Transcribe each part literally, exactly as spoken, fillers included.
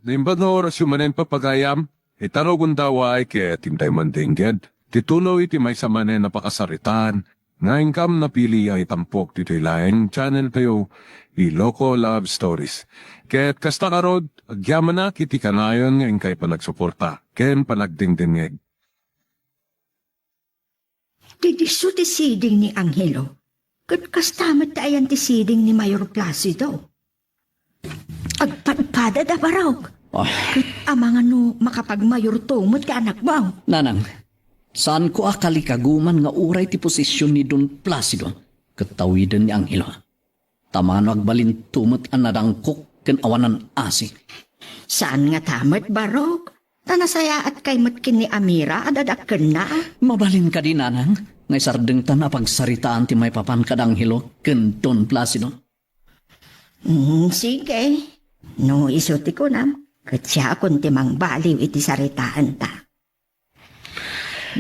Naimbag nga orasyo manen, papagayam, ita rugonda, way ket intay mandingged ti tuloy ti maysa manen a pakasaritaan nga inkam napili a itampok ditoy laeng channel tayo, Iloko Love Stories. Ket kasta ngarud, agyamanak iti kanayon nga inkay panagsuporta ken panagdingdingngeg. Ti disso ti siding ni Angelo, ket kasta met ti ayan ti siding ni Mayor Placido. Agpadpadada, Barok. Ah. Ket amangan no makapagmayorto met ti anakmo. Nanang, saanko a kalikaguman nga uray ti posisyon ni Don Placido ket tawiden ni Angelo. Ta mano agbalinto met a nadangkok ken awanan asi. Saan ngata met, Barok? Ta nasayaatkay met ken ni Amira a dadakkelna. Mabalin kadi, Nanang, nga isardengtan a pagsaritaan ti maipapan kad Angelo ken Don Placido? Mm, sige. No isu ti kunam, ket siakon ti mangbaliw iti saritaanta.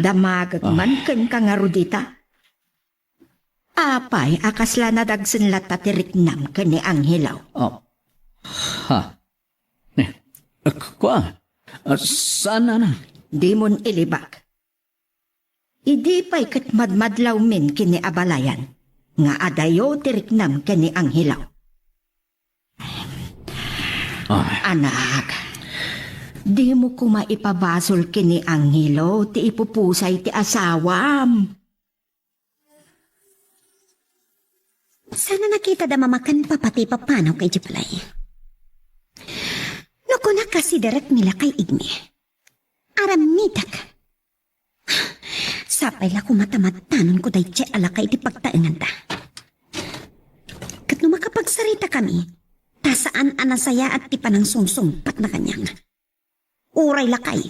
Damagek Ah. man kenka ngarud ita. Apay a kasla nadagsen latta ti riknam ken ni Angelo? Ah. Ha? Eh, kua? Ah, saan, Nanang? Dimon ilibak. Idi pay ket madmadlawmin ken ni abalayan nga adayo ti riknam ken ni Angelo. Ah. Anak, dimo koma ipabasol ken ni Angelo ti ipupusay ti asawam. Saan a nakita da mama ken papa ti ipapanaw ka idiay balay. No kunak a siderek ni lakay Igme, aramidek. Sapay la koma ta madanonko daydiay a lakay iti pagtaenganda. Ket no makapagsaritakami, ta saan a nasayaat ti panangsungsungpatna kaniak. Uray lakay,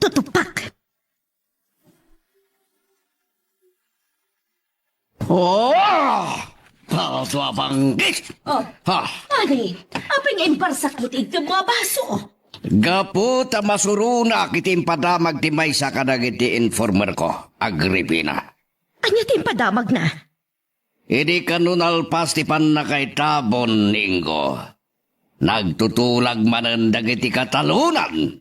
tutupak. Oh! Baso a panggis! Oh, Ha? Ani, apay nga imparsak mo ti igtem mo a baso? Gapu ta masuronak iti impadamag ti maysa kadagiti informer ko, Agripina. Ania ti impadamagna? Idi kano nalpas ti pannakaitabon ni Ingo, nagtutulag manen dagiti katalonan.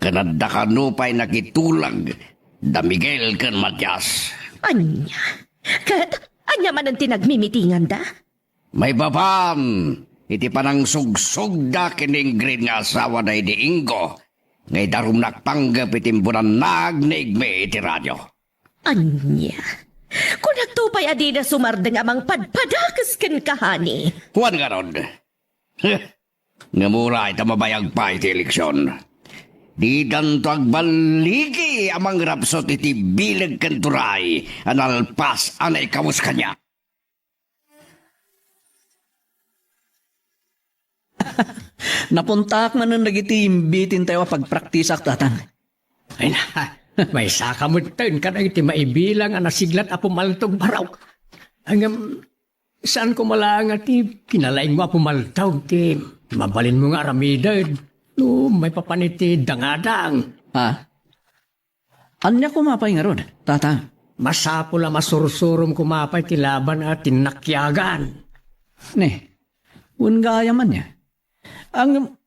Ken adda kano pay nakitulag da Miguel ken Matias. Ania? Ket ania manen ti nagmimitinganda? Maipapan iti panangsugsogda ken ni Ingrid nga asawa daydi Ingo nga idarumnak panggep iti imbunannaag ni Igme iti radio. Ania? Kunakto pay a dida sumardeng a mangpadpadakes kenka, honey. Kuan ngarud. Ngem uray ta mabayag pay ti eleksion, didanto agballigi a mangrapsut iti bileg ken turay a nalpas a naikawes kaniak. Napuntaak manen dagiti imbitintayo a pagpraktisak, Tatang. Ay na, maysaka metten kadagiti maibilang a nasiglat a pumaltog, Barok. Ngem, saan koma laeng a ti kinalaingmo a pumaltog ti mabalinmo nga aramiden no maipapan iti dangadang. Ha? Ania koma pay ngarud, Tatang? Masapul a masursurom koma pay ti laban a tinnakiagan. Ne, wen gayam ania. Ang,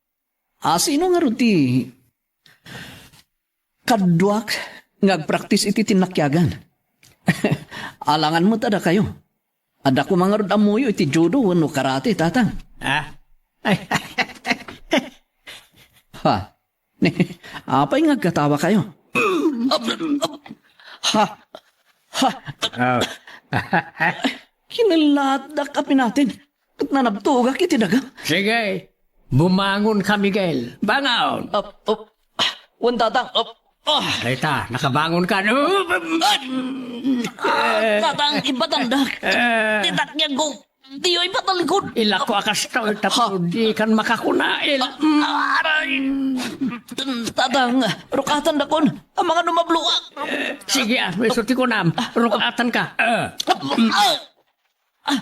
asino ngarud ti kaduak nga agpraktis iti tinnakiagan? Alangan met a dakayo. Adda koma ngarud ammoyo iti judo wenno karate, Tatang? Ah? Ay. Ha? Apay nga agkatawakayo? Ha? Ha? Ah. Kinalaatdak a pinatin. Ket nanabtogak iti daga. Sige. Bumangon ka, Miguel. Bangon. Up, up. Wen, Tatang. Up. Ah. Dayta, nakabangon ka. Ah, Tatang, ipatandak. Eh. Ti takkiag ko. Diyo ipatalikod. Ilako a kastoy, tapno di kan makakuna. Il- Ah, aray. Tatang, rukatandakon. Amangan no mabloak. Sige, ah, no isu ti kunam. Rukatan ka. Ah. Ah.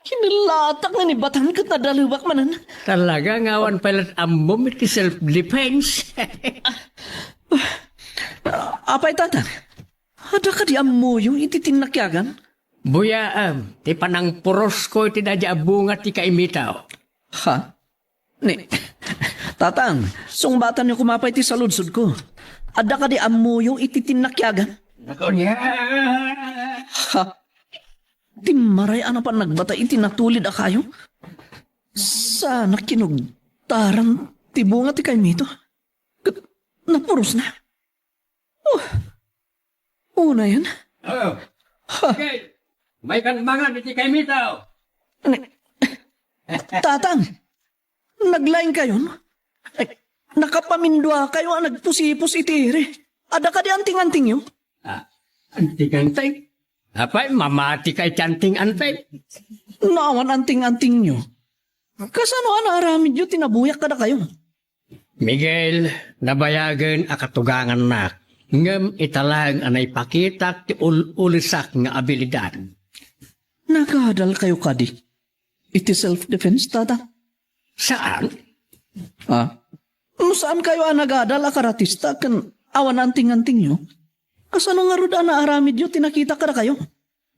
Kinalatak nga ni Batang ket nadalewak manen. Talaga nga awan pay la't ammom iti self-defense. Apay, Tatang? Adda kadi ammoyo iti tinnakiagan? Buyaem, ti panangpurosko iti daydi a bunga ti kaimitaw. Ha? Ni, Tatang, sungbatanyo koma pay ti saludsodko. Adda kadi ammoyo iti tinnakiagan? Ako niya. Ha? Timmaray a napan nagbata iti natulid a kayo? Saan a kinugtaran ti bunga ti kaymito? Ket napurosna. Oh, unayen. Oh. Ha. Okay. Maykan mangan iti kaymito. Tatang, naglaing kayon? Ay, nakapaminduakayo a nagpusipos iti iri. Adda kadi anting-antingyo? Ah, anting-anting? Apay, mamati kay ti anting-anting? No awan anting-antingyo, kasano a naaramidyo ti nabuyak kadakayo? Miguel, nabayagen a katugangannak, ngem ita laeng a naipakitak ti ul-ulisak nga abilidad. Nagadal kayo kadi iti self-defense, Tata? Saan? Ah? No saan kayo a nagadal a karatista ken awan anting-antingyo, kasano ngarud a naaramidyo ti nakita kadakayo?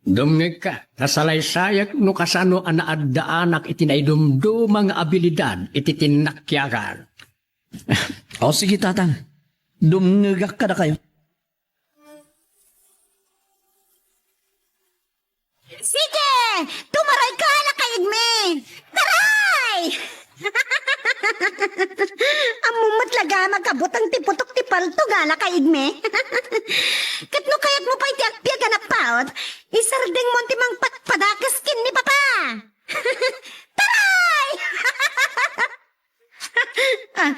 Dumngegka, ta salaysayek no kasano a naaddaanak iti naidumduma nga abilidad iti tinnakiagan. O, sige, Tatang. Dumngegak kadakayo. Sige! Tumaray ka, Lakay Igme! Taray! Ammom met laga a makabuteng ti putok ti palto, Lakay Igme. Ket no kayatmo pay ti agbiag a napaut, isardengmon ti mangpadpadakes ken ni Papa. Taray! Ah,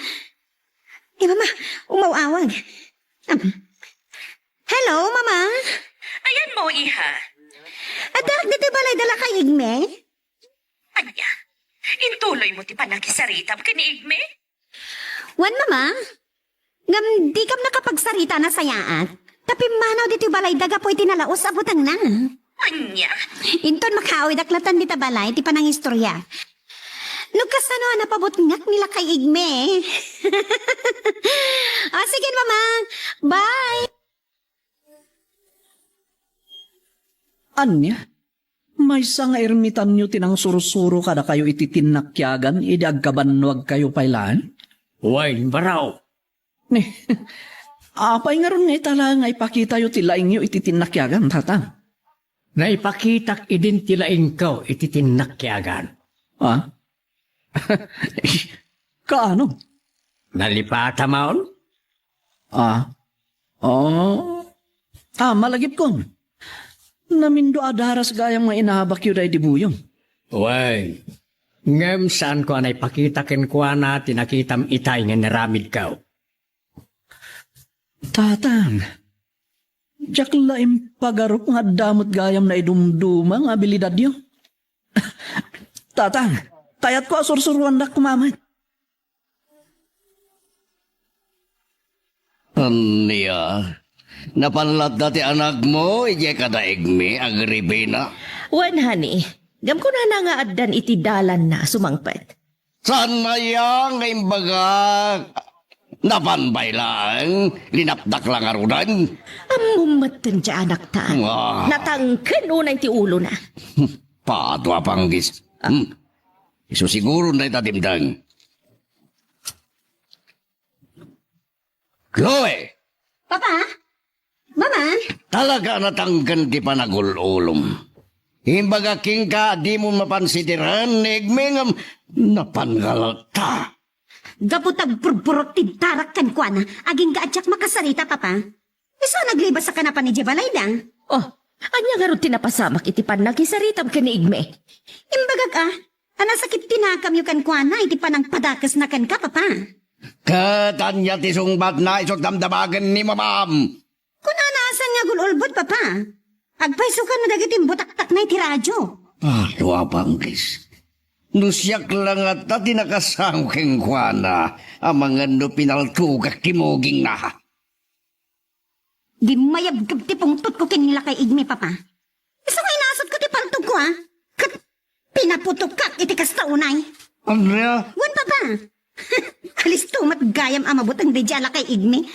eh, Mama, umaw-awag. Um, hello, Mama? Ayanmo, iha. Addarak ditoy balayda, Lakay Igme? Ania? Intuloymo ti pannakisaritam ken ni Igme? Wen, Mama. Ngem dikam nakapagsarita a nasayaat. Ta pimmanaw ditoy balayda gapu iti nalaus a butengna. Ania? Inton makaawidek latta dita balay ti panangistorya. No kasano a napabutngak ni Lakay Igme. Ah, sige, Mama. Bye. Ania? Maysa nga ermitanyo ti nangsursuro kadakayo iti tinnakiagan idi agkabannuagkayo pay laeng? Wen, baro. Ni, apay ngarud nga ita laeng nga ipakitayo ti laingyo iti tinnakiagan, Tatang? Naipakitak idin ti laingko iti tinnakiagan. Ah? Kaano? Nalipatamon? Ah. Oh. Ah, malagipkon. Namindo a daras gayam nga inabakyo daydi buyon. Wen, ngem saanko a naipakita kenkuana ti nakitam itay nga inaramidko. Tatang, diak la impagarup nga adda met gayam naidumduma nga abilidadyo. Tatang, kayatko a sursuruandak koma met. Ania? Napan latta ti anakmo idiay kadaigmi, Agripina? Wen, honey. Ngem kunana nga addan iti dalanna a sumangpet. Saan aya nga imbagak? Napan pay laeng, linapdak la ngaruden. Ammom metten ti anakta. Ah. Natangken unay ti ulona. Pato a panggis. Hmm. Isu siguro dayta dimteng. Chloe! Papa? Mama? Talaga a natangken ti panagul-ulom. Imbagak kenka, dimo mapan sitiren ni Igme ngem napan nga latta. Gapu ta agpurpurot ti darak kenkuana, agingga a diak makasarita, Papa. Isu a naglibas a kanapan idiay balayda. Oh, ania ngarud ti napasamak iti pannakisaritam ken ni Igme? Imbagak a, a nasakit ti nakamyo kenkuana iti panangpadakesna kenka, Papa. Ket ania ti sungbatna isu a damdamagen ni Mamam? Kunana a saan nga agul-ulbod, Papa. Agpayso kano dagiti imbutaktakna iti radio. Ah, tua panggis. No siak la ngata ti nakasango kenkuana, amangan no pinaltogak ti mugingna. Di mayabgab ti pungtotko ken ni Lakay Igme, Papa. Isu nga inasutko ti paltogko, a. Ket pinaputokak iti kasta unay. Andrea? Wen, Papa. Alisto met gayam a mabuteng daydiay a Lakay Igme.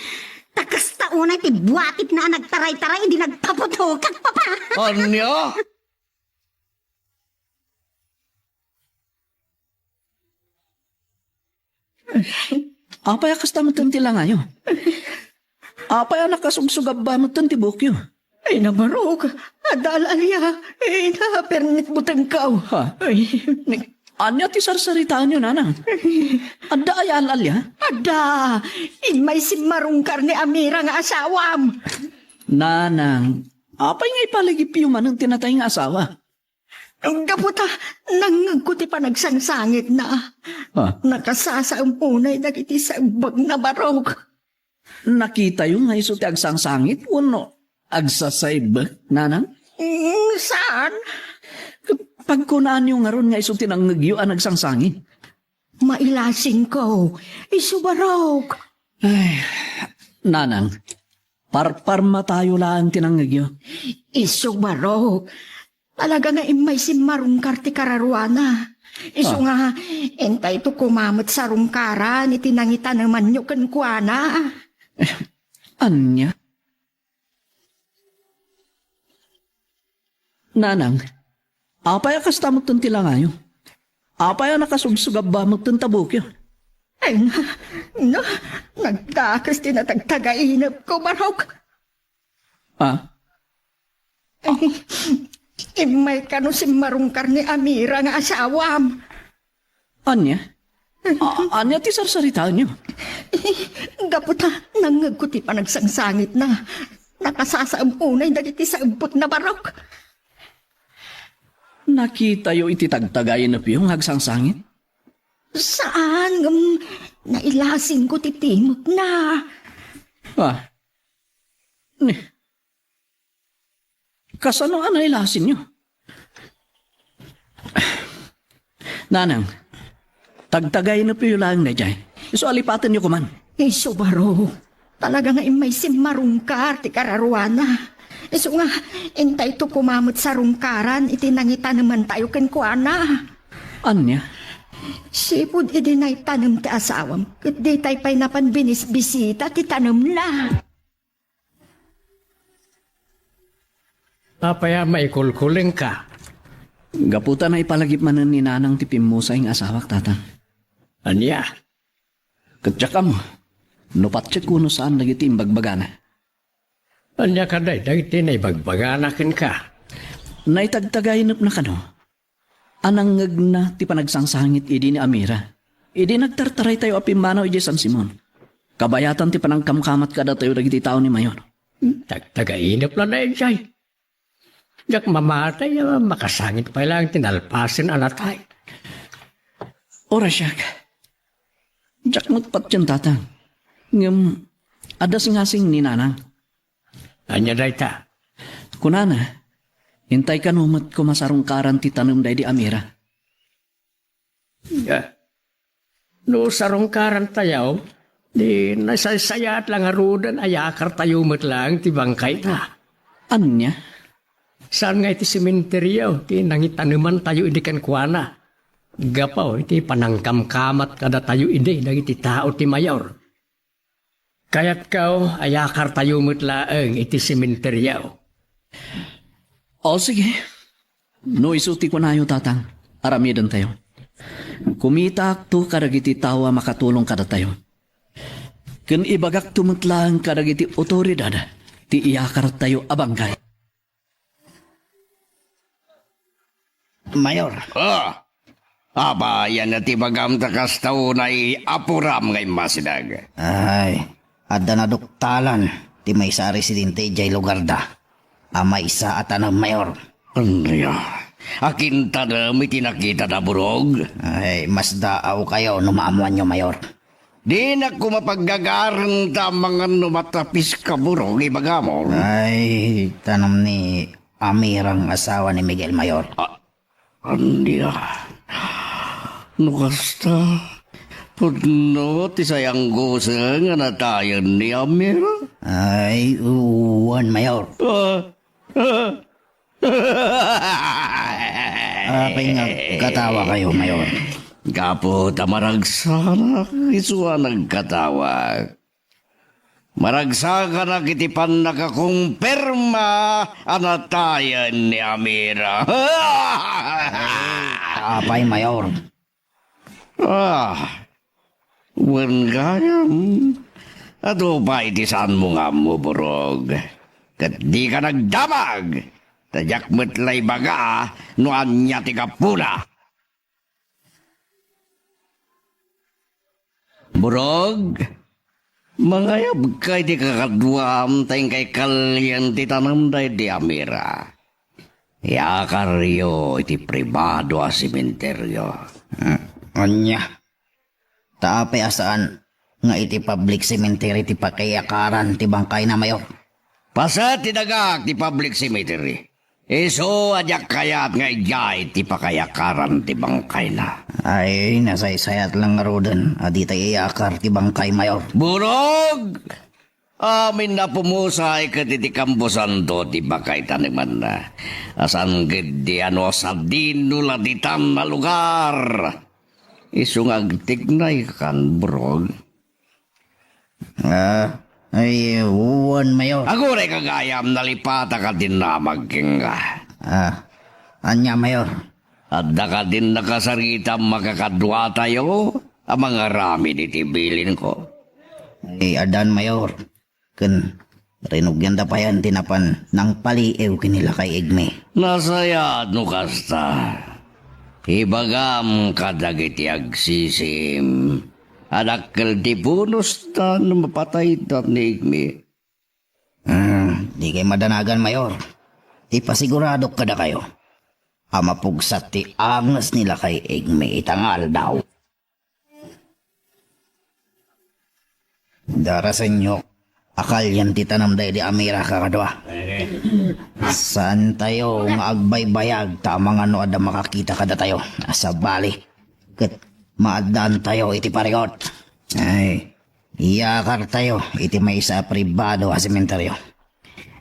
Ta kasta unay ti buatitna a nagtaraytaray idi nagpaputokak, Papa. Ania? Apay a kasta metten ti langayo? Apay a nakasugsugabba metten ti buokyo? Ay, nabarok. Adda al-alia. Ay, napernit butengko. Ha? Ay. Ania ti sarsaritaenyo, nanang? Adda aya al-alia? Adda. Immay simmarungkar ni Amira nga asawam. Nanang, apay nga ipalagipyo manen ti natay nga asawa? Gapu ta nangngegko ti panagsangsangitna. Ah. Nakasasaem unay dagiti saibbegna, barok. Nakitayo nga isu ti agsangsangit wenno agsasaibbek, nanang? Mm, saan? Pagkunaanyo ngarud nga isu ti nangngegyo a nagsangsangit? Mailasingko. Isu barok. Ay, nanang, parparmatayo laeng ti nangngegyo. Isu barok. Talaga nga immay simmarungkar ti kararuana. Isu Ah. nga, intayto koma met sarungkaran iti nangitanemanyo kenkuana. Eh, ania? Nanang, apay a kasta metten ti langayo? Apay a nakasugsugabba metten ta buokyo? Ay, na, na, nagdakes ti natagtagainepko, barok. Ah? Ay, immay kano simmarungkar ni Amira nga asawam. Ania? A-, ania ti sarsaritaenyo? Gapu ta nangngegko ti panagsangsangitna. Nakasasaem unay dagiti saibbekna, barok. Nakitayo iti tagtagainepyo nga agsangsangit? Saan, ngem nailasingko ti timekna. Ah. Ni, kasano a nailasinyo? Nanang, tagtagainepyo laeng daydiay. Isu a lipatenyo koman. Isu barok. Talaga nga immay simmarungkar ti kararuana. Isu nga, intayto koma met sarungkaran iti nangitanemantayo kenkuana. Ania? Sipud idi naitanem ti asawam, ket ditay pay napan binisbisita ti tanemna. Apay a maikulkulengka? Gapu ta naipalagip manen ni Nanang ti pimmusay nga asawak, Tatang. Ania? Ket diak ammo no patiekko no saan dagiti imbagbagana. Ania kadi dagiti naibagbagana kenka? Naitagtagainepna kano a nangngegna ti panagsangsangit idi ni Amira, idi nagtartaraytayo a pimmanaw idiay San Simon, kabayatan ti panangkamkamat kadatayo dagiti tao ni Mayor. Tagtagainep la daydiay. Diak mamati a makasangit pay laeng ti nalpasen a natay. Uray siak, diak met patien, Tatang. Ngem adda singasing ni Nanang. Ania dayta? Kunana, intay kano met koma sarungkaran ti tanem daydi Amira. Ya. No sarungkarantayo, di nasaysayaat la ngaruden a yakartayo met laeng ti bangkayna. Ania? Saan nga iti sementerio ti nangitanemantayo idi kenkuana? Gapu iti panangkamkamat kadatayo idi dagiti tao ti Mayor. Kayatko a yakartayo met laeng iti sementerio. O, sige. No isu ti kunayo, Tatang, aramidentayo. Kumitaakto kadagiti tao a makatulong kadatayo. Ken ibagakto met laeng kadagiti otoridad ti iyakartayo a bangkay. Mayor. Ah, apay a ti bagam ta kasta unay apuram nga immasideg? Ay, adda naduktalan ti maysa a residente idiay lugarda a maysa a tanem, Mayor. Ania? Akintanem iti nakitada, Burog? Ay, masdaawkayo no maammoanyo, Mayor. Dinak koma paggagaren ta amangan no matapiska, Burog, ibagam. Ay, tanem ni Amira nga asawa ni Miguel, Mayor. Ah, ania? No kasta, pudno ti sayanggosen nga natayen ni Amira? Ay, wen, Mayor. Ah, ah. Apay nga agkatawakayo, Mayor? Gapu ta maragsanak isu a nagkatawak. Maragsakanak iti pannakakumpirma a natayen ni Amira. Apay, Mayor? Ah, Wen gayam, adu pay ti saanmo nga ammo, Burog. Ket dika nagdamag, ta diak met la ibaga no ania ti gapuna. Burog, mangayabka iti kakaduam ta inkay kalien ti tanem daydi a mira. Iyakaryo iti pribado a sementeryo. Hmm, ania? Ta apay a saan nga iti public cemetery ti pakiyakaran ti bangkayna, Mayor? Paset ti dagak ti public cemetery. Isu a diak kayat nga idiay ti pakayakaran ti bangkayna. Ay, nasaysayat lang ngaruden a ditay iyakar ti bangkay, Mayor. Burog! Amin a pumusay ket iti kamposanto ti pakay tanemanna. A saan ketdi a no sadino la ditan a lugar. Isu nga agtiknaykan, Burog. Ah, ay, wen, Mayor. Aguray ka gayam, nalipatak a dinamag kenka. Ah, ania, Mayor? Adda kadin nakasaritam a kakaduatayo a mangaramid iti bilinko? Ay, addan, Mayor. Ken rinugyan da payen ti napan nangpaliiw ken ni Lakay Igme. Nasayaat no kasta. Ibagam kadagiti agsisiim a dakkel ti bonusda no mapatayda ni Igme. Hmm, dikay madanagan, Mayor. Ipasiguradok kadakayo a mapugsat ti anges ni Lakay Igme ita nga aldaw. Darasenyo a kalien ti tanem daydi a mira, kakadua. Saantayo nga agbaybayag ta amangan no adda makakita kadatayo. Sabali, ket maaddaantayo iti parigot. Ay, iyakartayo iti maysa a pribado a sementeryo.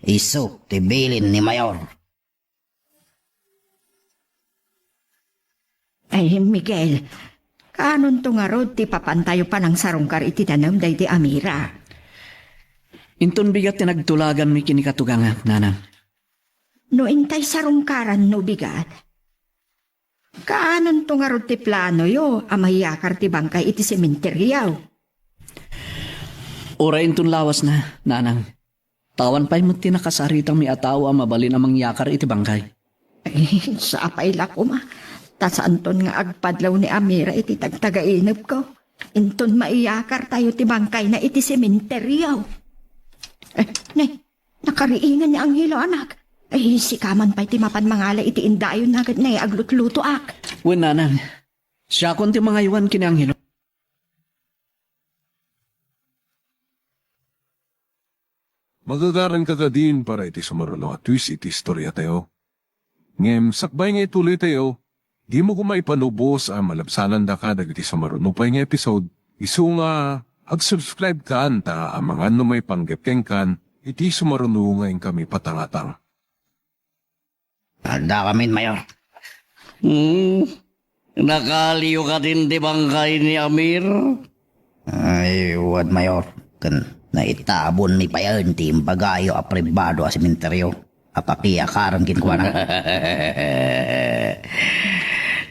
Isu ti bilin ni Mayor. Ay, Miguel, kaanonto ngarud ti papantayo panangsarungkar iti tanem daydi a mira? Inton bigat ti nagtulaganmi ken ni katugangak, nanang. No intay sarungkaran no bigat, kaanonto ngarud ti planoyo a mayakar ti bangkay iti sementeryo? Uray inton lawasna, nanang. Awan pay met ti nakasaritami a tao a mabalin a mangyakar iti bangkay. Ay, sapay la koma. Ta saanton nga agpadlaw ni Amira iti tagtagainepko. Inton maiyakartayo ti bangkayna iti sementeryo. Eh, ne, nakariingan ni Angelo, anak. Ay, sika man pay ti mapan mangala iti indayonna ket ne, aglutlutoak. Wen, nanang. Siakon ti mangaywan ken ni Angelo. Magagaranka kadin para iti sumaruno a twist iti istoriatayo. Ngem sakbay nga ituloytayo, dimo koma ipanubos a malabsanandaka dagiti sumaruno pay nga episode, isu nga ag-subscribe kan ta amangan no maipanggep kenkan iti sumaruno nga inkami patangatang. Adda kamin, Mayor. Hmm, nakaliyo kadin ti bangkay ni Amir? Ay, wen, Mayor. Ken naitabonmi payen ti imbagayo a pribado a sementeryo a pakiyakaren kenkuana.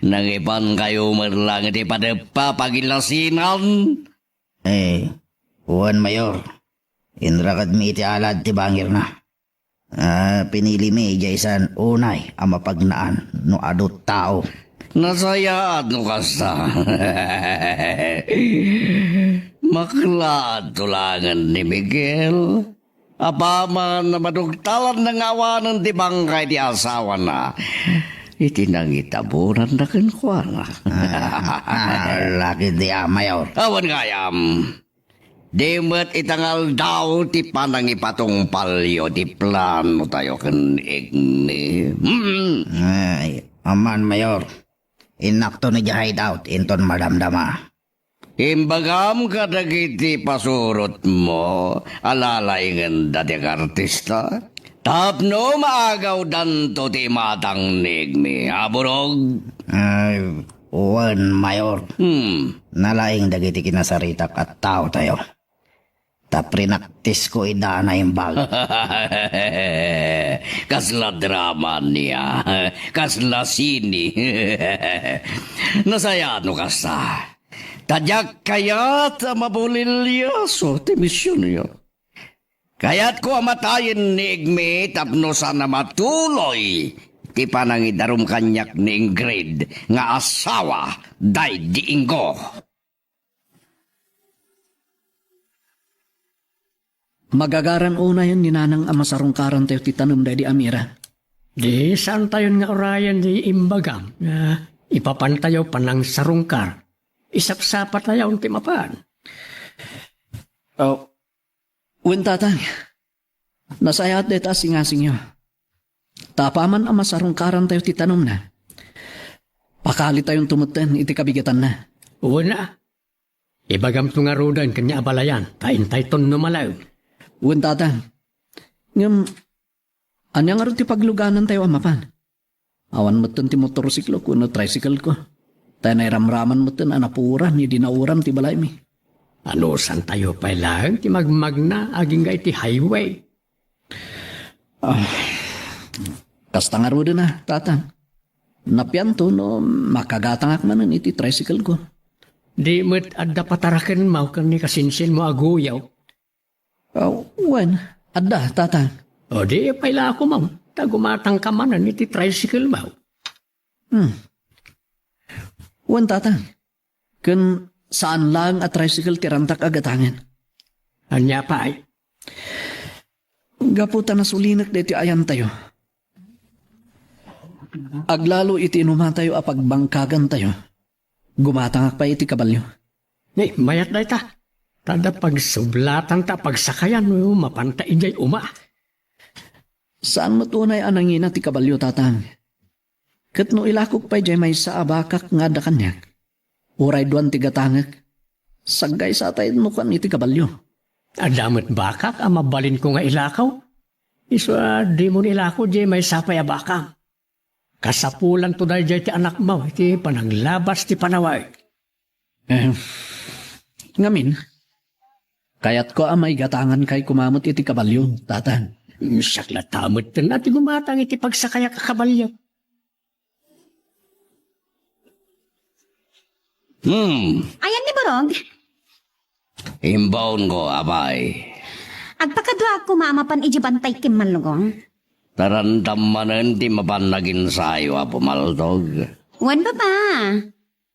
Nangipankayo met lang iti padeppa pagilasinan? Eh, wen, Mayor. Inrakadmi iti alad ti bangirna. Ah, pinilimi idiay saan unay a mapagnaan no adu tao. Nasayaat no kasta. Maklaat tulangen ni Miguel. Apaman a madugtalanna nga awanen ti bangkay ti asawana iti nangitabonanna kenkuana. Ah, ah, laki di a, Mayor. Awan gayam. Di met ita nga aldaw ti panangipatungpalyo ti planotayo ken Igni. Hmm. Ay, aman, Mayor. Innakton idiay hideout inton madamdama. Imbagam kadagiti pasurotmo a lalaingenda ti agartista tapno maagawdanto ti imatang ni Igmi. Aburog. Ay, wen, Mayor. Hmm. Nalaing dagiti kinasaritak a taotayo. Ta prinaktisko ida a naimbag. Kasla drama nia. Kasla sini. Nasayaat no kasta. Ta diak kayat a mabulilyaso ti misionyo. Kayatko a matayen ni Igmi tapno saan a matuloy ti panangidarum kaniak ni Ingrid nga asawa daydi Ingo. Magagaran unayen ni Nanang a masarungkarantayo ti tanem daydi a mira. Di saantayon nga urayen di imbagam nga ipapantayo panangsarungkar. Isapsapatayon ti mapan. Oh, wen, Tatang. Nasayaat dayta a singasingyo. Ta apaman a masarungkarantayo ti tanemna, pakalitayon to metten iti kabigatanna. Wen a, ibagamto ngaruden ken ni abalayan, ta intayton no malaeng. Wen, Tatang. Ngem, ania ngarud ti pagluganantayo a mapan? Awan metten ti motorsiklo wenno tricycle ko. Ta nairamraman metten a napuoran idi nauram ti balaymi. Anusantayo pay laeng ti magmagna agingga iti highway. Ah, kasta ngaruden a, Tatang. Napianto no makagatangak manen iti tricycle ko. Di met adda patarakenmo ken ni kasinsinmo a guyaw. Ah, wen, adda, Tatang. O di, paylako man, ta gumatangka manen iti tricycle mo. Hmm. Wen, Tatang. Ken saan laeng a tricycle ti rantak a gatangen. Ania pay? Gapu ta nasulinek daytoy ayantayo, aglalo iti inumatayo a pagbangkagantayo, gumatangak pay iti kabalio. Ni, mayat dayta. Ta adda pagsublatanta a pagsakayan no mapanta idiay uma. Saan met unay a nangina ti kabalio, Tatang. Ket no ilakok pay diay maysa a bakak nga adda kaniak, uray duan ti gatangek, saggaysatay no kuan iti kabalio. Adda met bakak a mabalinko nga ilakaw. Isu a dimon ilako diay maysa pay a bakak. Kasapulanto daydiay ti anakmo iti pananglabas ti panawen. Eh, ngamin, kayatko a maigatangankay koma met iti kabalio, Tatang. Siak latta metten a ti gumatang iti pagsakayak a kabalio. Hmm. Ayan ni Borog? Imbaonko, apay. Agpakaduaak koma a mapan idiay bantay ken Mallugong. Tarandam manen ti mapan naginsayo a pumaltog. Wen, Papa.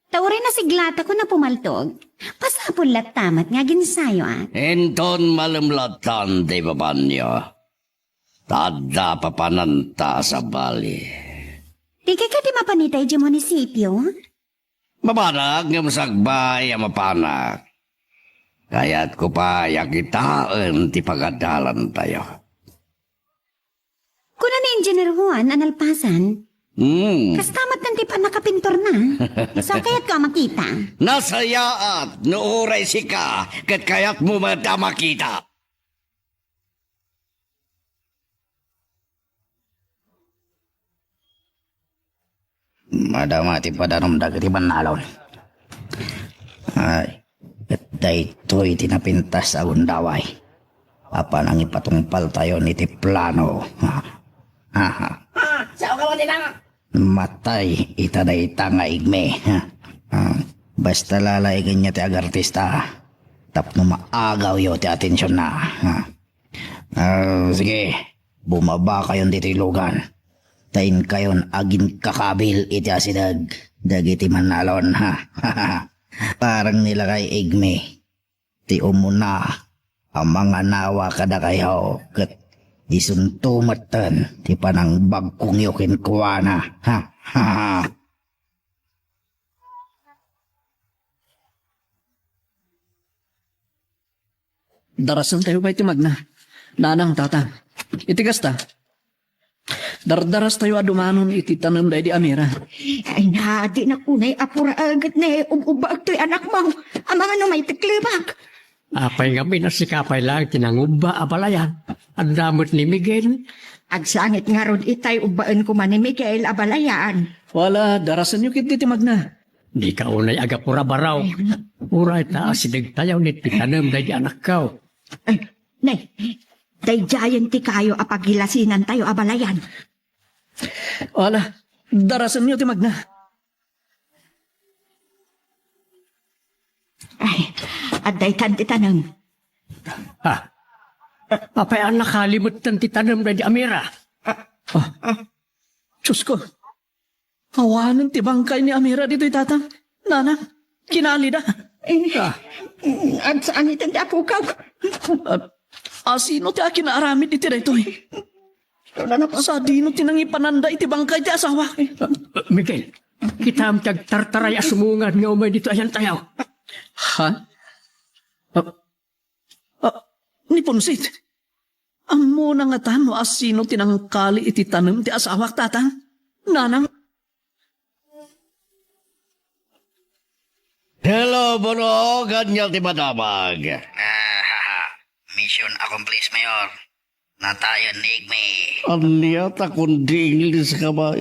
Ta uray nasiglatako a pumaltog, pasapul latta met nga aginsayoak. Inton malem lattan ti papanyo, ta adda papananta a sabali. Dika kadi mapan ita idiay munisipio? Mapanak ngem sakbay a mapanak. Kayatko pay a kitaen ti pagadalantayo. Kuna ni Engineer Juan a nalpasan, Hmm. Kasta met ti pannakapintorna. Isu a kayatko a makita. Nasayaat no uray sika ket kayatmo met a makita. Madama ti padanom dagiti bannalon. Ay, ket daytoy ti napintas a gundaway a panangipatungpaltayon iti plano. Ha, ha, ha. Ah, sao ka man, Inang? Matay ita dayta nga Igme. Ha? Ah, basta lalaigenya ti agartista tapno maagawyo ti atensionna. Ha? Ah, sige, bumabakayon ditoy lugan. Ta inkayon aginkakabil iti asideg dagiti mannalon, ha? Parang ni lakay Igme ti umuna a manganawa kadakayo ket isunto metten ti panangbagkongyo kenkuana, ha? Darasentayo pay ti magna. Nanang, Tatang. Iti kasta, dardarastayo a dumanon iti tanem daydi a mira. Ay na, dinak unay apuraen ket ne, ub-ubbaek toy anakmo. Amangan no maiteklebak. Apay ngamin a sika pay laeng ti nangubba a balayan? Adda met ni Miguel. Agsangit ngarud itay ubbaen koma ni Miguel a balayan. Wala, darasenyo ketdi ti magna. Dika unay agapura, Baraw. Uray ta asidegtayo ni ti tanem daydi anakko. Ay, nay, daydiayen ti kayo a pagilasinantayo a balayan. Ala, darasenyo ti magna. Ay, adda itan ti tanem. Ha? Apay a nakali metten ti tanem daydi Amira? Ah, Diyos ko, awanen ti bangkay ni Amira ditoy, Tatang. Nanang, kinalida. Eh, Ah. Agsaan iten ti apukaw. Ah, asino ti akin aramid iti daytoy? Sadino ti nangipananda iti bangkay ti asawa? Ah, Miguel, kitam ti agtartaray a sumungan nga umay dito ayan tayaw. Ha? Ah, ah, ni Ponsit. Ammona ngata no asino ti nangkali iti tanem ti asawak, Tatang? Nanang? Hello, Bono. Ania ti madamag? Ah, mission accomplished, Mayor. Natayen ni Igme. Ania ta kundi English ka ba?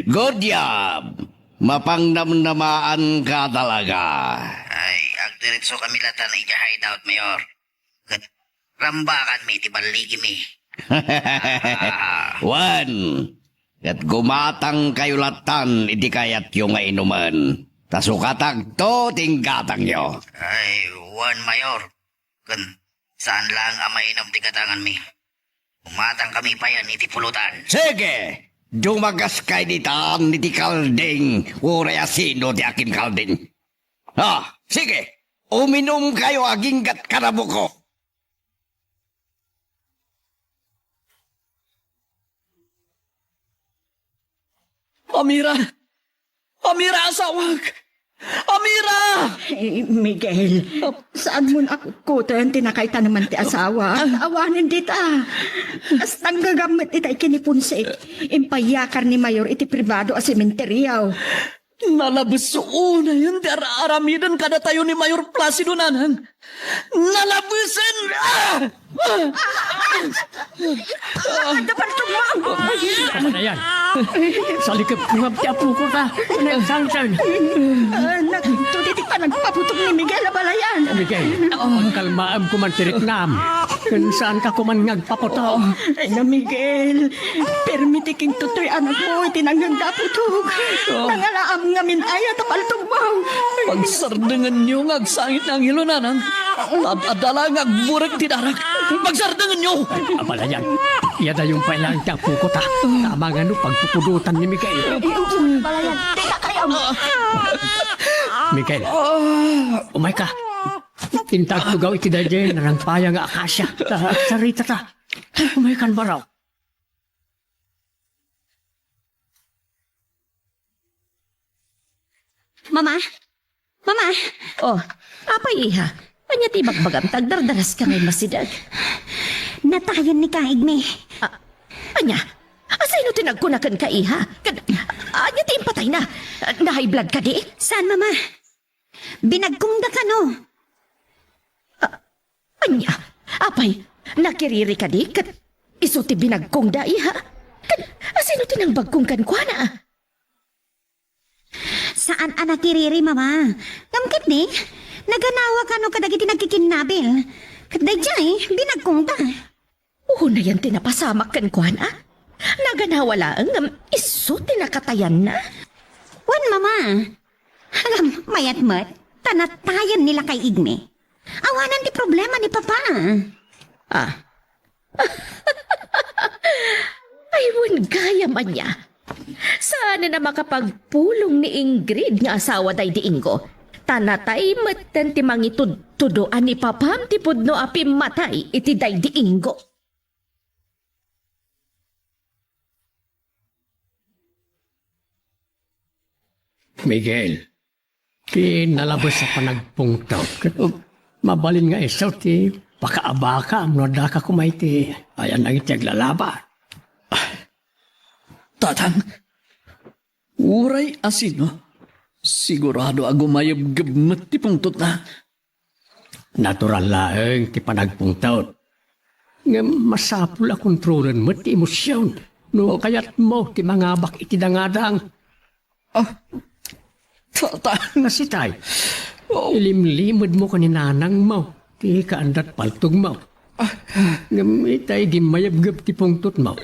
Good job! Mapangnamnamaan ka talaga. Ay, agdiretso kami latan idiay hideout, Mayor. Ket rambakanmi ti balligimi. Wen, ket gumatangkayo latan iti kayatyo nga inumen. Ta sukatagto ti inggatangyo. Ay, wen, Mayor. Ken saan laeng a mainom ti gatanganmi. Umatang kami payen iti pulutan. Sige! Dumagaskay ditan iti kalding, uray asino ti akin kalding. Ah, sige! Uminumkayo aginggat kada buko. Amira! Amira, asawak! Amira! Eh, Miguel, saan mon a kutkoten ti nakaitaneman ti asawa? Awanen dita. Kasta gagammet ita ken ni Ponsit. Impayakar ni Mayor iti pribado a sementeryo. Nalabes unayen ti ar-aramiden kadatayo ni Mayor Placido, Nanang. Nalabesen! Ah! Ah! Adda paltog mo! Ano yan? Salikep ko nga ti apoko ka. Ano yan, Samson? Ah, nagtudi ti panagpaputog ni Miguel a balayan. Miguel, pagkalmaam ko man ti riknam. Ken saan ka ko man nga agpaputog? Ay na, Miguel. Permi ti kintutoy anakmo iti nangngegda a putog. Oh. Nangalaam ngamin aya ta paltogmo. Pagsardengenyo nga agsangit nga anghelo, Nanang. Ad-adda la nga agburek ti darak. Pagsardengenyo! Abalayan, iyadayon pay laeng ti apoko ta. Tama nga no pagpupudotan ni Miguel. Abalayan, dita kayo. Miguel, umay ka. Intag tugaw iti daydiay narangpaya nga akasia. Ta, agsarita ta. Umay kan baraw. Mama? Mama? Oh, apay, iha? Ania ti ibagbagam ta agdardaras ka ngay masideg? Natayen ni Kaigme. Ah, ania? Asino ti nagkuna kenka, iha? Ket, ania ti impatayna? Na-high blood kadi? Saan, Mama? Binagkongda kano. Ah, ania? Apay, nakiriri kadi ket isu ti binagkongda, iha? Ket asino ti nangbagkong kenkuana? Saan a nakiriri, Mama. Ngem ketdi, naganawa kano kadagiti nagkikinnabil. Ket daydiay, binagkongda. Unayen ti napasamak kenkuana. Naganawa laeng ngem isu ti nakatayanna. Wen, Mama. Ngem mayat met, ta natayen ni Lakay Igme. Awanan ti problema ni Papa. Ah. Ay, wen gayam ania. Saanen a makapagpulong ni Ingrid nga asawa daydi Ingo. Ta natay metten ti mangitudtudo a ni Papam ti pudno a pimmatay iti daydi Ingo. Miguel, ti nalabes a panagpungtot, ket mabalin nga isu ti pakaabakam no addaka koma iti ayan dagiti aglalaba. Tatang, uray asino, sigurado a gumayebgeb met ti pungtotna. Natural laeng ti panagpungtot. Ngem masapul a kontrolen met ti emosion no kayatmo ti mangabak iti dangadang. Ah, tata. Kasitay, oh, ilimlimedmo ken ni nanangmo ti kaandat paltogmo. Ah. Ngem itay gimmayebgeb ti pungtotmo.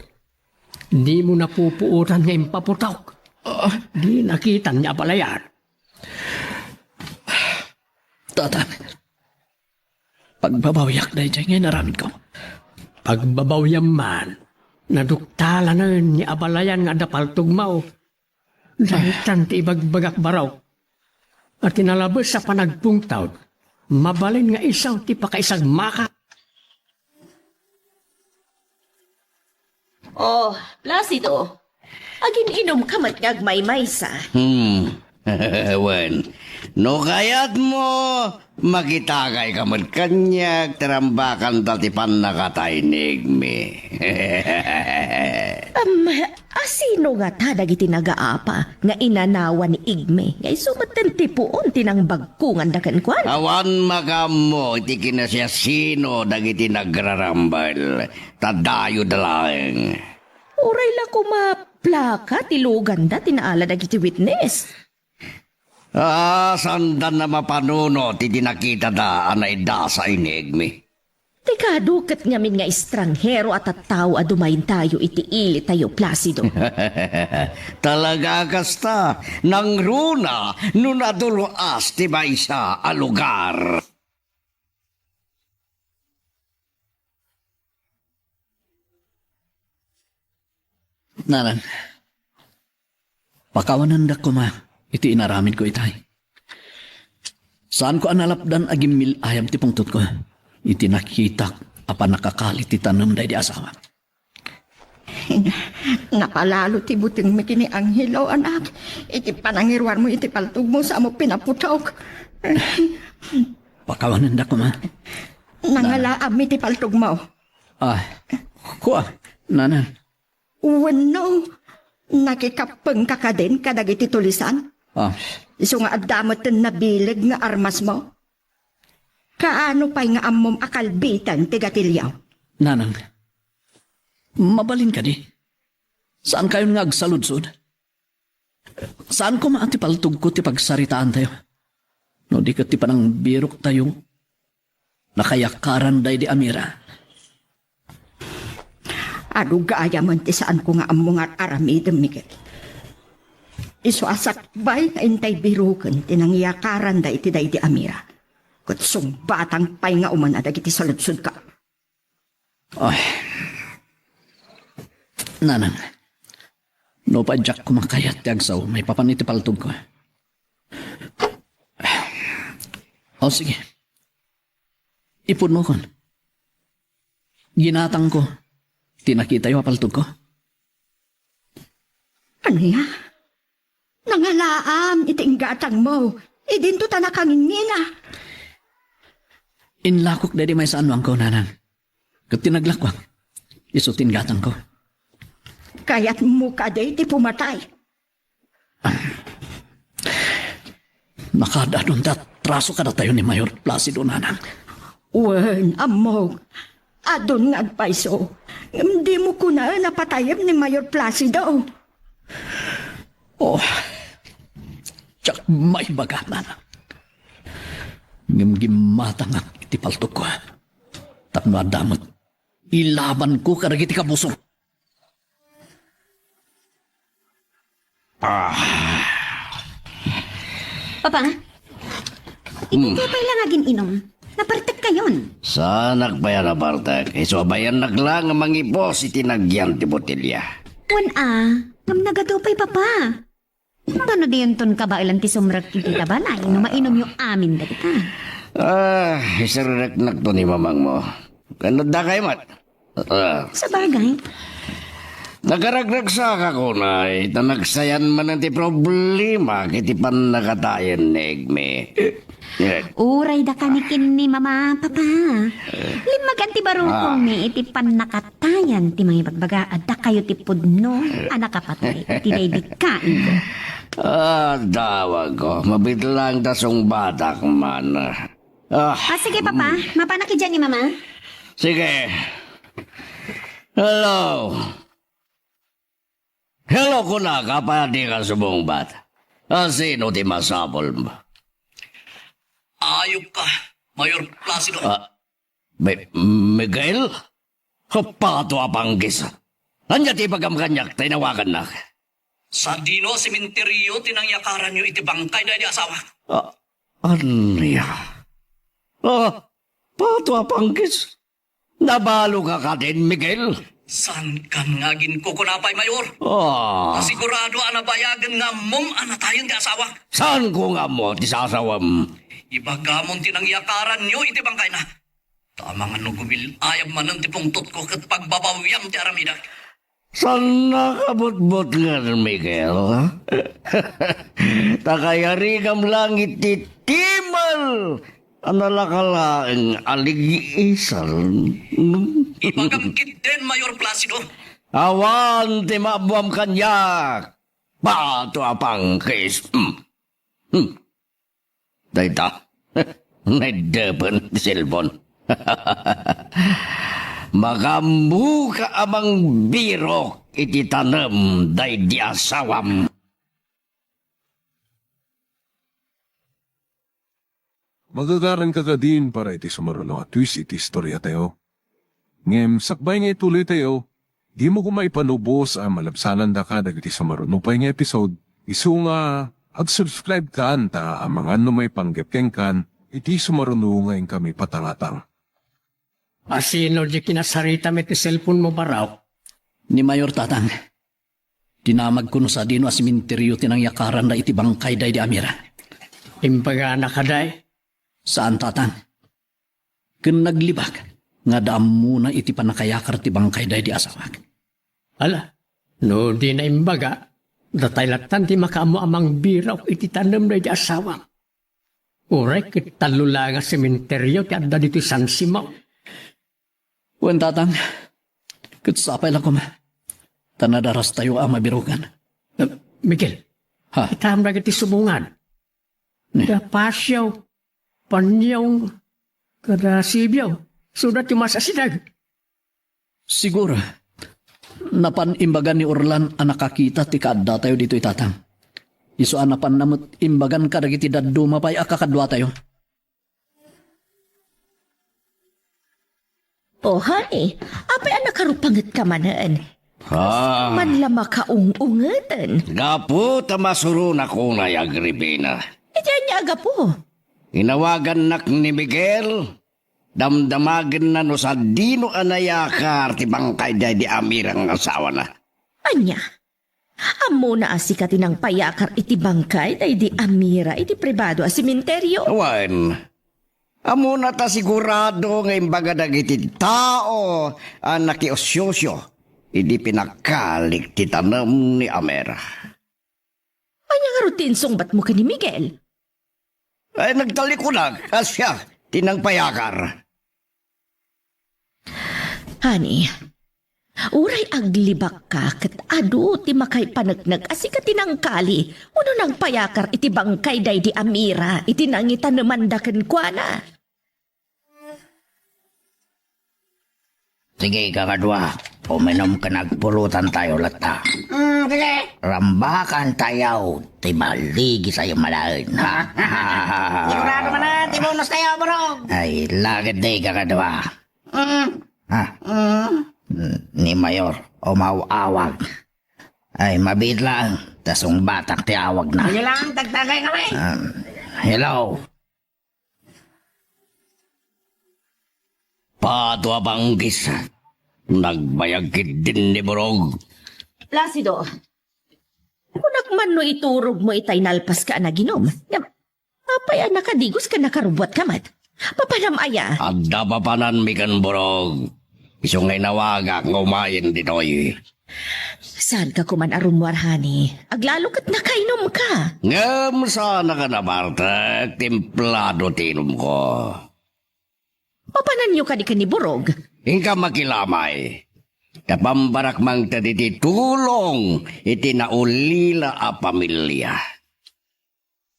Dimo napupuotan nga impaputok. Ah. Di nakitan nga abalayan. Tatang, pagbabawiak daydiay nga inaramidko. Pagbabawiam man, nadukta laeng ni abalayan nga adda paltogmo. Daytan ti ibagbagak, barok. A ti nalabes a panagpungtod, mabalin nga isu ti pakaisagmaka. Oh, Placido. Agin-inumka met nga agmaymaysa. Hmm. Wen, no kayatmo, makitakayka met kaniak, ti rambakanta ti pannakatay ni Igmi. Am, a sino ngata dagiti nagaapa nga inanawa ni Igmi nga isu metten ti puon ti nangbagkonganda kenkuana? Awan makaammo iti kinasiasino dagiti nagrarambel, ta dayoda laeng. Uray la koma plaka ti luganda ti naala dagiti witness. Ah, saandan a mapanunot iti nakitada a naidasa ni Igmi. Ti kadu ket ngamin nga estranghero a tattao a dumaydayo iti ilitayo, Placido. Talaga a kasta, nangruna no nadul-as ti maysa a lugar. Nanang, pakawanendak koma iti inaramidko itay. Saanko a nalapdan a gimmil-ayab ti pungtotko iti nakitak a pannakakali ti tanem daydi asawak. Napalalo ti butengmi ken ni Angelo, anak, iti panangiruarmo iti paltogmo sa mo pinaputok. Pakawanendak koma. Nangalaam iti paltogmo. Ah, kua, nanang. Wenno, nakikappengka kadin kadagiti tulisan? Ah. Isu nga adda met nabileg nga armasmo? Kaano pay nga ammom a kalbitan ti gatilio? Nanang, mabalin kadi? Saankayon nga agsaludsod? Saan koma ti paltogko ti pagsaritaantayo? No di ket ti panangbiroktayo, nakayakaran daydi a Mira. Adu gayamen ti saanko nga ammo nga ar-aramidem, Miguel. Isu a sakbay nga intay biroken ti nangyakaran daydi a Mira. Ket sungbatang pay nga umuna dagiti saludsodko. Ay. Nanang, no pay diak koma kayat ti agsao maipapan iti paltogko. O, sige. Ipudmokon. Ginatangko ti nakitayo a paltogko. Ania? Nangalaam iti inggatangmo. Idinto ta nakangingina. Inlakok daydi maysa a nuangko, nanang. Ket ti naglakuak, isu ti inggatangko. Kayatmo kadi ti pumatay? Nakaad-adun ti atraso kadatayo ni Mayor Placido, nanang. Wen, ammok. Adun nga agpayso. Ngem dimo kunaen a patayem ni Mayor Placido. Oh, diak maibaga, nanang. Ngem gimmatangak iti paltogko. Tapno adda met ilabanko kadagiti kabusor. Ah. Papa, iti Hmm. pay la nga agin-inum. Napartekkayon. Saanak pay a napartek? Isu a bayannak la nga mangipos iti nagyan ti botelya. Wen a, ngem nagadu pay, Papa. Tano diyonton kabaelan ti sumrek iti tabalay no mainumyo amin dagita. Ah, isarreknakto ni mamangmo. Ken adda kayat met? Ah. Sabagay. Nagaragragsak a kunay, ta nagsayan manen ti problema iti pannakatayen ni Igmi. Eh. Uray dakayo ni Mama, Papa. Limmagan ti barukongmi Ah. iti pannakatayan ti mangibagbaga a dakayo ti pudno a nakapatay iti daydi kainko. Ah, dawagko, mabitlang ta sungbatak man. Ah. Ah, sige, Papa. Mm. Mapanak idiay ni Mama. Sige. Hello. Hello, kunak, apay a dika sumungbat? A sino ti masapulmo? Ayupka, Mayor Placido. Ah, Mi-, Miguel? Hapato a panggis. Ania ti ibagam kaniak ta inawagannak? Sadino a sementeryo ti nangyakaranyo iti bangkay daydi asawak? Ah, ania? Ah, pato a pangkis. Nabalo ka kadin, Miguel? Saan kan nga aginkukuna pay, Mayor? Ah. Sigurado a nabayagen nga ammom a natayen ti asawa. Saan ko nga ammo ti sasawam? Ibagamon ti nangyakaranyo iti bangkayna. Ta amangan no gumil-ayab manen ti pungtotko ket pagbabawiam ti aramidak. Saan nakabutbutngen, Miguel? Ta kayarigam langit ti timal a nalaka laeng a ligiisan. Ibagam ketdin, Mayor Placido. Awan ti mabuam kaniak. Pato a pangkis. Hmm. Hmm. Dayta, naiddepen ti cellphone. Makambuka a mangbirok iti tanem daydi asawam. Magagaran ka kadin para iti sumaruno a twist iti istoriatayo. Ngem sakbay nga ituloytayo, dimo koma ipanubos a malabsanandaka dagiti sumaruno pay nga episode, isu nga ag-subscribe kan ta amangan no maipanggep kenkan iti sumaruno nga inkami patangatang. Asino di kinasaritam iti cellphone mo, Barok? Ni Mayor, Tatang. Dinamagko no sadino a sementeryo ti nangyakaranda iti bangkay daydi Amira. Imbagana kadi? Saan, Tatang. Ken naglibak nga adda ammona iti pannakayakar ti bangkay daydi asawak. Ala, no dina imbaga, datay lattan ti makaammo a mangbirok iti tanem daydi asawam. Uray ket tallo laeng a sementeryo ti adda ditoy San Simon. Wen, Tatang, ket sapay la koma ta nadarastayo a mabirokan. Eh, Miguel, Ha? Kitam dagiti subongan. Ni? Da Pasio, Panyong, kada Sibio, suda ti masasideg. Siguro, napan imbaga ni Orlan a nakakita ti kaaddatayo ditoy, Tatang. Isu a napanna met imbagan kadagiti dadduma pay a kakaduatayo. O, honey, apay a nakarupangetka manen? Ah. Man la makaung-ungeten. Gapu ta masuronak unay, Agripina. Iti ania a gapu? Inawagannak ni Miguel, damdamagenna no sadino a nayakar ti bangkay daydi Amira nga asawana. Ania? Ammona a sika ti nangpayakar iti bangkay daydi Amira iti pribado a sementeryo? Wen, ammona ta sigurado nga imbaga dagiti tao a nakiusiosio idi pinakalik ti tanem ni Amira. Ania ngarud ti insungbatmo ken ni Miguel? Ay, nagtalikunak a siak ti nangpayakar. Honey, uray aglibakka ket adu ti makaipaneknek a sika ti nangkali wenno nangpayakar iti bangkay daydi Amira iti nangitanemanda kenkuana. Sige, kakadua, uminom ken agpulotantayo latta. Mm, sige. Rambakantayo ti baligitayo malaen, ha? Sigurado man ti bonustayo, Borog. Ay, lagad di, kakadua. Mm. Ha? Mm. Ni Mayor, umaw-awag. Ay, mabiit lang, ta sungbatak ti awagna. Sige lang, tagtagay kami. Um, hello. Pato a panggis. Nagbayag ketdin ni Borog. Placido, kunak man no iturogmo itay nalpaska a naginom. Ngem, apay a nakadigos ken nakarubbuatka met? Papanam aya? Adda papananmi ken Borog. Isu nga inawagak nga umayen ditoy. Saanka koman a rummuar, honey. Aglalo ket nakainumka. Ngem saannak a nabartek, templado ti inumko. Mapananyo kadi ken ni Borog? Inka makilamay. Ta pambarak mangted iti tulong iti naulila a pamilia.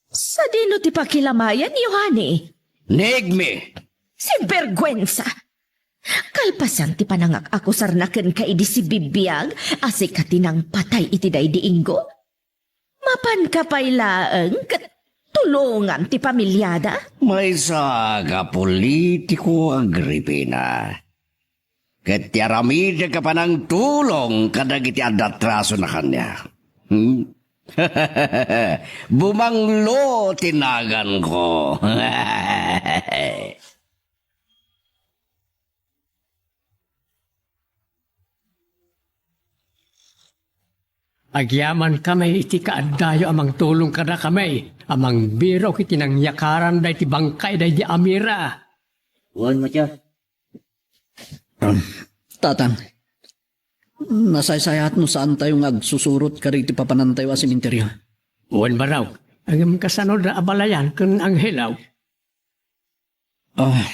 Sadino ti pakilamayan, honey? Negmi! Sinberguensa! Kalpasan ti panangak-akusarna kenka idi sibibiag a sika ti nangpatay iti daydi Ingo? Mapanka pay laeng ket tulongam ti pamiliada? Maysa ka politiko, Agripina. Ket ti aramidek a panangtulong kadagiti adda atrasona kaniak. Hmm? Bumanglo ti naganko. Agyamankami iti kaaddayo a mangtulong kadakami a mangbirok iti nangyakaran daydi bangkay daydi Amira. Wen, Matya. Um, Tatang, nasaysayaat no saantayo nga agsusurot kadagiti papanantayo a sementeryo. Wen, Barok, ngem kasano da abalayan ken Angelo? Ah,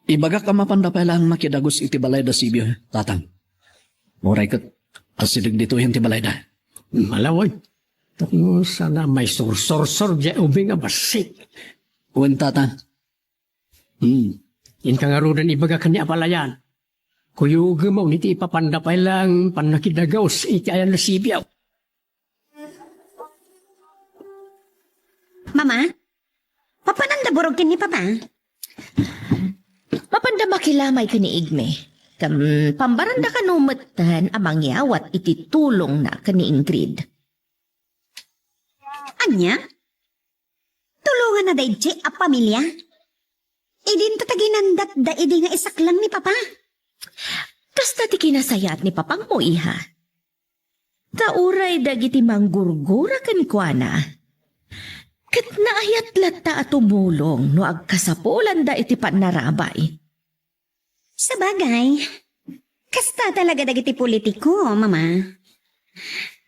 ibagak a mapanda pay laeng makidagus iti balay da Sibio, Tatang. Uray ket asideg ditoyen ti balayda. Malawen. Tapno saan a maisursursor diay ubing a bassit. Wen, Tatang. Hmm. Inka ngaruden ibaga ken ni abalayan. Kuyogem iti ipapanda pay laeng pannakidagus iti ayan da Sibio. Mama, papananda Burog ken ni Papa? Mapanda makilamay ken ni Igme. Ken pambaranda kano metten a mangyawat iti tulongna ken ni Ingrid. Ania? Tulonganna daydiay a pamilia? Idinto ta ginandatda idi nga isaklang ni Papa. Kasta ti kinasayaat ni Papangmo, iha. Ta uray dagiti manggurgura kenkuana, ket naayat latta a tumulong no agkasapulanda iti pannarabay. Sabagay, kasta talaga dagiti politiko, Mama.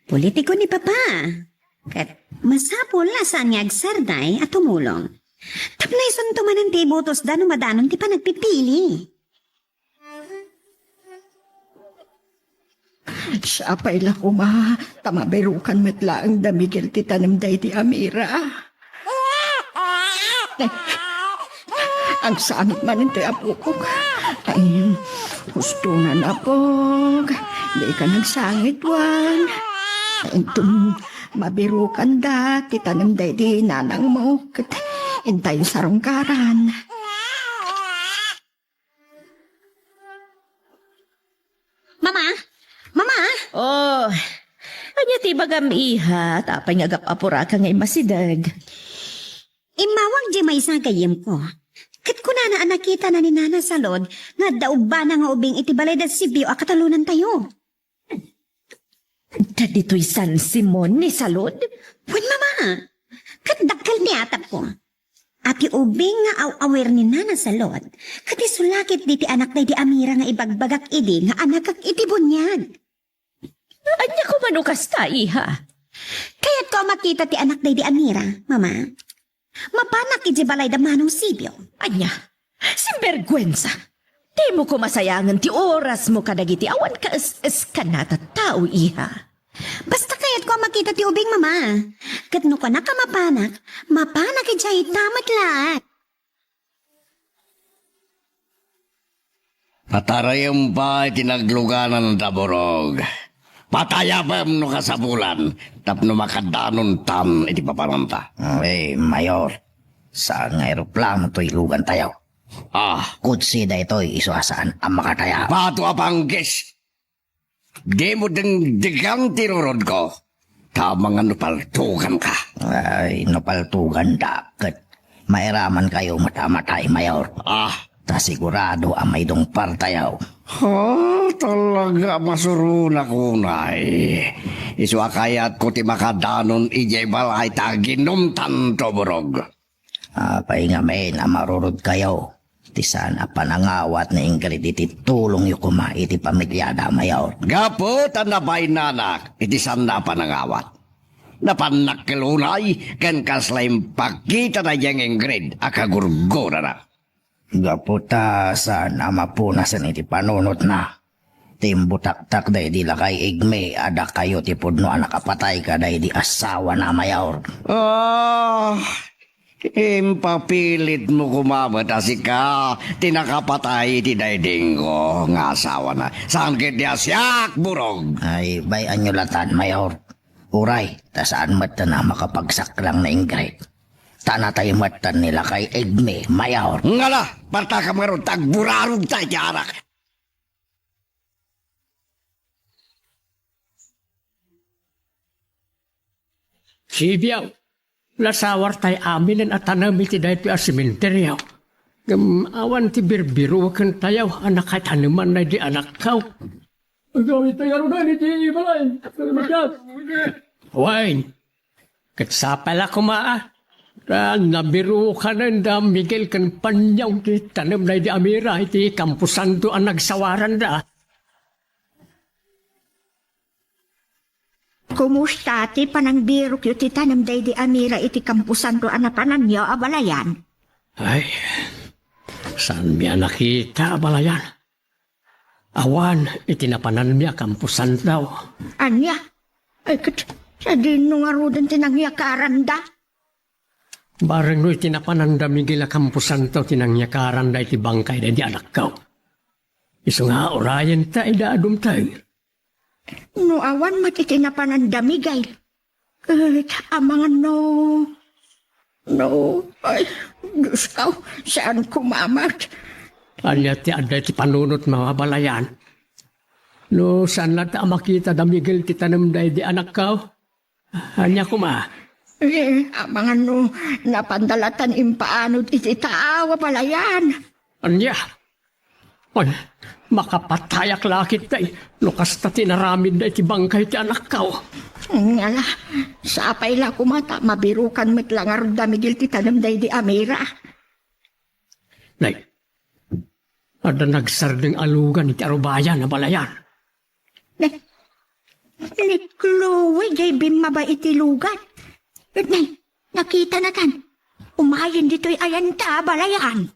Politiko ni Papa. Ket masapul a saan nga agsardeng a tumulong. Tapno isunto manen ti ibutosda no madanon ti panagpipili. Siapay la koma, ta mabirukan met laeng da Miguel ti tanem daydi Amira. Agsangit manen ti apok. Ay, husto nga napog. Dika nagsangit, Juan. Inton mabirukan da ti tanem daydi nanangmo, ket intayo sarungkaran. Mama? Mama? Oh, ania ti ibagam, iha? Apay nga agap-apuraka nga immasideg? Immawag diay maysa a gayyemko. Ket kunana a nakitana ni Nana Salud nga adda ubbana nga ubing iti balay da Sibio a katalonantayo. Adda ditoy San Simon ni Salud? Wen, Mama. Ket dakkel ti atapko. A ti ubing nga aw-awir ni Nana Salud, ket isu la ketdi ti anak daydi Amira nga ibagbagak idi nga anakak iti buniag. Ania koma no kasta, iha? Kayatko a makita ti anak daydi Amira, Mama. Mapanak idiay balay da Manong Sibio. Ania? Sinberguensa! Dimo koma sayangen ti orasmo kadagiti awan kaes-eskan a tattao, iha. Basta kayatko a makita ti ubing, Mama. Ket no kunak a mapanak, mapanak idiay ta met laeng. Patarayem pay ti naglugananda, Burog. Patayabem no kasapulan, tapno makadanontan iti papananta. Eh, Mayor, saan nga eroplano toy lugantayo? Ah. Kotse daytoy isu a saan a makatayab. Bato a panggis! Dimo dengdegan ti rurodko. Ta amangan no paltuganka. Ay, no paltuganda, ket mairamankayo met a matay, Mayor. Ah. Ta sigurado a maidungpartayo. Ha, talaga a masuronak unay. Isu a kayatko ti makadanon idiay balay ta aginumtanto, Burog. Apay ngamin a marurodkayo ti saan a panangawat ni Ingrid iti tulongyo koma iti pamiliada, Mayor? Gapu ta nabaynanak iti saanna a panangawat. Napannak ket unay ken kasla impakitana diay Ingrid a kagurgurana. Gapu ta saan a mapunasen iti panunotna. Ti imbutaktak daydi lakay Igme a dakayo ti pudno a nakapatay kadaydi asawana, Mayor. Ah, impapilitmo koma met a sika ti nakapatay iti daydingko nga asawana. Saan ketdi a siak, Burog? Ay, bay-anyo latan, Mayor. Uray, ta saan metten a makapagsaklang ni Ingrid. Ta natay metten ni lakay Igme, Mayor. Ngala, partakam ngarud ta agburarogta iti arak. Sibiaw, nasawartay aminen a tanem iti daytoy a sementeryo. Ngem awan ti birbirukentayo a nakaitaneman daydi anakko. Agawid tayo ngaruden iti balay. Wen, ket sapay la koma a, ta nabirukanen da Miguel ken Panyong ti tanem daydi a mira iti kamposanto a nagsawaranda. Kumusta ti panangbirokyo ti tanem daydi a mira iti kamposanto a napananyo, abalayan? Ay, saanmi a nakita, abalayan. Awan iti napananmi a kamposanto. Ania? Ay, ket, sadino ngaruden ti nangyakaranda? Bareng no iti napananda Miguel a kamposanto ti nangyakaranda iti bangkay daydi anakko. Isu nga urayenta ida a dumteng. No awan met iti napananda Miguel, ket amangan no, no, ay, Diosko, saan koma met. Ania ti adda iti panunotmo, abalayan? No saan latta a makita da Miguel ti tanem daydi anakko? Ania koma? Eh, amangan no napanda latta impaanod iti taaw, abalayan. Ania? Ay, makapatayak la ketdi no kasta ti inaramidda iti bangkay ti anakko. Ngala, sapay la koma ta mabirukan met la ngarud da Miguel ti tanem daydi a mira. Nay, adda nagsardeng a lugan iti arubayan, abalayan. Ne, ni Chloe jay bimmaba iti lugan. Ket ne, nakitanatan. Umayen ditoy ayanta, abalayan.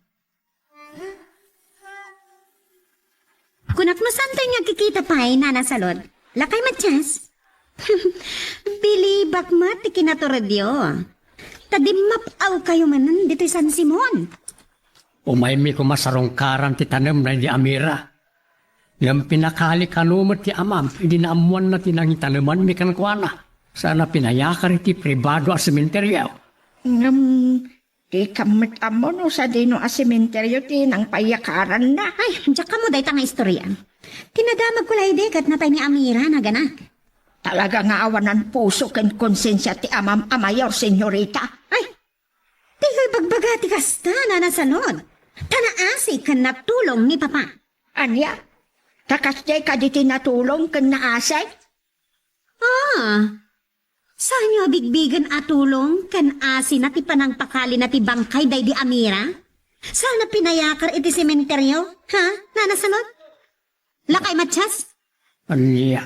Kunak no saantoy nga agkikita pay, Nana Salud. Lakay, Matias. Bilibak met ti kinaturedyo. Ta dimmap-awkayo manen ditoy San Simon. Umaymi koma sarungkaran ti tanem daydi a mira. Ngem pinakali kano met ti amam idi naammoanna ti nangitanemanmi kenkuana. Saan a pinayakar iti pribado a sementeryo. Ngem, dikam met ammo no sadino a sementeryo ti nangpayakaranna. Ay, diak ammo dayta nga istoria. Ti nadamagko la idi ket natay ni Amira, naganak. Talaga nga awanan puso ken konsensia ti amam a mayor, senyorita. Ay, dikay bagbaga ti kasta, Nana Salud. Ta naasi ken natulong ni Papa. Ania? Ta kasdiay kadi ti natulong ken naasi? Ah, saanyo a bigbigen a tulong ken asina ti panangpakalina ti bangkay daydi Amira? Saan a pinayakar iti sementeryo? Ha, Nana Salud? Lakay, Matias? Ania?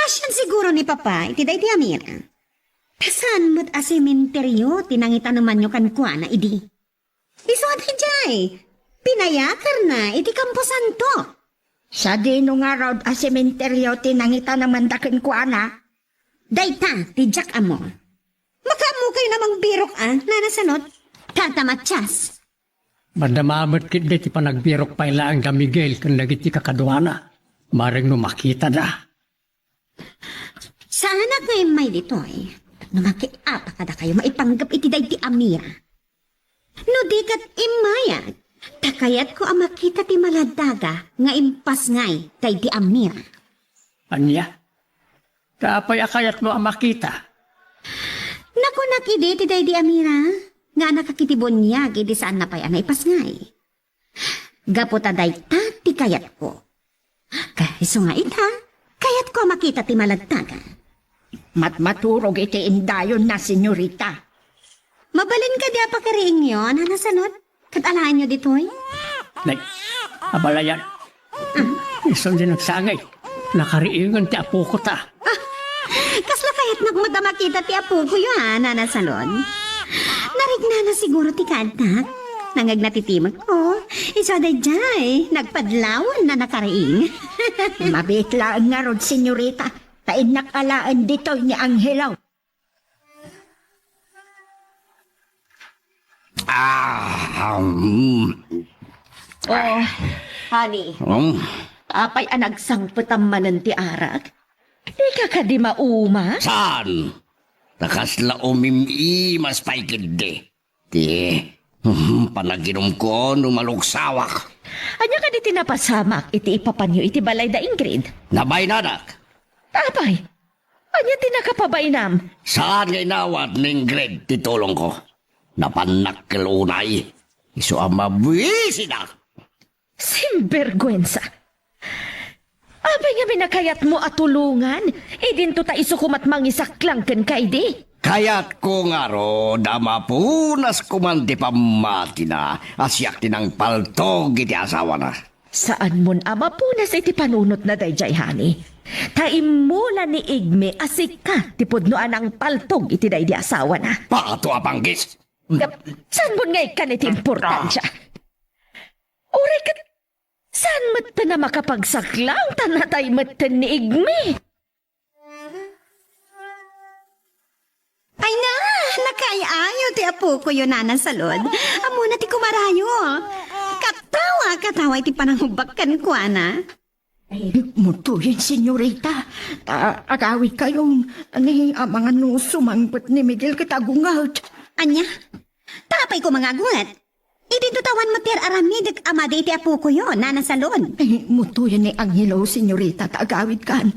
Asian siguro ni Papa iti daydi Amira. Ta saan met a sementeryo ti nangitanemanyo kenkuana idi? Isu a daydiay, pinayakarna iti kamposanto. Sadino ngarud a sementeryo ti nangitanamanda kenkuana? Dayta ti diak ammo. Makaammokayon a mangbirok a, Nana Salud? Tata Matias. Madama met ketdi ti panagbirok pay laeng da Miguel ken dagiti kakaduana. Bareng no makitada. Saanak nga immay ditoy. No makiapa kadakayo maipanggep iti daydi Amira. No di ket immayak, ta kayatko a makita ti maladdaga nga impasngay daydi Amira. Ania? Ta apay a kayatmo a makita? Nakunak idi ti daydi Amira nga nakakitibuniag idi saanna pay a naipasngay. Gapu ta dayta ti kayatko. Kaiso nga ita, kayatko a makita ti maladdaga. Matmaturog iti indayonna, senyorita. Mabalin kadi a pakariingyo, Nana Salud? Ket alaenyo ditoy? Nay, abalayan. Isu ti nagsangay. Nakariingen ti apoko ta. Ah, kasla kayatnak met a makita ti apokoyo, a, Nana Salud? Narignana siguro ti kaaddak. Nangngegna ti timekko. Isu a daydiay, nagpadlawan a nakariing. Mabiit laeng ngarud, senyorita, ta innak alaen ditoy ni Angelo. Ah, mm. Oh, honey. Mm. Apay a nagsangpetam manen ti arak? Dika kadi maumas? Saan? Ta kasla umim-imas pay ketdi. Ti, mm, panaginumko no malugsawak. Ania kadi ti napasamak iti ipapanyo iti balay da Ingrid? Nabaynanak. Apay? Ania ti nakapabainam? Saan nga inawat ni Ingrid ti tulongko? Napannak kel unay. Isu a mabuisidak. Simberguensa! Apay ngamin a kayatmo a tulongan? Idinto ta isu koma ti mangisaklang kenka idi. Kayatko ngarud a mapunas koman ti pammatina a siak ti nangpaltog iti asawana. Saanmon a mapunas iti panunotna daydiay, honey. Ta immula ni Igme a sika ti pudno a nangpaltog iti daydi asawana. Pato a panggis! Saanmon nga ikkan iti importansia? Uray ket saan metten a makapagsaklang ta natay metten ni Igme? Ay na, nakaay-ayo ti apokoyo, Nana Salud. Ammona ti kumarayo. Katawa, katawa iti panangubbak kenkuana. Ay, mutoyen, senyorita. Ta agawidkayon. Ni amangan no sumangpet ni Miguel ket agunget. Ania? Ta apay koma nga agunget? Idinto ta awan met ti ar-aramidek a madi iti apokoyo, Nana Salud. Eh, mutoyen ni Angelo, senyorita, ta agawidkan.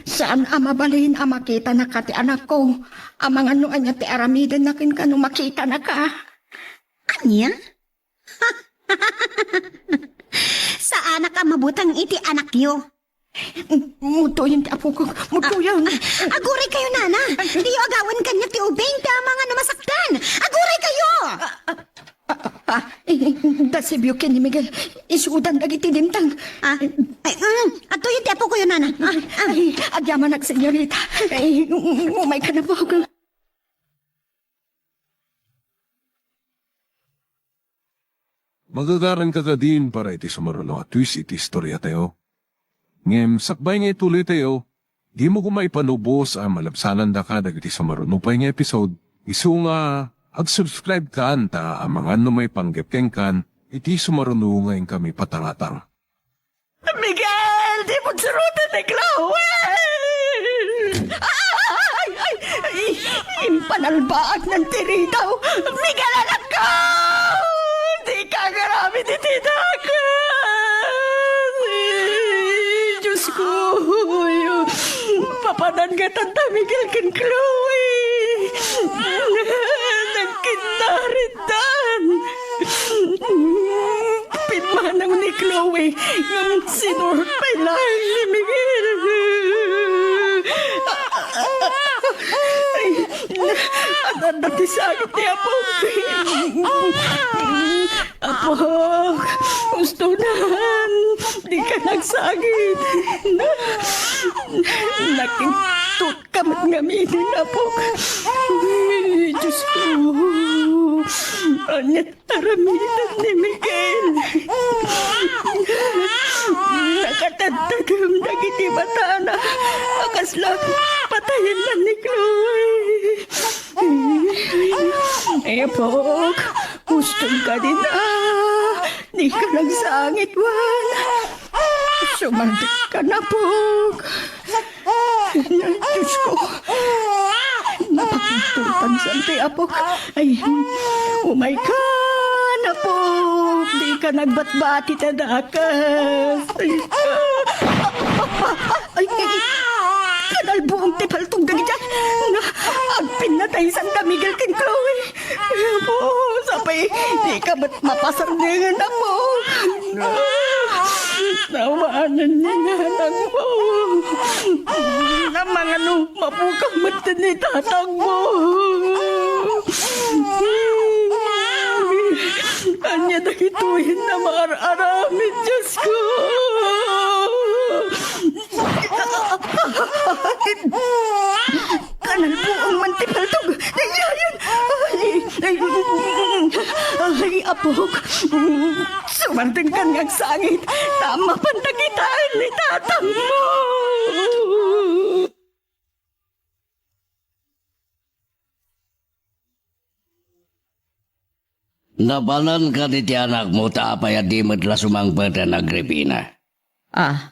Saan a mabalin a makitanaka ti anakko. Amangan no ania ti aramidenna kenka no makitanaka. Ania? Saanak a mabuteng iti anakyo. Mutoyen ti apokok. Mutoyen. Ah, ah, aguray kayo, Nana. Diyo agawen kaniak ti ubing ti amangan no masaktan. Aguray kayo! Ah, ah, ah, ah, eh, dasebyo ken ni Miguel. Isudan dagiti dimteng. Ah, ay, mm, adtoyen ti apokoyo, Nana. Ah, ah. Ay, agyamanak, senyorita. Ay, um, um, umayka na po. Magagaranka kadin para iti sumaruno a twist iti istoriatayo. Ngem sakbay nga ituloytayo, dimo koma ipanubos a malabsanandaka dagiti sumaruno pay nga episode, isu nga ag-subscribe kan ta amangan no maipanggep kenkan iti sumaruno nga inkami patangatang. Miguel, dimo suroten ni Chloe! Ay, ay, ay, impanalbaagnan ti ridaw. Miguel, anakko! Dika agaramid iti dakes! Diosko, papanan nga tanda Miguel ken Chloe. Nagkinnaritdan. Pimmanang ni Chloe ngem sinurpay laeng ni Miguel. Ay, adda ti sakit ni Apok. Apok, ustonan, dika nagsakit. Nakintut ka met ngamin, Apok. Ay, Diosko. Ania Aramiden ni Miguel. Nakatadtadem dagiti matana a kasla patayenna ni Chloe. Ay, Apok, uston ka din, a. Dika nagsangit, wen. Sumangpet ka, Apok. Diosko, napakintultan san ti Apok. Ay, umayka, Apok. Dika nagbatbati ta dakes. Ay, ay, ay, kanalbuong ti paltog dagiti. Agpinnatay san da Miguel ken Chloe. Apo, sapay, dika met mapasardeng, Apo. Awanen ni nanangmo. Amangan no mapukaw met ni tatangmo. Ania dagitoy a maar-aramid, Diosko? Kanalbuong man ti paltog. Ay, ay, ay. Ay, ay, ay, Apok. Sumardengkan nga agsangit. Ta mapanda kitaen ni tatangmo. Napananka diti anakmo ta apay a di met la sumangpeten, Agripina? Ah.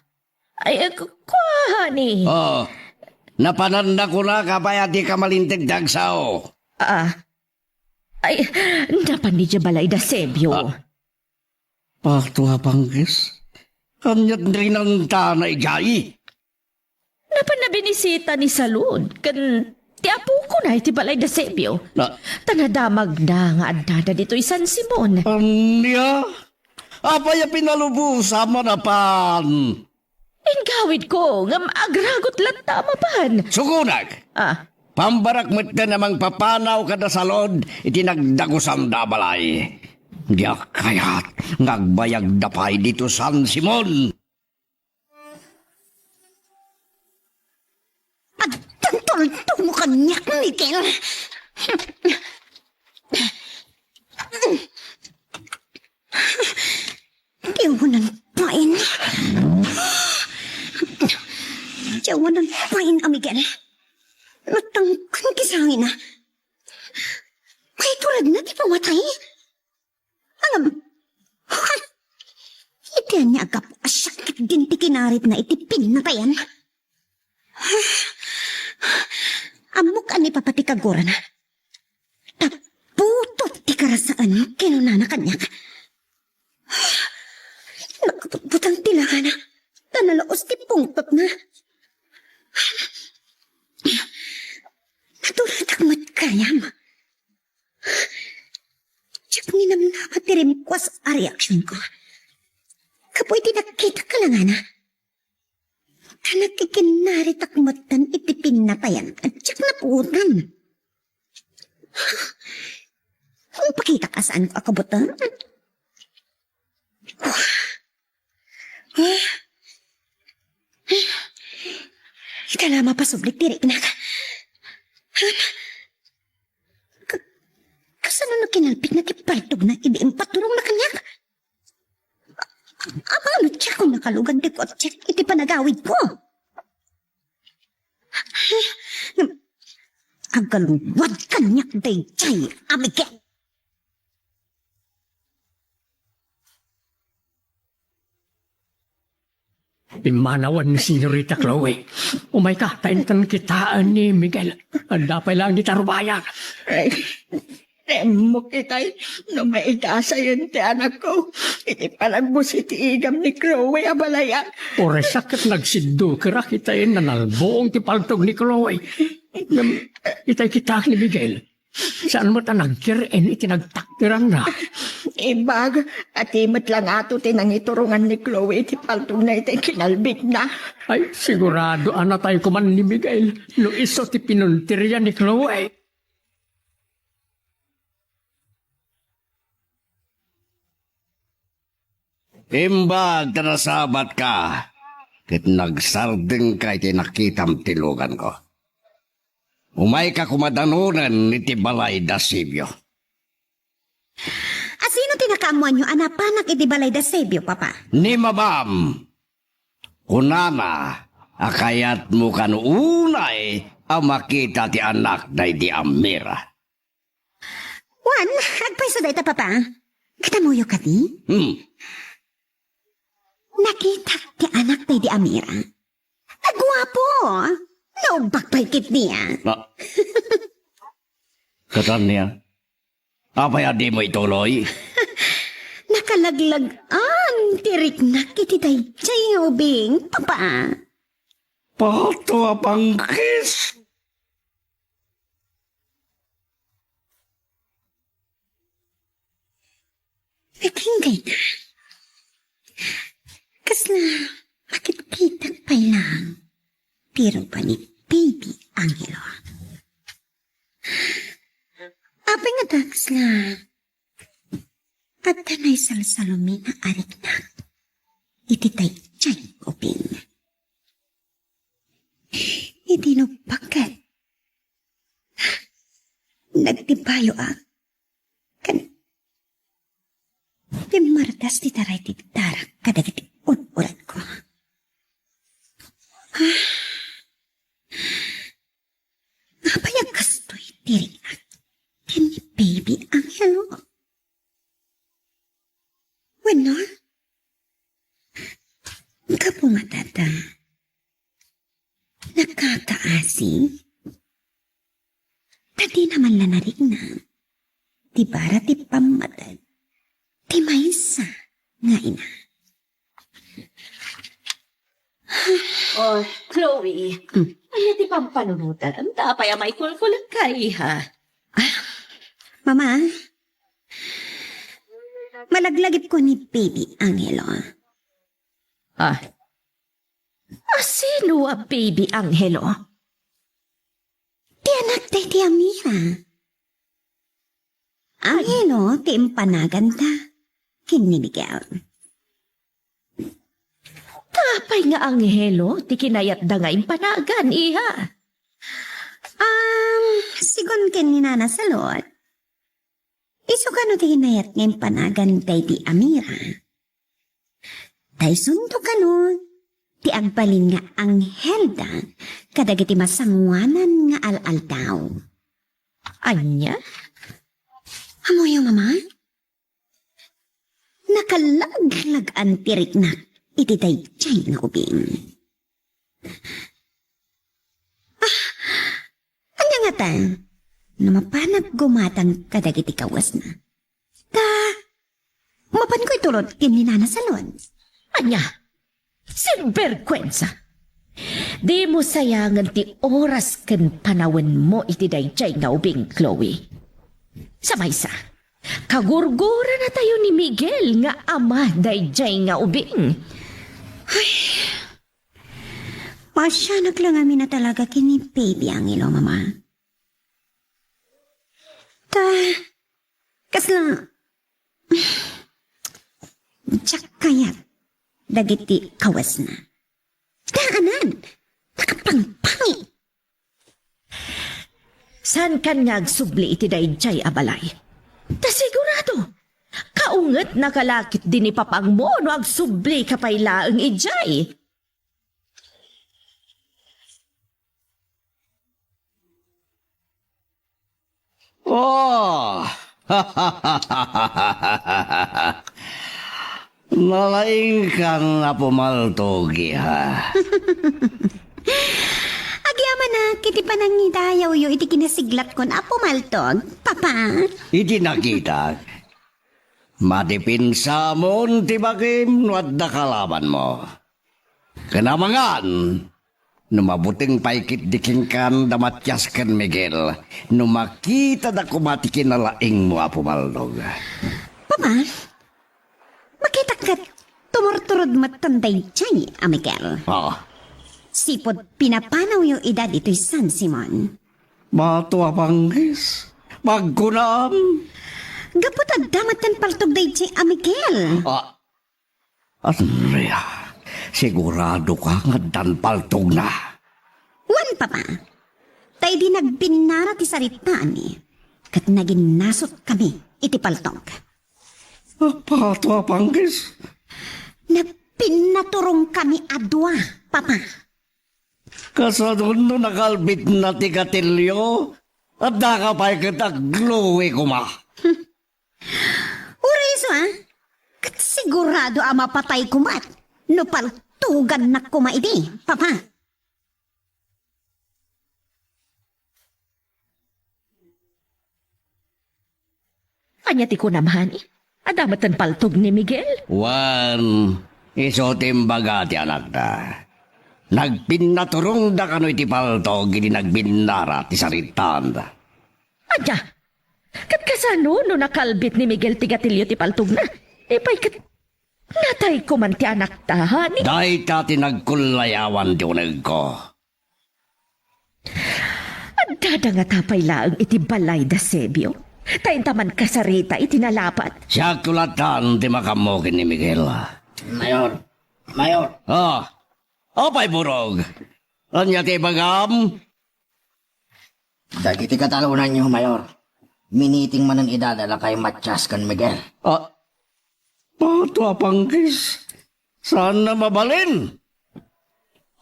Ay, ku-, kuani. Oh, napananna kunak apay a dika malinteg ti agsao. Ah. Ay, napan idiay balay da Sebio. Ah. Pato a panggis. Aniat rinantana idiay? Napan nabinisita ni Salud ken ti apokona iti balay da Sebio. Na- Ta nadamagda nga addada ditoy San Simon. Ania? Apay a pinalubosa a mapan? Inggawidko, ngem agragot latta a mapan. Sugonak! Ah. Pambarak metten a mangpapanaw kada Salud iti nagdagusanda a balay. Diak kayat nga agbayagda pay dito San Simon. Agtultulto mo kaniak, Miguel. Ti awanan pain. Ti awanan pain a Miguel. Natangken ti sangina. Maituredna ti pamatay. Ngem, ha? Iti ania a gapu a siak ketdin ti kinaritna iti pinnatayan? Ammok a ni Papa ti kagurana. Ta putot ti karasaan, kinunana kaniak. Nakabutbutang ti langana, ta nalaos ti pungtotna. Naturatak met gayam. Diak ninamnama ti rimmuar a reaksionko. Gapu iti nakitak a langana. Ta nakikinnaritak metten iti pinnatayan a diak napuotan. Impakitak a saanko a kabuteng. Ita la mapasublit ti riknak. Ka-, kasano no kinalbitna ti paltogna idi impaturongna kaniak? Apay no diakon nakalugan ti kotsek iti panagawidko? Aggalwad kaniak daydiay a Miguel. Pimmanawen ni Senyorita Chloe. Umayka, ta inton kitaen ni Miguel. Adda pay laeng dita rubayan. Ay, remmok itay, no maidasayen ti anakko iti panagbusi ti igam ni Chloe a balayan. Uray sakit nagsiddukerak itay nanalbuong ti paltog ni Chloe. Ngem, itay kitaek ni Miguel. Saan met a nagkir-en iti nagtakderanna. Imbag, ati met la ngato ti nangiturongan ni Chloe iti paltogna iti kinalbitna. Ay, sigurado a natayko man ni Miguel no isu ti pinuntirya ni Chloe. Imbag ta nasabatka, ket nagsardengka iti nakitam ti luganko. Umayka koma danonen iti balay da Sebio. Asino ti nakaammoanyo a napanak iti balay da Sebio, Papa? Ni mamam, kunana a kayatmo kano unay a makita ti anak daydi Amira. Wen, agpayso dayta, Papa. Ket ammoyo kadi? Hmm. Nakitak ti anak daydi Amira. Aguapo! Naubbag pay ketdi a. Ah. Ket ania? Apay a dimo ituloy? Nakalaglag-an ti riknak iti daydiay nga ubing, Papa. Pato a pangkis! Agingga ita. Kasla makitkitak pay laeng ti rupa ni Baby Angelo. Apay ngata kasla adda naisalsalumina a riknak iti daydiay nga ubing. Iti nuppak ket nagtibayo a ken pimmardas ti taray ti darak kadagiti ud-uratko. Ah, apay a kastoy ti riknak ken ni Baby Angelo? Wenno, gapu nga dada, nakakaasi. Ta dina man la narikna ti bara ti pammateg ti maysa nga ina. Oh, Chloe. Hmm. Aya ti pampanunotam. Ta apay a maikulkulek ka, iha? Ah, Mama, malaglagipko ni Baby Angelo. Ah. A sino a Baby Angelo? Ti anak daydi Amira. Angelo ti impanaganta ken ni Miguel. Ta apay nga Angelo ti kinayatda nga impanagan, iha? Um, sigun ken ni Nana Salot, isu kano ti kinayat nga impanagan daydi Amira. Ta isunto kano ti agbalin nga anghelda kadagiti masangoanan nga al-aldaw. Ania? Ammoyo, Mama? Nakalaglagan ti riknak iti daydiay nga ubing. Ah, ania ngata? No mapanak gumatang kadagiti kawesna, ta mapanko itulod ken ni Nana Salot. Ania? Sinberkuensa! Dimo sayangen ti oras ken panawenmo iti daydiay nga ubing, Chloe. Sa maysa, kagurguranatayo ni Miguel nga ama daydiay nga ubing. Ay, pasianak la ngamin a talaga ken ni Baby Angelo, Mama. Ta, kasla, diak kayat dagiti kawesna. Daanan, nakapangpangit. Saankan nga agsubli iti daydiay a balay? Ta sigurado, kaungetnaka la ketdi ni papangmo no agsublika pay laeng idiay. Oh! Nalaingkan a pumaltog, iha. Agyamanak iti panangidayawyo iti kinasiglatkon a pumaltog, Papa. Iti nakitak, madipinsamon ti bakim no adda kalabanmo. Ken amangan, no mabuteng pay ketdi kenka da Matias ken Miguel, no makitada koma ti kinalaingmo a pumaltog. Papa, makitak ket tumurturod metten daydiay a Miguel. Ah. Sipud pinapanawyo ida ditoy San Simon. Mato a panggis, pagkunam. Gapu ta adda metten paltog daydiay a Miguel. Ah. Andrea, siguradoka nga addan paltogna? Wen, Papa. Ta idi nagbinnara ti saritaanmi, ket naginnasotkami iti paltog. Apato a panggis? Nagpinnaturongkami a dua, Papa. Kasano no nakalbitna ti gatilio? Addaka pay ket agluwi koma. Uray isu, a? Ket sigurado a mapatay koma no paltugannak koma idi, Papa. Ania ti kunam, honey? Adda metten paltog ni Miguel? Wen, isu ti imbaga ti anakda. Nagpinnaturongda kano iti paltog idi nagbinnara ti saritaanda. Ania? Ket kasano no nakalbit ni Miguel ti gatilio ti paltogna? Apay ket natay koman ti anakta, honey? Dayta ti nagkullayawan ti unegko. Addada ngata pay laeng iti balay da Sebio, ta inta mankasarita iti nalapat. Siak latta ti makaammo ken ni Miguel. Mayor! Mayor! Ah, apay, Burog? Ania ti ibagam? Dagiti katalonanyo, Mayor, miniting manen ida da lakay Matias ken Miguel. Ah, Pato a panggis, saanna mabalin?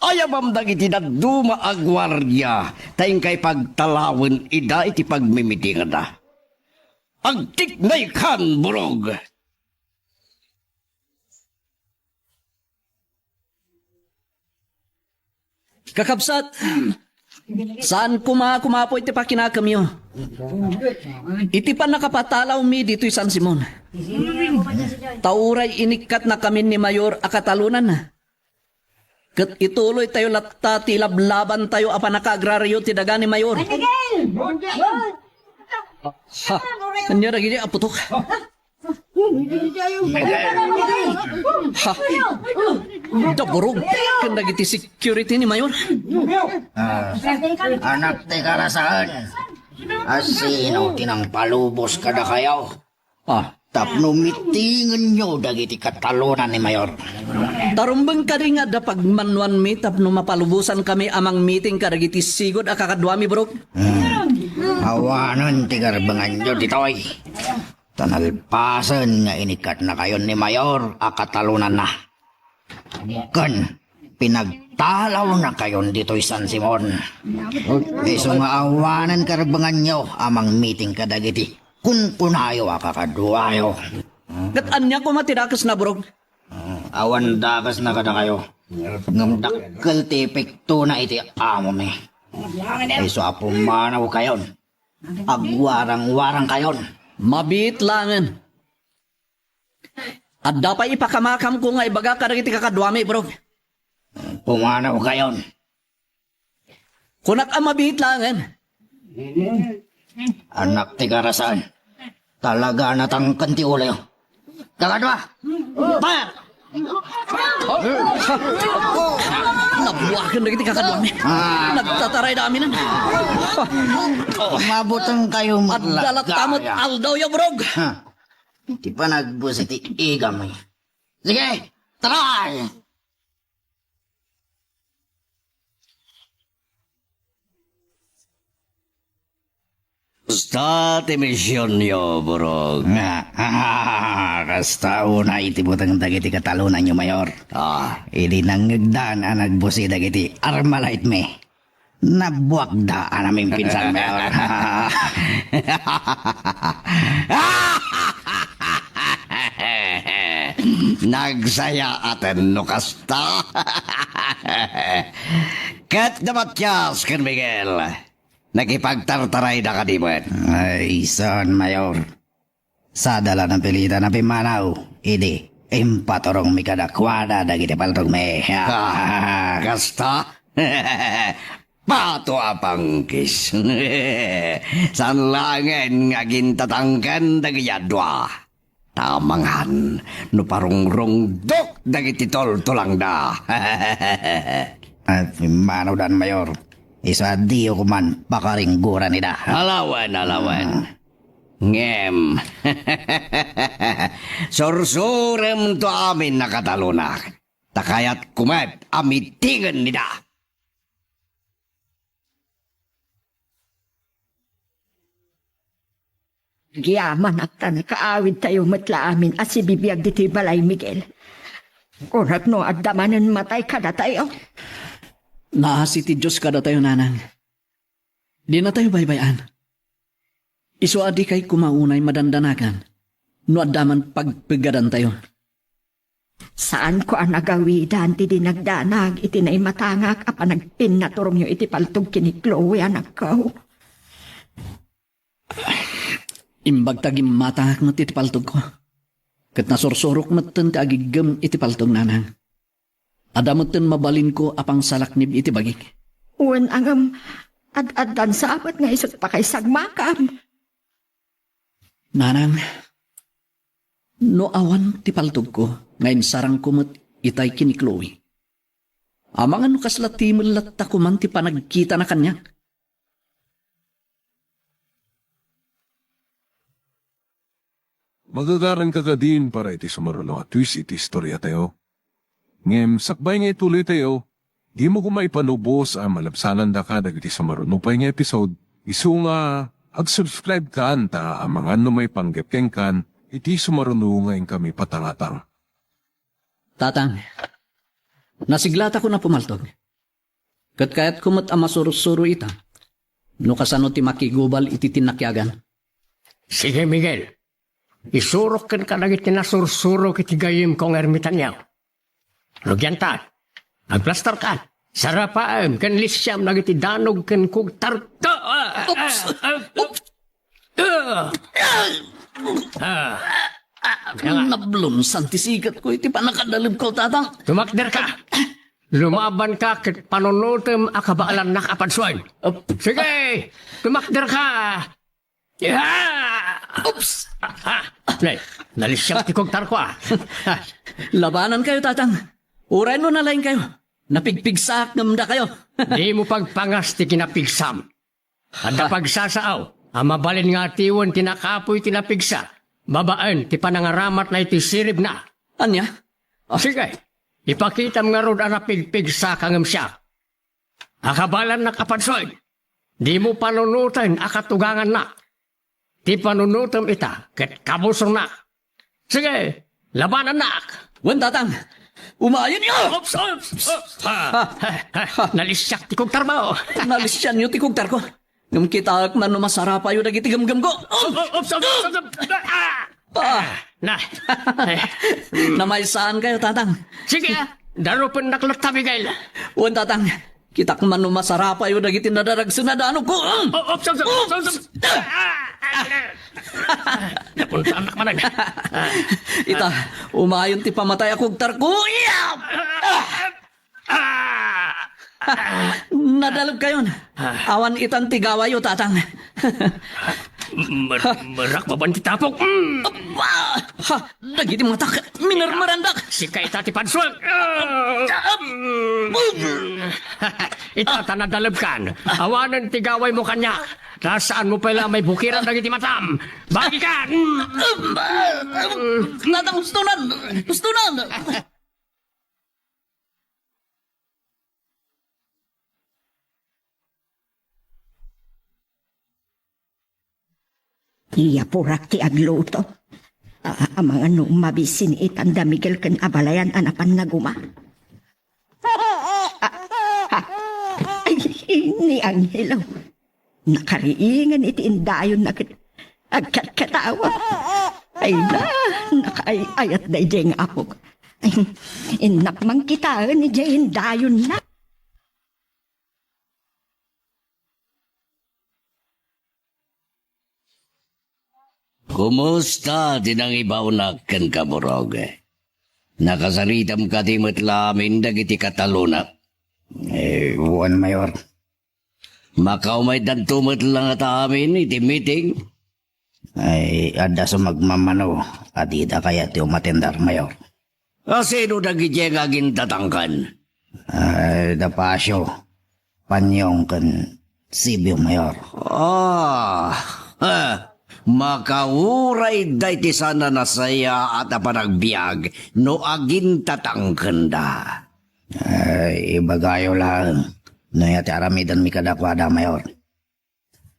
Ayabam dagiti dadduma a guardia ta inkay pagtalawen ida iti pagmimitinganda. Agtiknaykan, Burog! Kakabsat, saan koma kumapoy ti pakinakemyo iti pannakapatalawmi ditoy San Simon. Ta uray inikkatnakamin ni Mayor a katalonanna, Ket ituloytayo latta ti ilablabantayo a pannakaagrario ti daga ni Mayor. Miguel! Ha? Ania dagiti a putok? Ha? Daburog ken dagiti security ni Mayor. Ah, anak ti karasaen. Asino ti nangpalubos kadakayo? Ah. Tapno mitingenyo dagiti katalonan ni Mayor. Tarumbeng kadi nga adda pagmanuanmi tapno mapalubosankami a mangmiting kadagiti sigud a kakaduami, Brok? Hmm. Awanen ti karbenganyo ditoy. Ta nalpasen nga inikatnakayon ni Mayor a katalonanna. Ken pinagtalawnakayon ditoy San Simon. Isu nga awanen karbenganyo a mangmiting kadagiti kunkunayo a kakaduayo. Ket ania koma ti dakesna, Brok? Awan dakesna kadakayo. Ngem dakkel ti epektona iti amomi. Isu a pumanawkayon. Agwarangwarangkayon. Mabiit laengen. Adda pay ipakamakamko nga ibaga kadagiti kakaduami, Brok. Pumanawkayon. Kunak a mabiit laengen. Anak ti karasaen. Talaga natangken ti uloyo. Kakadua. Fire! Nabuaken dagiti kakaduami. Ah. Nagtatarayda aminen. Mabutengkayo met. Adda latta met aldawyo, Brok. Ha. Ti panagbusi ti igami. Sige, try! Kasta ti misionyo, Brok. Nga, kasta unay ti buteng dagiti katalonanyo, Mayor. Ah. Idi nangngegdan a nagbusi dagiti Armalite-mi. Nabuakda a namimpinsan, Mayor. Nagsayaaten no kasta. Ket Matias ken Miguel, nakipagtartarayda kadi met? Ay, saan, Mayor. Sada la napilitan a pimmanaw, idi impaturongmi kadakuada dagiti paltogmi. Ah, kasta? Pato a pangkis. Saan laengen nga agintatangken dagiti a dua. Ta amangan no parungrungdok dagiti tultulangda. Ay, pimmanawdan, Mayor. Isu a diyo koman pakaringgoran ida. Alawen, alawen. Ah. Ngem, sursuremto amin a katalonak, ta kayatko met a mitingen ida. Agyamanak ta nakaawidtayo met la amin a sibibiag ditoy balay, Miguel. Kunak no adda manen matay kadatayo. Naasi ti Dios kadatayo, nanang. Dinatayo baybay-an. Isu a dikay koma unay madandanagan no adda man pagpeggadantayo. Saanko a nagawidan ti dinagdanag iti naimatangak a panagpinnaturongyo iti paltog ken ni Chloe, anakko. Imbag ta gimmatangak met iti paltogko. Ket nasursurok metten ti agiggem iti paltog, nanang. Adda metten mabalinko a pangsalaknib iti bagik. Wen, ngem, ad-addan sabet nga isut' pakaysagmakam. Nanang, no awan ti paltogko nga insarangko met itay ken ni Chloe, amangan no kasla timel latta koman ti panagkitana kaniak. Magagaranka kadin para iti sumaruno a twist iti istoriatayo. Ngem sakbay nga ituloytayo, dimo koma ipanubos a malabsanandaka dagiti sumaruno pay nga episode, isu nga ag-subscribe kan ta amangan no maipanggep kenkan iti sumaruno nga inkami patangatang. Tatang, nasiglatakon a pumaltog. Ket kayatko met a masursuro ita, no kasano ti makigubal iti tinnakiagan. Sige, Miguel. Isurok kenka dagiti nasursurok iti gayyemko nga ermitanyo. Rugianta, agplastarka, sarapaem ken lisiam dagiti danog ken kugtarko. Oops! Oops! Ah. Nablunsan ti sikatko iti pannakadalebko, Tatang. Tumakderka. Lumabanka ket panunotem a kabaelannak a padsuen. Op. Sige, tumakderka. Ya! Oops! Ah, ah. Nay, nalisiam ti kugtarko, ah. Labanankayo, Tatang. Uray no nalaingkayo, napigpigsaak ngem dakayo. Dimo pagpangas ti kinapigsam. Adda pagsasao a mabalin nga atiwen ti nakapuy ti napigsa babaen ti panangaramatna iti siribna. Ania? Ah. Sige, ipakitam ngarud a napigpigsaka ngem siak. A kabaelannak a padsuen, dimo panunoten a katugangannak. Ti panunotem ita ket kabusongnak. Sige, labanannak. Wen, Tatang. Umayonyo! Oops, oops, oops. Ha, ha, ha, nalisiak ti kugtarmo. Nalisianyo ti kugtarko. Ngem kitaek man no masarapayo dagiti gemgemko. Oops, oops, oops, oops, oops. Ah! Ah! Na. Namaysaankayo, Tatang. Sige, ah. Darupennak latta, Miguel. Wen, Tatang. Kitaek man no masarapayo dagiti nadaragsen a danogko. Oh, oops, oops, oops, oops, oops. Ah! Ah! Napuntaannak manen. Ah. Ita, umayon ti pamatay a kugtarko. Iya! Ah! Ah! Nadalebkayon. Ah. Awan itan ti gawayo, Tatang. Mer-, merak baban ti tapok. Mm. Aba! Ha, dagiti matak, minermerandak. Sika ita ti padsuen. Ah! Ita ta nadalebkan. Awanen ti gawaymo kaniak. Ta saanmo pay la maibukiran dagiti matam. Bagikan! Tatang, hustonan! Hustonan! Iyapurak ti agluto. A-, amangan no mabisin itan da Miguel ken abalayan a napan naguma. A-, a-, ay, ni Angelo. Nakariingan iti indayonna ket agkatkatawa. Ay na, nakaay-ayat daydiay nga apok. Ay, innak man kitaen idiay indayonna. Kumusta ti nangibaonak kenka, Burog? Nakasaritam kadi met la amin dagiti katalonak? Eh, wen, Mayor. Makaumaydanto met la ngata amin iti meeting? Ay, adda sumagmamano a dida kayat ti umatender, Mayor. A sino dagidiay nga agintatangken? Ay, da Pasio, Panyong, ken Sibio, Mayor. Ah, ha, makauray dayta ti saan a nasayaat a panagbiag no agintatangkenda. Ay, ibagayo laeng no aya ti aramidenmi kadakuada, Mayor.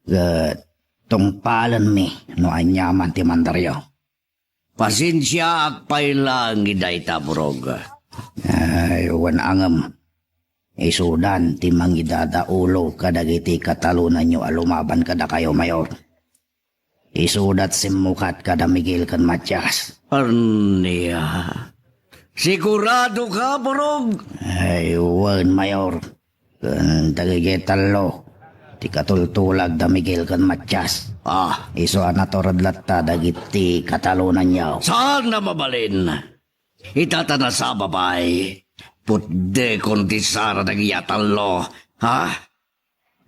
Ket tungpalenmi no aniaman ti mandaryo. Pasensiaak pay laeng iti dayta, Burog. Ay, wen, ngem isudan ti mangidadaulo kadagiti katalonanyo a lumaban kadakayo, Mayor. Isuda ti simmukat kada Miguel ken Matias. Ania? Sigurado ka, Burog? Ay, wen, Mayor. Ken dagiti tallo ti katultulag da Miguel ken Matias. Ah. Isu a natured latta dagiti katalonanyo. Saan a mabalin? Ita ta nasaba pay. Putdekon ti sara dagiti tallo. Ha?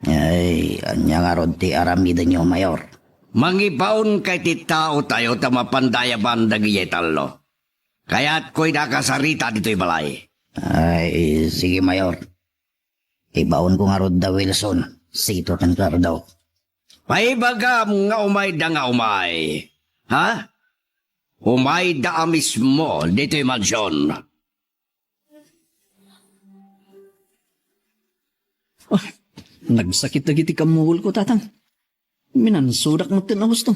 Ay, ania ngarud ti aramidenyo, Mayor? Mangibaonka iti taotayo ta mapandayaban dagiti tallo. Kayatko ida kasarita ditoy balay. Ay, sige, Mayor. Ibaonko ngarud da Wilson, Sito ken Cardo. Paibagam nga umayda nga umay. Ha? Umayda a mismo ditoy mansion. Ah, nagsakit dagiti kammugulko, Tatang. Minansudak metten a husto.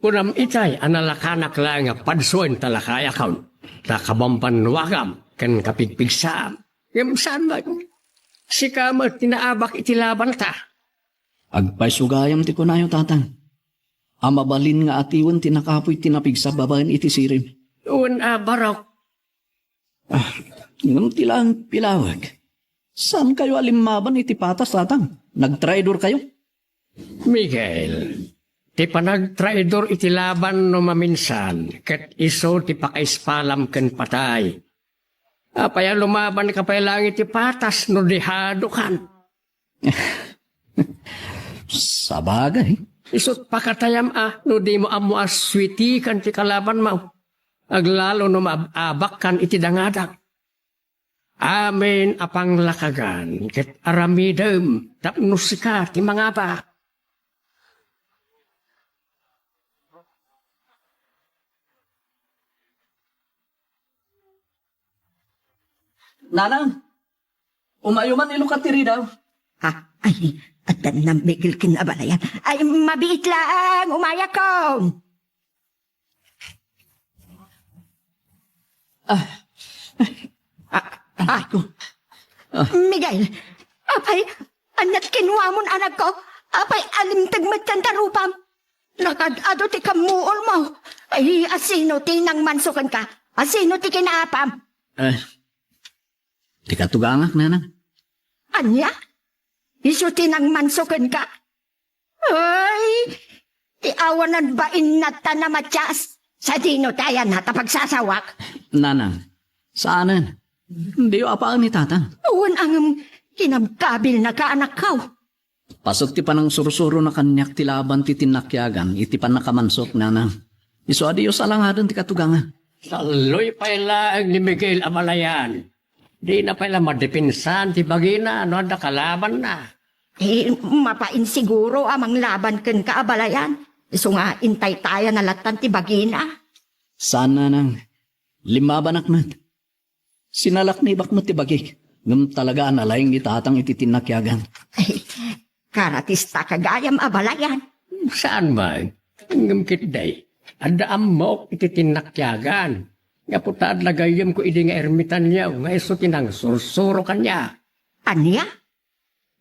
Kunam itay a nalakanak laeng a padsuen ta lakayakon, ta kabambannuagam ken kapigpigsaam. Ngem saan met, sika met ti naabak iti labanta. Agpayso gayam ti kunayo, Tatang, a mabalin nga atiwen ti nakapuy ti napigsa babaen iti sirib. Wen a, Barok. Ah, ngem ti laeng pilawek. Saankayo a limmaban iti patas, Tatang. Nagtraidorkayo. Miguel, ti panagtraidor iti laban no maminsan, ket isu ti pakaispalam ken patay. Apay a lumabanka pay laeng iti patas no di hadokan? Sabagay. Isut' pakatayam a no dimo ammo a suitikan ti kalabanmo, aglalo no maab-abakkan iti dangadang. Amin a panglakagan ket aramidem tapno sika ti mangabak. Nanang, umayo man ilukat ti ridaw. Ha? Ay, addan nang Miguel ken abalayan. Ay, mabiit laeng, umayakon. Ah. Ah, ah. Miguel, apay, ania ti kinuamon, anakko? Apay, alimteg met ken tarupam? Nakad-adu ti kammuolmo. Ay, asino ti nangmanso kenka? Asino ti kinaapam? Eh, ti katugangak, nanang. Ania? Isu ti nangmanso kenka? Ay, ti awanan bainna ta namatias. Sadino ti ayanna ta pagsasawak? Nanang, saanen. Diyo apaen ni tatang. Awan a ngem kinabkabilnaka, anakko. Pasek ti panangsursurona kaniak ti laban ti tinnakiagan iti pannakamansok, nanang. Isu a diyo salangaden ti katugangan. Talloy pay laeng ni Miguel a balayan. Dina pay la madepensaan ti bagina no adda kalabanna. Eh, mapain siguro a manglaban kenka, abalayan. Isu nga intaytayana lattan ti bagina. Saan, nanang. Limmabanak met. Sinalaknibak met ti bagik, ngem talaga a nalaing ni tatang iti tinnakiagan. Ay, karatista ka gayam, abalayan. Saan man, ngem ketdi, adda ammok iti tinnakiagan. Gapu ta adda gayyemko idi nga ermitanyo nga isu ti nangsursuro kaniak. Ania?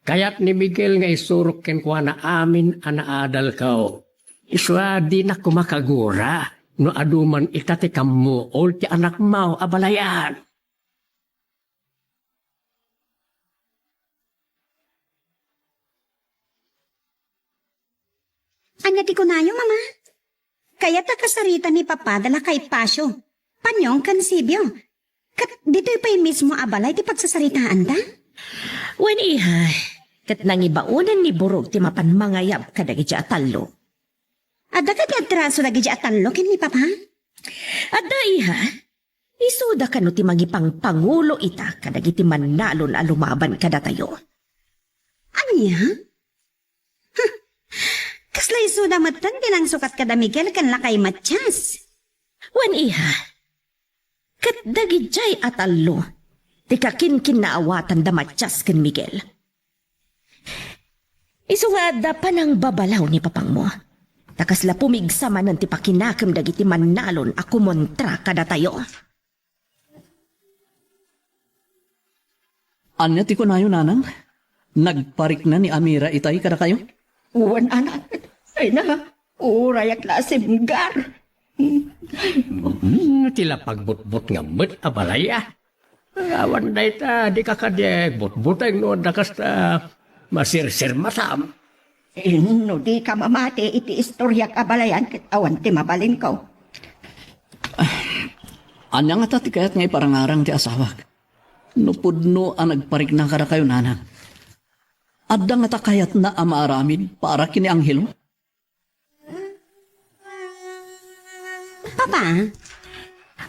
Kayat ni Miguel nga isurok kenkuana amin a naadalko. Isu a dinak koma kagura no adu man ita ti kammuol ti anakmo a balayan. Ania ti kunayo, Mama? Kayat a kasarita ni Papa da lakay Pasio, Panyong ken Sibio. Ket ditoy pay mismo a balay ti pagsasaritaanda? Wen, iha, ket nangibaonen ni Burog ti mapan mangayab kadagiti a tallo. Adda kadi atraso dagiti a tallo ken ni Papa? Adda, iha. Isuda kano ti mangipangpangulo ita kadagiti mannalon a lumaban kadatayo. Ania? Huh. Kasla isuda metten ti nangsukat kada Miguel ken lakay Matias. Wen, iha. Ket dagidiay a tallo ti kakinkinnaawatan da Matias ken Miguel. Isu nga adda panangbabalaw ni papangmo. Ta kasla pumigsa manen ti pakinakem dagiti mannalon a kumontra kadatayo. Ania ti kunayo, nanang? Nagparikna ni Amira itay kadakayo? Wen, anak. Ay na, urayak la a simgar. Hmm, ti la pagbutbutngam met a balay, a. Awan dayta, dika kadi agbutbuteng no adda kasta masirsirmatam. Inno dika mamati iti istoriak a balayan ket awan ti mabalinko. Ania ngata ti kayat nga iparangarang ti asawak? No pudno a nagparikna kadakayo, nanang. Adda ngata kayatna a maaramid para ken ni Angelo? Papa,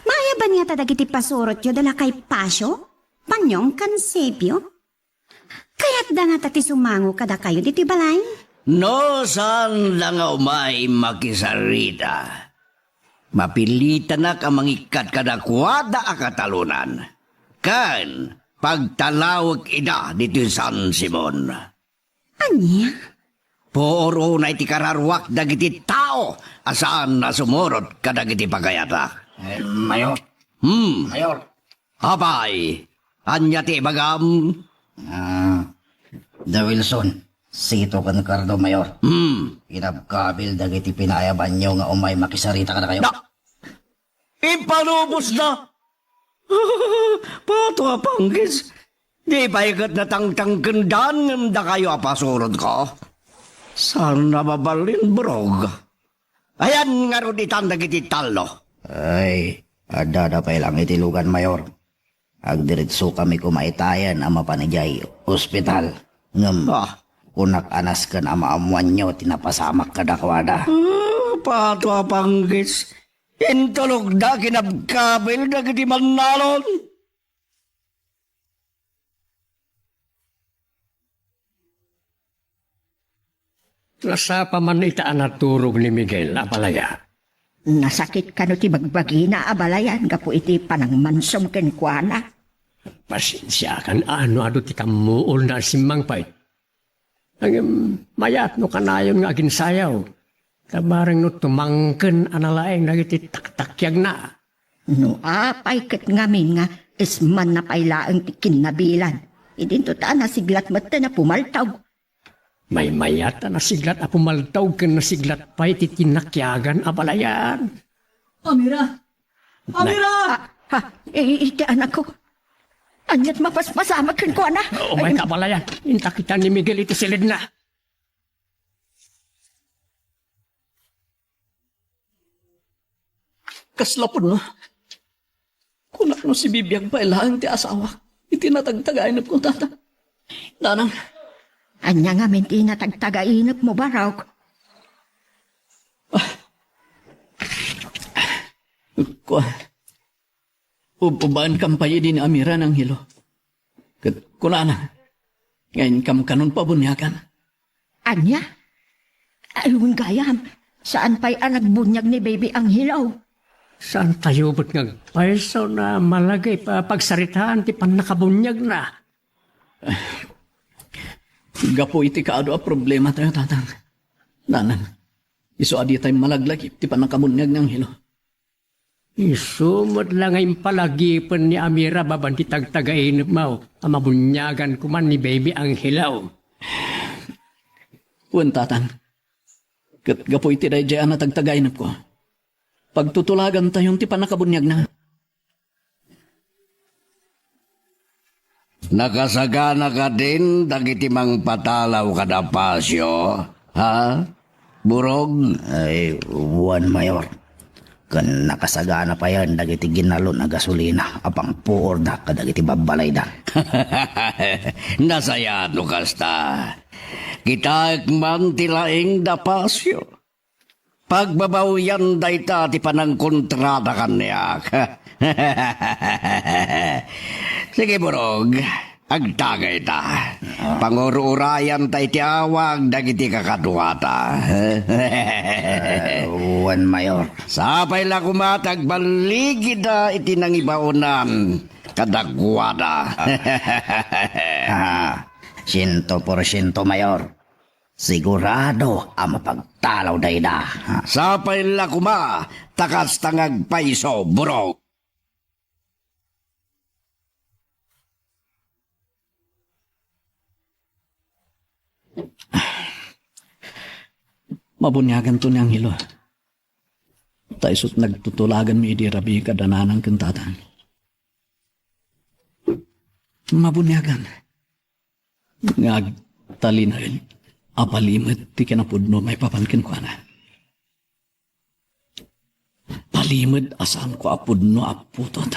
maayaban ngata dagiti pasurotyo da lakay Pasio, Panyong, ken Sepio? Kayatda ngata ti sumango kadakayo ditoy balay? No saanda nga umay makisarita, mapilitanak a mangikkat kadakuada a katalonan, ken pagtalawek ida ditoy San Simon. Ania? Puor unay ti kararuak dagiti tao a saan a sumurot kadagiti pagayatak. Eh, Mayor. Hmm. Mayor. Apay, ania ti ibagam? Ah, da Wilson, Sito ken Cardo, Mayor. Hmm. Kinabkabil dagiti pinaayabanyo nga umay makisarita kadakayo. Da-, Ipalubosda. Pato a panggis. Di pay ket natangtangkendan ngem dakayo a pasurodko. Saan a mabalin, Burog? Ayan ngarud itan dagiti tallo. Ay, addada pay lang iti lugan, Mayor. Agdiretsokami koma itayen a mapan idiay ospital. Ngem, Ah. kunak a nasken a maammoanyo ti napasamak kadakuada. Ah, pato a panggis. Intulogda kinabkabil dagiti mannalon. Nasapa man ita a naturog ni Miguel, abalayan. Nasakit kano ti bagbagina, abalayan, gapu iti panangmansom kenkuana? Pasensiakan, no adu ti kammuolna a simmangpet. Ngem mayat no kanayon nga aginsayaw. Ta bareng no tumangken a nalaeng dagiti taktakiagna. No apay ket ngamin nga ismanna pay laeng ti kinnabilan, idinto ta nasiglat metten a pumaltog. Maymayat a nasiglat a pumaltog ken nasiglat pay ti tinakiagan, abalayan. Amira! Amira! Ah, ha, i-, iti anakko. Ania't mapaspasamak kenkuana? Umay ka, abalayan. Inta kita ni Miguel iti silidna. Kasla pudno. Kunak no sibibiag pay laeng ti asawak iti natagtagainepko, Tatang. Nanang. Ania ngamin ti natagtagainepmo, Barok? Ah. Kua. Ub-ubaenkam pay idi ni Amira, Angelo. Ket kunana, nga inkam kanon pabuniagan. Ania? Ay, wen gayam, saan pay a nagbuniag ni Baby Angelo? Saan tayo met nga agpayso a malagip a pagsaritaan ti pannakabuniagna? Gapu iti kaadu a problema tayo, Tatang. Nanang, isu a ditay malaglagip ti pannakabuniag ni Angelo. Isu met la nga impalagipen ni Amira babaen ti tagtagainepmo a mabuniagan koma ni Baby Angelo. Wen, Tatang. Ket gapu iti daydiay a natagtagainepko, pagtutulagantayon ti pannakabuniagna. Nakasagana kadin dagiti mangpatalaw kada pasio, ha? Burog? Ay, wen, Mayor. Ken nakasagana payen dagiti ginalon a gasolina a pangpuorda kadagiti babbalayda. Nasayaat no kasta. Kitaek man ti laing da pasio. Pagbabawian dayta ti panangkontrata kaniak. Sige, Burog, agtagayta. Ah. Pangur-urayanta iti awag dagiti kakaduata. Eh, wen, Mayor. Sapay la koma ta agballigida iti nangibaonan kadakuada. Ah, siento porsiento, Mayor. Sigurado a mapagtalawda ida. Sapay la koma ta kasta nga agpayso, Burog. Mabuniaganto ni Angelo. Ta isut' nagtutulaganmi idi rabii kada nanang ken tatang. Mabuniagan. Nga agtalinaed a palimed ti kinapudno maipapan kenkuana. Palimed a saanko a pudno a putot.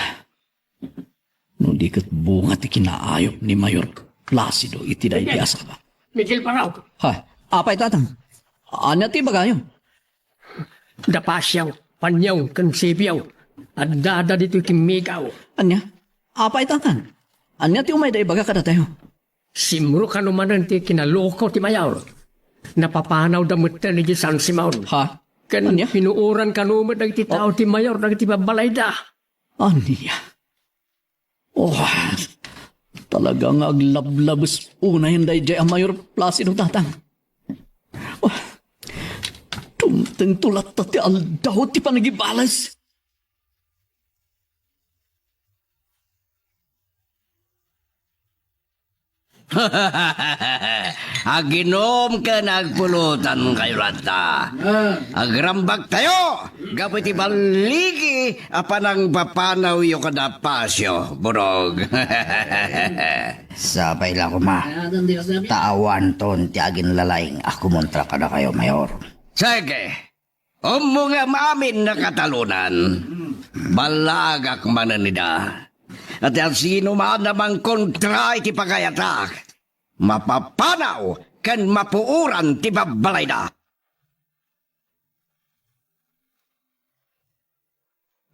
No di ket bunga ti kinaayup ni Mayor Placido iti daydi a saba. Miguel Parao. Ha, apay, tatang? Ania ti ibagayo? Da Pasiaw, Paniaw, ken Sibiaw. Addada ditoy kimmigaw. Ania? Apay, tatang? Ania ti umayda ibaga kadatayo? Simro kano manen ti kinaloko ti Mayor. Napapanawda metten idiay San Simon. Ha? Ken ania? Pinuoran kano met dagiti tao ti Mayor dagiti babbalayda. Ania? Oh, talaga nga aglablabes unayen daydiay a Mayor Placido, tatang. Oh, dumtengto latta ti aldaw ti panagibales. Aginum ken agpulutankayo latta. Ah. Agrambaktayo gapu iti balligi a panangpapanawyo kada Pasio, Burog. Sapay la koma, ta awanton ti aginlalaing a kumontra kadakayo, Mayor. Sige. Ummongem amin a katalonan. Ballaagak manen ida. Ket ti asinoman a mangkontra iti pagayatak, mapapanaw ken mapuoran ti babbalayda.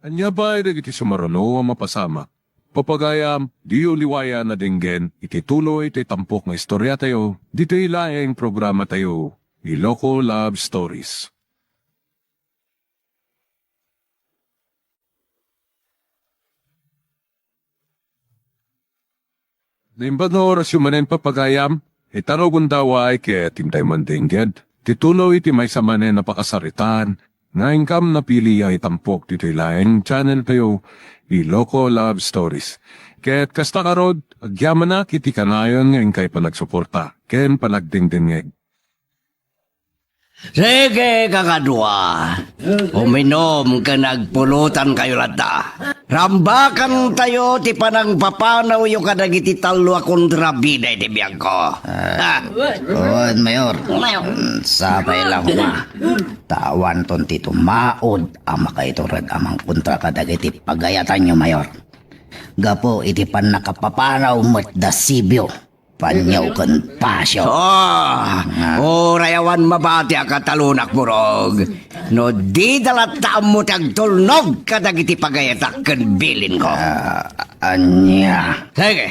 Ania pay dagiti sumaruno a mapasamak? Papagayam, diyo liwayan a denggen iti tuloy ti tampok nga istoriatayo ditoy laeng programatayo, Ilocos Love Stories. Naimbag nga orasyo manen, papagayam, ita no gundaway ket intay mandengged ti tuloy iti maysa manen a pakasaritaan nga inkam napili a itampok ditoy laeng channel tayo, Ilocos Love Stories. Ket kasta ngarud, agyamanak iti kanayon nga inkay panagsuporta ken panagdengdengngeg. Sige, kakadua. Uminom ken agpulotankayo latta. Rambakantayo ti panangpapanawyo kadagiti tallo a kontrabida iti biagko. Ah, wen, Mayor. Sapay la koma. Ta awanton ti tumaud a makaiturag a mangkontra kadagiti pagayatanyo, Mayor. Gapu iti pannakapapanaw met da Sibio. Panyaw ken pasio. Ah, uray awan mabati a katalonak, Murog. No dida latta ammo ti agtulnog kadagiti pagayatak ken bilinko. Ah, ania? Sige,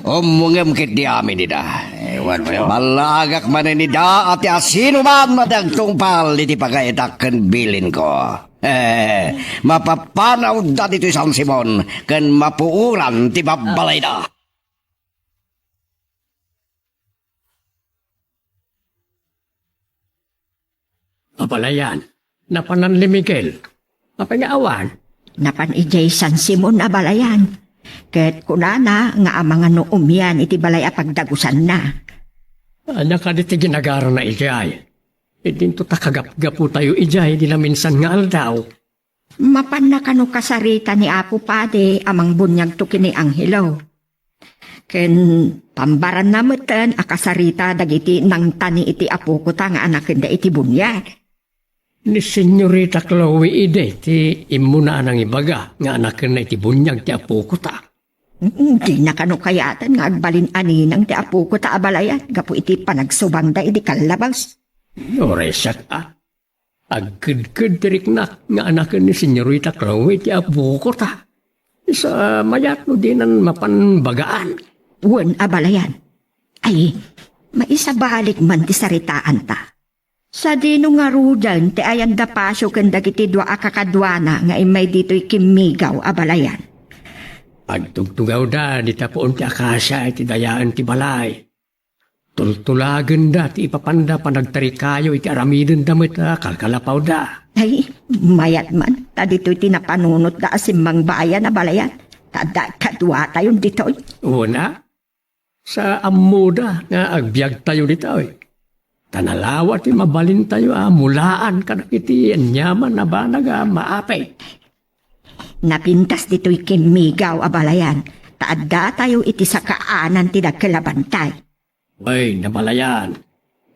ummongem ketdi amin ida. Eh, wen, wen. Ballagak manen ida a ti asinoman a ti agtungpal iti pagayatak ken bilinko. Eh, mapapanawda ditoy San Simon ken mapuoran ti babbalayda. Abalayan, napanan ni Miguel. Apay nga awan? Napan idiay San Simon, abalayan. Ket kunana nga amangan no umian iti balay a pagdagusanna. Ania kadi ti ginagarana idiay? Idinto ta kagapgaputayo idiay di naminsan nga aldaw. Mapanna kano kasarita ni Apo Padi a mangbuniagto ken ni Angelo. Ken pambaranna metten a kasarita dagiti nangtani iti apokota nga anakenda iti buniag. Ni Senyorita Chloe idi ti immuna a nangibaga nga anakenna iti buniag ti apokota. Mm, dina kano kayaten nga agbalin a ninang ti apokota, abalayan, gapu iti panagsubangda idi kallabas. Uray siak a. Agkedked ti riknak nga anaken ni Senyorita Chloe ti apokota. Sa mayat no dinan mapan bagaan. Wen, abalayan. Ay, maisabalik man ti saritaanta. Sadino ngaruden ti ayan da Pasio ken dagiti dua a kakaduana nga immay ditoy kimmigaw, abalayan? Agtugtugawda dita puon ti akasia iti dayaen ti balay. Tultulagenda ti ipapanda panagtarikayo iti aramidenda met a kalkalapawda. Ay, mayat man, ta ditoy ti napanunotda a simmangbayan, abalayan. Ta adda kaduatayon ditoy. Una, sa ammoda nga agbiagtayo ditoy. Ta nalawa ti mabalintayo a mulaan kadagiti aniaman a banag a maapit. Napintas ditoy kimmigaw, abalayan, ta addatayo iti sakaanan ti dakkel a bantay. Wen, abalayan,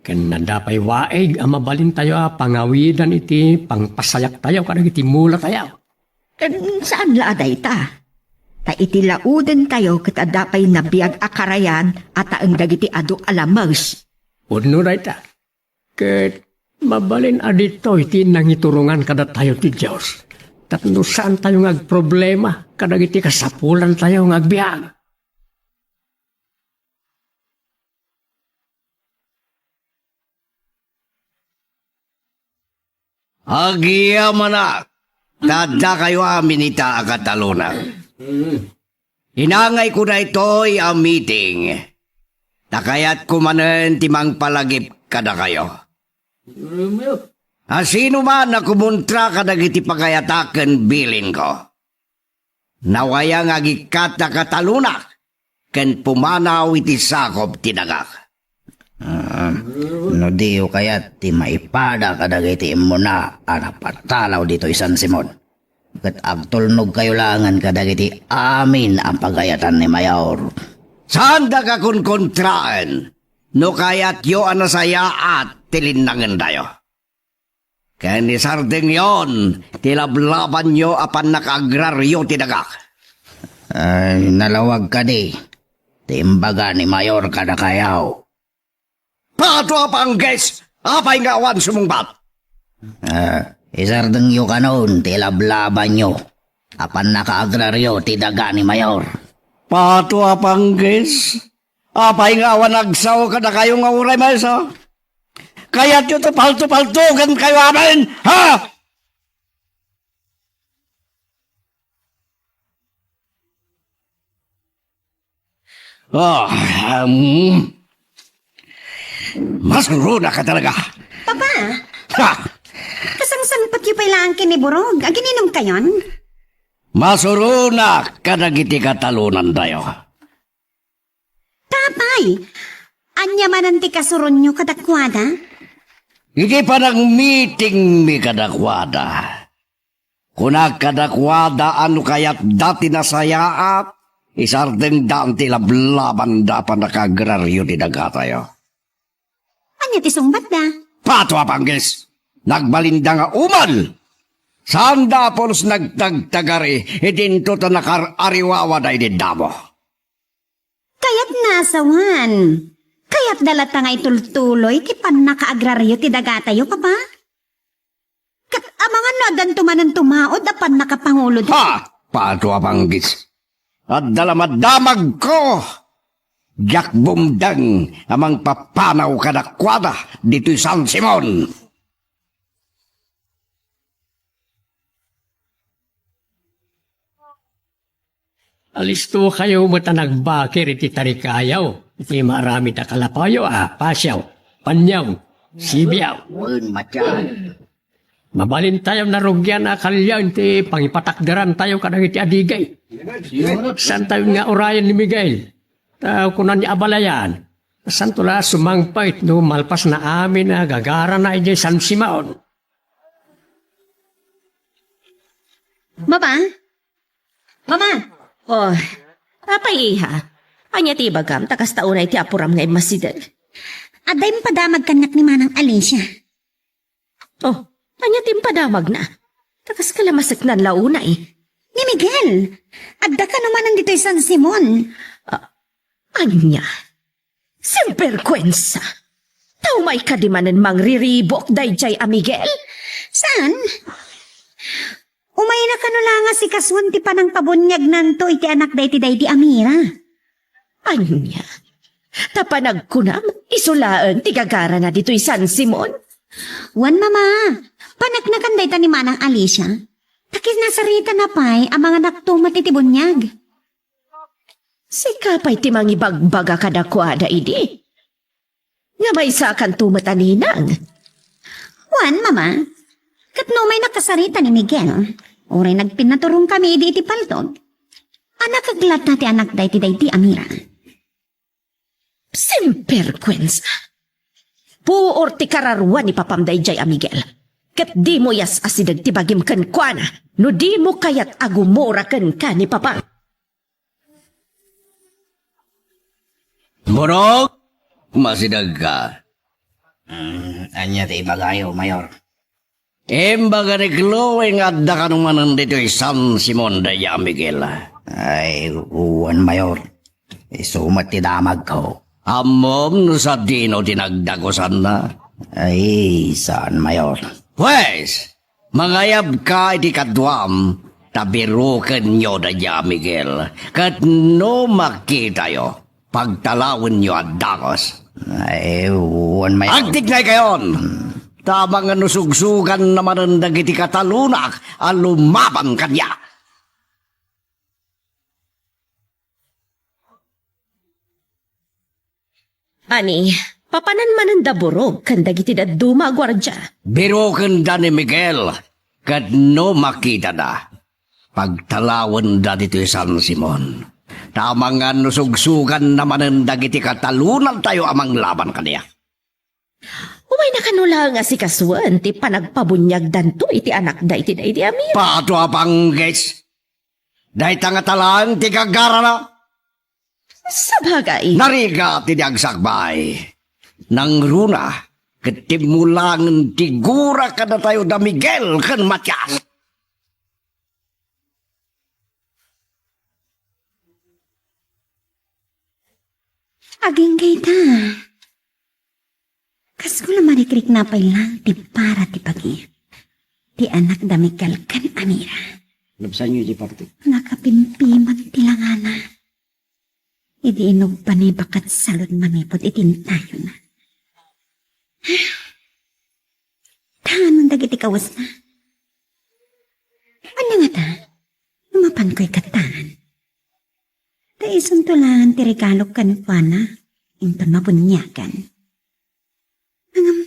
ken adda pay waig a mabalintayo a pangawidan iti pangpasayaktayo kadagiti mulatayo. Ken saan la a dayta? Ta iti laudentayo ket adda pay nabiag a karayan a taeng dagiti adu a lames. Pudno dayta. Ket mabalin a ditoy ti nangiturongan kadatayo ti Dios tapno saantayo nga agproblema kadagiti kasapulantayo nga agbiag. Agyamanak, ta addakayo amin ita a katalonak. Inangayko daytoy a meeting, ta kayatko manen ti mangpalagip kadakayo. Asino man a kumontra kadagiti pagayatak ken bilinko, nawaya nga agikkat a katalonak ken pumanaw iti sakop ti dagak. Ah, no diyo kayat ti maipada kadagiti immuna a napatalaw ditoy San Simon, ket agtulnogkayo laengen kadagiti amin a pagayatan ni Mayor. Saandak a konkontraen no kayatyo a nasayaat ti linnangendayo. Ken isardengyon ti lablabanyo a pannakaagraryo ti dagak. Ay, nalawag kadi ti imbaga ni Mayor kadakayo. Pato a panggis! Apay nga awan sumungbat? Ah, isardengyo kanon ti lablabanyo a pannakaagraryo ti daga ni Mayor. Pato a panggis! Apay nga awan agsao kadakayo nga uray maysa? Kayatyo ti palto-paltogan kayo amin, ha? Ah, um, masuronak talaga. Papa, Ha! Kasangsangpetyo pay laeng ken ni Burog. Agininumkayon? Masuronak kadagiti katalonantayo. Apay, ania manen ti kasuronyo kadakuada? Iti panagmitingmi kadakuada, kunak kadakuada a no kayatda ti nasayaat, isardengdan ti lablabanda a pannakaagraryo ti dagatayo. Ania ti sungbatda? Pato a panggis! Nagbalinda nga umel! Saanda a pulos nagtagtagari, idinto ta nakar-ariwawada idi damo. Kayatna a sawen. Kayatda latta nga itultuloy ti pannakaagraryo ti dagatayo, Papa? Ket amangan no addanto manen tumaud a pannakapanguloda. Ha! Pato a panggis! Adda la madamagko! Diak bumdeng a mangpapanaw kadakuada ditoy San Simon! Alistokayo met a nagbakir iti tarikayo, iti maaramid a kalapayo a pasiaw, paniaw, sibiaw. Wen, matyan. Mabalintayo narugian a kaliaen ti pangipatakderantayo kadagiti adigay. Saantayo nga urayen ni Miguel. Ta kuna ni abalayan, saanto la sumangpet no malpas na amin a gagarana idiay San Simon. Mama? Mama! Oh, apay, iha? Ania ti ibagam ta kasta unay ti apuram nga immasideg? Adda impadamag kaniak ni Manang Alicia. Oh, ania ti impadamagna? Ta kas kalamaseknan la unay. Ni Miguel, adda kano manen ditoy San Simon. Ah, ania? Simperkuensa! Ta umay kadi manen mangriribuk daydiay a Miguel? Saan? Umayna kano la nga sikasuen ti panangpabuniagnanto iti anak daydi daydi a Mira. Ania? Ta panagkunam, isu laeng ti gagarana ditoy San Simon? Wen, Mama. Paneknekan dayta ni Manang Alicia. Ta kinasaritana pay a manganakto met iti buniag. Sika pay ti mangibagbaga kadakuada idi. Nga maysakanto met a ninang. Wen, Mama. Ket no umay nakasarita ni Miguel, uray nagpinnaturongkami idi iti paltog, a nakeklatna ti anak daydi daydi a Mira. Simperkuensa! Puor ti kararua ni papam daydiay a Miguel. Ket dimo iyas-asideg ti bagim kenkuana no dimo kayat a gumura kenka ni papam. Burog, masidegka. Mm, ania ti ibagayo, Mayor? Imbaga ni Chloe nga adda kano manen ditoy San Simon daydiay a Miguel. Ay, wen, Mayor. Isu met ti damagko. Ammom no sadino ti nagdagusanna? Ay, saan, Mayor. Pues, mangayabka iti kaduam, ta birokenyo daydiay a Miguel. Ket no makitayo, pagtalawenyo a dagus. Ay, wen, Mayor. Agtignaykayon! Ta amangan no sugsuganna manen dagiti katalonak a lumaban kaniak. Ani, papanan manen da Burog ken dagiti dadduma a guardia? Birokenda ni Miguel, ket no makitada, pagtalawenda ditoy San Simon. Ta amangan no sugsuganna manen dagiti katalonantayo a manglaban kaniak. Umayna kano laeng a sikasuen ti panagpabuniagdanto iti anakda iti daydi a Mira. Pato a panggis! Dayta ngata laeng ti gagarana. Sabagay. Narigat ti agsakbay. Nangruna ket timmulangen ti gura kadatayo da Miguel ken Matias. Agingga ita. Kas ko la marikrikna pay lang ti para ti pagi ti anak da Miguel ken Amira. Nabsanyo iti parte. Nakapimpiman ti langana. Idi inugba ni bakat salud manipud iti intayona. Tanon dagiti kawesna. Ania ngata? No mapanko ikattan. Ta isunto laeng ti regalo kenkuana, inton mabuniagan. Ngem,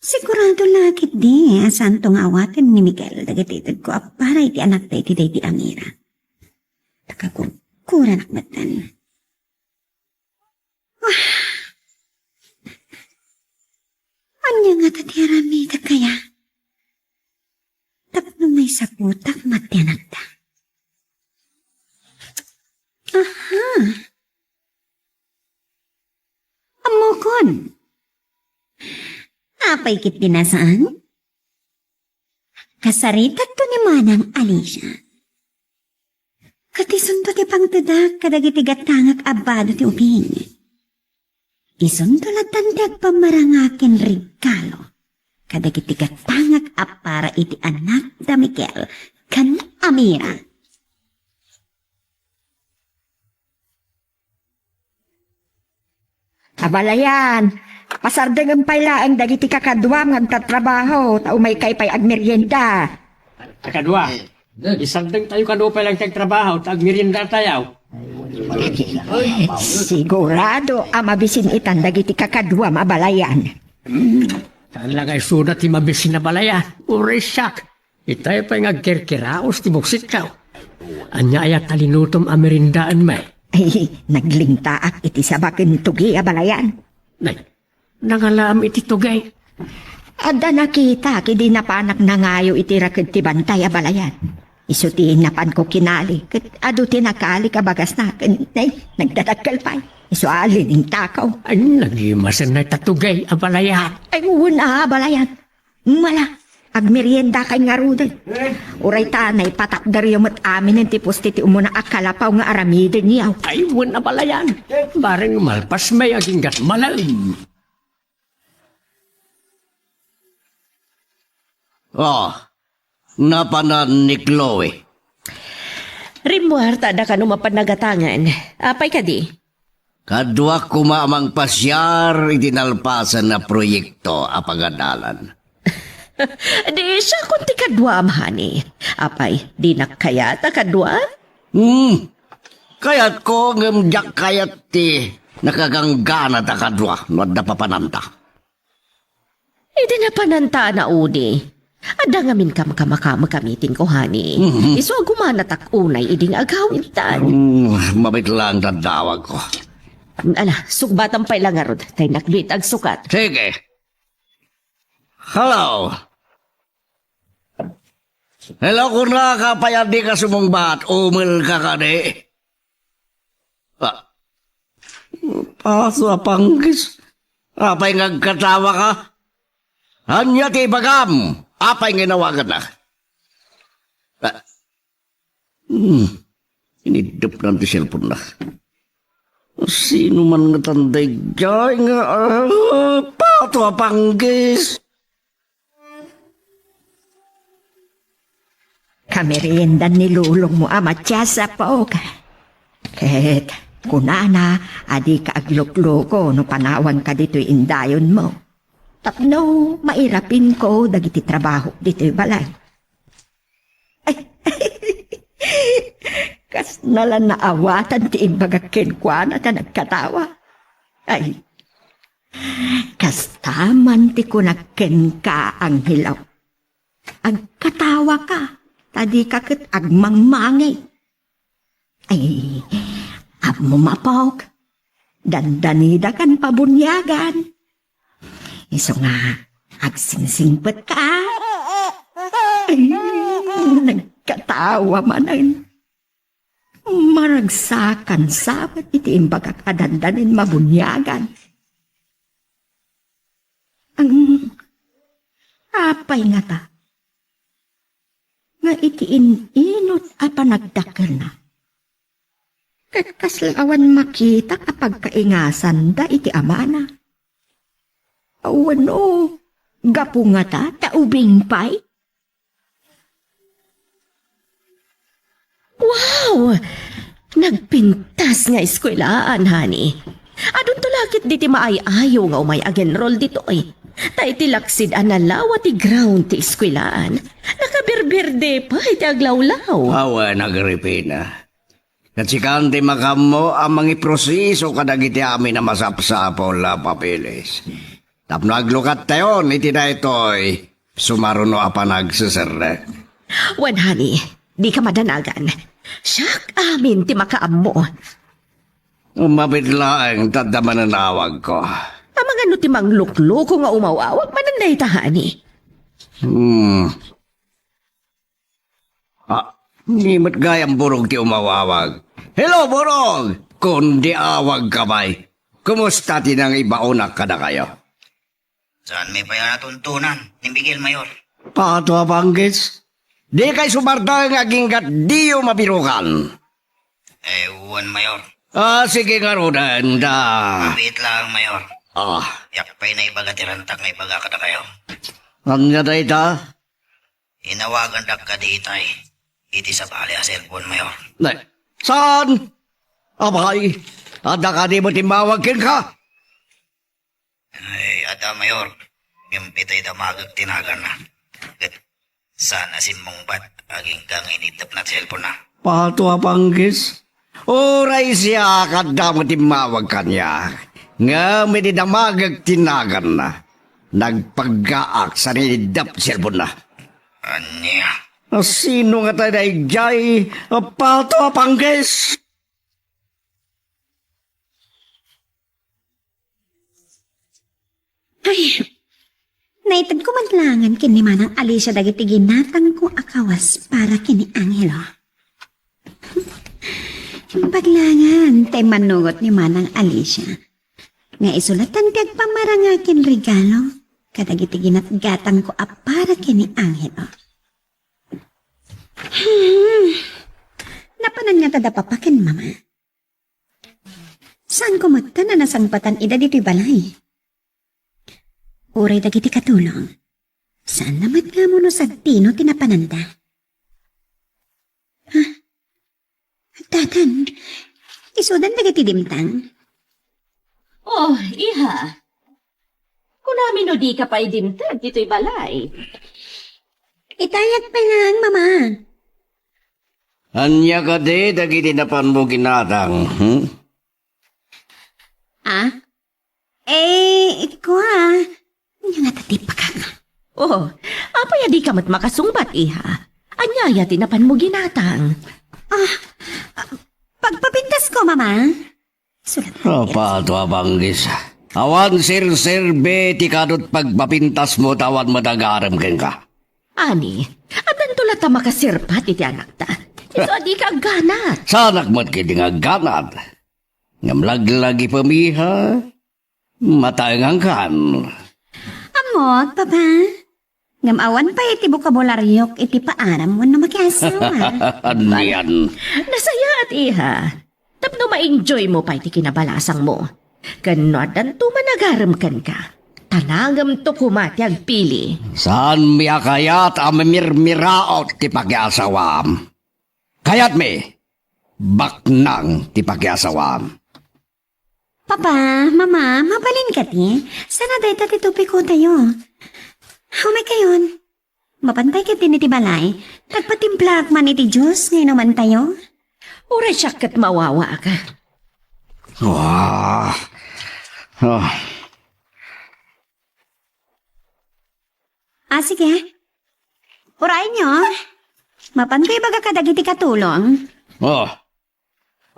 sigurado la ketdi a saanto nga awaten ni Miguel dagiti itedko a para iti anakda iti daydi Amira. Ta kagurguranak metten. Ah. Ania ngata ti aramidek aya? Tapno maisaputak met ti anakda. Aha. Ammokon. Apay ketdi a saan? Kasaritakto ni Manang Alicia. Ket isunto ti pangtedak kadagiti gatangak a bado ti ubing. Isunto lattan ti agpammarangak ken regalo kadagiti gatangak a para iti anakda Miguel ken Amira. Abalayan, pasardengem pay laeng dagiti kakaduam nga agtatrabaho, ta umaykay pay agmerienda. Kakadua, isardengtayo kano pay lang ti agtrabaho, ta agmeriendatayo. Sigurado a mabisin itan dagiti kakaduam, Abalayan. Saan la nga isuda ti mabisin, Abalayan? Uray siak. Itay pay nga agkirkiraos ti buksitko. Ania aya ti linutom a meriendaenmi? Ay, naglingtaak iti saba ken tugi, Abalayan. Nay, nangalaam iti tugi. Adda nakitak idi napanak nangayo iti raked ti bantay, Abalayan. Isu ti napanko kinali, ket adu ti nakalik a bagasna, ken, nay, nagdadakkel pay. Isu a liningtako. Ay, nagimasen dayta tugi, Abalayan. Ay, wen a, Abalayan. Mala, agmeriendakay ngaruden. Uray ta naipatakderyo met aminen ti pusti ti umuna a kalapaw nga aramidenyo. Ay, wen, Abalayan. Bareng malpasmi agingga malem. Oh, napanan ni Chloe. Rimmuar ta adda kano mapan nagatangen. Apay kadi? Kaduak koma a mangpasiar iti nalpasen a proyekto a pagadalan. Di siakon ti kaduam, honey. Apay, dinak kayat a kaduam? Hmm. Kayatko, ngem diak kayat ti nakaganggana ta kadua no adda papananta. Idi napananta a naudi, adda ngamin kamkamakamek a meeting ko, honey. Mhm. Isu a gumanatak unay idi nga agawidtan. Mm, mabit lang daddawag ko. Ala, sukbatan pay la ngarud, tay nakbit agsukat. Sige. Hello. Hello, kunaka, apay a dika sumungbat? Umelka kadi? Ah. Paso a panggis. Apay nga agkatawaka? Ania ti ibagam? Apay nga inawagannak? Ah. Hmm. Iniddepnan ti cellphone-na. Sino man ngatan daydiay nga, ah, pato a panggis? Kameriendan ni lulongmo a Matias, apok. Ket kunana a dika aglukluko no panawanka ditoy indayonmo. Tapno mairapinko dagiti trabahok ditoy balay. Ay, kasna la naawatan ti imbagak kenkuana ta nagkatawa. Ay, kasta man ti kunak kenka, Angelo. Agkatawaka, ta dika ket agmangmangit. Ay, ammom, apok, dandanidakan pabuniagan. Isu nga, agsingsingpetka. Ay, nagkatawa manen. Maragsakan sa met iti imbagak a dandanin mabuniagan. Ang, apay ngata? Nga iti in-inut a panagdakkelna, Ket kasla awan makita a pagkaingasanda iti amana. Awan o, gapu ngata ta ubing pay? Wow! Nagpintas nga eskuelaan, honey. Adunto la ket diti maay-ayo nga umay agenrol ditoy. Ta iti laksid a nalawa ti ground ti eskuelaan, nakabirbirdi pay ti aglawlaw. Awan, Agripina. Ket sikan ti makaammo a mangiproseso kadagiti amin a masapsapul a papeles. Tapno aglukattayon iti daytoy sumaruno a panagseserrek. Wen, honey, dika madanagan. Siak amin ti makaammo. Mabiit laeng ta adda mananawagko. Amangan no ti manglukloko nga umaw-awag manen dayta, honey? Hmm. Ah, ni met gayam Burog ti umawawag. Hello, Burog! Kundi awag ka pay. Kumusta ti nangibaonak kadakayo? Saan mi pay a natuntunan ni Miguel, Mayor? Pato a panggis. Di kay sumarta nga aginggat diyo mabirukan. Eh, wen, Mayor. Ah, sige ngaruden, da. Mabiit lang, Mayor. Ah. Diak pay naibaga ti rantak nga ibaga kadakayo. Ania dayta? Inawagandak kadi itay iti sabali a cellphone, Mayor. Ne, saan? Apay, adda kadi met immawag kenka? Ay, adda, Mayor. Ngem itay damagek ti naganna. Ket saan a simmungbat agingga nga iniddepna ti cellphone-na. Pato a panggis. Uray siak, adda met immawag kaniak. Ngem idi damagek ti naganna, nagpaggaak sa iniddep ti cellphone-na. Ania? A, sino ngata daydiay a pato a panggis? Ay, naitedko met laengen ken ni Manang Alicia dagiti ginatangko a kawas para ken ni Angelo. Imbag laengen ta immanugot ni Manang Alicia nga isu latta ti agpamaranga ken regalo kadagiti ginatgatangko a para ken ni Angelo. Hmm. Napanan ngata da papa ken mama? Saanko met a nasangpatan ida ditoy balay? Uray dagiti katulong, saanna met nga ammo no sadino ti napananda. Ha? Addan, isudan dagiti dimtang? Oh, iha. Kunami no dika pay dimteng ditoy balay. Itayag pay laeng, Mama. Ania kadi dagiti napanmo ginatang, hmm? Ah? Eh, kua, ania ngata ti pakak? Oh, apay a dika met makasungbat, iha? Ania aya ti napanmo ginatang? Ah, pagpapintasko, Mama. Sulat. Apato a panggis. Awan serserbi ti kadut pagpapintasmo ta awan met agarem kenka. Ani, addanto latta makaserpat iti anakta. Isu a dika agganat. Saanak met ketdi nga agganat. Ngem laglagipem, iha. Mataengankan. Ammok, Papa. Ngem awan pay iti bokabulariok iti paaram wenno makiasawa. Anian? Nasayaat, iha. Tapno ma-enjoy mo pay ti kinabalasangmo. Ken no addanto managarem kenka, tanangemto koma ti agpili. Saanmi a kayat a mamirmiraot ti pakiasawam. Kayatmi, baknang ti pakiasawam. Papa, Mama, mabalin kadi? Sana dayta ti topikotayo. Umay kayon. Mapantay ketdi iti balay. Nagpatimplaak man iti juice nga inumantayo. Uray siak ket mawawaak. Ah. Ah. Ah, sige. Urayenyo. Mapanko ibaga kadagiti katulong. Oh.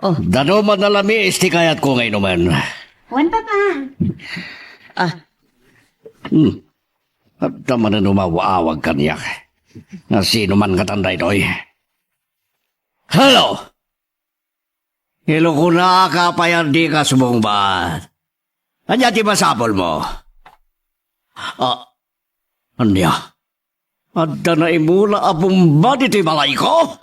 Oh. Danuman a lamis ti kayatko nga inumen. Wen, Papa. Ah. Hmm. Adda manen umaw-awag kaniak. Nga sino man ngatan daytoy? Hello! Hello, kunaka pay a dika sumungbat. Ania ti masapulmo? Ah, ania? Adda naimula a bomba ditoy balayko?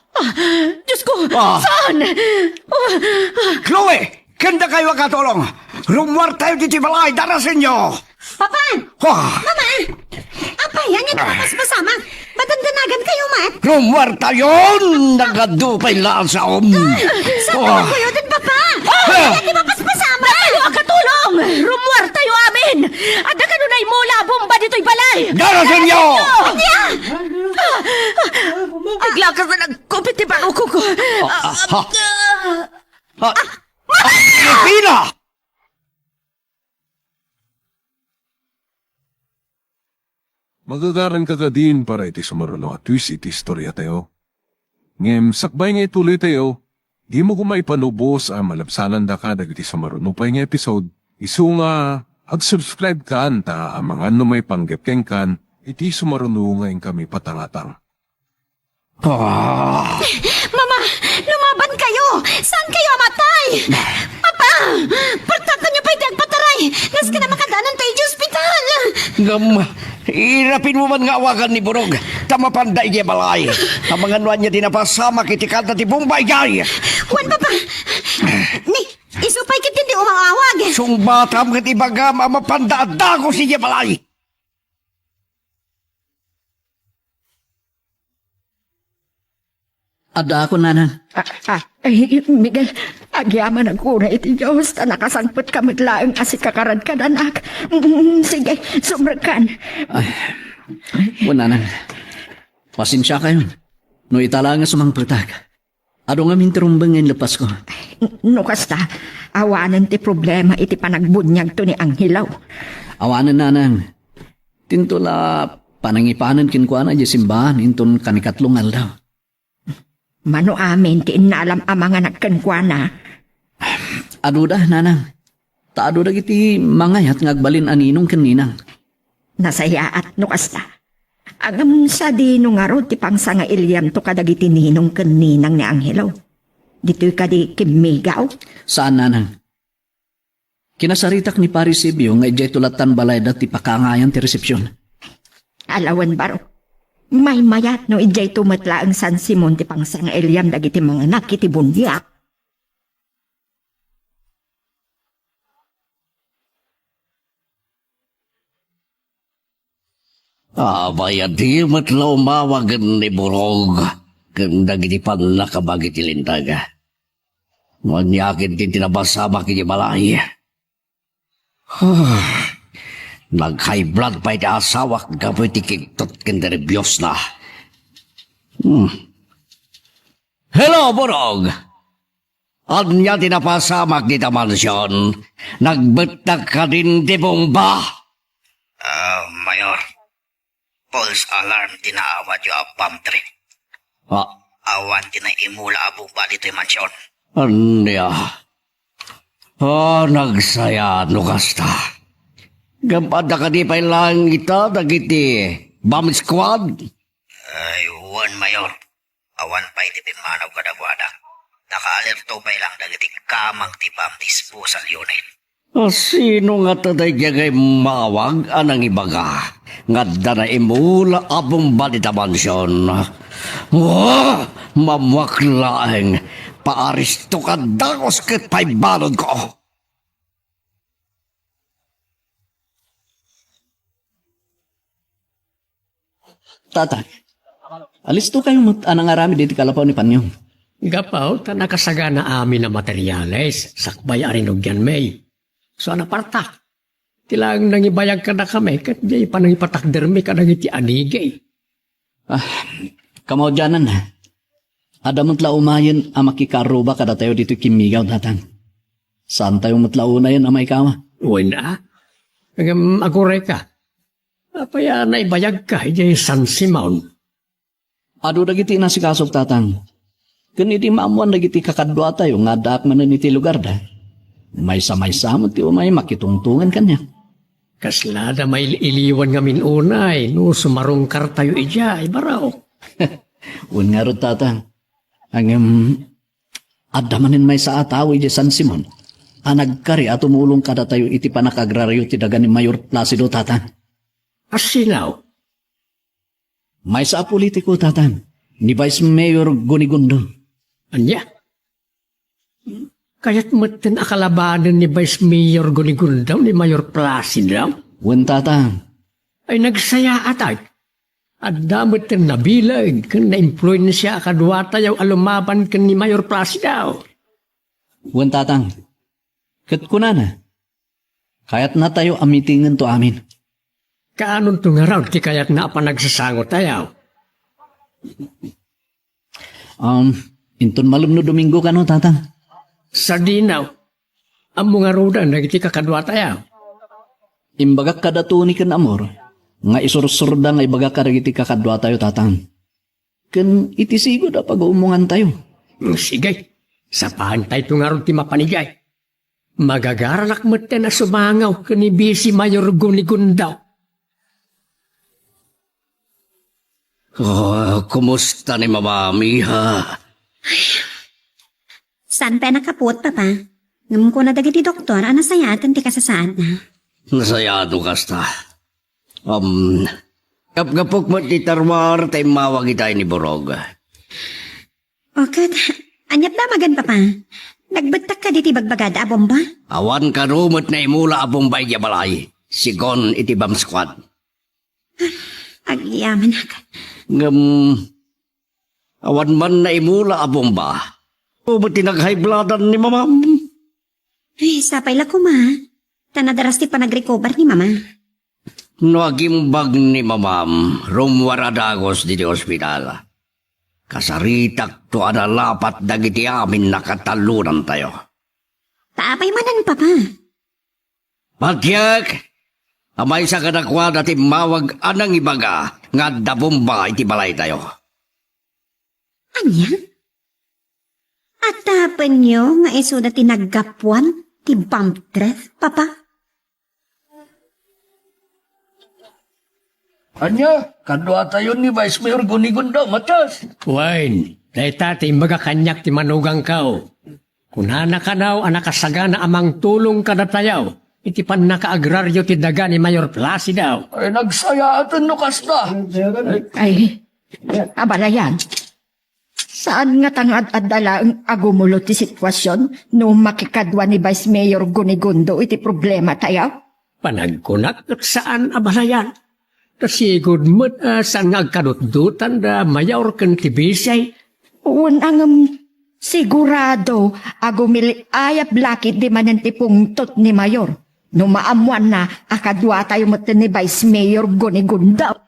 Diyos ko! Ah. Saan? Ah, ah. Chloe! Ken dakayo a katulong! Rummuartayo ditoy balay, darasenyo! Papa! Ah! Mama! Apay, ania ti mapaspasamak? Madandanagan kayo met? Rummuartayon! Nagadu pay la a saom! Ah, saan kayo den, Papa? Ah! Ania ti mapaspasamak? Dakayo a katulong! Rummuartayo amin! Adda kano naimula a bomba ditoy balay! Darasenyo! Ania? Ah! Aglakas na nagkupit ti barukok. Ah, ah, ha? Ah! Ah! Pila! Magagaranka kadin para iti sumaruno a twist iti istoriatayo. Ngem sakbay nga ituloytayo, dimo koma ipanubos a malabsanandaka dagiti sumaruno pay nga episode, isu nga ag-subscribe kan ta amangan no maipanggep kenkan iti sumaruno nga inkami patangatang. Ah. Mama, lumaban kayo! Saan kayo a matay? Papa! Pertakanyo pay ti agpataray! Nasken a makadanontayo iti ospital! Ngem, irapinmo man nga awagan ni Burog, ta mapanda idiay balay. Amangan no ania ti napasamak iti kada ti bomba idiay. Wen, Papa! Ni, isu pay ketdi ti umawawag! Sungbatam ket ibagam a mapanda a dagos idiay balay! Addaakon, nanang. Ah, ah, ay, Miguel, agyamanak unay iti Dios, ta nakasangpetka met laeng a sikakaran kadanak. Mm, sige, sumrekkan. Ay, wen, nanang. Pasensiakayon. No ita laeng a sumangpetak. Adu ngamin ti rumbeng nga inleppasko. N-, no kasta, awanen ti problema iti panagbuniagto ni Angelo. Awanen, nanang. Dinto la panangipanen kenkuana idiay simbahan inton kanikatlo nga aldaw. Mano amin ti innalam a manganak kenkuana? Aduda, nanang. Ta adu dagiti mangayat nga agbalin a ninong ken ninang. Nasayaat no kasta. Ngem sadino ngarud ti pangsangailiamto kadagiti ninong ken ninang ni Angelo? Ditoy kadi kimmigaw? Saan, nanang. Kinasaritak ni Pari Sibio nga idiayto lattan balayda ti pakaangayan ti resepsion. Alawen baro. Maymayat no idiayto met laeng San Simon ti pangsangailiam dagiti manganak iti buniag. Apay, adi met la umawagen ni Burog ken dagiti pannakabag iti linteg. Ania ketdin ti napasamak iti balay? Nag-high blood pay ti asawak gapu iti kigtot ken nerbiosna. Hmm. Hello, Burog! Ania ti napasamak dita mansion? Nagbettak kadin ti bomba? Ah, Mayor, false alarm ti naawatyo a bomb threat. Ah. Awan ti naimula a bomba ditoy mansion. Ania? Ah, nagsaya no kasta. Ngem adda kadi pay laeng ita dagiti bomb squad? Ay, wen, Mayor. Awan pay ti pimmanaw kadakuada. Nakaalerto pay lang dagiti kamang ti bomb disposal unit. A, sino ngata daydiay nga immawag a nangibaga nga adda naimula a bomba dita mansion? Wa! Mammuak laeng! Paaristok a dagus ket paibaludko! Tata, alistokayo met a nangaramid iti kalapaw ni Panyo. Gapu ta nakasagana amin a materiales sakbay a rinugianmi. So, a napartak. Ti laeng nangibayag kadakami ket diay panangipatakdermi kadagiti anigi. Ah, kamaudianan, adda met la umayen a makikarruba kadatayo ditoy kimmigaw, Tatang. Saantayo met la unayen a maikawa. Wen a? Ngem agurayka. Apay a naibayagka idiay San Simon? Adu dagiti inasikasok, Tatang. Ken idi maammoan dagiti kakaduatayo nga addaak manen iti lugarda, maysa-maysa met ti umay makitungtongan kaniak. Kasla da mail-iliwan ngamin unay no sumarungkartayo idiay, baro. Wen ngarud, Tatang. Ngem, adda manen maysa a tao idiay San Simon a nagkari a tumulong kadatayo iti pannakagraryo ti daga ni Mayor Placido, Tatang. A sino? Maysa a politiko, Tatang. ni Vice Mayor Gunigundo. Ania? Kayat metten a kalabanen ni Vice Mayor Gunigundo ni Mayor Placido? Wen, Tatang. Ay, nagsayaat, ay. Adda metten nabileg ken naimpluensia a kaduatayo a lumaban ken ni Mayor Placido. Wen, Tatang. Ket kunana, kayatnatayo a mitingento amin. Kaanonto ngarud ti kayatna a panagsasangotayo? Um, inton malem no Domingo kano, Tatang? Sadino? Ammo ngaruden dagiti kakaduatayo? Imbagak kada Tony ken Amor nga isursurda nga ibagak kadagiti kakaduatayo, Tatang. Ken iti sigud a pag-uumongantayo. Sige, sapaantayto ngarud ti mapanigay. Magagaranak metten a sumangaw ken ni Vice Mayor Gunigundo. Oh, kumusta ni Mamam, iha? Saan pay a nakapuot, Papa? Ngem kuna dagiti doktor a nasayaaten ti kasasaadna. Nasayaat no kasta. Um, gapgapok met ti tarwar ta immawag itay ni Borog. O ket, ania ti damagen, Papa? Nagbettak kadi ti bagbagada a bomba? Awan kano met naimula a bomba idiay balay, sigun iti bomb squad. Agyamanak. Ngem, awan man naimula a bomba. Ubo ti nag-high bloodan ni Mamam. Ay, sapay la koma. Ta nadaras ti panagrecover ni Mama. No agimbag ni Mamam, rummuar a dagus ditoy ospital. Kasaritakto a nalapat dagiti amin a katalonantayo. Ta apay manen, Papa? Patiek, a maysa kadakuada ti immawag a nangibaga nga adda bomba iti balaytayo. Ania? Adda apenyo nga isuda ti naggapuan ti bomb threat, Papa? Ania? Kaduatayo ni Vice Mayor Gunigundo, Matias? Wen, dayta ti imbaga kaniak ti manugangko. Kunana kano a nakasagana a mangtulong kadatayo iti pannakaagraryo ti daga ni Mayor Placido. Ay, nagsayaaten no kasta. Ay, abalayan. Saan nga ta nga ad-adda laeng a gumulo ti sitwasion no makikadua ni Vice Mayor Gunigundo iti problematayo? Panagkunak ket saan a balayan. Ta sigud met a saan nga agkadutdotan da Mayor ken ti Vice. Wen, ngem sigurado a gumili-ayab la ketdi manen ti pungtot ni Mayor no maammoanna a kaduatayo met ni Vice Mayor Gunigundo.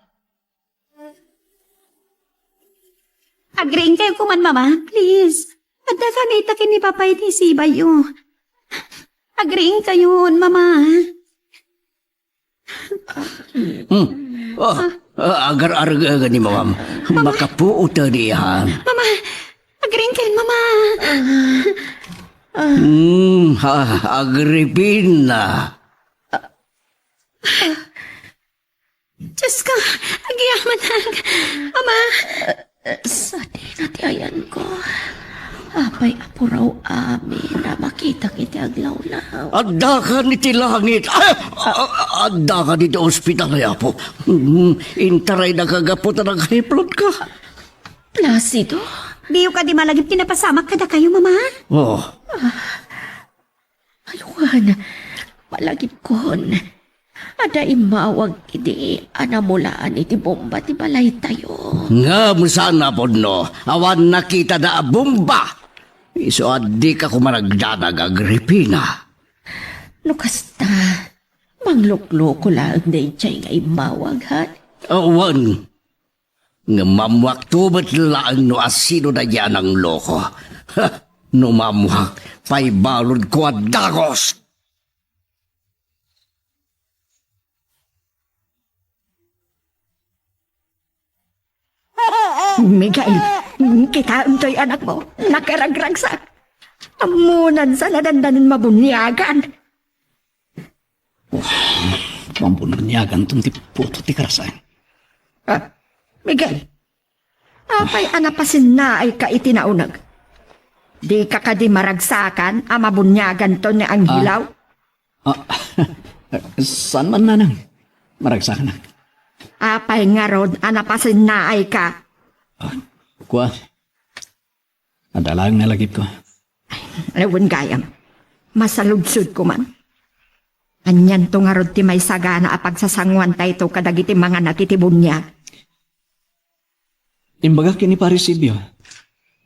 Agriingkayo koma, Mama, please. Adda kami ita ken ni Papa iti sibayyo. Agriingkayon, Mama. Hmm. Ah, ah, agar-argaga ni Mamam. Mama. Makapuot a diyan. Mama, agriingkayon, Mama. Hmm, ha, Agripina. Diosko, agyamanak. Ama. Sadino ti ayanko? Apay a puraw amin a makitak iti aglawlaw? Addakan iti langit. Ah, ah, addakan iti ospital, Apo. Mm, intarayda ka gapu ta nag-high blood ka. Placido? Diyo kadi malagip ti napasamak kadakayo, Mama? Oh. Ay, wen, malagipkon. Adda immawag idi a namulaan iti bomba ti balaytayo. Ngem saan a pudno, awan nakitada a bomba. Isu a dika koma nagdanag, Agripina. No kasta, manglukloko laeng daydiay nga immawag, ha? Awan. Ngem mammuakto met laeng no asino daydiay a nangloko. Ha! No mammuak, paibaludko a dagus! Miguel, kitaem toy anakmo. Nakaragragsak. Ammonan sa nadandanin mabuniagan. Mabuniagan ton ti puto ti karasaen. Ah, Miguel, apay a napasinnaayka iti nauneg? Dika kadi maragsakan a mabuniagan ton ni Angelaw? Ah, ah, saan man, Nanang. Maragsakanak. Apay ngarud a napasinnaayka? Ah, Wa, adda laeng nalagipko. Awan gayam. Masaludsodko man. Anianto ngarud ti maisagana a pagsasanguantayto kadagiti manganak iti buniag? Imbagak ken ni Pare Sibio.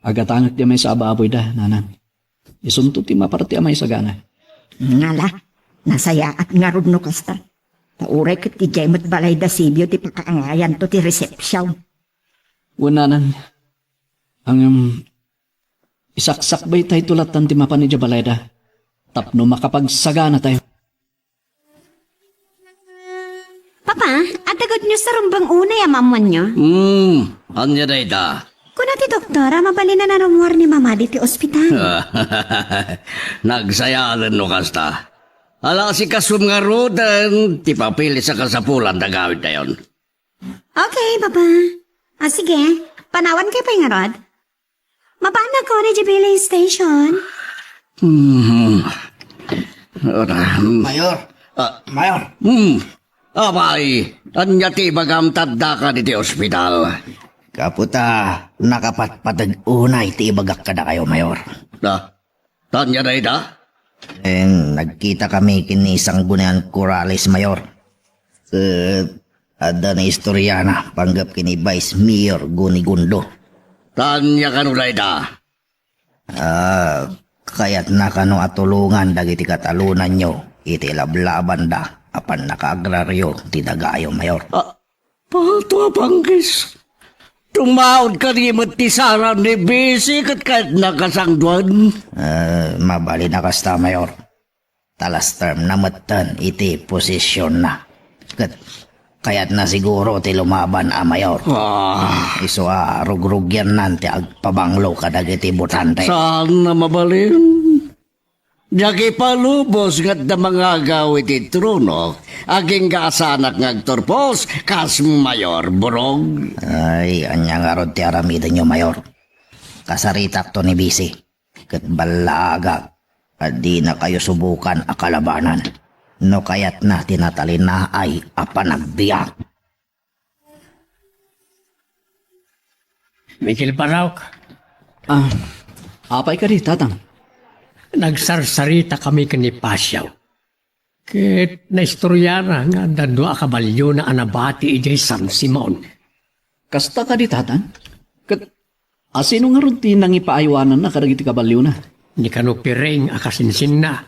Agatangek ti maysa a baboyda, nanang. Isunto ti maparti a maisagana. Ngala, nasayaat ngarud no kasta. Ta uray ket idiay met balayda Sibio ti pakaangayanto ti resepsiyon. Wen, nanang, ngem, isaksakbaytayto lattan ti mapan idiay balayda tapno makapagsaganatayo. Papa, adda good news a rumbeng unay a maammoanyo. Hmm, ania dayta? Kuna ti doktor a mabalin a narummuar ni Mama ditoy ospital. Nagsayaaten no kasta. Ala, asikasuem ngaruden ti papeles a kasapulan ti agawidtayon. Okay, Papa. Ah, sige. Panawankayo pay ngarud. Mapannak ko na di billing station. Hmm. Ora, hmm. Mayor. Ah. Mayor. Hmm. Apay, ania ti ibagam ta addaka ditoy ospital? Gapu ta nakapatpateg unay ti ibagak kadakayo, Mayor. Ah, ania dayta? Eh, nagkitakami ken ni Sanggunian Corrales, Mayor. Ket adda naistoriana panggep ken ni Vice Mayor Gunigundo. Ania kano dayta? Ah, kayatna kano a tulongan dagiti katalonanyo iti lablabanda a pannakaagrario ti dagayo, Mayor. Ah, Pato a panggis. Tumaod kadi met ti saran ni Bisi ket kayatna kasangduan. Eh, mabalin a kasta, Mayor. Ta last term na metten iti posisionna. Ket kayatna siguro ti lumaban a Mayor. Ah. Isu a rugrugiannan ti agpabanglo kadagiti botante. Saan a mabalin? Diak ipalubos nga adda mangagaw iti trono, agingga a saanak nga agturpos kas Mayor Burog. Ay, ania ngarud ti aramidenyo, Mayor? Kasaritakto ni Bisi, ket ballaagak a dinakayo subukan a kalabanan no kayatna ti natalinaay a panagbiag. Michael Barok. Ah, apay kadi, Tatang? Nagsarsarita kami ken ni Pasiaw. Ket naistoriana nga adda dua a kabalyona a nabati idiay San Simon. Kasta kadi, Tatang? Ket asino ngarud ti nangipaaywananna kadagiti kabalyona? Ni kano Pireng a kasinsinna.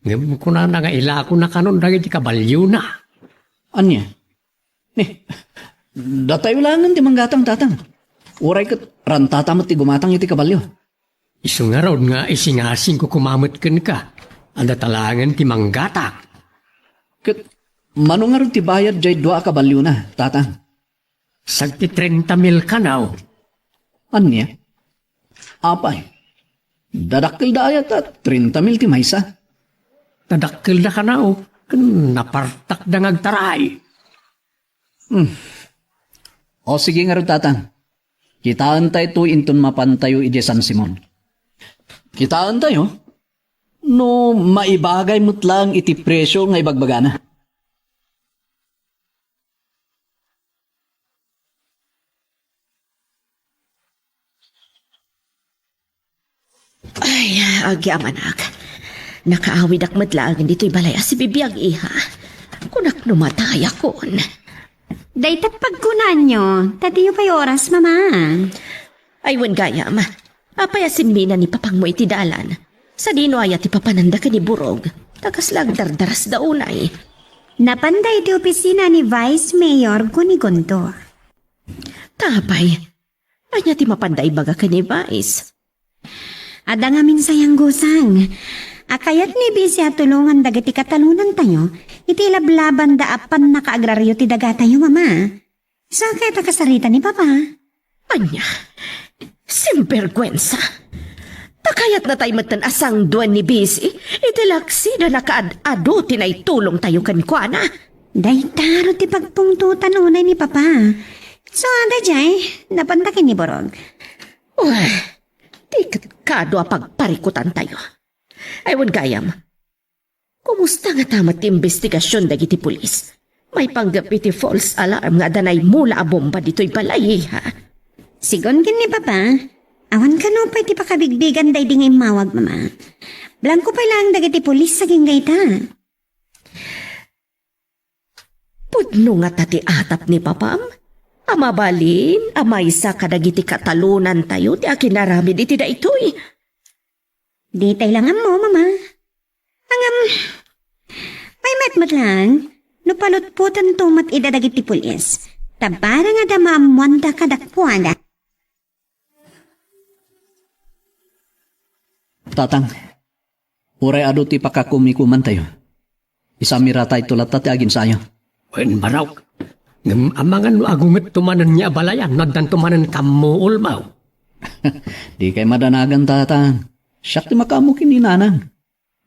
Ngem kunana nga ilakona kanon dagiti kabalyona. Ania? Ni, datayo laengen ti manggatang, Tatang. Uray ket rantata met ti gumatang iti kabalio. Isu ngarud nga isingasingko koma met kenka. Adda ta laengen ti manggatang. Ket mano ngarud ti bayad jay dua a kabalyona, Tatang? Sagti trenta mil kano. Ania? Apay, dadakkelda aya ta trenta mil ti maysa? Dadakkelda kano, ken napartakda nga agtaray. Hmm. O, sige ngarud, Tatang. Kitaentayo inton mapantayo idiay San Simon. Kitaentayo? No maibagay met laeng iti presio nga ibagbagana. Ay, agyamanak. Nakaawidak met laeng ditoy balay a sibibiag, iha. Kunak no matayakon. Dayta pagkunanyo, ta diyo pay oras, Mama. Ay, wen gayam. Apay a simmina ni papangmo iti dalan? Sadino aya ti papananda ken ni Burog? Ta kasla agdardarasda unay. Napanda iti opisina ni Vice Mayor Gunigondo. Tapay, ania ti mapanda ibaga ken ni Vice? Adda ngamin sayang, Gusang. A kayat ni Bisi a tulongan dagiti katalonantayo iti lablabanda a pannakaagrario ti dagatayo, Mama. Sa kayat a kasarita ni Papa? Ania? Simberguensa! Ta kayatnatay metten a sangduen ni Bisi iti laksida nakaad-adu ti naitulongtayo kenkuana. Dayta rut ti pagpungtotan unay ni Papa. So, daydiay, napanda ken ni Burog. Uy, ti ket kado a pagparikutantayo. Ay, wen gayam. Kumusta ngata met ti imbestigasion dagiti pulis? Maipanggep iti false alarm nga adda naimula a bomba ditoy balay, ha? Sigun ken ni Papa, awan kano pay ti pakabigbigan daydi nga immawag, Mama. Blangko pay laeng dagiti pulis agingga ita. Pudno ngata ti atap ni Papam a mabalin a maysa kadagiti katalonantayo ti akinaramid iti daytoy. Ditay lang ammo, Mama. Ngem, paymet met laeng no palutpotanto met ida dagiti pulis. Ta bareng adda maammoanda kadakuada. Tatang, uray adu ti pakakumikumantayo, isamirata ito latta ti aginsayo. Wen, Barok. Ngem amangan no agungetto manen nga abalayan no addanto manen kammuol, maw? Dikay madanagan, Tatang. Siak ti makaammo ken ni Nanang.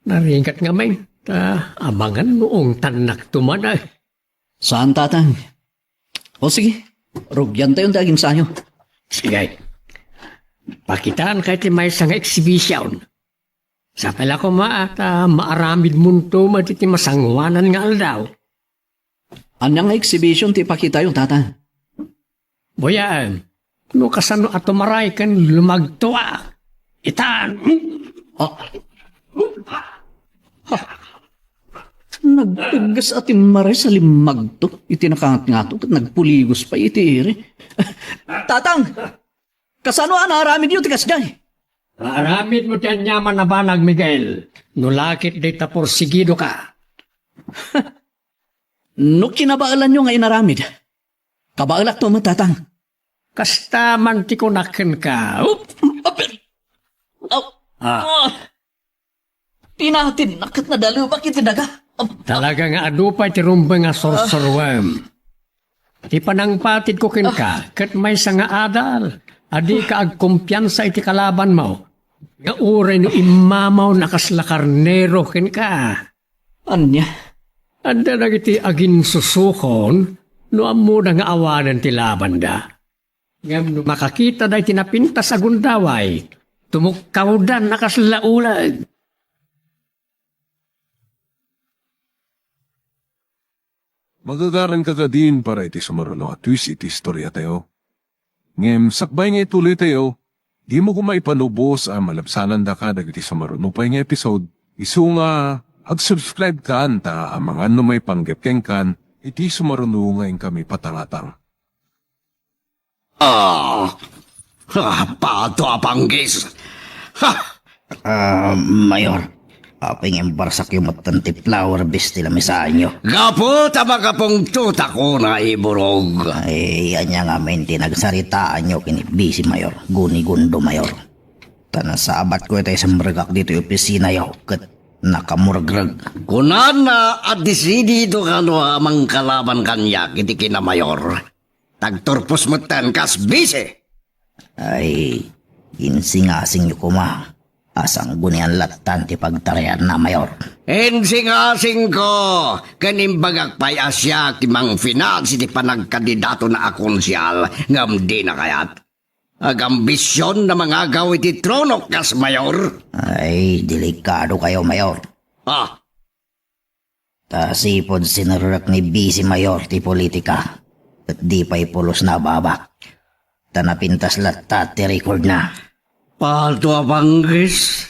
Narigat ngamin, ta amangan no ungtannakto man, ay. Saan, Tatang? O sige, rugiantayon ti aginsayo. Sige. Pakitaan kay ti maysa nga exhibition. Sapay la koma ta maaramidmonto met iti masangoanan nga aldaw. Ania nga exhibition ti ipakitayo, Tatang? Boyaen, no kasano a tumaray ken lumagtoak. Itan! Ah. Ha. Nagtuggas a timmaray sa limmagto iti nakangatngato ket nagpuligos pay iti iri. Tatang! Kasano a naaramidyo ti kasdiay? Aramidmo ti aniaman a banag, Miguel, no lakit dayta porsigidoka. No kinabaelanyo nga inaramid, kabaelakto met, Tatang. Kasta man ti kunak kenka. Up! Aper! Aw! Ah. Ah! Pinatinnak ket nadalebak iti daga. Talaga nga adu pay ti rumbeng a sursuruem. Ti panangpatidko kenka ket maysa nga adal a dika agkumpiansa iti kalabanmo, nga uray no immamaw a kasla karnero kenka. Ania? Adda dagiti aginsusukon no ammoda nga awanen ti labanda. Ngem no makakitada iti napintas a gundaway, tumukkawdan a kasla uleg. Magagaranka kadin para iti sumaruno a twist iti istoriatayo. Ngem sakbay nga ituloytayo, dimo koma ipalubos a malabsanandaka dagiti sumaruno pay nga episode, isu nga ag-subscribe kan ta amangan no maipanggep kenkan iti sumaruno nga inkami patangatang. Ah, ah, pato a panggis. Ha! Ah, Mayor, apay nga imbarsakyo metten ti flower vase ti lamisaanyo? Gapu ta makapungtot a kuna, Iburog. Ay, ania ngamin ti nagsaritaanyo ken ni Bisi, Mayor? Gunigundo, Mayor. Ta nasabatko itay simregak ditoy opisinayo ket nakamuregreg. Kunana a disidido kano a mangkalaban kaniak iti kinamayor. Tagturpos metten kas bisi. Ay, insingasingyo koma a sanggunian lattan ti pagtarayanna, Mayor. Insingasingko ken imbagak pay a siak ti mangfinance iti panagkandidatona a konsial ngem dina kayat. Agambision a mangagaw iti tronok kas mayor. Ay, delikadokayo, Mayor. Ah, Ta sipud sinerrek ni Bisi Mayor ti politika, ket di pay pulos nababa. Ta napintas latta ti rekordna. Pato a panggis,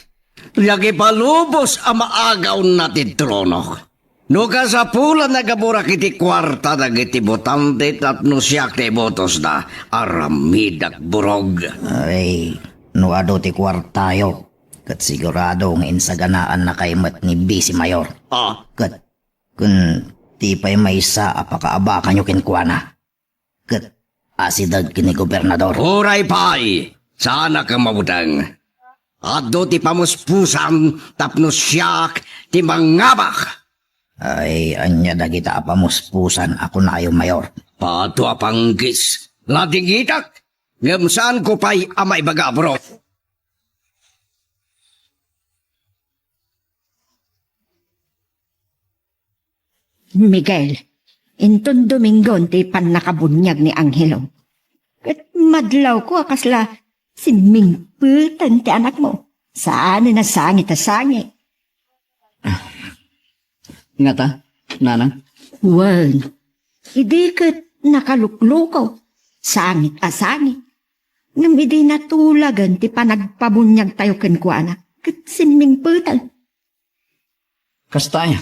diak ipalubos a maagawna ti tronok. No kasapulan a gaburak iti kuarta dagiti botante tapno siak ti ibotosda, aramidak burog. Ay, no adu ti kuartayo, ket sigurado nga insaganaannakay met ni Bisi Mayor. Ah. Ket, kun ti pay maysa a pakaabakanyo kenkuana, ket asideg ken ni Gobernador. Uray pay, saanak a mabuteng. Adu ti pamuspusan tapno siak ti mangabak. Ay, ania dagita a pamuspusan a kunayo, Mayor? Pato a panggis, ladingitak, ngem saanko pay a maibaga, bro. Miguel, inton Domingon ti pannakabuniag ni Angelo. Ket madlawko a kasla simmingpeten ti anakmo. Saanen a sangit a sangit. Ngata, nanang? Wen, idi ket nakaluklukaw, sangit a sangit. Ngem idi natulagen ti panagpabuniagtayo kenkuana, ket simmingpeten. Kasta aya?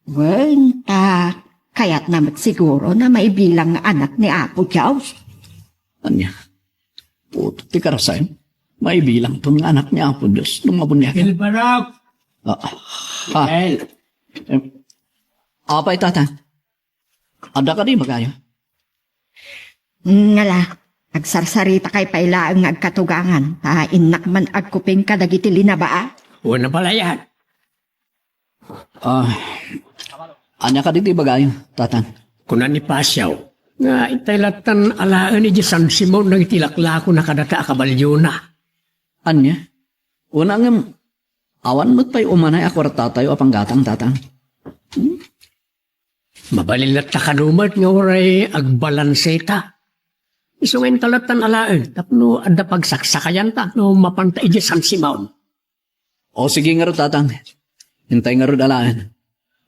Wen, ta kayatna met siguro na maibilang nga anak ni Apo Dios. Ania? Puto ti karasay. Maibilangton nga anak ni Apo Dios no mabuniag. Hilbarok! Ah, ah. Miguel. Em, apay, Tata? Adda kadi ibagayo? Ngala, agsarsaritakay pay laeng nga agkatugangan, ta innak man agkuping kadagiti linabaa. Wen a palayan. Ah, ania kadi ti ibagayo, Tatang? Kuna ni Pasiaw nga intay lattan alaen idiay San Simon dagiti laklakona kadata a kabalyona. Ania? Una ngem, awan met pay umanay a kuartatayo a panggatang, Tatang. Hmm? Mabalin latta kano met nga uray agbalanseta. Isu nga inta lattan alaen tapno adda pagsaksakayanta no mapanta idiay San Simon. O, sige ngarud, Tatang. Intay ngarud alaen.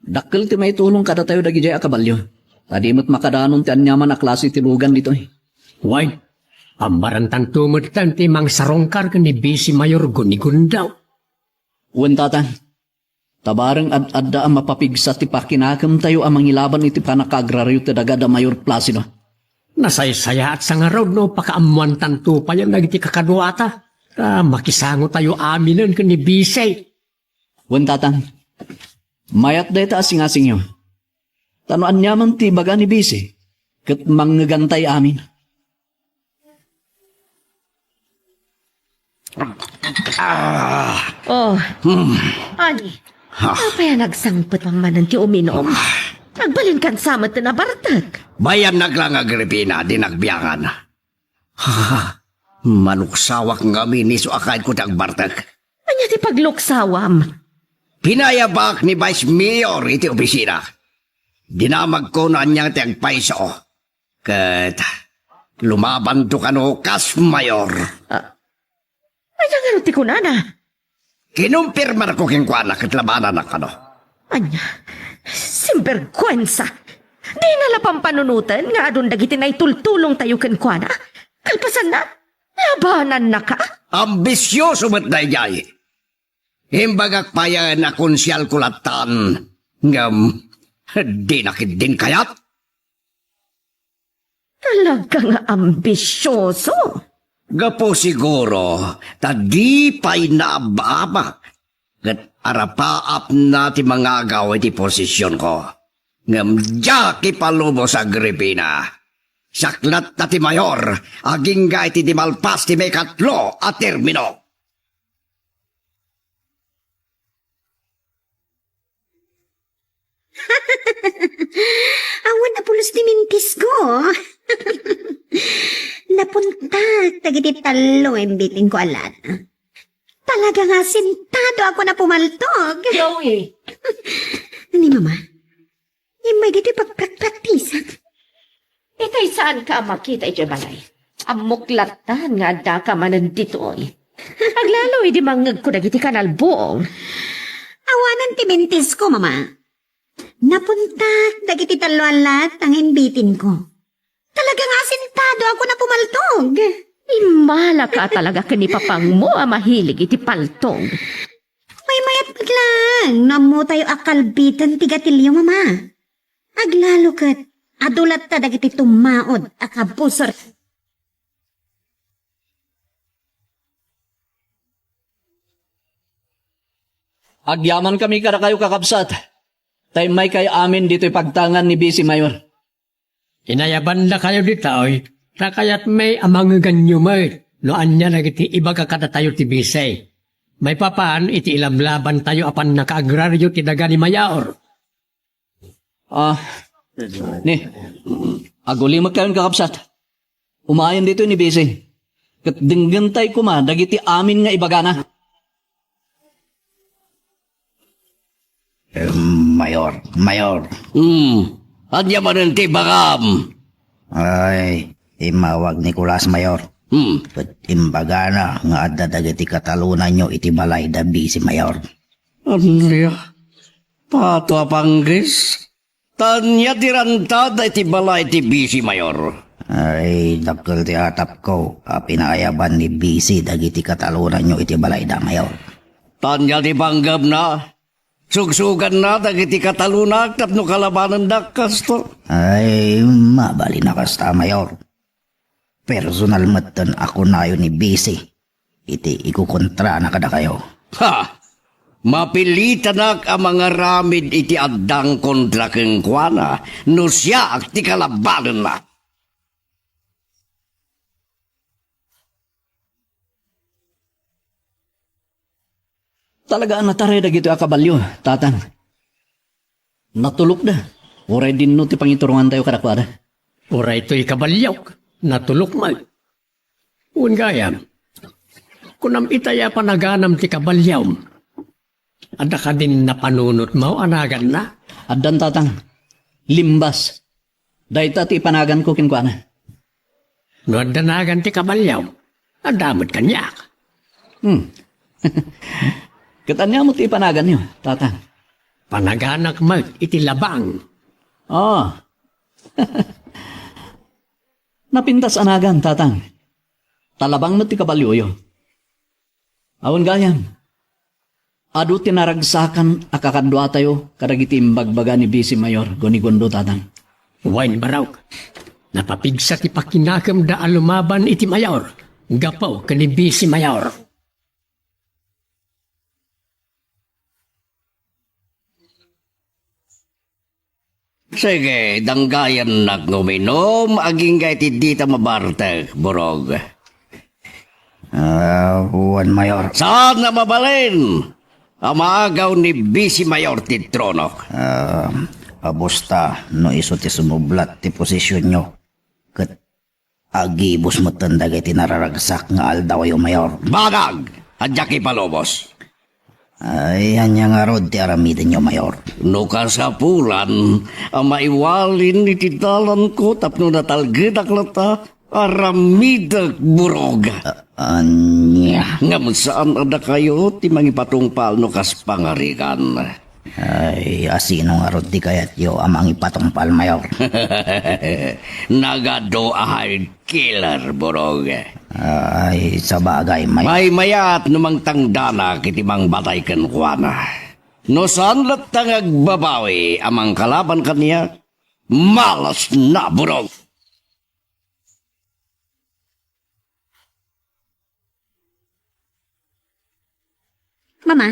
Dakkel ti maitulong kadatayo dagidiay a kabalio. Ta di met makadanon ti aniaman a klase ti lugan ditoy. Wen, ammarantanto metten ti mangsarungkar ken ni Bisi Mayor Gunigundaw. Wen, Tatang. Ta bareng ad-adda a mapapigsa ti pakinakemtayo a mangilaban iti pannakaagraryo ti daga da Mayor Placido. Nasaysayaat sa ngarud no pakaammoantanto payen dagiti kakaduata, ta makisangotayo aminen ken ni Bisi. Wen, Tatang, mayat dayta a singasingyo. Ta no aniaman ti ibaga ni Bisi, ket mangngegantay amin. Ah. Oh. Hmm. Ani, ah, apay a nagsangpet manen ti uminom? Ah. Agbalinkan sa met ti nabartek. Bayannak lang, Agripina, di nagbiangan. Ha, maluksawak ngamin isu a kayatko ti agbartek. Ania ti pagluksawam? Pinayabak ni Vice Mayor iti opisina. Dinamagko no ania ti agpayso. Ket lumabanto kano kas mayor. Ah, ania ngarud ti kunana? Kinumpirmanakon kenkuana ket labanannak kano. Ania? Sinberguensa! Dina la pampanunoten nga adun dagiti naitultulongtayo kenkuana? Kalpasanna, labanannaka? Ambisioso met daydiay. Imbagak payen a konsialko lattan, ngem dina ketdin kayat. Talaga nga ambisioso. Gapu siguro ta di pay naababak ket arapaapna ti mangagaw iti posisionko. Ngem diak ipalubos, Agripina. Siak latta ti mayor, agingga iti di malpas ti maikatlo a termino. Awan a pulos ti mintisko. Napuntak dagiti tallo nga imbitingko a lana. Talaga nga asintado ako a pumaltog. Chloe! Ni Mama, immay ditoy pagprakpraktisak. Itay saanka a makita idiay balay. Ammok lattan nga addaka manen ditoy. Aglalo idi mangngegko dagiti kanalbuong. Awanen ti mintisko, Mama. Napuntak dagiti tallo a lata nga imbitingko. Talaga nga asintado ako a pumaltog. Immalaka a talaga ken ni papangmo a mahilig iti paltog. Maymayat met laeng no ammotayo a kalbiten ti gatilio, Mama. Aglalo ket adu latta dagiti tummaod a kabusor. Agyamankami kadakayo, kakabsat, ta immaykay amin ditoy pagtangan ni Bisi Mayor. Inayabandakayo ditoy, ta kayatmi a mangngeganyo met no ania dagiti ibaga kadatayo ti Bisi. Maipapan iti ilablabantayo a pannakaagraryo ti daga ni Mayor. Ah, ni, agulimekkayon, kakabsat. Umayen ditoy ni Bisi. Ket denggentay koma dagiti amin nga ibagana. Em, Mayor, Mayor. Hmm. Ania manen ti ibagam? Ay, immawag Nicolas, Mayor. Hmm. Ket imbagana nga adda dagiti katalonanyo iti balay da Bisi, Mayor. Ania? Pato a panggis? Ta ania ti rantada iti balay ti Bisi, Mayor? Ay, dakkel ti atapko a pinaayaban ni Bisi dagiti katalonanyo iti balayda, Mayor. Ania ti panggepna? Sugsuganna dagiti katalonak tapno kalabanendak kasta. Ay, mabalin a kasta, Mayor. Personal metten a kunayo ni Bisi iti ikukontrana kadakayo. Ha! Mapilitanak a mangaramid iti addang kontra kenkuana no siak ti kalabanenna. Talaga a nataray dagitoy a kabalio, Tatang. Natulokda. Uray dinno ti pangiturongantayo kadakuada. Uray toy kabaliok, natulok man. Wen gayam, kunam itay a panaganam ti kabaliom. Adda kadin napanunotmo a naganna? Addan, Tatang. Limbas. Dayta ti ipanaganko kenkuana. No adda nagan ti kabalio, adda met kaniak. Hmm. Ket ania met ti ipanaganyo, Tatang? Panaganak met iti labang. Ah. Napintas a nagan, Tatang. Ta labang met ti kabalioyo. Awan gayam. Adu ti naragsakan a kakaduatayo kadagiti imbagbaga ni Bisi Mayor Gunigondo, Tatang. Wen, Barok. Napapigsa ti pakinakemda a lumaban iti Mayor gapu ken ni Bisi Mayor. Sige, danggayannak nga uminum agingga iti dita mabartek, Burog. Ah, wen, Mayor. Saan a mabalin a maagaw ni Bisi Mayor ti trono? Ah, abusta no isu ti sumublat ti posisyonyo. Ket Agibus metten dagiti nararagsak nga aldawyo, Mayor. Banag! Adda ipalubos. Ay, ania ngarud ti aramidenyo, Mayor? No kasapulan a maiwalin iti dalanko tapno natalgedak latta, aramidek, Burog. A-, ania? Ngem saan a dakayo ti mangipatungpal no kas pangarigan. Ay, asino ngarud ti kayatyo a mangipatungpal, Mayor? Nagadu a hired killer, Burog. Ay, sabagay, Mayor. Maymayat no mangtangdanak iti mangbatay kenkuana. No saan latta nga agbabawi a mangkalaban kaniak, malasna, Burog. Mama,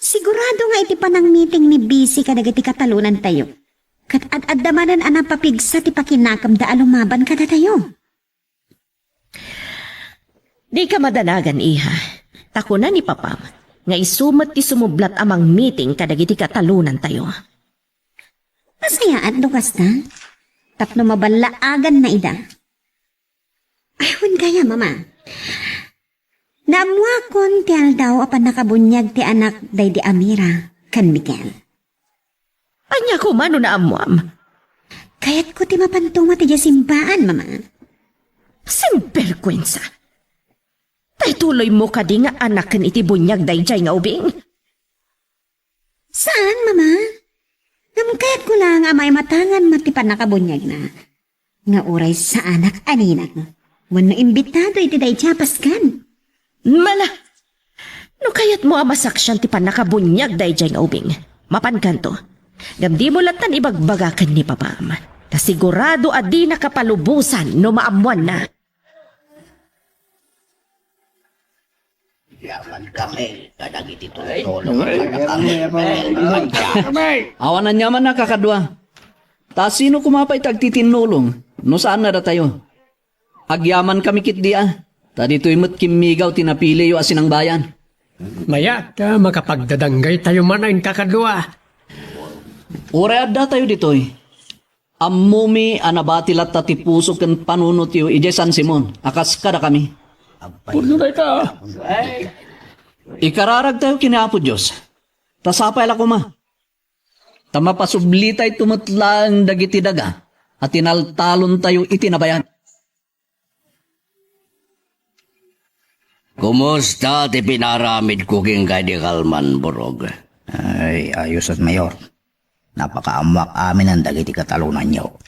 sigurado nga iti panangmiting ni Bisi kadagiti katalonantayo, ket ad-adda manen a napapigsa ti pakinakemda a lumaban kadatayo. Dika madanagan, iha. Ta kuna ni Papam nga isu met ti sumublat a mangmiting kadagiti katalonantayo. Masayaat no kasta, tapno maballaaganna ida. Ay, wen gayam, Mama. Naammuakon ti aldaw a pannakabuniag ti anak daydi Amira ken Miguel. Ania koma no naammuam? Kayatko ti mapanto met idiay simbaan, Mama. Sinberkuensa! Tay tuloymo kadi nga anaken iti buniag daydiay nga ubing? Saan, Mama. Ngem kayatko laeng a maimatangan met ti pannakabuniagna. Nga uray saanak a ninang wenno imbitado iti daydiay a paskan. Mala! No kayatmo a masaksian ti pannakabuniag daydiay nga ubing, mapankanto. Ngem dimo lattan ibagbaga ken ni Papam. Ta sigurado a dina kapalubosan no maammuanna. Yaman kami kadagiti tultulong. Ay, ay, ay, ay, ay, ay. Awan aniaman a kakadua. Ta sino koma pay ti agtitinnulong no saan a datayo? Agyaman kami ketdi a, ta ditoy met kimmigaw ti napiliyo a sinangbayan. Mayat, ta makapagdadanggaytayo man a inkakadua. Uray addatayo ditoy, ammomi a nabati latta ti puso ken panunotyo idiay San Simon a kas kadakami. Pudno dayta. Ikararagtayo ken ni Apo Dios, ta sapay la koma. Ta mapasublitayto met laeng dagiti daga a tinaltalontayo iti nabayag. Kumusta ti pinaramidko kenka idi kalman, Burog? Ay, ayos, Mayor. Napakaammoak aminen dagiti katalonanyo.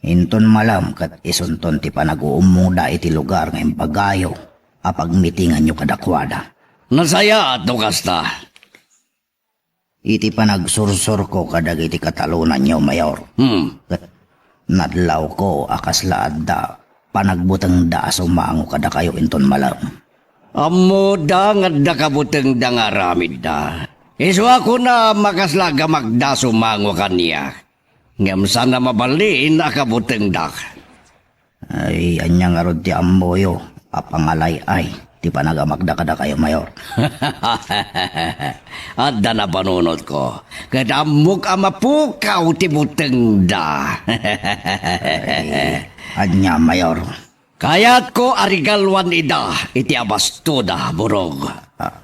Inton malem ket isunton ti panag-uummongda iti lugar nga imbagayo a pagmitinganyo kadakuada. Nasayaat no kasta. Iti panagsursurko kadagiti katalonanyo, Mayor, Hmm. ket nadlawko a kasla adda panagbutengda a sumango kadakayo inton malem. Ammoda nga adda kabutengda nga aramidda. Isu a kunam a kasla gamakda a sumango kaniak. Ngem saan a mabalin a kabutengdak. Ay, ania ngarud ti ammoyo a pangalay-ay ti panagamakda kadakayo, Mayor? Adda napanunotko, ket ammok a mapukaw ti butengda. Ay, ania, Mayor? Kayatko a regaluan ida iti abastoda, Burog. Ah,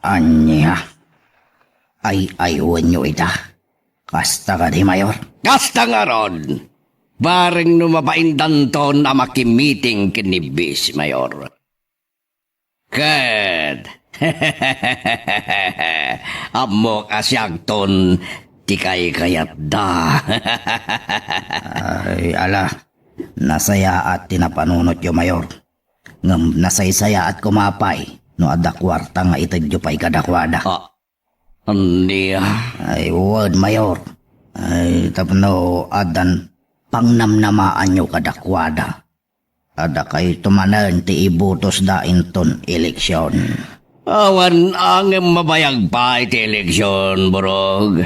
ania? Ay-aywenyo ida? Kasta kadi, Mayor? Kasta ngarud. Bareng no mabaindanton a makimiting ken ni Vice Mayor. Ket, ammok a siakton ti kaykayatda. Ay, ala, nasayaat ti napanunotyo, Mayor. Ngem nasaysayaat koma pay no adda kuarta nga itedyo pay kadakuada. Ah, Ania? Ay, wen, Mayor. Ay, tapno addan pangnamnamaanyo kadakuada. Adda kayto manen ti ibutosda inton eleksion. Awan angem mabayag pay ti eleksion, Burog.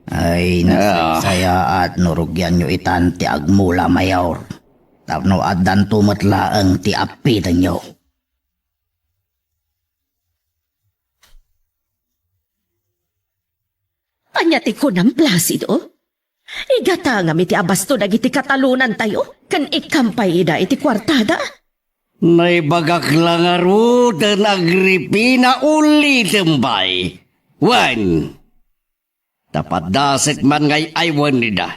Ay, Ah. nasaysayaat no rugianyo itan ti agmula, Mayor. Tapno addanto met laeng ti appitenyo. Ania ti kunam, Placido? Igatangam iti abasto dagiti katalonantayo, ken ikkampay ida iti kuartada? Naibagak la ngaruden, Agripina, ulitem pay. Wen, ta padasek man nga ay-aywen ida.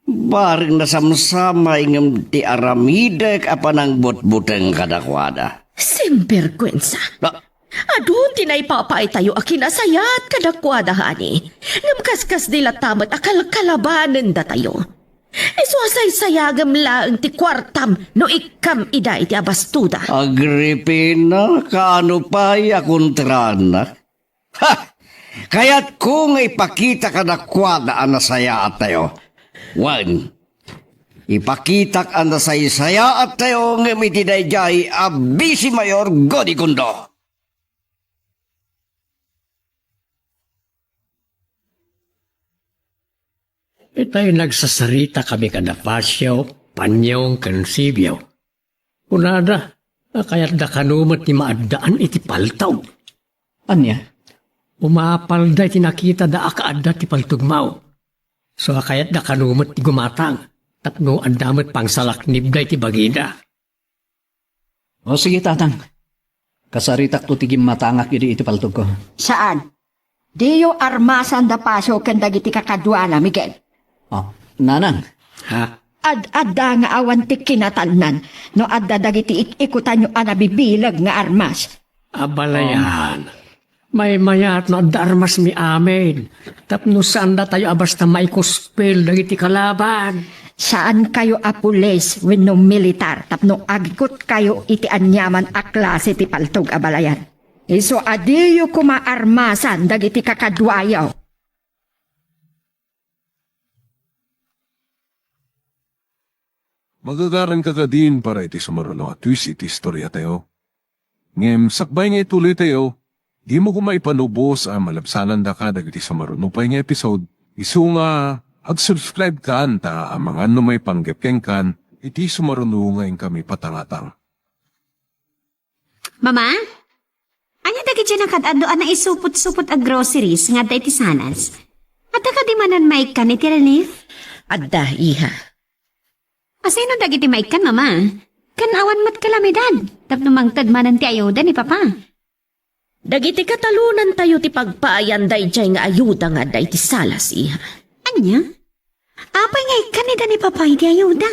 Bareng nasamsamay ngem ti aramidek a panangbutbuteng kadakuada. Simberkuensa. Ah. Adu ti naipapaytayo a kinasayaat kadakuada, honey. Ngem kaskasdi latta met a kalkalabanen datayo. Isu a saysayagem laeng ti kuartam no ikkam ida iti abastoda. Agripina, kaano pay a kontranak? Ha! Kayatko nga ipakita kadakuada a nasayaattayo. Wen, ipakitak a nasaysayaattayo ngem iti daydiay a Vice Mayor Godigondo. Itay nagsasaritakami kada Facio, Panyong, ken Sibio. Kunada, a kayatda kano met ti maaddaan iti paltog. Ania? Umapalda iti nakitada a kaadda ti paltogmo. So a kayatda kano met ti gumatang, tapno adda met pangsalaknibda iti bagida. O sige, Tatang. Kasaritakto ti gimmatangak idi iti paltogko. Saan. Diyo armasan da Facio ken dagiti kakaduana, Miguel. O, nanang. Ha? Ad-adda nga awan ti kinatalnan no adda dagiti ik-ikutanyo a nabibileg nga armas. Abalayan. Maymayat no adda armasmi amin, tapno saandatayo a basta maikuspil dagiti kalaban. Saankayo a pulis wenno militar tapno agikutkayo iti aniaman a klase ti paltog, abalayan. Isu a diyo koma armasan dagiti kakaduayo. Magagaranka kadin para iti sumaruno a twist iti istoriatayo. Ngem sakbay nga ituloytayo, dimo koma ipanubos a malabsanandaka dagiti sumaruno pay nga episode, isu nga ag-subscribe kan ta amangan no maipanggep kenkan iti sumaruno nga inkami patangatang. Mama? Ania dagiti nakad-adu a naisupot-supot a groceries nga adda iti salas? Adda kadi manen maikkan iti relief? Adda, iha. Asino dagiti maikkan, Mama? Ken awan met kalamidad, tapno mangted manen ti ayuda ni Papa. Dagiti katalonantayo ti pagpaayan daydiay nga ayuda nga adda iti salas, iha. Ania? Apay nga ikkan ida ni Papa iti ayuda?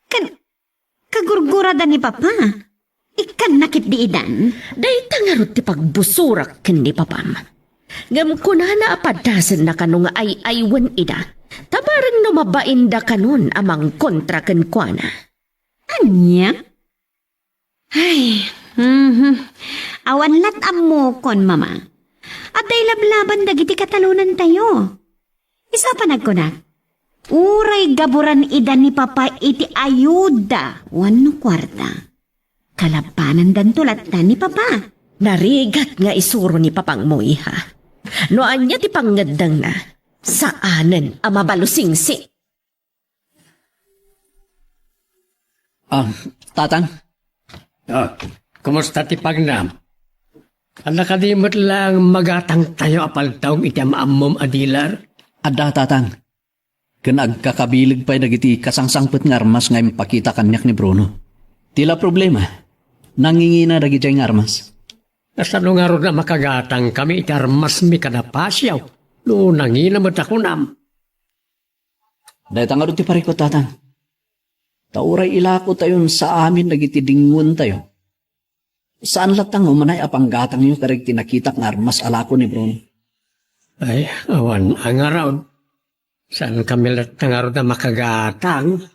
Ken kagurgurada ni Papa, ikkanna ketdi idan? Dayta ngarud ti pagbusurak ken ni Papam. Ngem kunana a padasenna kano nga ay-aywen ida, Ta bareng no mabainda kanon a mangkontra kenkuana. Ania? Ay, mhm. Awan lat' ammokon, Mama. Adda ilablaban dagiti katalonantayo. Isu a panagkunak, uray gaburan ida ni Papa iti ayuda wenno kuarta, kalabanandanto latta ni Papa. Narigat nga isuro ni Papangmo, iha. No ania ti pangngeddengna, saanen a mabalusingsi. Ah, Tatang? Ah, kumusta ti pagnam? Adda kadi met laeng magatangtayo a paltaw iti am-ammom a dealer? Adda, Tatang. Ken agkakabileg pay dagiti kasangsangpet nga armas nga impakita kaniak ni Bruno. Ti la problema, nangingina dagidiay nga armas. Kasano ngarud a makagatangkami iti armasmi kada Pasio no nangina met a kunam? Dayta ngarud ti parikut, Tatang. Ta uray ilakotayon sa amin dagiti dingoentayo, saan latta nga umanay a panggatangyo kadagiti nakitak nga armas a lako ni Bruno. Ay, awan a ngarud. Saankami latta ngarud a makagatang?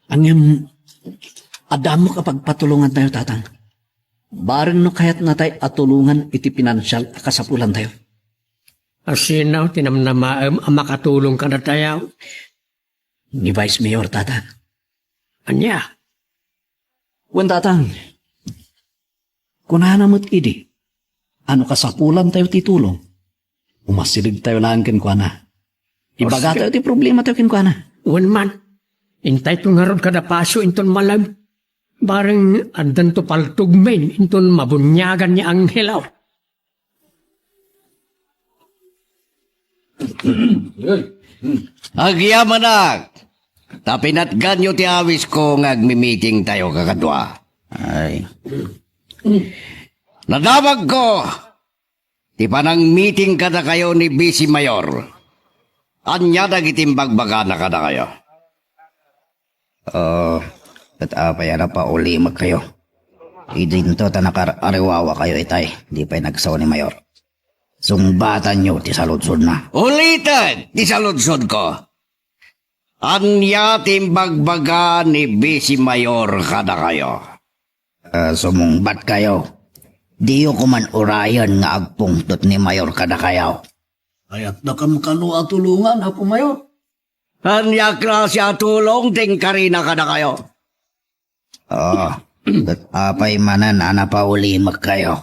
Ngem, adda ammok a pagpatulongantayo, Tatang. Bareng no kayatnatay a tulongan iti pinansial a kasapulantayo. Asino ti namnamaem a makatulong kadatayo? Ni Vice Mayor, Tatang. Ania? Wen, Tatang. Kunana met idi a no kasapulantayo ti tulong, umasidegtayo laeng kenkuana. Ibagatayo ti problematayo kenkuana. Wen man, intayto ngarud kada Pasio inton malem. Bareng addanto paltugmen inton mabuniagan ni Angelo. Agyamanak, ta pinatganyo ti awisko nga agmimitingtayo kakadua. Ay. Nadamagko ti panangmiting kadakayo ni Vice Mayor. Ania dagiti imbagbagana kadakayo? Ah, ket apay a napaulimekkayo? Idinto ta nakar-, ariwawakayo itay, di pay nagsao ni Mayor. Sungbatanyo ti saludsodna. Ulitek ti saludsodko. Ania ti imbagbaga ni Vice Mayor kadakayo? Ah, sumungbatkayo. Diyo koman urayen nga agpungtot ni Mayor kadakayo. Kayatdakam kano a tulongan, Apo Mayor? Ania a klase a tulong ti inkarina kadakayo? Ah, ket apay manen a napaulimekkayo?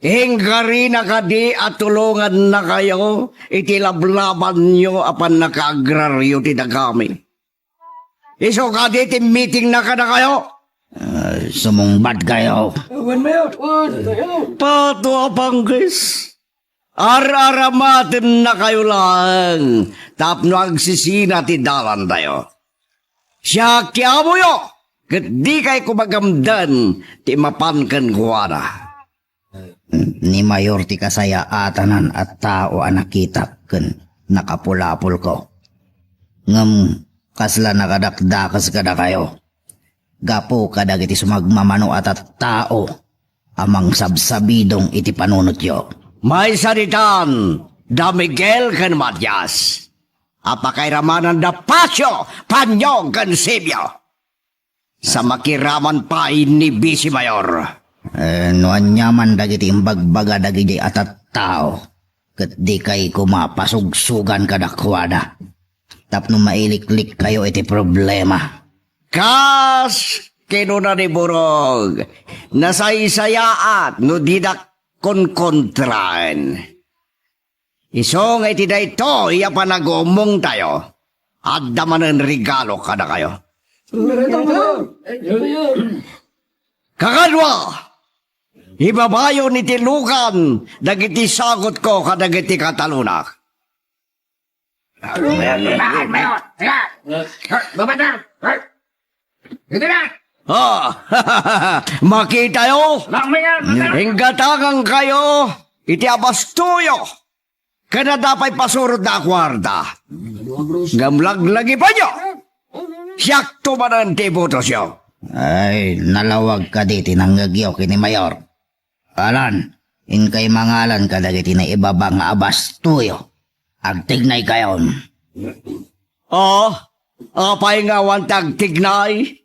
Inkarina kadi a tulongannakayo iti lablabanyo a pannakaagraryo ti dagami? Isu kadi ti mitingna kadakayo? Ah, sumungbatkayo. Wen, Mayor. Pato a panggis. Ar-aramatennakayo laeng tapno agsisina ti dalantayo. Siak ti amoyo, ket dikay koma gamden ti mapan kenkuana. Ni Mayor ti kasayaatanan a tao a nakitak ken nakapulapolko. Ngem kasla nakadakdakes kadakayo gapu kadagiti sumagmamano a tattao a mangsabsabidong iti panunotyo. Maysa ditan da Miguel ken Matias a pakairamana da Pasio, Panyong ken Sibio. Sa makiraman pay ni Vice Mayor. Eh, no aniaman dagiti imbagbaga dagidiay a tattao, ket dikay koma pasugsugan kadakuada tapno mailiklikkayo iti problema. Kas kinuna ni Burog, nasaysayaat no didak konkontraen. Isu nga iti daytoy a panagumongtayo, adda manen regalo kadakayo. Kakadua, ibabayon iti lugan dagiti sagutko kadagiti katalonak. Ah, makitayo? Inggatangankayo iti abastoyo. Ken adda pay pasurotna a kuarta. Ngem laglagipenyo. Siakto manen ti ibutosyo. Ay, nalawag kadi ti nangngegyo ken ni Mayor. Alan, inkay mangalan kadagiti naibaba nga abastoyo. Agtignaykayon. O, apay nga awan ti agtignay?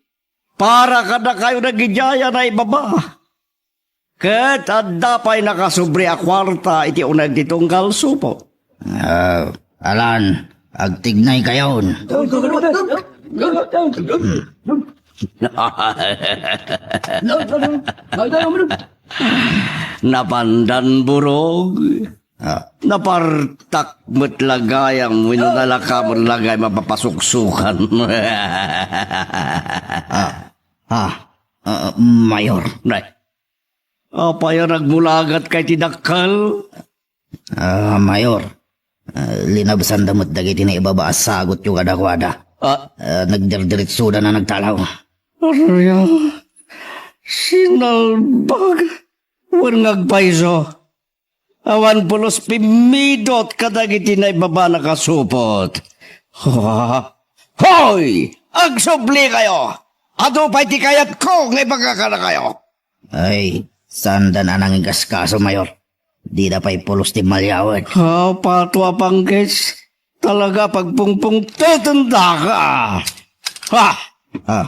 Para kadakayo dagidiay a naibaba. Ket adda pay nakasubli a kuarta iti uneg ti tunggal supo. Ah, alan, agtignaykayon. Napandan burog. Ah. Napartak met la gayam wenno nalaka met la gayam a papasuksukan. Ah, ah, ah, Mayor. Nay. Apay a nagmulagatka iti dakkel? Ah, Mayor, ah, linabsanda met dagiti naibaba a sagutyo kadakuada. Ah. Ah, nagdirdiritsoda a nagtalaw. Aria, sinalbag, wen nga agpayso. Awan pulos pimmidot kadagiti naibaba a nakasupot. Hoy! Agsublikayo! Adu pay ti kayatko nga ibaga kadakayo. Ay, saanda a nanginkaskaso, Mayor. Dida pay pulos ti maliawet. Ah, pato a panggis. Talaga pagpungpungtotendaka. Ha! Ah,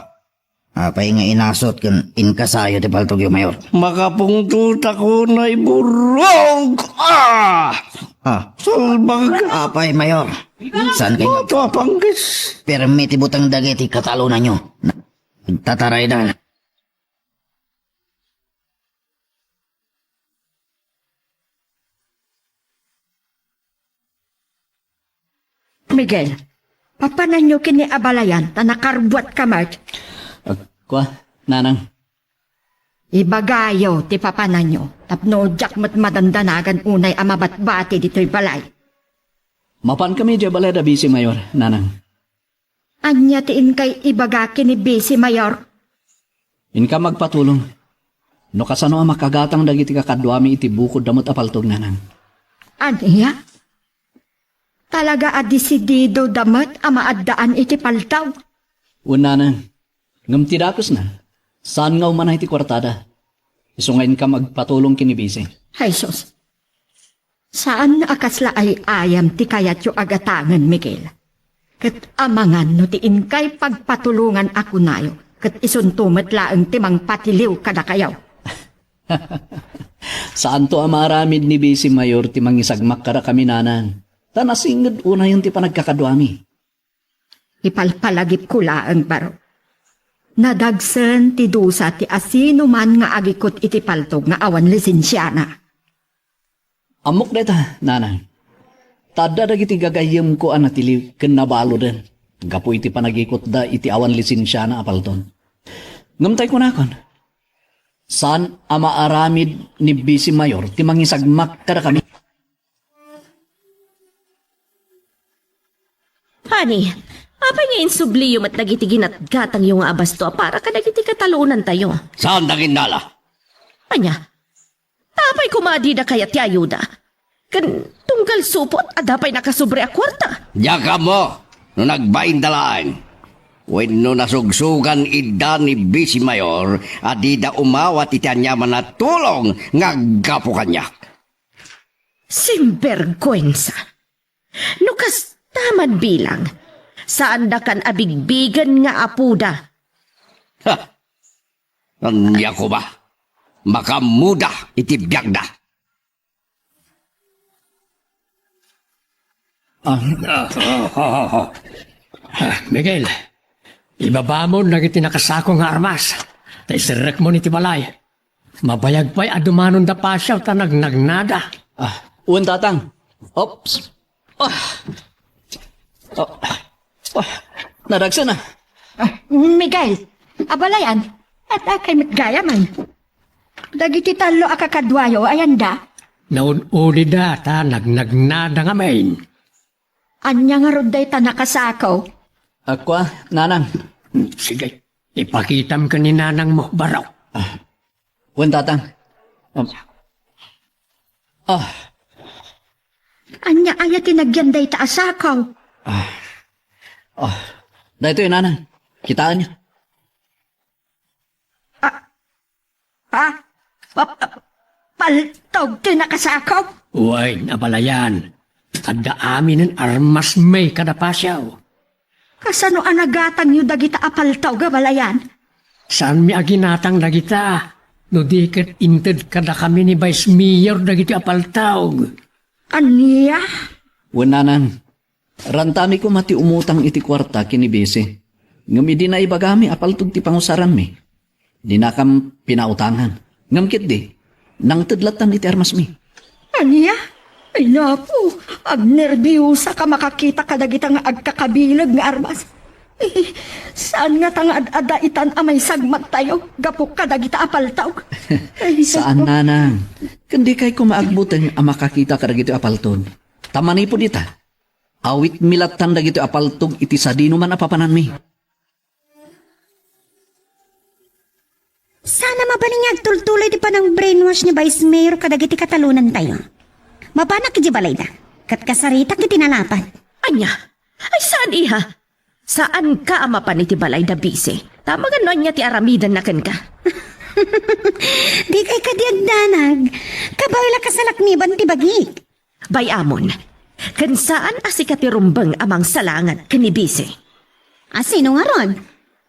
apay nga inasot ken inkasayo ti paltogyo, Mayor? Makapungtotak unay burog! Ah! Ah. Salbag! Apay, Mayor? Saan kayo? Pato a panggis. Permi ti buteng dagiti katalonanyo. Nagtatarayda. Miguel, papananyo ken ni abalayan ta nakarbuatka met. Agkua, nanang. Ibagayo ti papananyo tapno diak met madandanagan unay a mabatbati ditoy balay. Mapankami idiay balay da Bisi Mayor, nanang. Ania ti inkay ibaga ken ni Bisi Mayor? Inkam agpatulong. No kasano a makagatang dagiti kakaduami iti bukodda met a paltog, nanang. Ania? Talaga a desididoda met a maaddaan iti paltog? Wen, nanang. Ngem ti dakesna, saan nga umanay ti kuartada. Isu nga inkam agpatulong ken ni Bisi. Ay, sus. Saan a kasla ay-ayam ti kayatyo a gatangen, Miguel. Ket amangan no ti inkay pagpatulongan a kunayo, ket isunto met laeng ti mangpatiliw kadakayo. Saanto a maaramid ni Bisi Mayor ti mangisagmak kadakami, nanang, ta nasinged unayen ti panagkakaduami. Ipalpalagipko laeng baro. Nadagsen ti dusa ti asinoman nga agikut iti paltog nga awan lisensiana. Ammok dayta, nanang. Ta adda dagiti gagayyemko a natiliw ken nabaloden gapu iti panagikutda iti awan lisensiana a paltog. Ngem tay kunakon, saan a maaramid ni Bisi Mayor ti mangisagmak kadakami. Ani, apay nga insubliyo met dagiti ginatgatangyo nga abasto a para kadagiti katalonantayo? Saan da ginnala? Ania? Ta apay koma a dida kayat ti ayuda? Ken tunggal supot, adda pay nakasubli a kuarta. Diak ammo no nagbainda laeng wenno nasugsogan ida ni Bisi Mayor a dida umawat iti aniaman a tulong nga aggapu kaniak. Sinberguensa! No kasta man bilang, saandakan a bigbigen nga apoda. Ha! Ania koma? Makaammoda iti biagda. Ah, ah, ah, ah, ah. Ah, Miguel, ibabamon dagiti nakasako nga armas, ta iserrekmon iti balay. Mabayag pay a dumanon da Pasiaw ta nagnagnada. Ah, wen, Tatang. Oops. Ah. Oh. Oh. Nadagsen, ah. Ah, Miguel, abalayan, adda kay met gayamen. Dagiti tallo a kakaduayo, ayanda? Naud-udida ta nagnagnada ngamin. Ania ngarud dayta nakasako? Akua, nanang. Sige, ipakitam ken ni nanangmo, baro. Ah, wen, Tatang. Um, ah. Ania aya ti nagyan dayta a sako? Ah. Ah. Daytoy, nanang. Kitaenyo. Ah, ah, pa-, pa-, paltog ti nakasako? Wen, abalayan. Adda aminen armas mi kada Pasiaw. Kasano a nagatangyo dagita a paltaog a balayan? Saanmi a ginatang dagita, no di ket inted kadakami ni Vice Mayor dagiti a paltaog. Ania? Wen, nanang, rantami koma ti umutang iti kuarta ken ni Bisi. Ngem idi naibagami a paltog ti pangusaranmi, dinakam pinautangan. Ngem ketdi, nangted lattan iti armasmi. Ania? Ay, naku, agnerbiosak a makakita kadagita nga agkakabileg nga armas. Eh, saan ngata nga ad-adda itan a maisagmagtayo gapu kadagita a paltaog? Ay, saan, naku, nanang. Ken dikay koma agbuteng a makakita kadagitoy a paltog. Ta manipud ita, awitmi lattan dagitoy a paltog iti sadinoman a papananmi. Sana mabalin nga agtultuloy ti panang-brainwash ni Vice Mayor kadagiti katalonantayo. Mapanak idiay balayda, ket kasaritak iti nalapad. Ania? Ay, saan, iha? Saanka a mapan iti balayda, Bisi. Tama nga no ania ti aramidenna kenka. Dikay kadi agdanag. Kabay la kasalakniban ti bagik. Bay-amon, ken saan a sika ti rumbeng a mangsalangat ken ni Bisi. A sino ngarud?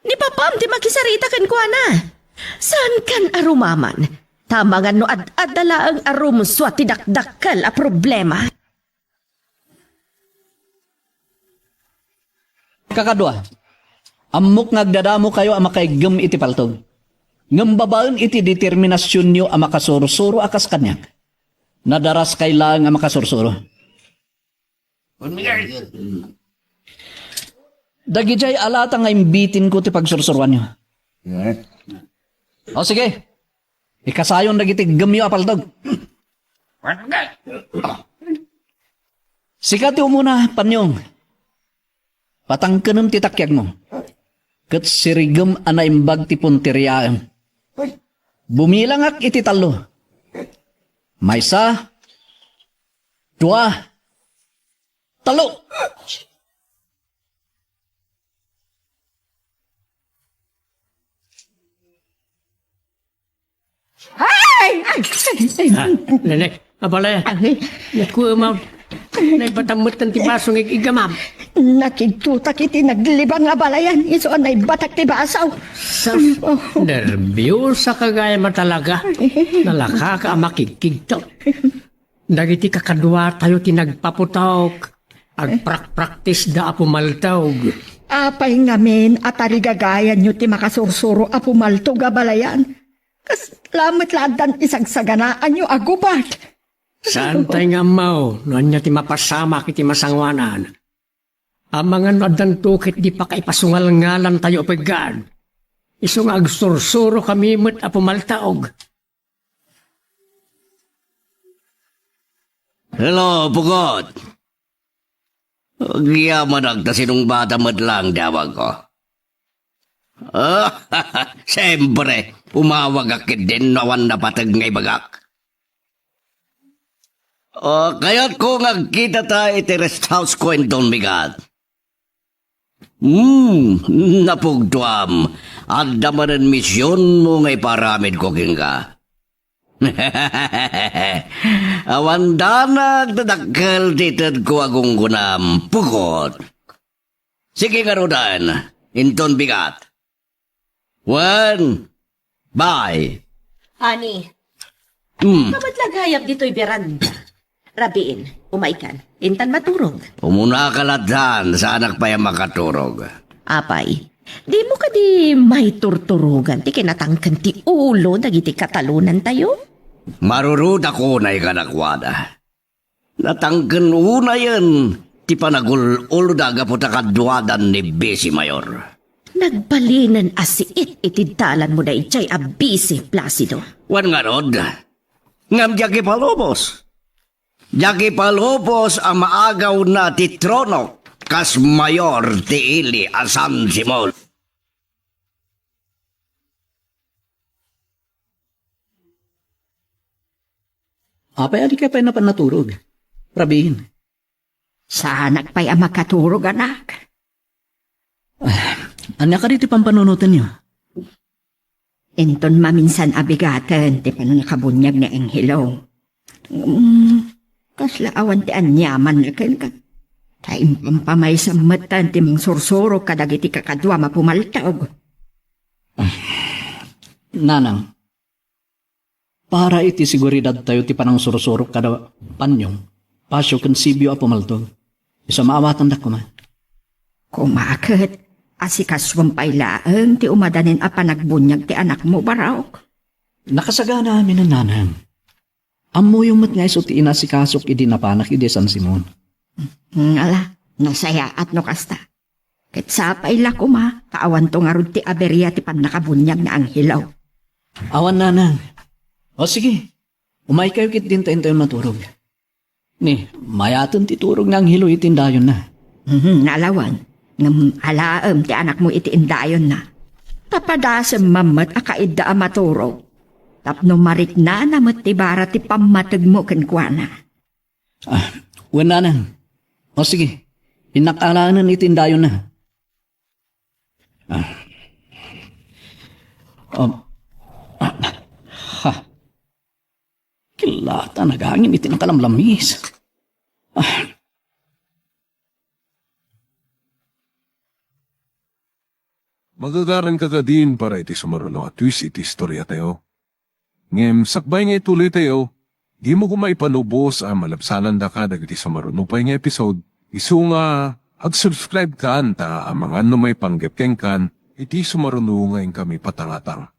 Ni papam ti makisarita kenkuana. Saankan a rumaman. Tama nga no ad-adda laeng a rumsua ti dakdakkel a problema. Kakadua, ammok nga agdadamokayo a makaiggem iti paltog. Ngem babaen iti determinasionyo a makasursuro a kas kaniak, nadaraskay laeng a makasursuro. Dagidiay a lata nga imbitinko ti pagsursuroanyo. O sige, ikasayon dagiti iggemyo a paltog. Sika ti umuna, Panyong. Patangkenem ti takiagmo, ket sirigem a naimbag ti punteriaem. Bumilangak iti tallo. Maysa, dua, tallo. Ay! Ay! Ay! Ay! Ah, nene, abale. Ay! Naku, ma, naibatam met ti baso nga ig-, igamam. Nakigtutak iti naglibang a balayan, isu a naibatak ti baso. Sus, oh, nerbiosaka gayam a talaga. Nalakaka a makigkigto. Dagiti kakaduatayo ti nagpaputok. Agprakpraktisda a pumaltog. Apay ngamin a tarigagayanyo ti makasursuro a pumaltog a balayan? Kasla met la addan isagsaganaanyo a gubat. Saantay nga ammo no ania ti mapasamak iti masangoanan. Amangan no addanto ket di pakaipasungalngalantayo a peggad. Isu nga agsursurokami met a pumaltaog. Hello, Pugot. Agyamanak ta sinungbatam met laeng ti awagko. Ah, siyempre, umawagak ketdin no awan napateg nga ibagak. Ah, kayatko nga agkitata iti rest house ko inton bigat. Hmm, napugtoam. Adda manen misionmo nga iparamidko kenka. Awan danag ti dakkel ti itedko a gunggonam, Pugot. Sige ngaruden, inton bigat. Wen, bay. Ani, hmm, kamatla gayam ditoy beranda. Rabiin, umaykan, intan maturog. Umunaka lattan, saanak pay a makaturog. Apay, dimo kadi maiturturogan ti kinatangken ti ulo dagiti katalonantayo? Marurudakon ay kadakuada. Natangken unayen ti panagul-ulda gapu ta kaduadan ni Bisi Mayor. Nagbalinen a siit iti dalanmo daydiay a Bisi, Placido. Wen ngarud, ngem diak ipalubos. Diak ipalubos a maagawna ti tronok kas mayor ti ili a San Simon. Apay a dika pay napan naturog, Rabin? Saanak pay a makaturog, anak. Ah, ania kadi ti pampanunotenyo? Inton maminsan a bigaten ti panangikabuniag ni Angelo. Mm, kasla awan ti aniaman kenka. Ta impampamaysa metten ti mangsursurok kadagiti kakaduam a pumaltog. Nanang, para iti seguridadtayo ti panangsursurok kada Panyong, Pasio ken Sibio a pumaltog. Isu a maawatandak koma. Koma ket, asikasuem pay laeng ti umadanin a panagbuniag ti anakmo, Barok. Nakasagana amin, nanang. Ammoyo met nga isu ti inasikasok idi napanak idi San Simon. Hmm, ala, nasayaat no kasta. Ket sapay la koma, ta awanto ngarud ti aberia ti pannakabuniag ni Angelo. Awan, nanang. O sige, umaykayo ketdin ta intayon maturog. Ni, mayaten ti turog ni Angelo iti indayonna. Mhm, nalawan. Ngem alaem ti anakmo iti indayonna. Ta padasem man met a kaidda a maturog. Tapno mariknana met ti bara ti pammategmo kenkuana. Ah, wen, nanang. O sige, innak alaenen iti indayonna. Ah. Um, ah, ha. Killata nagangin iti nakalamlamis. Ah. Magagaran ka kadin para iti sumaruno a twist iti istoriatayo. Ngem sakbay nga ituloytayo, dimo koma ipanubos a malabsanandaka dagiti sumaruno pay nga episode, isu nga ag-subscribe kan ta amangan no maipanggep kenkan iti sumaruno nga inkami patangatang.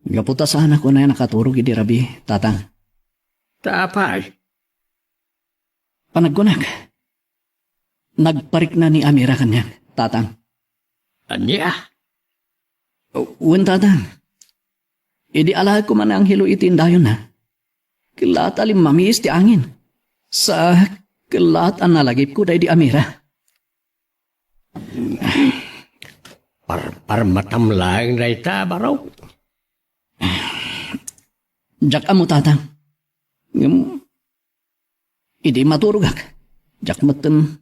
Gapu ta saanak unay a nakaturog idi rabii, Tatang. Ta apay? Panagkunak, nagparikna ni Amira kaniak, Tatang. Ania? Wen, Tatang. Idi alaek koma ni Angelo iti indayonna, kellaat a limmamiis ti angin. Sa kellaat a nalagipko daydi Amira. Parparmatam laeng dayta, Barok. Diak ammo, Tatang. Ngem, idi maturogak, diak metten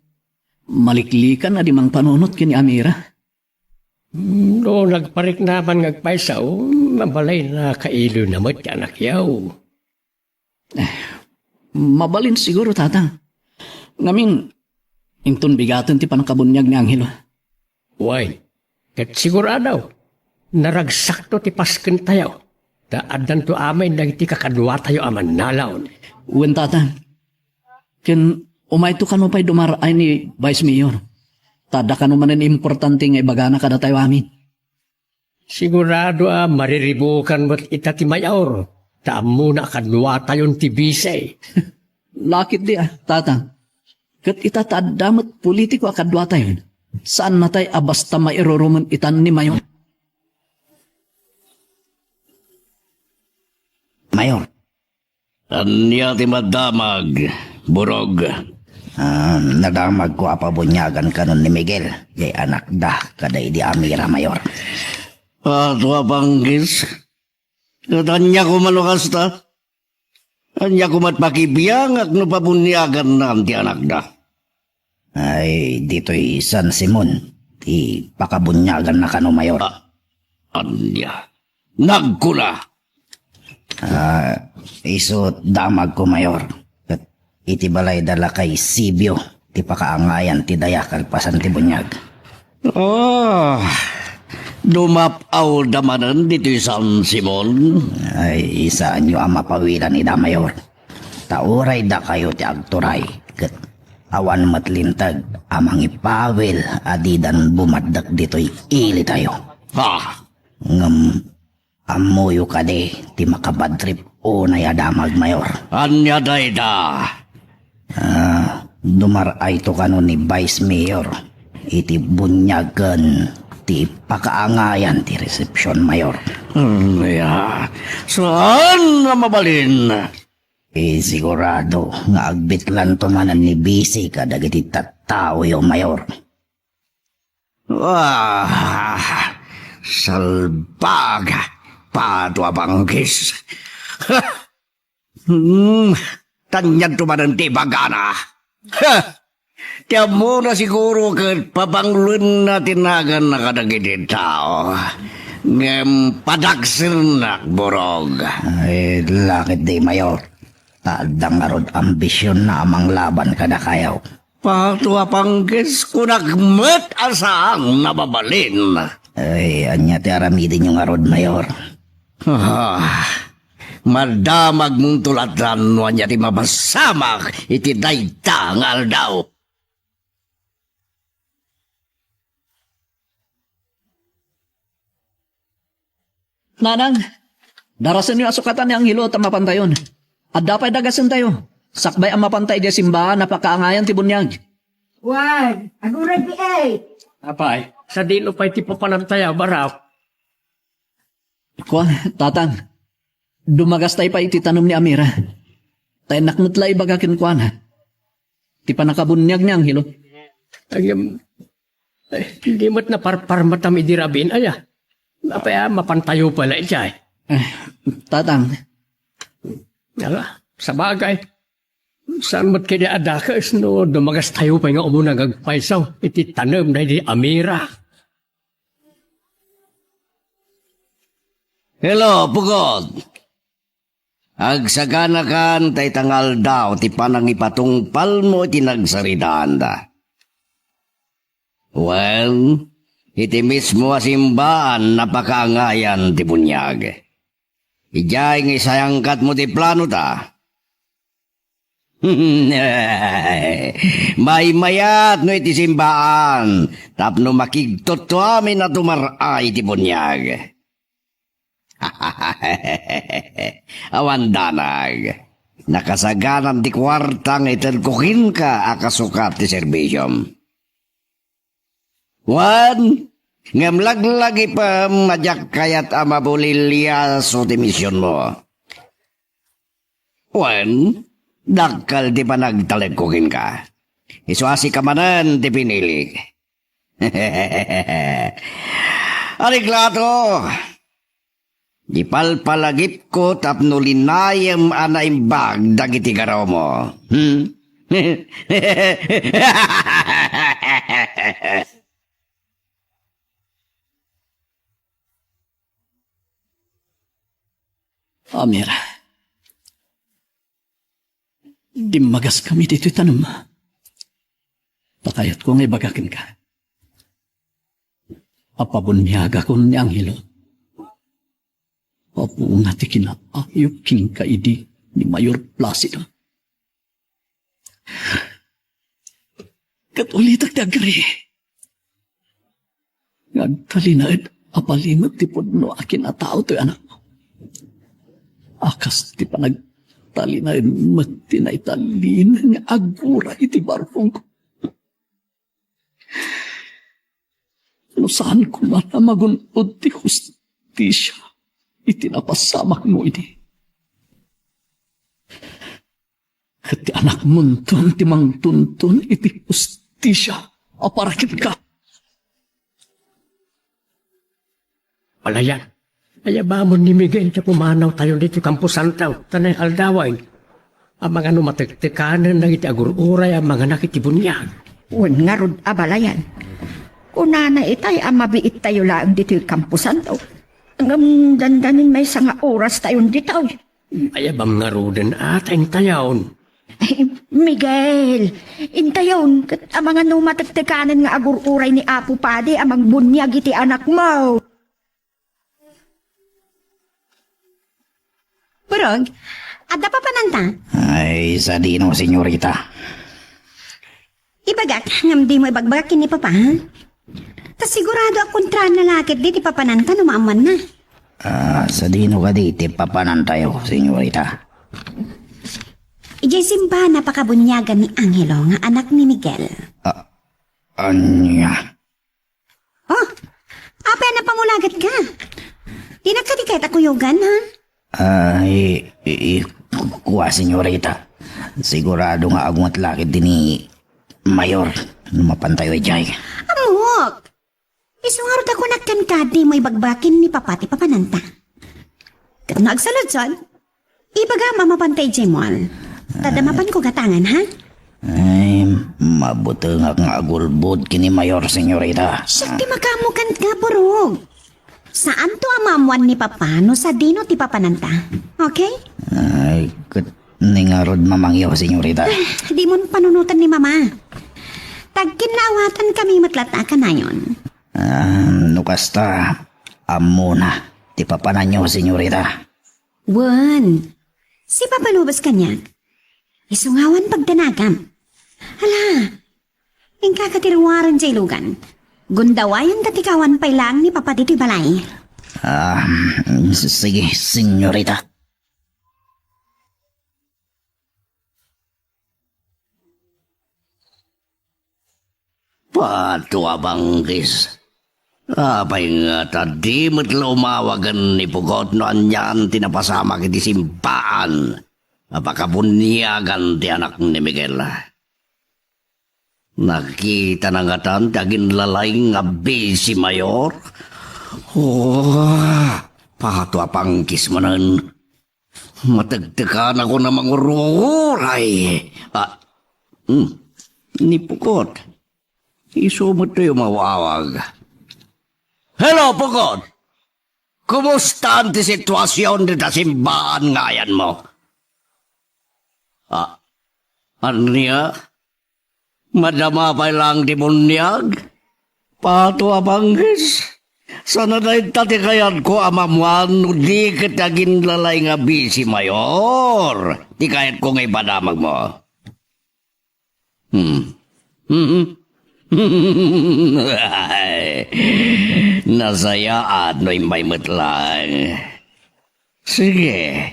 maliklikan a di mangpanunot ken ni Amira. No nagparikna man nga agpayso, mabalin a kailoyna met ti anakyo. Eh, mabalin siguro, Tatang. Ngamin, inton bigaten ti pannakabuniag ni Angelo. Wen, ket sigurado, naragsakto ti paskentayo, ta addanto amin dagiti kakaduatayo a mannalaw. Wen, Tatang. Ken umayto kano pay dumar-ay ni Vice Mayor. Ta adda kano manen importante nga ibagana kadatayo amin. Sigurado a mariribukan met ita ti mayor, ta ammona a kaduatayon ti bise. Lakit di a, Tatang. Ket ita ta adda met politiko a kaduatayon, saan natay a basta mairurumen itan ni mayor. Mayor. Ania ti madamag, Burog? Ah, nadamagko a pabuniagan kanon ni Miguel, jay anakda, kada idi Amira, Mayor. Ato a panggis? Ket ania koma no kasta? Ania koma ti pakibiangak no pabuniaganna ti anakda? Ay, ditoy San Simon, ti pakabuniaganna kano, Mayor. Ah, ania? Nagkuna! Ah, isu damagko, Mayor. Ket iti balay da lakay Sibio, ti pakaangayan ti daya kalpasan ti buniag. Ah, dumap-awda manen ditoy San Simon? Ay, saanyo a mapawilan ida, Mayor. Ta uray dakayo ti agturay, ket awan met linteg a mangipawil a didan bumaddek ditoy ilitayo. Ah! Ngem ammoyo kadi ti makabadtrip unay a damag, Mayor? Ania dayta? Ah, dumar-ayto kano ni Vice Mayor iti buniag ken ti pakaangayan ti resepsion, Mayor. Ania? Saan a mabalin? Eh, sigurado nga agbitlanto manen ni Bisi kadagiti tattaoyo, Mayor. Ah, salbag, pato a panggis. Hmm, tanyadto manen ti ibagana. Ha! Ti ammona siguro ket papanglenna ti naganna kadagiti tao. Ngem padakselnak, Burog. Ay, lakit di, Mayor. Ta adda ngarud ambisionna a manglaban kadakayo. Pato a pangkis, kunak met a saan a mabalin. Ay, ania ti aramidenyo ngarud, Mayor? Ah, madamagmonto latta no ania ti mapasamak iti dayta nga aldaw. Nanang, darasenyo a sukatan ni Angelo ta mapantayon. Adda pay dagasentayo. Sakbay a mapanta idiay simbaan a pakaangayan ti buniag. Wan, aguray di ay. Apay, sadino pay ti papanantayo, Barok? Kuan, Tatang, dumagastay pay iti tanem ni Amira. Ta innak met la ibaga kenkuana ti pannakabuniag ni Angelo. Ay, em, ay, di met naparparmatam idi rabiin, aya. Apay a mapantayo pay la idiay. Eh, Tatang. Ala, sabagay. Saan met kadi a dakes no dumagastayo pay nga umuna nga agpayso iti tanem daydi Amira? Hello, Pugod. Agsaganakan ta ita nga aldaw ti panangipatungpalmo iti nagsaridaanda. Wen, iti mismo a simbaan a pakaangayan ti buniag. Idiay nga isayangkatmo ti planota. Maymayat no iti simbaan tapno makigtuttuamin a tumar-ay iti buniag. Awan danag. Nakasaganam ti kuarta nga itedko kenka a kasukat ti serbisiom. Wen, ngem laglagipem a diak kayat a mabuliliaso ti misionmo. Wen, dakkel ti panagtalekko kenka. Isu a sika manen ti pinilik. Ariklato, ipalpalagipko tapno linayem a naimbag dagiti garrawmo. Hmm? Amir, dimmagaskami ditoy tanem. Ta kayatko nga ibaga kenka a pabuniagakon ni Angelo. Apo nga ti kinaayup kenka idi ni Mayor Placido. Ket ulitek ti agri nga agtalinaed a balimek ti pudno a kinatao toy anakmo. A kas ti panagtalinaed met ti naitalin nga agura iti barkongko. No saan koma a magun-od ti hustisia iti napasamakmo idi, ket ti anakmonton ti mangtuntun iti hustisia a para kenka. Balayan, ayabamon ni Miguel ta pumanawtayon ditoy kamposanto, ta naaldawen. Amangan no matektekanen dagiti agur-uray a manganak iti buniag. Wen ngarud a balayan. Kunana itay a mabiittayo laeng ditoy kamposanto. Ngem dandanin maysa nga orastayon ditoy. Ayabam ngaruden a ta intayon. Miguel, intayon, ket amangan no matektekanen nga agur-uray ni Apo Padi a mangbuniag iti anakmo. Burog, adda papananta? Ay, sadino, senyorita? Ibagak, ngem dimo ibagbaga ken ni Papa, ha? Ta sigurado a kontrana la ketdi ti papananta no maammoanna. Ah, sadino kadi ti papanantayo, senyorita? Idiay simbahan a pakabuniagan ni Angelo nga anak ni Miguel. Ah, ania? Oh, apay a napamulagat ka? Dinak kadi kayat a kuyogan, ha? Ay, i-, i-, kua, senyorita. Sigurado nga agunget la ketdi ni Mayor no mapantayo idiay. Ammok! Isu ngarud a kunak kenka, dimo ibagbaga ken ni Papa ti papananta. Ket no agsaludsod, ibagam a mapanta idiay mall. Ta adda mapanko gatangan, ha? Ay, mabutengak nga agulbod ken ni Mayor, senyorita. Siak ti makaammo kenka, Burog. Saanto a maammoan ni Papa no sadino ti papananta. Okay? Ay, ket ni ngarud mamangyo, senyorita. Ay, dimon panunoten ni Mama. Tagkinnaawatankami met latta a kanayon. Ah, no kasta, ammona ti papananyo, senyorita. Wen, sipapalubos kaniak. Isu nga awan pagdanagam. Hala, inkakatiruaren jay lugan. Gundawayanta ti kawan pay laeng ni Papa ditoy balay. Ah, s-, sige, senyorita. Pato a bangkis. Apay nga ta di met la umawagen ni Pugot no anian ti napasamak iti simbaan a pakabuniagan ti anak ni Miguel? Nakitana ngatan ti aginlalay nga bisi mayor? Oh, pato a bangkis manen. Matektekanakon a mangururay. Ah, hmm. Ni Pugot. Isu met ti umawawag. Hello, Pugot! Kumustaan ti situasion dita simbaan nga ayanmo? Ah, ania? Madama pay laeng ti buniag? Pato a bangkis. Saan a dayta ti kayatko a maammuan no di ket aginlalay nga bisi mayor ti kayatko nga ipadamagmo. Hmm. Nasayaat no imbay met laeng. Sige,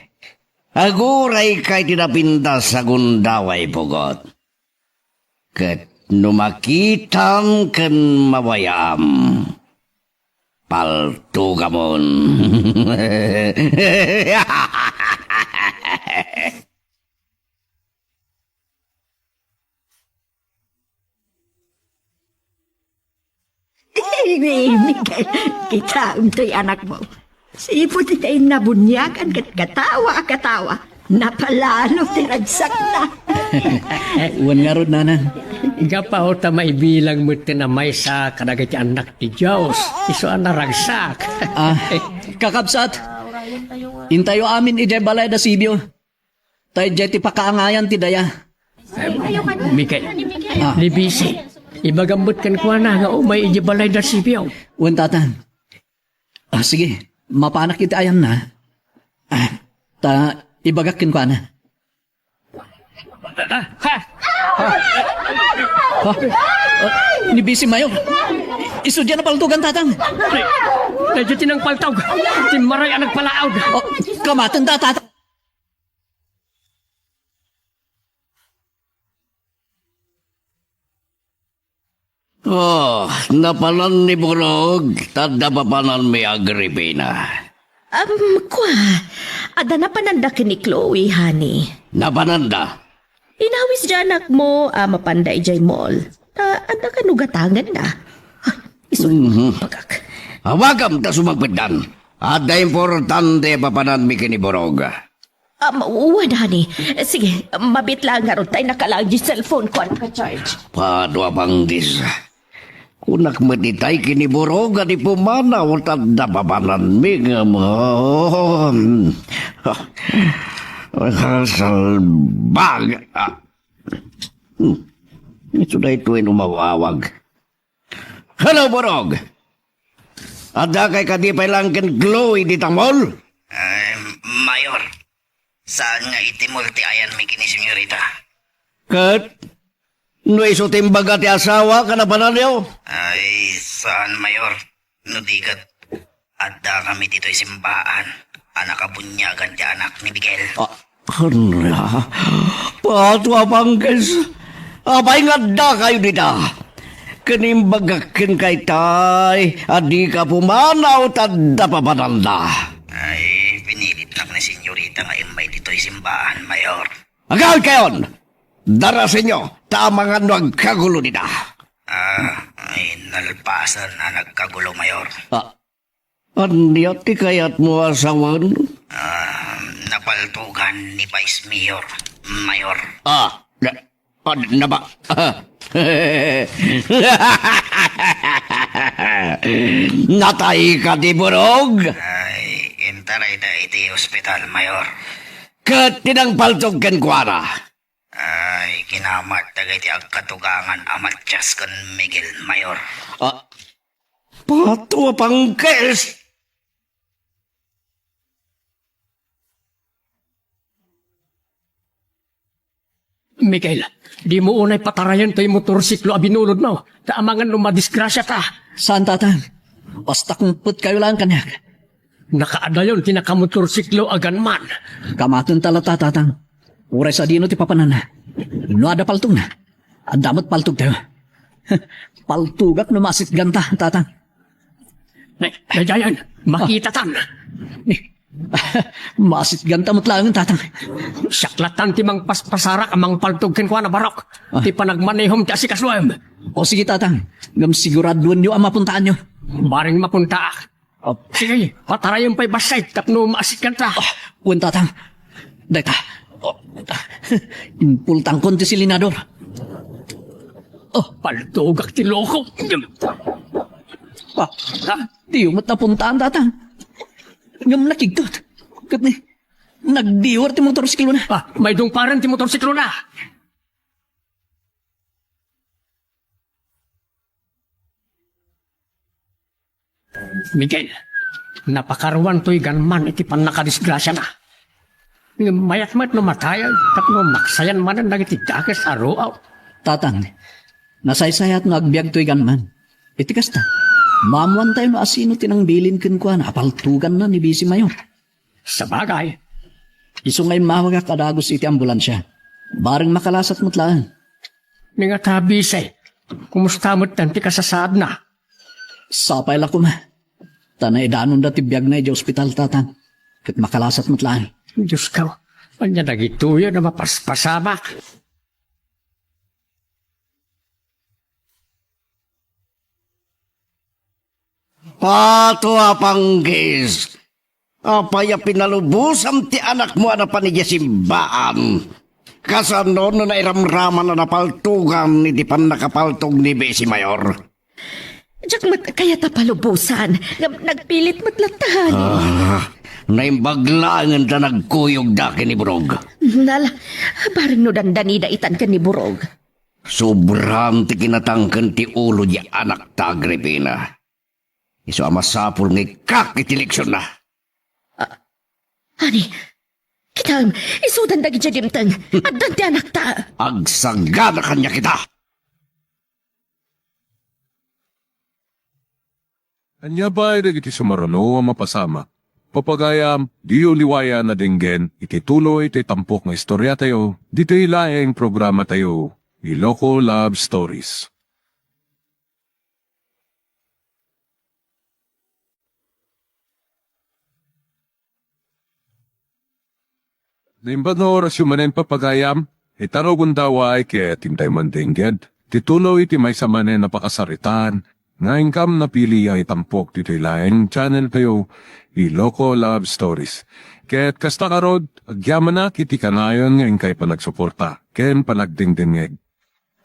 agurayka iti napintas a gundaway, Pugot. Ket no makitam ken mabayaam, paltugamon. Miguel, kitaem toy anakmo. Sipud iti nabuniagan ket katawa a katawa. Napalalo ti ragsakna. Wen ngarud, nanang. Gapu ta maibilang metten a maysa kadagiti annak ti Dios, isu a naragsak. Ah, kakabsat, intayo amin idiay balay da Sibio. Ta idiay ti pakaangayan ti daya. Miguel, Ah. Libisi, ibagam met kenkuana nga umay idiay balay da Sibio. Wen, tatang. Ah, sige, mapanak iti ayanna. Ah, ta ibagak kenkuana. Ah, ha? Ah, ah, ni Bisi Mayor. Isu diay a napaltugan, tatang. Daydiay ti nangpaltog. Timmaray a nagpalaawd. Oh, kamaten da, tatang. Oh, napanan ni Borog, ta adda papananmi, Agripina. Am, kua, adda napananda ken ni Chloe, honey. Napananda? Inawis diay anakmo a mapanda idiay mall. Ta adda kano gatangenna. Ay, isu, Mhm. bagak. Awagam ta sumangpetdan. Adda importante a papananmi ken ni Borog. Um, wen, honey. Sige, mabiit laeng ngarud ta innak laeng diay cellphone ko a naka-charge. Pado a bangkis. Kunak met itay ken ni Borog a di pumanaw ta adda papananmi ngem, oh, salbag. Ah. Hmm. Isu daytoy no mawawag. Hello, Borog! Addakay kadi pay laeng ken Chloe dita mall? Ay, Mayor, saan nga iti mall ti ayanmi ken ni Senyorita? Ket no isu ti imbaga ti asawa a napananyo? Ay, saan, Mayor. No di ket, addakami ditoy simbaan a nakabuniagan ti anak ni Miguel. Ah, ania? Pado a bangkis. Apay nga addakayo dita? Ken imbagak kenka itay a dika pumanaw ta adda papananda. Ay, pinilitnak ni Senyorita nga immay ditoy simbaan, Mayor. Agawidkayon! Darasenyo, ta amangan no agkagulo dita. Ah, ay, nalpasen a nagkagulo, Mayor. Ah, ania ti kayatmo a sawen? Ah, napaltugan ni Vice Mayor, Mayor. Ah, na, ah, naba-, natay kadi Borog? Ay, intarayda iti ospital, Mayor. Ket ti nangpaltog kenkuana? Ay, kin-, Amat dagiti agkatugangan a Matias ken Miguel Mayor. Ah, Pato a pangkes! Miguel, dimo unay patarayen toy motorsiklo a binulodmo, ta amangan no madisgrasiata. Saan, Tatang. Basta kumpetkayo laeng kaniak. Nakaadayon ti nakamotorsiklo a gunman. Kamatenta latta, Tatang. Uray sadino ti papananna. No adda paltogna, adda met paltogtayo. Paltogak no maasitganta, Tatang. Nay, daydiayen, makitatan. Maasitganta met laeng, Tatang. Siak lattan ti mangpaspasarak a mangpaltog kenkuana, Barok. Ah. Ti panagmanehom ti asikasoem. O sige, Tatang. Ngem siguraduenyo a mapuntaanyo. Bareng mapuntaak. Oh. Sige, patarayem pay bassit tapno maasitganta. Ah, wen, Tatang. Dayta. Oh, impultangkon ti silinador. Oh, paltogak ti loko. Ah, ha? Diyo met napuntaan, Tatang. Ngem nakigtot. Ket ni, nagdiwer ti motorsiklona. Ah, maidungparen ti motorsiklona. Miguel, napakaruan toy gunman iti pannakadisgrasiana. Ngem mayat met no matayen tapno maksayan manen dagiti dakes a ruaw. Tatang, nasaysayat no agbiag toy gunman. Iti kasta, maammoantayo no asino ti nangbilin kenkuana a paltoganna ni Bisi Mayor. Sabagay. Isu nga immawagak a dagus iti ambulansia. Bareng makalasat met laeng. Ni nga ta, Bisi, kumusta met ti kasasaadna? Sapay la koma. Ta naidanonda ti biagna idiay ospital, Tatang. Ket makalasat met laeng. Diosko, ania dagitoyen a mapaspasamak? Pato a panggis! Apay a pinalubosam ti anakmo a napan idiay simbaan? Kasano no nairamraman a napaltogan iti pannakapaltog ni Besi Mayor? Diak met kayat a palubosan, ngem nagpilit met latta. Ah, naimbag laengen ta nagkuyogda ken ni Burog. Nala, bareng no dandanida itan ken ni Burog. Sobran ti kinatangken ti ulo di anakta, Agripina. Isu a masapul nga ikkak iti leksionna. Ah, ani, kitaem, isudan dagiti dimteng. Addan ti anakta. Agsagana kaniak ita. Ania pay dagiti sumaruno a mapasamak? Papagayam, diyo liwayan a denggen iti tuloy ti tampok nga istoriatayo, ditoy laeng programatayo, Iloko Love Stories. Naimbag nga orasyo manen, papagayam, ita no gundaway ket intay man denggen ti tuloy ti maysa manen a pakasaritaan nga inkam napili a itampok ditoy laeng channeltayo, Iloko Love Stories. Ket kasta ngarud, agyamanak iti kanayon nga inkay panagsuporta ken panagdengdengngeg.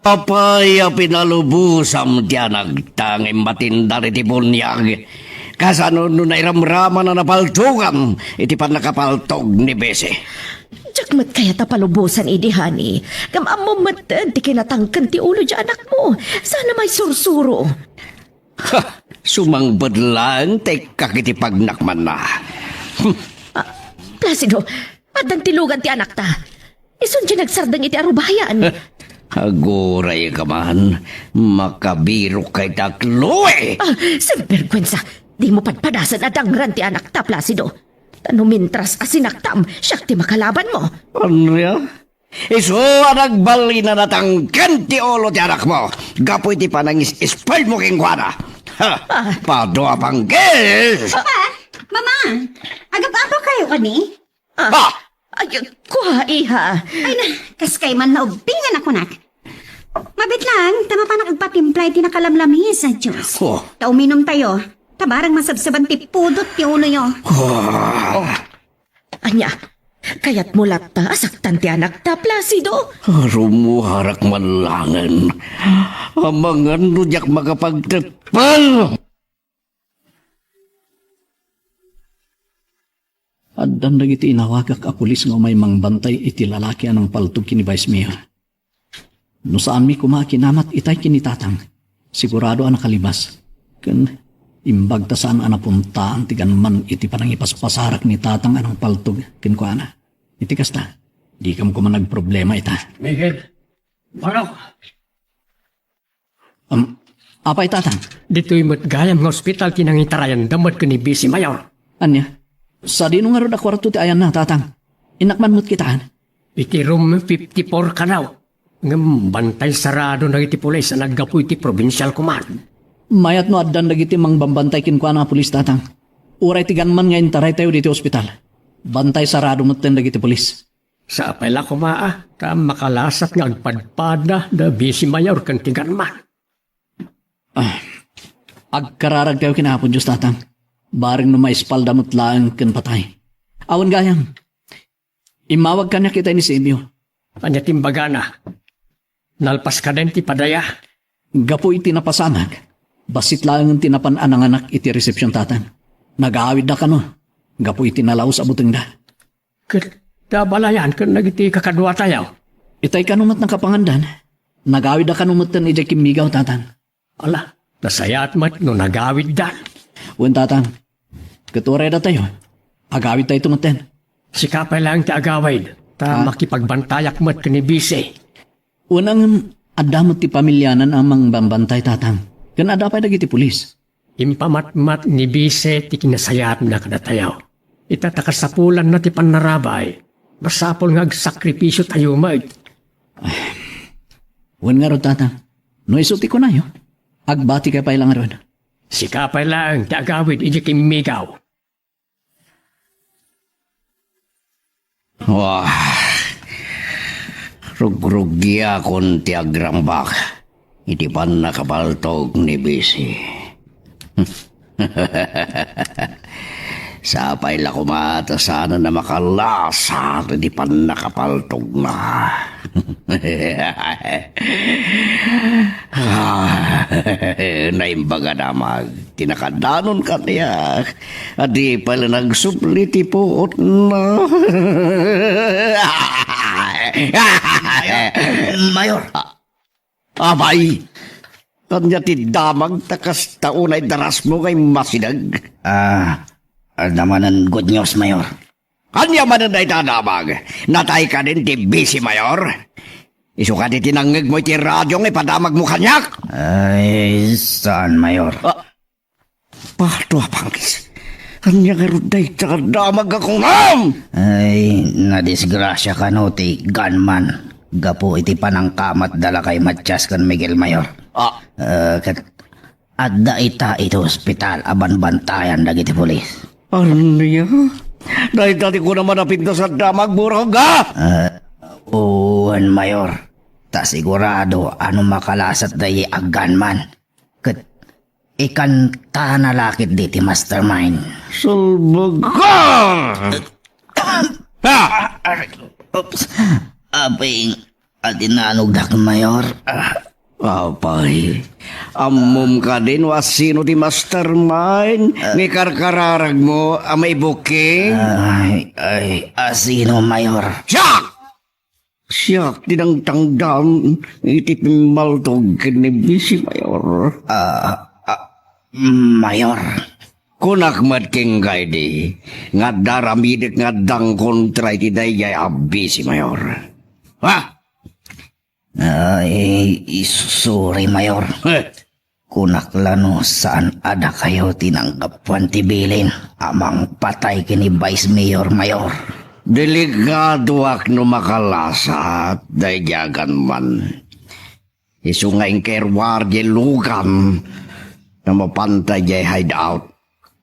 Apay a pinalubosam ti anakta nga immatindar iti buniag? Kasano no nairamraman a napaltogan iti pannakapaltog ni Bese? Diak met kayat a palubosan idi, honey. Ngem ammom metten ti kinatangken ti ulo ti anakmo. Saan a maisursuro. Ha! Sumangpet laeng ta ikkak iti pagnakmanna. Hmm. Ah, Placido, addan ti lugan ti anakta. Isun ti nagsardeng iti arubayan. Aguray ka man, makabirok kay ta, Chloe! Ah, sinbergwensa, dimo padpadasen a dangran ti anakta, Placido. Ta no mintras a sinaktam, siak ti makalabanmo. Andrea, isu a nagbalin a natangken ti ulo ti anakmo gapu iti panangis-spoilmo kenkuana. Ha! Ah. Padua panggis! Papa! Mama! Agap-apa kayo kani? Ah, ah, ay, kua, iha. Ay na, kas kay man naubingan ako, nak. Mabit lang, ta mapanak agpatimpla iti nakalamlamis a juice. Oh. Ta uminom tayo. Ta barang masabsaban ti pudot ti uloyo. Oh. Oh. Ania, kayatmo latta a saktan ti anakta, Placido? Rumuarak man laengen. Amangan no diak makapagteppel. Addan dagiti inawagak a pulis nga umay mangbantay iti lalaki a nangpaltog ken ni Vice Mayor. No saanmi koma a kinamat itay ken ni Tatang, sigurado a nakalibas. Ken imbag ta saan a napuntaan ti ganman iti panangipaspasarak ni Tatang a nangpaltog kenkuana. Iti kasta, dikam koma nagproblema ita. Miguel, manok! Am, apay, Tatang? Ditoy met gayam nga ospital ti nangitarayanda met ken ni Bisi Mayor. Ania? Sadino ngarud a kuarto ti ayanna, Tatang? Innak man met kitaen. Iti room fifty-four kano. Ngem bantay sarado dagiti pulis a naggapu iti provincial command. Mayat no addan dagiti mangbambantay kenkuana a pulis, Tatang. Uray ti ganman nga intaraytayo ditoy ospital, bantay sarado metten dagiti pulis. Sapay la koma, a, ta makalasat nga agpadpada da Bisi Mayor ken ti ganman. Ah, agkararagkayo ken Apo Dios, Tatang. Bareng no maispalda met laeng ken patay. Awan gayam. Immawag kaniak itay ni Simio. Ania ti imbagana? Nalpas kaden ti padaya? Gapu iti napasamak, bassit laengen ti napan a nanganak iti resepsion, Tatang. Nagaawidda kano gapu iti nalaus a butengda. Ket nabalayan ken dagiti kakaduatayo? Itay kano met nakapangandan. Nagawidda kano metten idiay kimmigaw, Tatang. Ala, nasayaat met no nagawiddan. Wen, Tatang. Ket uray datayo, agawidtayo metten. Sika pay laeng ti agawid, ta Ah. makipagbantayak met ken ni Bisi. Wen, ngem adda met ti pamiliana a mangbambantay, Tatang. Ken adda pay dagiti pulis. Impamatmat ni Bisi ti kinasayaatna kadatayo. Ita ta kasapulanna ti pannarabay, masapul nga agsakripisiotayo met. Wen ngarud, Tatang, no isu ti kunayo, agbatika pay la ngarud. Sika pay laeng ti agawid idiay kimmigaw. Wah, rugrugiakon ti agrambak iti pannakapaltog ni Bisi. Sapay la koma ta saanen a makalasat iti pannakapaltogna. Ah, naimbag a damag ti nakadanon kaniak. A di pay la nagsubli ti puotna. Mayor. Mayor. A-, abay, ania ti damag ta kasta unay darasmo nga immasideg? Ah, adda manen good news, Mayor. Ania manen dayta a damag? Natay kadin ti Bisi Mayor? Isu kadi ti nangngegmo iti radio nga ipadamagmo kaniak? Ay, saan, Mayor. Ah, Pato a panggis. Ania ngarud dayta a damag a kunam? Ay, nadisgrasia kano ti gunman gapu iti panangkamatda la kay Matias ken Miguel, Mayor. Ah. Eh, ket adda ita iti ospital a banbantayan dagiti pulis. Ania? Dayta ti kunam a napintas a damag, Burog, a? Eh, wen, Mayor. Ta sigurado a no makalasat daydi a gunman, ket ikantana la ketdi ti mastermind. Salbagar! Ah! Oops. Apay, adda inanogdak, Mayor. Ah. Apay, ammom kadi no asino ti mastermind nga ikarkararagmo a maibuking? Ay, ay, asino, Mayor? Siak! Siak ti nangtangdan iti pimmaltog ken ni Bisi Mayor. Ah, ah, Mayor. Kunak met kenka idi nga adda aramidek nga addang kontra iti daydiay a Bisi Mayor. Ha? Ay, sorry, Mayor. Eh, Kunak la no saan a dakayo ti nanggapuan ti bilin a mangpatay ken ni Vice Mayor, Mayor. Deligadoak no makalasat daydi a gunman. Isu nga inker wardia Logan ta mapanta idiay hideout.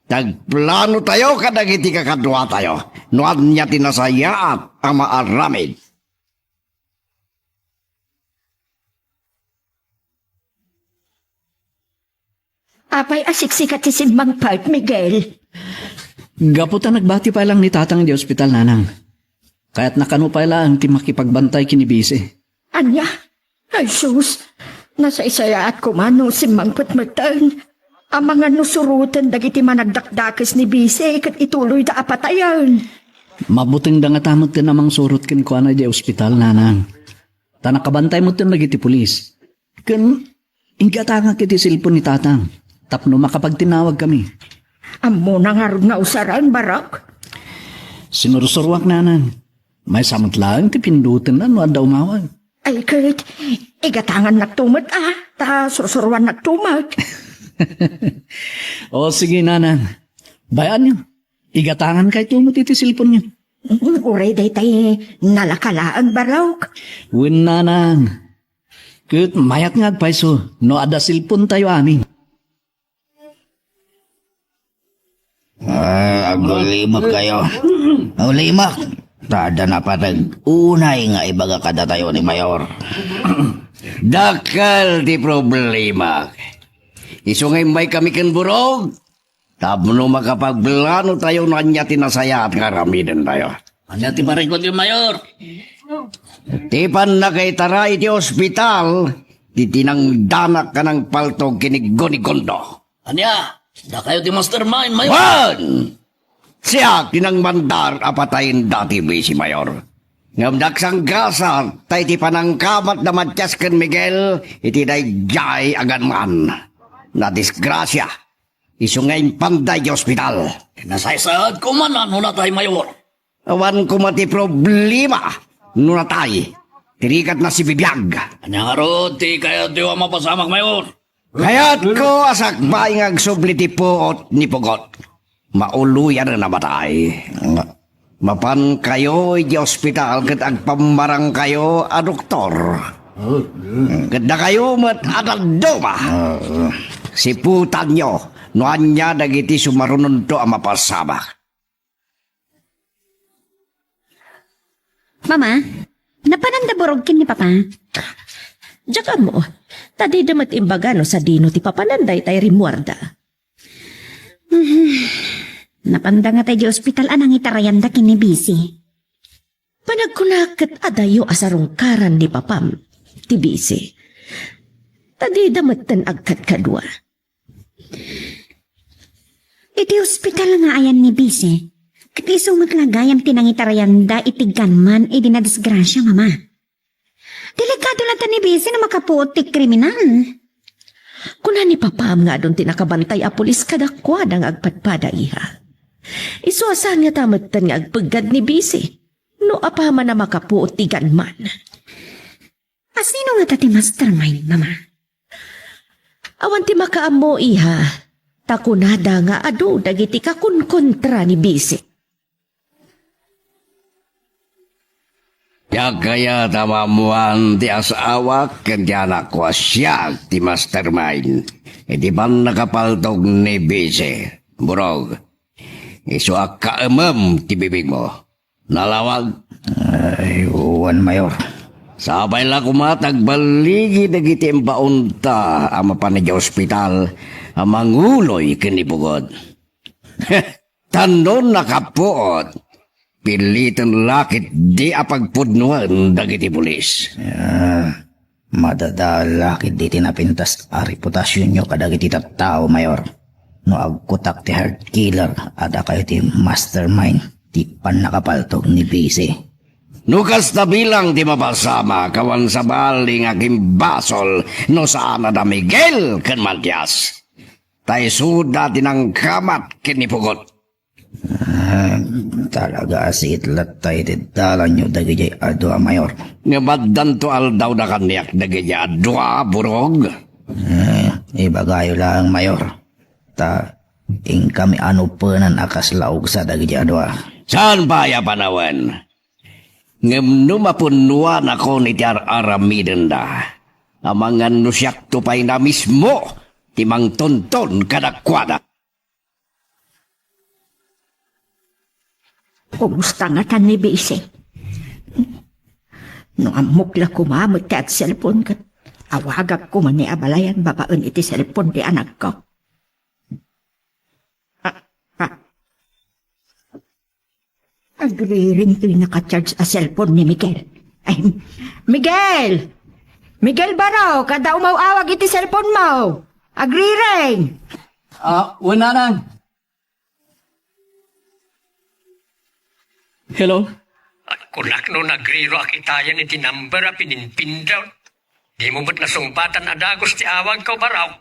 Nagplanotayo kadagiti kakaduatayo no ania ti nasayaat a maaramid. Apay a siksika ti simmangpet, Miguel? Gapu ta nagbati pay lang ni Tatang idiay ospital, Nanang. Kayatna kano pay laeng ti makipagbantay ken ni Bisi. Ania? Ay, sus! Nasaysayaat koma no simmangpet metten. Amangan no suroten dagiti managdakdakes ni Bisi ket ituloyda a patayen. Mabutengda ngata metten a mangsurot kenkuana idiay ospital, Nanang. Ta nakabantay metten dagiti pulis. Ken inggatangak iti cellphone ni Tatang tapno makapagtinawagkami. Ammona ngarud nga usaren, Barok? Sinursuroak, Nanang. Maysa met laeng ti pindutenna no adda umawag. Ay, ket igatangannakto met, a, ta sursuroannakto met. O, sige, Nanang. Bay-anyo. Igatangankayto met iti cellphone-yo. Mm, uray daytay nalaka laeng, Barok. Wen, Nanang. Ket mayat nga agpayso no adda cellphone-tayo amin. Ah, agulimek kayo. Agulimek. Ta adda napateg. Unay nga ibaga kadatayo ni Mayor. Dakkel ti problema. Isu nga immaykami ken Burog. Tapno makapagplano tayo no ania ti nasayaat nga aramiden tayo. Ania ti parikut, Mayor? Ti pannakaitara iti ospital, ti tinangdanak a nangpaltog ken ni Gonigondo. Ania? Dakayo ti mastermind, Mayor? Wen! Siak ti nangmandar a patayen dati bisi, Mayor. Ngem nagsanggasat ta iti panangkamat da Matias ken Miguel iti daydiay a gunman. Nadisgrasia. Isu nga impanda iti ospital. Nasaysayaat koma no natay, Mayor. Awan koma ti problema no natay. Ti rigat na sibibiag. Ania ngarud ti kayatyo a mapasamak, Mayor? Kayatko a sakbay nga agsubli ti puot ni Pugot. Mauloyan a matay. Mapankayo iti ospital ket agpammarangkayo a doktor. Ket dakayo met a dadduma. Siputanyo no ania dagiti sumarunonto a mapasamak. Mama, napananda Burog ken ni Papa? Diak ammo, ta dida met imbaga no sadino ti papanan daytay rimmuarda. Napanda ngata idiay ospital a nangitarayanda ken ni Bisi. Panagkunak ket adayo a sarungkaran ni papam ti Bisi. Ta dida metten agkadkadua. Iti ospital nga ayan ni Bisi, ket isu met la gayam ti nangitarayanda iti gunman idi nadisgrasia, Mama. Delikado latta ni Bisi no makapuot ti kriminal. Kuna ni Papam nga adun ti nakabantay a pulis kadakuada nga agpadpada, iha. Isu a saan ngata metten nga agpeggad ni Bisi no apaman a makapuot ti gunman. A sino ngata ti mastermind, Mama? Awan ti makaammo, iha, ta kunada nga adu dagiti kakunkontra ni Bisi. Diak kayat a maammoan ti asawak ken ti anakko a siak ti mastermind iti pannakapaltog ni Bisi. Burog, isu a kaemem ti bibigmo. Nalawag? Ay, wen, Mayor. Sapay la koma ta agballigi dagiti imbaonta a mapan idiay ospital a manguloy ken ni Pugot. Tanno nakapuot, piliten la ketdi a pagpudnoen dagiti pulis. Ah, madadala ketdi ti napintas a reputasionyo kadagiti tattao, Mayor. No agkutak ti heart killer, adda kayo ti mastermind ti pannakapaltog ni Bisi. No kasta bilang ti mapasamak, awan sabali nga agimbasol no saan a da Miguel ken Matias. Ta isuda ti nangkamat ken ni Pugot. Ah, talaga a siit latta iti dalanyo dagidiay adu a, Mayor. Ngem addanto aldaw da kaniak dagidiay adu a, Burog. Eh, ibagayo laeng, Mayor. Ta inkami a nupenan a kasla ugsa dagidiay adu a. Saan pay a panawen? Ngem no mapunnoanakon iti ar-aramidenda, amangan no siakto pay na mismo ti mangtonton kadakuada. Kumusta ngatan ni Bisi? No ammok la koma met ti agselpon ket awagak koma ni abalayan babaen iti selpon ti anakko. Ah, ah. Agriring toy naka-charge a cellphone ni Miguel. Ay, Miguel! Miguel Baro, kada umaw-awag iti cellphone mo. Agriring! Ah, wen, Nanang. Hello? Kunak no nagriro a kitaen iti number a pininpindawna. Dimo met nasungbatan a dagus ti awagko, Barok.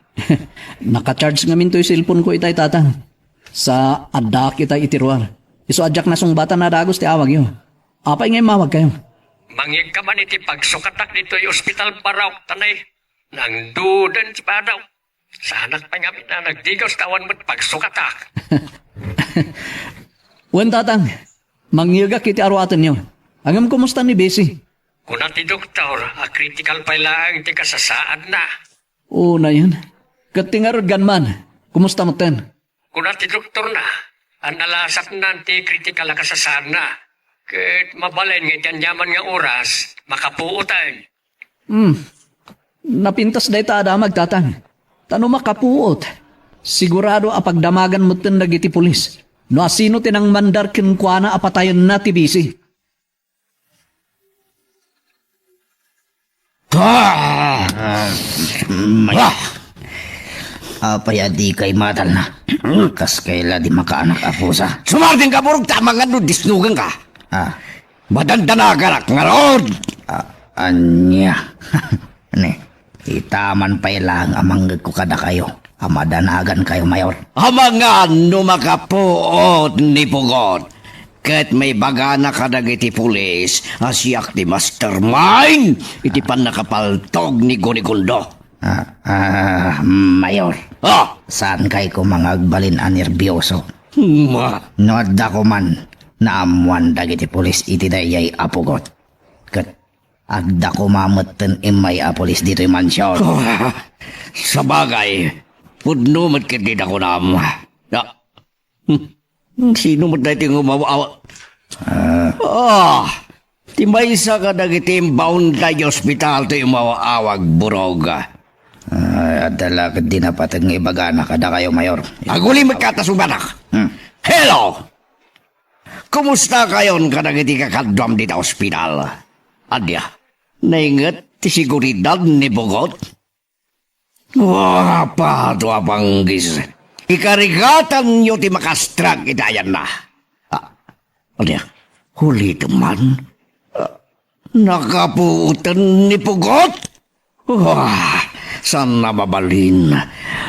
Naka-charge ngamin toy cellphone ko itay, Tatang. Sa addaak itay iti ruar. Isu a diak nasungbatan a dagus ti awagyo. Apay nga immawagkayo? Mangyegka man iti pagsukatak ditoy ospital, Barok, ta nangduden ti padaw. Saanak pay ngamin a nagdigus ta awan met pagsukatak. Wen, Tatang, mangyegak iti aruatenyo. Ngem kumusta ni Bisi? Kuna ti doktor a critical pay laeng ti kasasaadna. Unayen. Ket ti ngarud, Gunman, kumusta metten? Kuna ti doktorna a nalasatnan ti critical a kasasaadna. Ket mabalin nga iti aniaman nga oras, makapuoten. Hmm. Napintas dayta a damag, Tatang. Ta no makapuot, sigurado a pagdamagan metten dagiti pulis no asino ti nangmandar kenkuana a patayenna ti Bisi. Ah! May- Ah! Apay a dikay matalna? Kas kayla di makaanak a pusa. Sumardeng ka, Barok, ta amangan no disnugan ka. Ah. Madandanaganak ngarud! Ah, ania? Ne, ita man pay laeng a mangngegko kadakayo a madanagankayo, Mayor. Amangan no makapuot ni Pugot, ket maibagana kadagiti pulis a siak ti mastermind iti pannakapaltog ni Gunigondo. Ah, ah, Mayor. Ah! Saankay koma nga agbalin a nerbioso. Ma- No adda koman naammoan dagiti pulis iti daydiay a Pugot. Ket adda koma metten immay a pulis ditoy mansion. Ah, sabagay, pudno met ket dida kunam. Ah, hmm. Sino met daytoy nga umaw-, awa-, Ah. Ah! Ti maysa kadagiti imbaon daydiay ospital ti umaw-awag, Burog. Ah, adda la ket di napateg nga ibagana kadakayo, Mayor. Aguli met kata sumanak. Hmm. Hello! Kumusta kayon kadagiti kakaduam dita ospital? Adya, nainget ti seguridad ni Bugot? Wa, pado a panggis. Ikarigatanyo ti makastrag iti ayanna. Ah, ania, ulitem man. Ah, nakapuoten ni Pugot? Wa, saan a mabalin.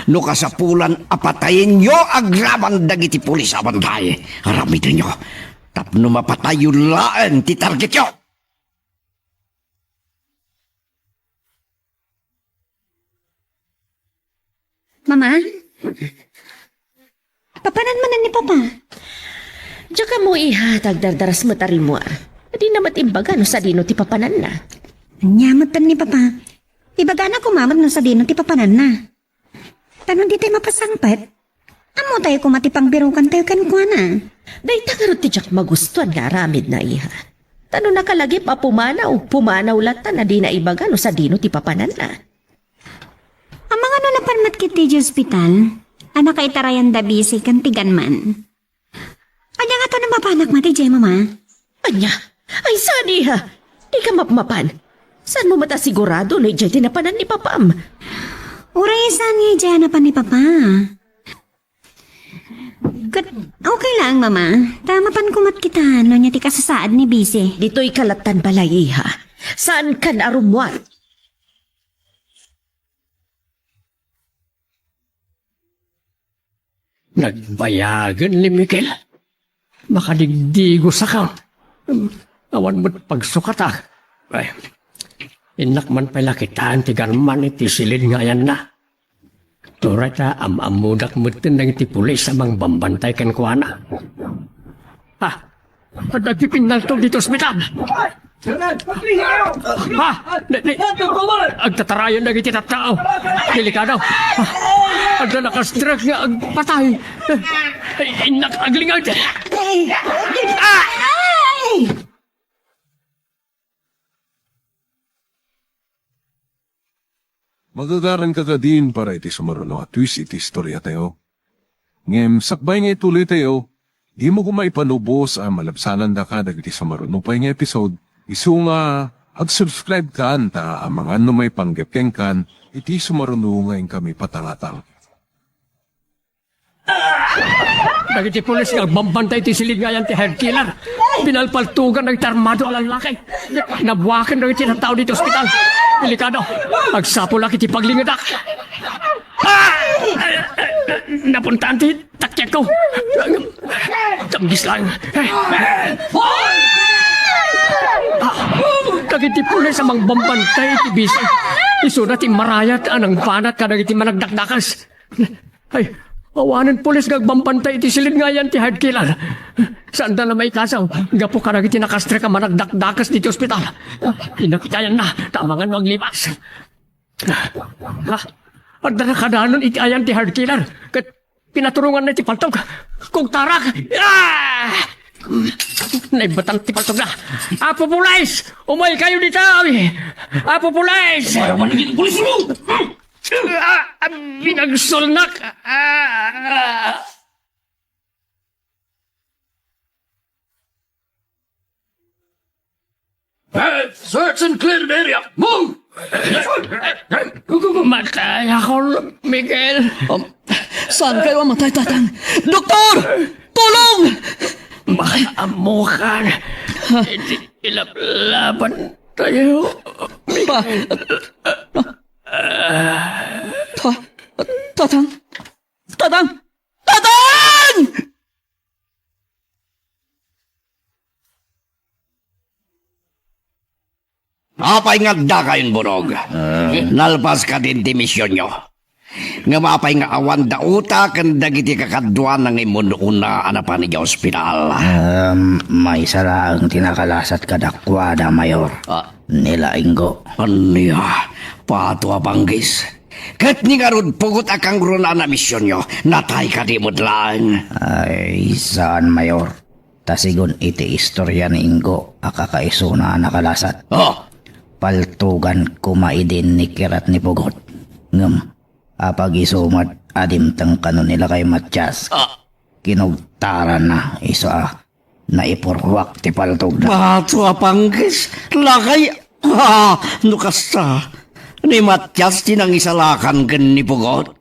No kasapulan a patayenyo agraman dagiti pulis a bantay, aramidenyo. Tapno mapatayyo laeng ti targetyo. Mama? Papanan manen ni Papa? Diak ammo, iha, ta agdardaras met a rimmuar. Dina met imbaga no sadino ti papananna. Ania met ni Papa? Ibagana koma met no sadino ti papananna. Ta no ditay mapasangpet, ammotay koma ti pangbirukantayo kenkuana. Dayta ngarud ti diak magustuan nga aramidna, iha. Ta no nakalagip a pumanaw, pumanaw latta a dina ibaga no sadino ti papananna. Amangan no napan met ketdi idiay ospital a nakaitarayanda Bisi ken ti Gunman. Ania ngato no mapanak met idiay, Mama? Ania? Ay, saan, iha? Dika mapmapan. Saanmo met a sigurado no idiay ti napanan ni Papam? Uray saan nga idiay a napan ni Papa? Ket, okay lang, Mama. Ta mapan koma met kita no ania ti kasasaad ni Bisi. Ditoyka lattan balay, iha. Saankan a rummuar. Nagbayagen ni Miguel. Makadigdigos a ka. Awan met pagsukatak. Ay, innak man pay la kitaen ti Gunman iti silin nga ayanna. Uray ta am-ammodak metten dagiti pulis a mangbambantay kenkuana. Ah, adda ti pinnaltog ditoy ospital. Ha? Di, di. Agtatarayan dagiti tattao. Delikado. Adda nakastrek nga agpatay. Ay, innak, aglingag. Ay! Ay! Magagaran ka kadin para iti sumaruno a twist iti istoriatayo. Ngem sakbay nga ituloytayo, dimo koma ipanubos a malabsanandaka dagiti sumaruno pay nga episode, isu nga ag-subscribe kan ta amangan no maipanggep kenkan iti sumaruno nga inkami patangatang. Dagiti pulis nga agbambantay iti silid nga ayan ti high killer, pinalpaltugan dagiti armado a lallaki. Nabuaken dagiti tattao ditoy ospital. Delikado. Agsapulak iti paglingedak. Ah! Napuntaan ti takkiatko. Tamgis lang. Ah! Dagiti pulis a mangbambantay iti bisi. Isuna ti marayat a nangbanat kadagiti managdakdakes. Ay, awanen pulis nga agbambantay iti silid nga ayan ti high killer. Saanda la maikasaw gapu kadagiti nakastrek a managdakdakes ditoy ospital. Inakitayanna, ta amangan no aglipas. Ha? Adda nakadanon iti ayan ti high killer. Ket pinaturonganna iti paltog. Kugtarak! Ah! Naibbatan ti paltogna. Apo Pulis! Umaykayo ditoy! Apo Pulis! Para manigit pulis mo! Ah, ah, binagsolnak. Ah, ah. Eh, search and clear the area. Move! Matayakon, Miguel. Um, saan kayo ang matay, Tatang? Doktor! Tulong! Baka amukan. Iti ilablaban tayo. Pa- Ta- Tatang? Tatang! Tatang! Apay nga adda kayon, Burog? Ah. Nalpas kadin ti misionyo. Ngem apay nga awan dauta ken dagiti kakaduana nga immun-una a napan idiay ospital? Um, maysa laeng ti nakalasat kadakuada, Mayor. Ah. Ni la Ingo. Ania? Pato a panggis. Ket ni ngarud, pugot a kangrunaan a misionyo, natay kadi met laeng? Ay, saan, Mayor. Ta sigun iti istorya ni Ingo a kakaisuna a nakalasat. Oh! Paltugan koma idin ni Kirat ni Pugot. Ngem, apag-isu met a dimteng kano ni Lakay Matias. Ah! Kinugtaranna, isu a naipurruak ti paltogna. Pato a panggis, Lakay, ah, no kasta, ni Matias ti nangisalakan ken ni Pugot.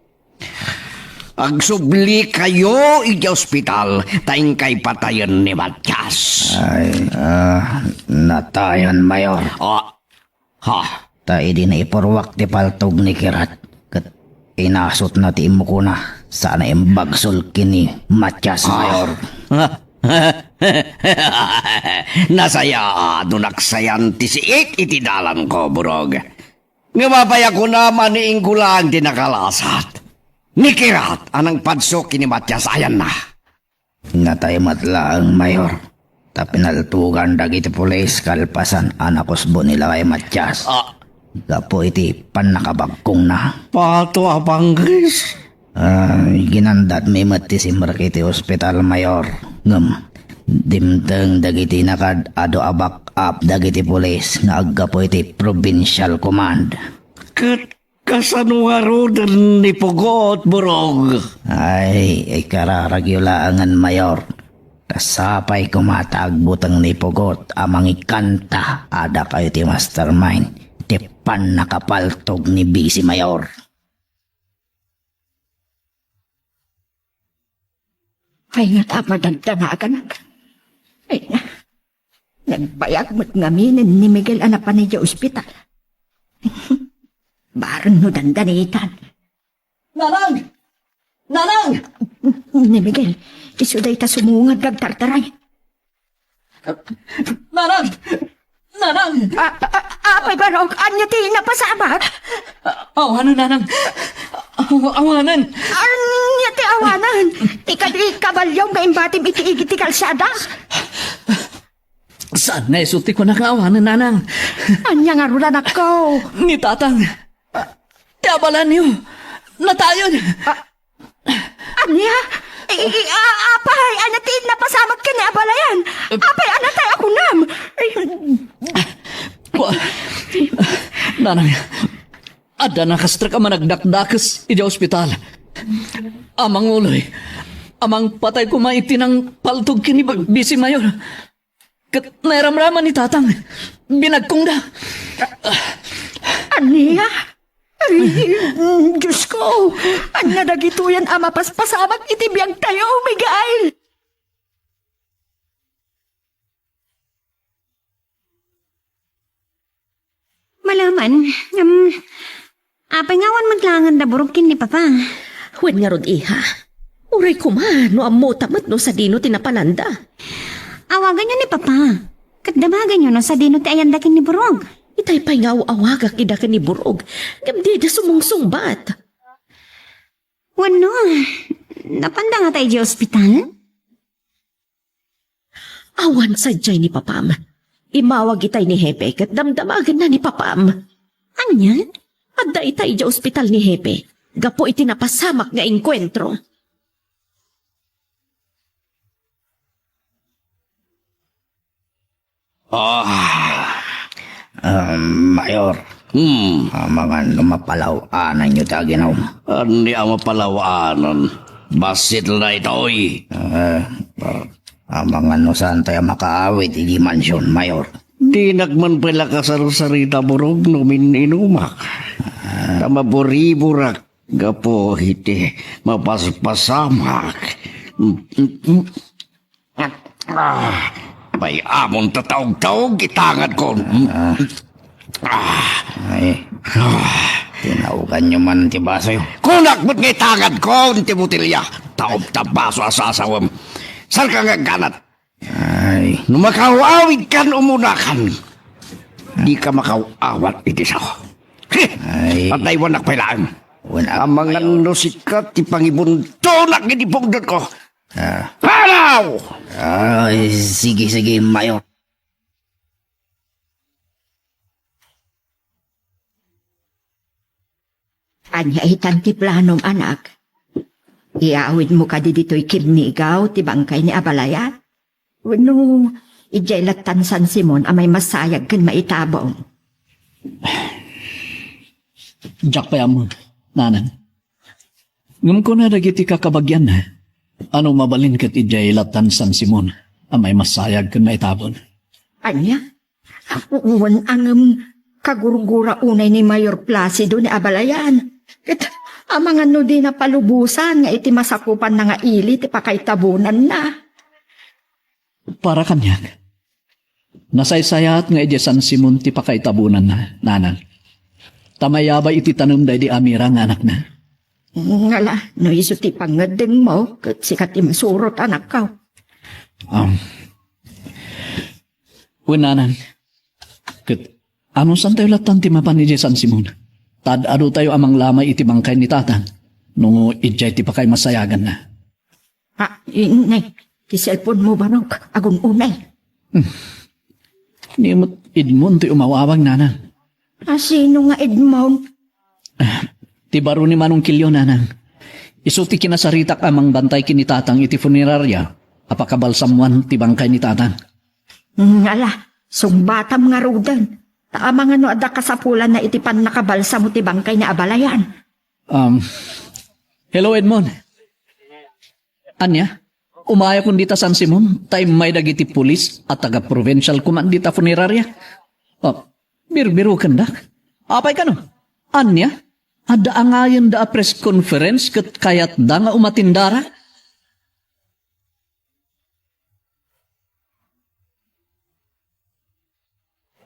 Agsubli kayo iti ospital ta inkay patayen ni Matias. Ay, ah, natayan, Mayor. Ah, ha? Ta idi naipurruak ti paltog ni Kirat, ket inasutna ti immukona, saan a imbagsol ken ni Matias, ah, Mayor. Nasayaat no naksayan ti siik iti dalanko, Burog. Ngem apay a kunam a ni Ingo laeng ti nakalasat? Ni Kirat a nangpadsuk ken ni Matias ayanna. Natay met laeng, Mayor, ta pinaltugan dagiti pulis kalpasan a nakusbo ni Lakay Matias. Ah. Gapu iti pannakabagkongna. Pato a panggis. Ah, ginandatmi met ti simrek iti ospital, Mayor. Ngem, dimteng dagiti nakaad-adu a back-up dagiti pulis nga aggapu iti Provincial Command. Ket kasano ngaruden ni Pugot, Burog? Ay, ikararagyo laengen, Mayor. Ta sapay koma ta agbuteng ni Pugot a mangikanta a dakayo ti mastermind ti pannakapaltog ni Bisi Mayor. Ay, nga ta madagdanagan. Ay, na. Nagbayag met ngaminen ni Miguel a napan idiay ospital. Bareng no dandanitan. Nanang! Nanang! Ni Miguel, isu dayta sumungad nga agtartaray. Nanang! Nanang! A-, a-, a-, apay, Barok, ania ti napasamak? Awanen, Nanang! Aw-, awanen! Ania ti awanen? Ti kadi kabalio nga imbatim iti igid ti kalsada? Saan nga isu ti kunak nga awanen, Nanang? Ania ngarud, anakko? Ni Tatang. Ti abalaenyo. Natayen. A-, Ania? I, i, a-, apay, ania ti napasamak ken ni abalayan? Apay a natay a kunam? Ay. Wa-, Nanang, adda nakastrek a managdakdakes idiay ospital. A manguloy, a mangpatay koma iti nangpaltog ken ni Ba-, Bisi Mayor. Ket nairamraman ni Tatang, binagkongda. Ania? Ay, Diosko, ania dagitoyen a mapaspasamak iti biagtayo, Miguel? Malaman, em, apay nga awan met laengen da Burog ken ni Papa? Wen ngarud, iha. Uray koma no ammota met no sadino ti napalanda. Awaganyo ni Papa. Ket damaganyo no sadino ti ayanda ken ni Burog. Itay pay nga aw-awagak ida ken ni Burog, ngem dida sumungsungbat. Wenno, napanda ngata idiay ospital? Awan sadiay ni Papam. Immawag itay ni Hepe ket damdamagenna ni Papam. Ania? Adda itay idiay ospital ni Hepe gapu iti napasamak nga engkuentro. Ah. Ah, Mayor. Hmm. Amangan no mapalaw-ananyo ti aginum. Ania a mapalaw-anan? Bassit la itoy. Ah, amangan no saantayo makaawid iti mansion, Mayor. Dinak man pay la kasarsarita, Burog, no min-inumak. Ah. Ta maburiburak gapu iti mapaspasamak. Ah, bay-amon ta taog-taog itangadko. Ah. Ah. Ay. Ah. Tinaoganyo man ti basoyo. Kunak met nga itangadko ti botelya. Taob ta baso a sasawem. Saan ka nga agganat? Ay. No makaawawidkan, umunakan. Dika makaawat iti sao. Heh! Ay. Pataywanak pay laeng. Wen a- Amangan no sika ti pangibuntonak iti pungdotko. Ah. Panaw! Ay, sige, sige, Mayor. Ania itan ti planom, anak? Iawidmo kadi ditoy kinnigaw ti bangkay ni abalayan? Wenno, idiay lattan San Simon a maimasayag ken maitabon? Diak pay ammo, nanang. Ngem kuna dagiti kakabagianna, a no mabalin ket idiay lattan San Simon a maimasayag ken maitabon. Ania? Wen a ngem kagurgura unay ni Mayor Placido ni abalayan. Ket amangan no dina palubosan nga iti masakupanna nga ili ti pakaitabonanna. Para kaniak, nasaysayaat nga idiay San Simon ti pakaitabonanna, nanang. Ta mayabay iti tanem daydi Amira nga anakna. Ngala, no isu ti pangngeddengmo, ket sika ti masurot, anakko. Um, wen, nanang, ket anusantayo lattan ti mapan idiay San Simon? Ta ad-adotayo a manglamay iti bangkay ni Tatang no idiay ti pakaimasayaganna. Ah, inay, ti cellphone mo, Barok, agun-unay. Hmm. Ni met Edmond ti umawawag, nanang. A sino nga Edmond? Ah, ti baro ni Manong Kilio, nanang. Isu ti kinasaritak a mangbantay ken ni Tatang iti funeraria a pakabalsamoan ti bangkay ni Tatang. Ngala, sungbatam ngaruden. Ta amangan no adda kasapulanna iti pannakabalsamo ti bangkay ni abalayan. Um, hello, Edmond. Ania? Umayakon dita San Simon, ta immay dagiti pulis a taga-provincial command dita funeraria. Oh, birbirokendak. Apay kano? Ania? Adda angayenda a press conference ket kayatda nga umatindara?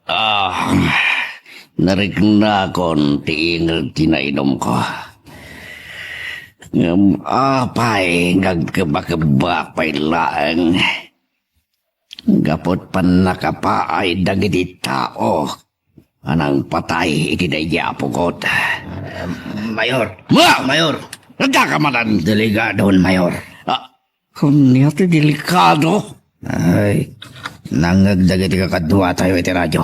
Ah, nariknakon ti inged ti nainumko. Ngem apay nga agkebakebak pay laeng gapu ti pannakapaay dagiti tao a nangpatay iti daydi a pugot? Mayor! Ma! Mayor! Adda ka manen? Delikadon, Mayor. Ah, Ania ti delikado? Ay, nangngeg dagiti kakaduatayo iti radyo.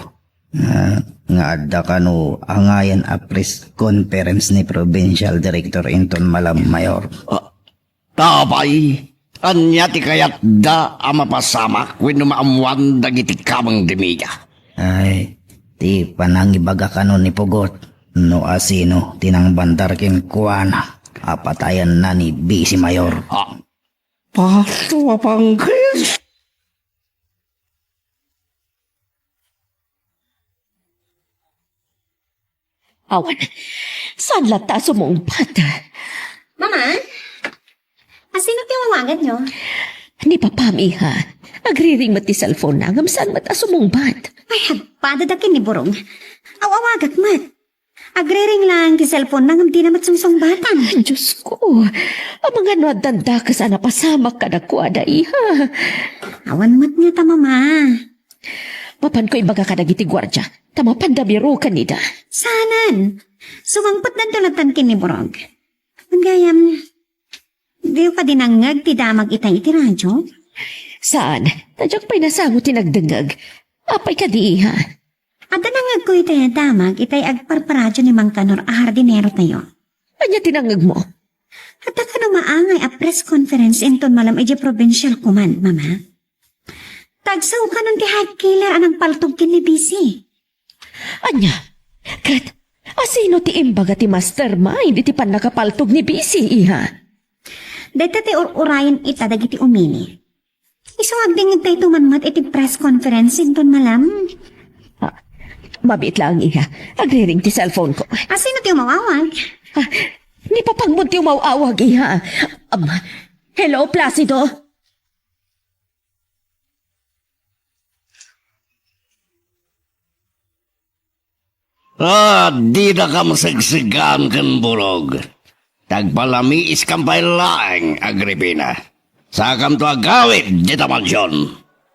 Ah, nga adda kano angayan a press conference ni Provincial Director inton malam, Mayor. Ah, apay, ania ti kayatda a mapasamak wenno maammoan dagiti kameng ti media? Ay, ti panangibaga kano ni Pugot, no asino ti nangbandar kenkuana a patayanna ni Vice Mayor. Ah, Pasto a pangkis! Awan. Saan latta a sumungbat? Mama? Asino ti awaganyo? Ni Papam, iha. Agriring met ti cellphone na, ngem saan met a sumungbat. Ay, agpadada ken ni Burong. Aw-awagak met. Agriring lang ti cellphone na, ngem dina met sungsungbatan. Diyos ko, amangan no addan dakes a napasamak kadakuada, iha. Awan met ngata, Mama. Mapanko ibaga kadagiti guardia, ta mapanda biroken ida. Saanen. Sumangpetdanto latta ken ni Burong. Ngem gayam, diyo kadi nangngeg ti damag itay iti radio? Saan, ta diak pay nasango ti nagdengngeg. Apay kadi, iha? Adda nangngegko itay a damag itay agparparadio ni Mang Kanor a hardinerotayo. Ania ti nangngegmo? Adda kano maangay a press conference inton malem idiay provincial command, Mama. Tagsao kanon ti head killer a nangpaltog ken ni Bisi. Ania? Ket asino ti imbaga ti mastermind iti pannakapaltog ni Bisi, iha? Dayta ti ur-urayen ita dagiti umili. Isu agdengngegtayto man met iti press conference inton malem. Ah, mabiit laeng, iha. Agriring ti cellphone ko. Asino ti umaw-awag? Ah, ni Papangmon ti umaw-awag, iha. Am, hello, Placido? Ah, didaka masegsegaan ken Burog. Tagpalamiiskam pay laeng, Agripina. Sakamto agawid dita mansion.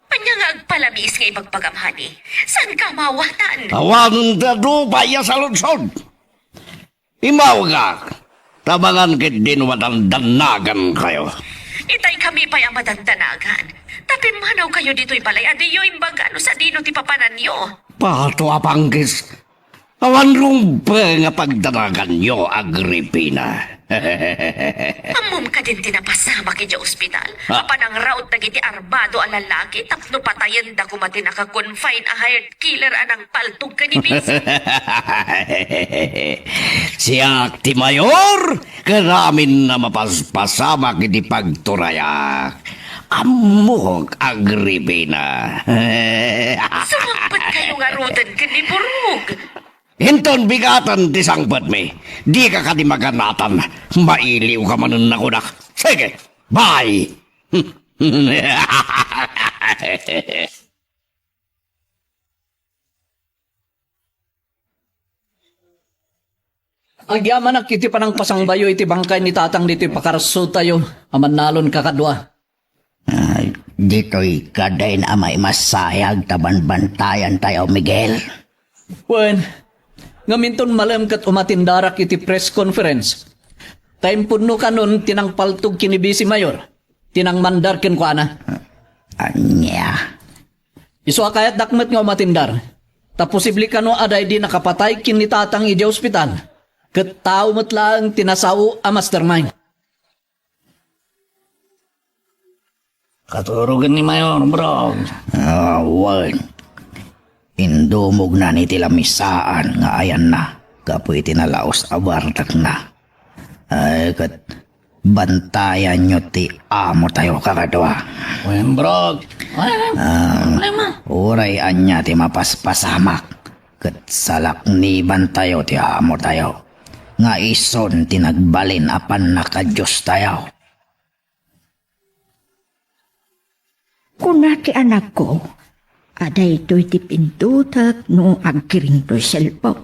Ania nga agpalamiis nga ibagbagam, honey? Saanka a maawatan? Awanen ti adu pay a saludsod. Immawgak, ta amangan ketdin madandannagankayo. Itay kami pay a madandannagan. Ta pimmanawkayo ditoy balay a diyo imbaga no sadino ti papananyo. Pato a panggis. Awan rumbeng a pagdanaganyo, Agripina. Ammom kadin ti napasamak idiay ospital? Ah. Apan nangraot dagiti armado a lalaki tapno patayenda koma ti naka-confine a hired killer a nangpaltog ken ni Bisi. Siak ti mayor ken amin a mapaspasamak iti pagturayak. Ammok, Agripina. Sumangpetkayo ngaruden ken ni Burog. Inton bigaten ti sangpetmi, dika kadi maganatan. Mailiwka manen a kunak. Sige, bye! Agyamanak iti panangpasangbayo iti bangkay ni Tatang ditoy pakarsuotayo a mannalon kakadua. Ah, ditoy kadin a maimasayag ta banbantayantayo, Miguel. Wen, ngem inton malem ket umatendarak iti press conference. Ta impunno kanon ti nangpaltog ken ni Bisi Mayor, ti nangmandar kenkuana. Ania? Isu a kayatdak met nga umatendar, ta posible kano a daydi nakapatay ken ni Tatang idiay ospital, ket tao met laeng ti nasao a mastermind. Katurogen ni Mayor, bro. Ah, wen. Indumognan iti lamisaan nga ayanna gapu iti nalaus a bardakna. Ay, ket bantayanyo ti amotayo, kakadua. Wen, bro. Ay, Ah, problema. Uray ania ti mapaspasamak, ket salaknibantayo ti amotayo, nga isun ti nagbalin a pannakadiostayo. Kuna ti anakko a daytoy ti pindutek no agkiring toy cellphone.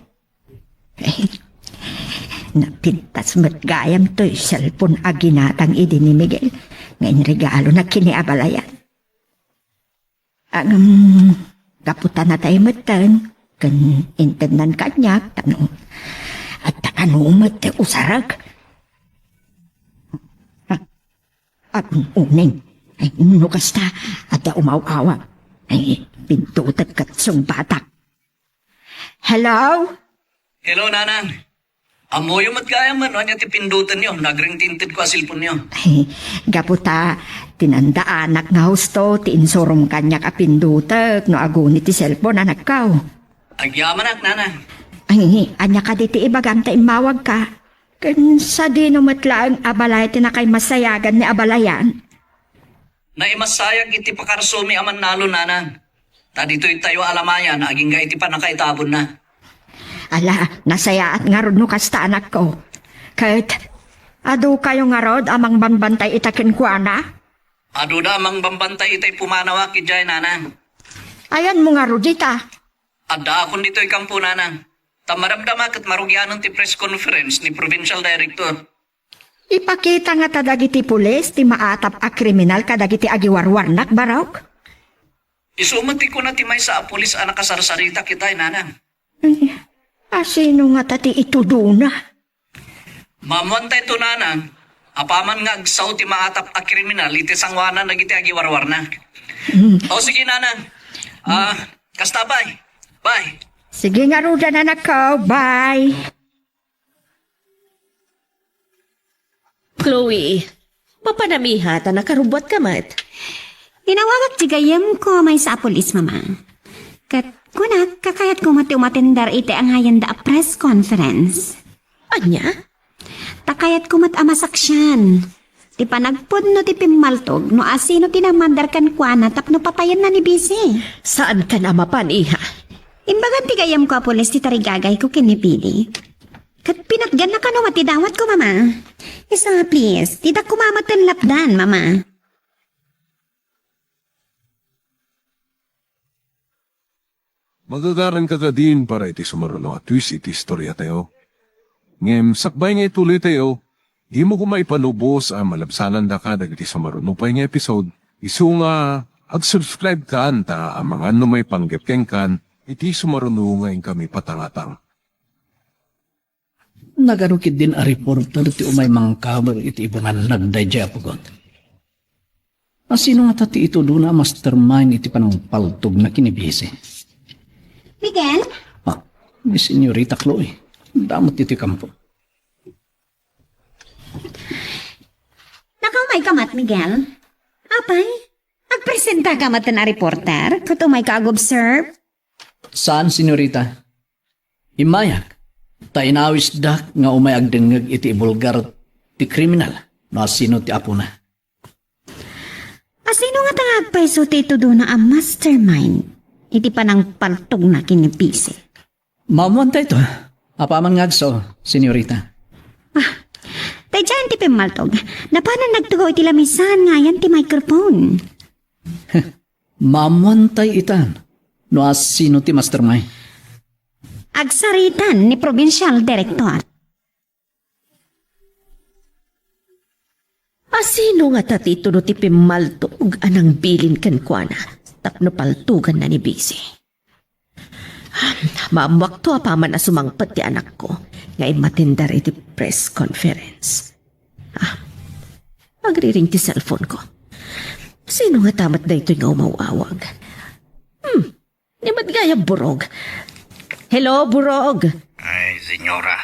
Napintas met gayam toy cellphone a ginatang idi ni Miguel nga inregalona ken ni abalayan. Ngem, gapu ta natay metten, ken intednan kaniak, tapno adda kano met ti usarek. Agun-uneng. Ay, no kasta, adda umaw-awag. Ay, pindutek ket sungbatak. Hello? Hello, Nanang. Ammoyo met gayam no ania ti pindutenyo no agring ti intedko a cellphonenyo. Ay, gapu ta tinandaanak nga husto ti insurom kaniak a pindutek no aguni ti cellphone, anakko. Agyamanak, Nanang. Ay, ania kadi ti ibagam ta immawagka? Ken sadino met laeng a balay ti nakaimasayagan ni abalayan? Naimasayag iti pakarsuomi a mannalon, Nanang. Ta ditoytayo a lamayan agingga iti pannakaitabonna. Ala, nasayaat ngarud no kasta, anakko. Ket, adu kayo ngarud a mangbambantay ita kenkuana? Aduda a mangbambantay itay pumanawa idiay, nanang. Ayanmo ngarud ita? Addaakon ditoy kampo, nanang. Ta madamdama ket marugianen ti press conference ni provincial director. Ipakita ngata dagiti pulis ti maatap a kriminal kadagiti agiwarwarnak, Barok? Isu met ti kuna ti maysa a pulis a nakasarsarita idiay, nanang. Ay, asino ngata ti itudona? Maammoantayto, nanang, apaman nga agsao ti maatap a kriminal iti sangoanan dagiti agiwarwarnak. Mm. O, sige, nanang. Ah, kasta, bye. Bye. Sige ngaruden, anakko. Bye. Chloe, mapanam iha ta nakarubbuatka met. Tinawagak ti gayyemko a maysa a pulis, Mama. Ket kunak, kakayatko met ti umatender iti angayenda a press conference. Ania? Ta kayatko met a masaksian ti panagpudno ti pimmaltog no asino ti namander kenkuana tapno patayenna ni Bisi. Saankan a mapan, iha. Imbagan ti gayyemko a pulis ti tarigagayko ken ni Pili. Ket pinatganna kano met ti dawatko, Mama. Isa, please. Diak koma met lapdan, Mama. Magagaranka kadin para iti sumaruno a twist iti istoriatayo. Ngem sakbay nga ituloytayo, dimo koma ipalubos a malabsanandaka dagiti sumaruno pay nga episode, isu nga ag-subscribe kan ta amangan no maipanggep kenkan iti sumaruno nga inkami patangatang. Nagano ketdin a reporter ti umay mangkaber iti ibungannag daydiay a pugot? Asino ngata ti itudona a mastermind iti panangpaltogna ken ni Bisi? Miguel? Ah, ni Senyorita Chloe. Adda met iti kampo. Nakaumayka met, Miguel? Apay, agpresentaka met a reporter ket umayka ag-observe? Saan, senyorita. Immayak, ta inawisdak nga umay agdengngeg iti ibulgar ti kriminal no asino ti apona. Asino ngata nga agpayso ti itudona a mastermind iti panangpaltogna ken ni Bisi? Maammoantayto, apaman nga agsao, senyorita. Ah, daydiayen ti pimmaltog. Napanan nagtugaw iti lamisan nga ayan ti microphone. Maammoantay itan no asino ti mastermind. Agsaritan ni Provincial Director. Asino ngata ti itudo ti pimmaltog a nangbilin kenkuana tapno paltoganna ni Bisi? Maammoakto apaman a sumangpet ti anakko nga immatender iti press conference. Ah, agriring ti cellphone ko. Sino ngata met daytoy nga umaw-awag? Hmm, ni met gayam Burog. Hello, Burog. Ay, senyora,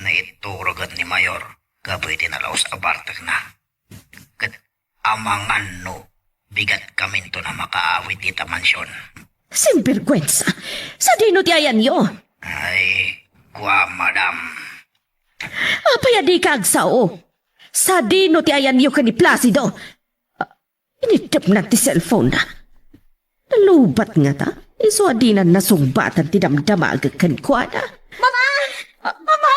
naiturogan ni Mayor gapu iti nalaus a bartekna. Ket amangan no bigatkaminton a makaawid ita mansion. Sinberguensa! Sadino ti ayanyo? Ay, kua, madam. Apay a dika agsao? Sadino ti ayanyo ken ni Placido? Iniddepna ti cellphone-na. Nalubat ngata, isu a dinan nasungbatan ti damdamagek kenkuana. Mama! Mama!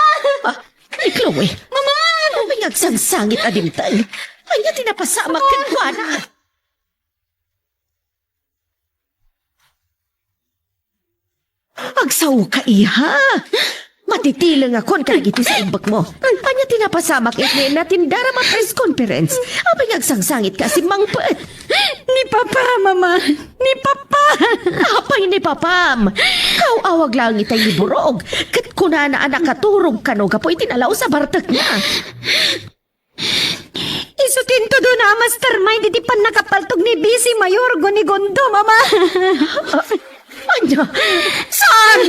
Ah, ni Chloe. Mama! Apay nga agsangsangit a dimteng? Ania ti napasamak kenkuana? Agsaoka, iha. Matitilengakon kadagiti saimbekmo. Ania ti napasamak iti natindaram a press conference? Apay nga agsangsangitka a simmangpet? Ni Papa, Mama. Ni Papa. Apay ni Papam? Kaw-awag laeng itay ni Burog. Ket kunana a nakaturog kano gapu iti nalaus a bartekna. Isu ti intudona a mastermind iti pannakapaltog ni Bisi Mayor Gunigondo, Mama. Ah, ania? Saan?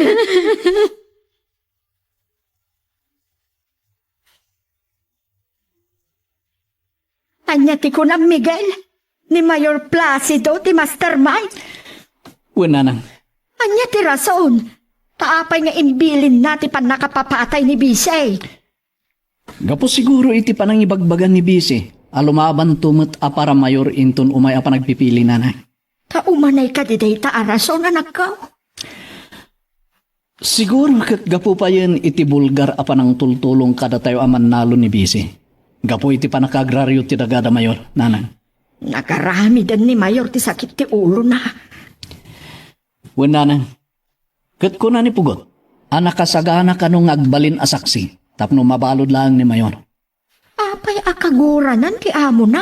Ania ti kunam, Miguel? Ni Mayor Placido ti mastermind? Wen, nanang. Ania ti rason? Ta apay nga imbilinna ti pannakapapatay ni Bisi? Gapu siguro iti panangibagbaga ni Bisi a lumabanto met a para mayor inton umay a panagpipili, nanang. Ta umanay kadi dayta a rason, anakko? Siguro ket gapu payen iti bulgar a panangtultulong kadatayo a mannalo ni Bisi. Gapu iti pannakaagrario ti dagada, Mayor, nanang. Nagaramiden ni Mayor ti sakit ti ulona. Wen, nanang. Ket kuna ni Pugot a nakasagana kano nga agbalin a saksi tapno mabalud laeng ni Mayor. Apay a kaguranan ti amona?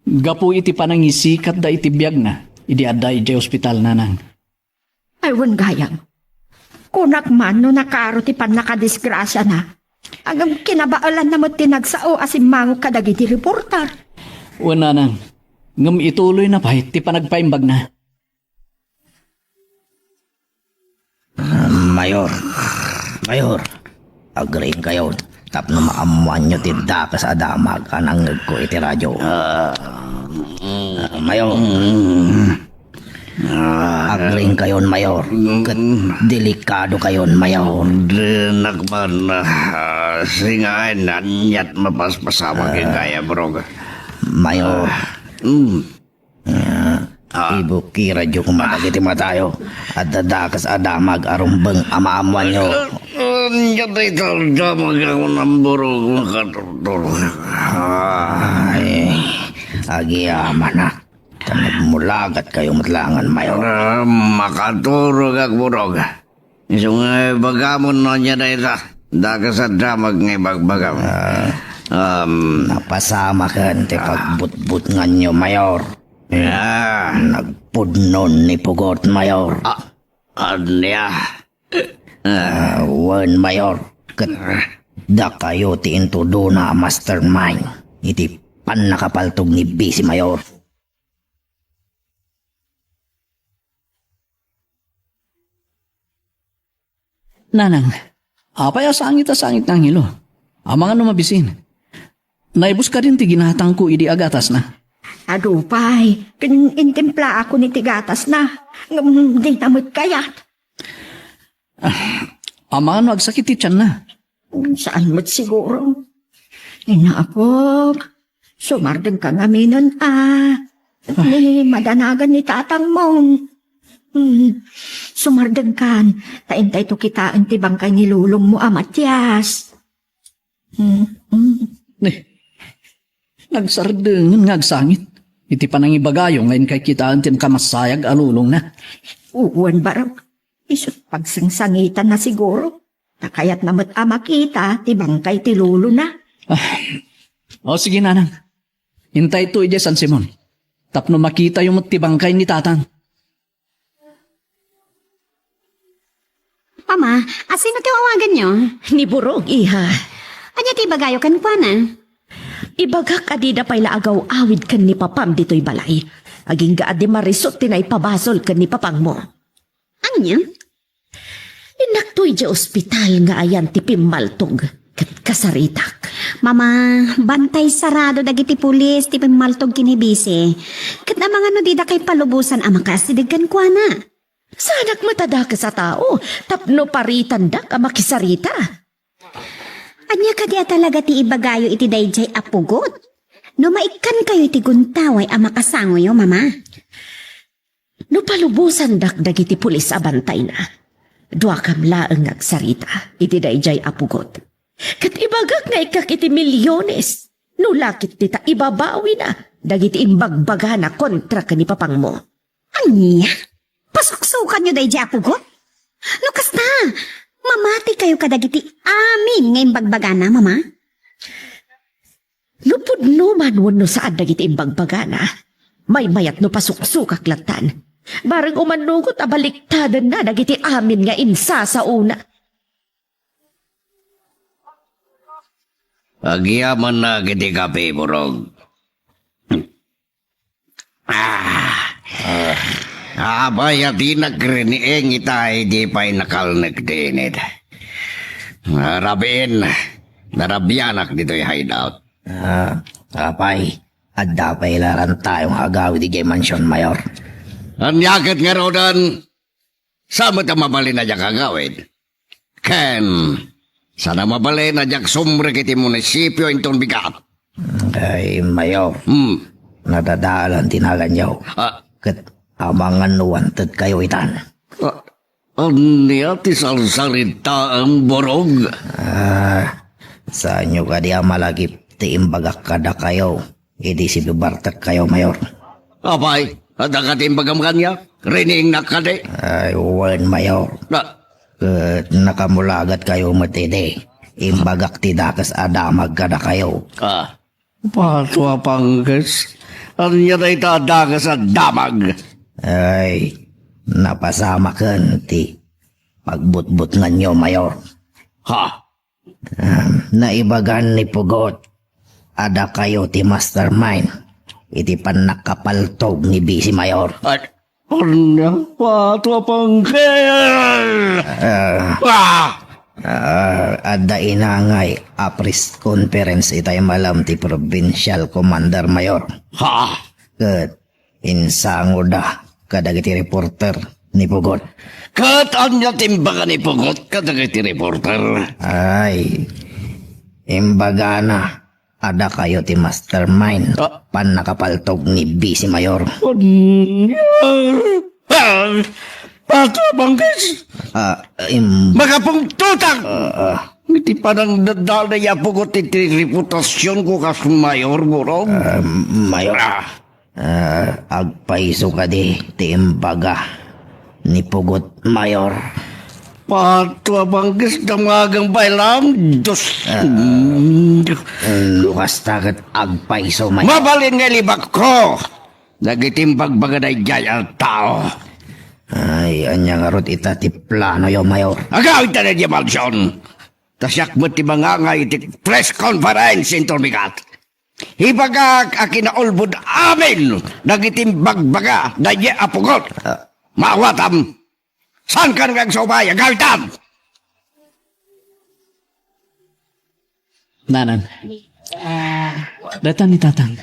Gapu iti panangisikatda iti biagna idi adda idiay ospital, nanang. Ay, wen gayam. Kunak man no nakaro ti pannakadisgrasiana. Ngem kinabaelanna met ti nagsao a simmangok kadagiti reporter. Wen, nanang. Ngem ituloyna pay ti panagpaimbagna. Ah, Mayor. Mayor. Agriingkayon tapno maammoanyo ti dakes a damag a nangngegko iti radio. Ah, Mayor. Ah, agriingkayon, Mayor. Ket delikadokayon, Mayor. Dinak man, ah, singaen, aniat mapaspasamak Ah. Kaya, bro. Mayor. Ah, mm. Ah, ah. Ibukirayo koma dagiti matayo. Adda dakes a damag a rumbeng a maammoanyo. Ah, ania dayta a damag a kunam, Burog, makaturturog? Ah. Ay, agyamanak. Ta nagmulagatkayo met laengen, Mayor. Ah, makaturogak, Burog. Isu nga ibagamon no ania dayta dakes a damag nga ibagbagam. Ah, um, napasamaken ti ah. Pagbutbutnganyo, Mayor. Ah. Nagpudnon ni Pugot, Mayor. Ah, ania? Ah, wen, Mayor. Ket dakayo ti intudona a mastermind iti pannakapaltog ni Bisi, Mayor. Nanang, apay a sangit a sangit nga angelo? Amangan no mabisin. Naibus kadin ti ginatangko idi agatasna? Adu pay, ken intimplaakon iti gatasna. Ngem dina met kayat. Ah, amangan no agsakit ti tianna? Saan met siguro. Inaapok, sumardengka ngaminen a. Ni madanagan ni tatangmo. Hmm, sumardengkan, ta intayto kitaen ti bangkay ni lolongmo a Matias. Hmm, hmm. Ni, nagsardengen nga agsangit iti panangibagayo nga inkay kitaen ti nakamassayag a lolongna. Wen, Barok. Isu't pagsangsangitanna siguro. Ta kayatna met a makita ti bangkay ti lolona. Ah. O, sige, nanang. Intayto idiay San Simon. Tapno makitayo met ti bangkay ni tatang. Mama, a sino ti awaganyo? Ni Burog, iha. Ania ti ibagayo kenkuana? Ibagak a dida pay la agaw-awid ken ni papam ditoy balay. Agingga a di marisut ti naipabasol ken ni papangmo. Ania? Innakto idiay ospital nga ayan ti pimmaltog ket kasaritak. Mama, bantay sarado dagiti pulis ti pimmaltog ken ni Bisi. Ket amangan no didakay palubosan a makaasideg kenkuana. Saanak met a dakes a tao tapno paritandak a makisarita. Ania kadi a talaga ti ibagayo iti daydiay a pugot? No maikkankayo iti guntaway a makasangoyo, Mama. No palubosandak dagiti pulis a bantayna, duakam laeng nga agsarita iti daydiay a pugot. Ket ibagak nga ikkak iti milyones, no lakit dita ibabawina dagiti imbagbagana kontra ken ni papangmo. Ania? Pasuksukanyo daydiay a pugot? No kasta, mamatikayo kadagiti amin nga imbagbagana, Mama. No pudno man wenno saan dagiti imbagbagana, maymayat no pasuksukak lattan. Bareng umanugot a baliktadenna dagiti amin nga insasaona. Agyamanak iti kape, Burog. Ah. Ah. Apay a ti nagriniing ita idi pay nakalnek ti init? Ah, rabiin, narabianak ditoy hideout. Ah, apay, adda pay la rantayong agawid idiay mansion, Mayor. Ania ket ngaruden? Saan met a mabalin a diak agawid? Ken, saan a mabalin a diak sumrek iti munisipio inton bigat? Ay, Mayor. Hmm. Nadadalan ti naganyo. Ah. Ket amangan no wanted kayo itan. Ah. Ania ti sarsaritaem, Burog? Ah, saanyo kadi a malagip ti imbagak kadakayo idi sibibartekkayo, Mayor? Apay, adda kadi imbagam kaniak? Riningnak kadi? Ay, wen, Mayor. Na- Ket nakamulagatkayo met idi imbagak ti dakes a damag kadakayo. Ah, Pato a Pangkes, ania dayta a dakes a damag? Ay, napasamaken ti pagbutbutnganyo, Mayor. Ha? Um, naibagan ni Pugot a dakayo ti mastermind iti pannakapaltog ni Vice Mayor. At, ania, Pato a Pangkes? Ah. Ah! Ah, adda inangay a press conference itay malam ti Provincial Commander Mayor. Ha? Ket insangoda kadagiti reporter ni Pugot. Ket ania ti imbaga ni Pugot kadagiti reporter? Ay, imbagana a dakayo ti mastermind. Ah. Pannakapaltog ni Vice Mayor. Ania? Ah, Pato a Pangkes! Ah, im- Makapungtotak! Ah, ah. Iti panangdadala ni Apo Got iti reputasionko kas mayor, Burog. Ah, Mayor. Ah. Ah, agpayso kadi ti imbaga ni Pugot, Mayor. Pato a Pangkes, damagang pay lang, Diyos. Ah, mm, no kasta ket agpayso, Mayor. Mabalin nga ilibakko dagiti imbagbaga daydiay a tao. Ay, ania ngarud ita ti planoyo, Mayor? Agawidta daydiay a maldision. Ta siak met ti mangangay iti press conference inton bigat. Ibagak a kinaulbod amin dagiti imbagbaga daydiay a Pugot. Ah. Maawatam. Saankan nga agsaubay, agawidtam! Nanang. Dayta ni Tatang.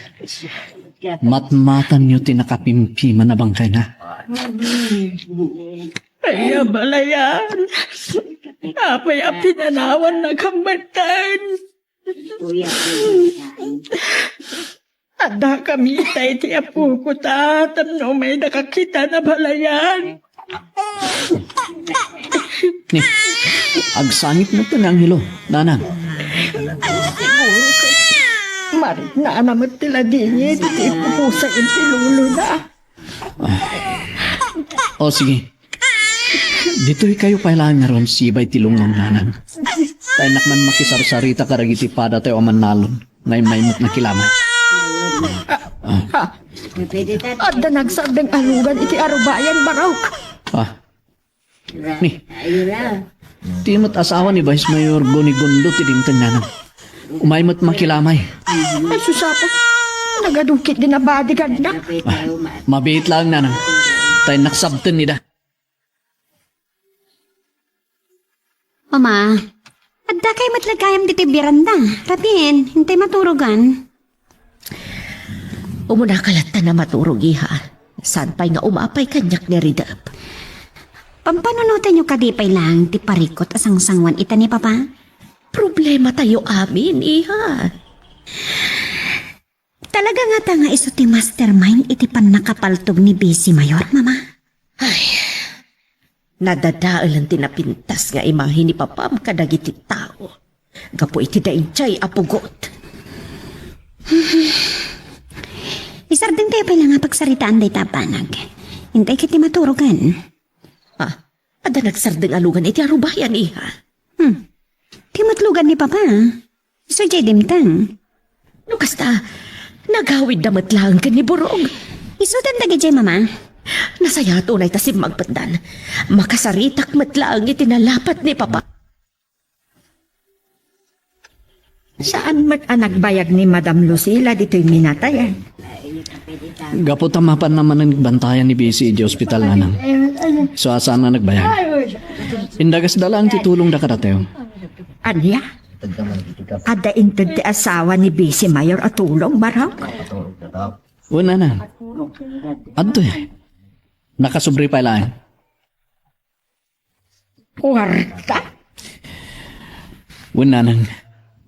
Matmatanyo ti nakapimpima a bangkayna. Ay, abalayan. Apay a pinanawanna kammeten? Addakami ita iti apok ta, tapno umayda kakita, abalayan. Ni, agsangit met ti anghelo, nanang. Siguro ket mariknana met ti ladingit iti ipupusa iti lulona. O, sige. Ditoy kayo pay laeng ngarud, sibay ti lungngon, nanang. Ta innak man makisarsarita kadagiti padatayo a mannalon. Nga immay met makilamay. Ah. Adda nagsardeng a lugan iti arubayan, Barok. Ah. Ni, ti met asawa ni Vice Mayor Gonigundo ti dimteng, nanang. Umay met makilamay. Ay, sus, Apo. Nagadukit din a bodyguard na. Ah, mabiit lang, nanang. Ta innak sabten ida. Mama, adda kay met la gayam ditoy beranda. Rabien, intay maturogan. Umunaka latta a maturog, iha. Saan pay nga umapay kaniak ni Ridep? Pampanunotanyo kadi pay laeng ti parikut a sangsanguan ita ni Papa? Problematayo amin, iha. Talaga ngata nga isu ti mastermind iti pannakapaltog ni Vice Mayor, Mama? Ay, nadadaelen ti napintas nga imahe ni Papam kadagiti tao gapu iti daydiay a Pugot. Isardengtayo pay la nga pagsaritaan dayta a banag. Intay ket ti maturogan. Ah, adda nagsardeng a lugan iti arubayan, iha. Hmm. Ti met lugan ni Papa. Isu diay dimteng. No kasta, nagawidda met laeng ken ni Burog. Isudan dagidiay, Mama. Nasayaat unay ta simmagpetdan. Makasaritak met laeng iti nalapat ni Papa. Saan met a nagbayag ni Madam Lucila ditoy minatay, eh? Gapu ta mapanna manen bantayan ni Vice iti ospital, nanang. So, saan a nagbayag? Indagasda laeng ti tulongda kadatayo. Ania? Adda inted ti asawa ni Vice Mayor a tulong, Barok? Wen, nanang. Adtoy. Nakasubri pay laeng. Kuwarta? Wen, nanang,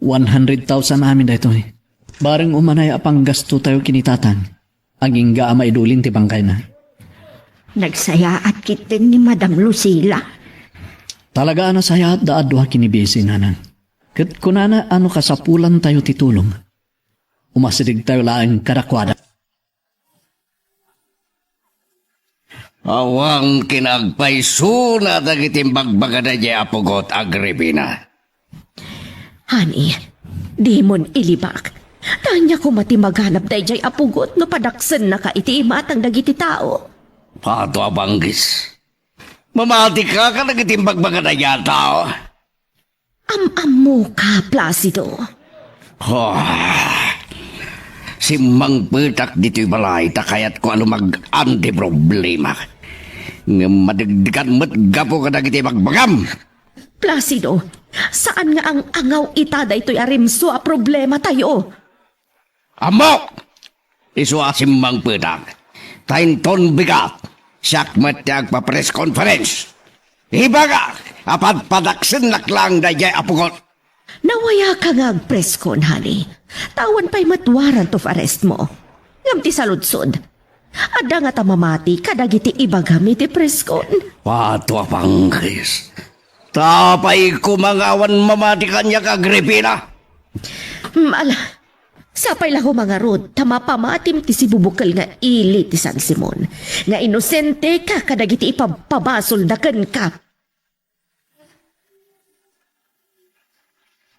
one hundred thousand amin daytoy. Bareng umanay a panggastotayo ken ni Tatang, agingga a maidulin ti bangkayna. Nagsayaat ketdin ni Madam Lucila. Talaga a nasayaat da a dua ken ni Bessie, nanang. Ket kunana a no kasapulantayo ti tulong, umasidegtayo laeng kadakuada. Awan kinaagpaysona dagiti imbagbaga daydiay a pugot, Agripina. Honey, dimon ilibak. Ania koma ti maganab daydiay a pugot no padaksennaka iti imatang dagiti tao? Pato a banggis. Mamatika kadagiti imbagbaga daydiay a tao? Am-ammoka, Placido. Oh, simmangpetak ditoy balay ta kayatko a lumagan ti problema. Ngem madegdekan met gapu kadagiti ibagbagam. Placido, saan nga ang-angaw ita daytoy a rimso a problematayo? Ammok! Isu a simmangpetak. Ta inton bigat, siak met ti agpa-press conference. Ibagak a padpadaksennak laeng daydiay a pugot. Nawayaka nga agpresskon, honey. Ta awan pay met warrant of arrest mo. Ngem ti saludsod, adda ngata mamati kadagiti ibagam iti presskon? Pato a panggis. Ta apay koma nga awan mamati kaniak, Agripina? Hmm, ala, sapay la koma ngarud ta mapamatim ti sibubukel nga ili ti San Simon, nga inosenteka kadagiti ipabpabasolda kenka.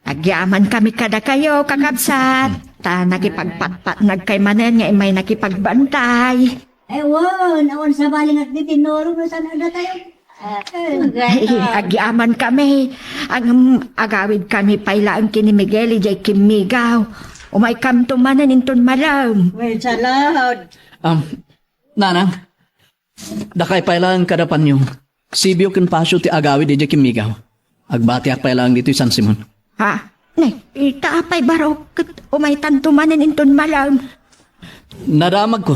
Agyamankami kadakayo, kakabsat, ta nakipagpatpatnagkay manen nga immay nakipagbantay. Ay, wen, awan sabali nga ti tinurong no saan adda tayo. Ay, agyamankami. Ang agawidkami pay laeng ken ni Miguel idiay kimmigaw. Umaykamto manen inton malem. Well, salamat. Um, Nanang, dakay pay laeng kada Panyong, Sibio ken Pasio ti agawid idiay kimmigaw. Agbatiak pay laeng ditoy San Simon. Ha? Ne, ita apay barok ket umaytanto manen inton malem. Nadamagko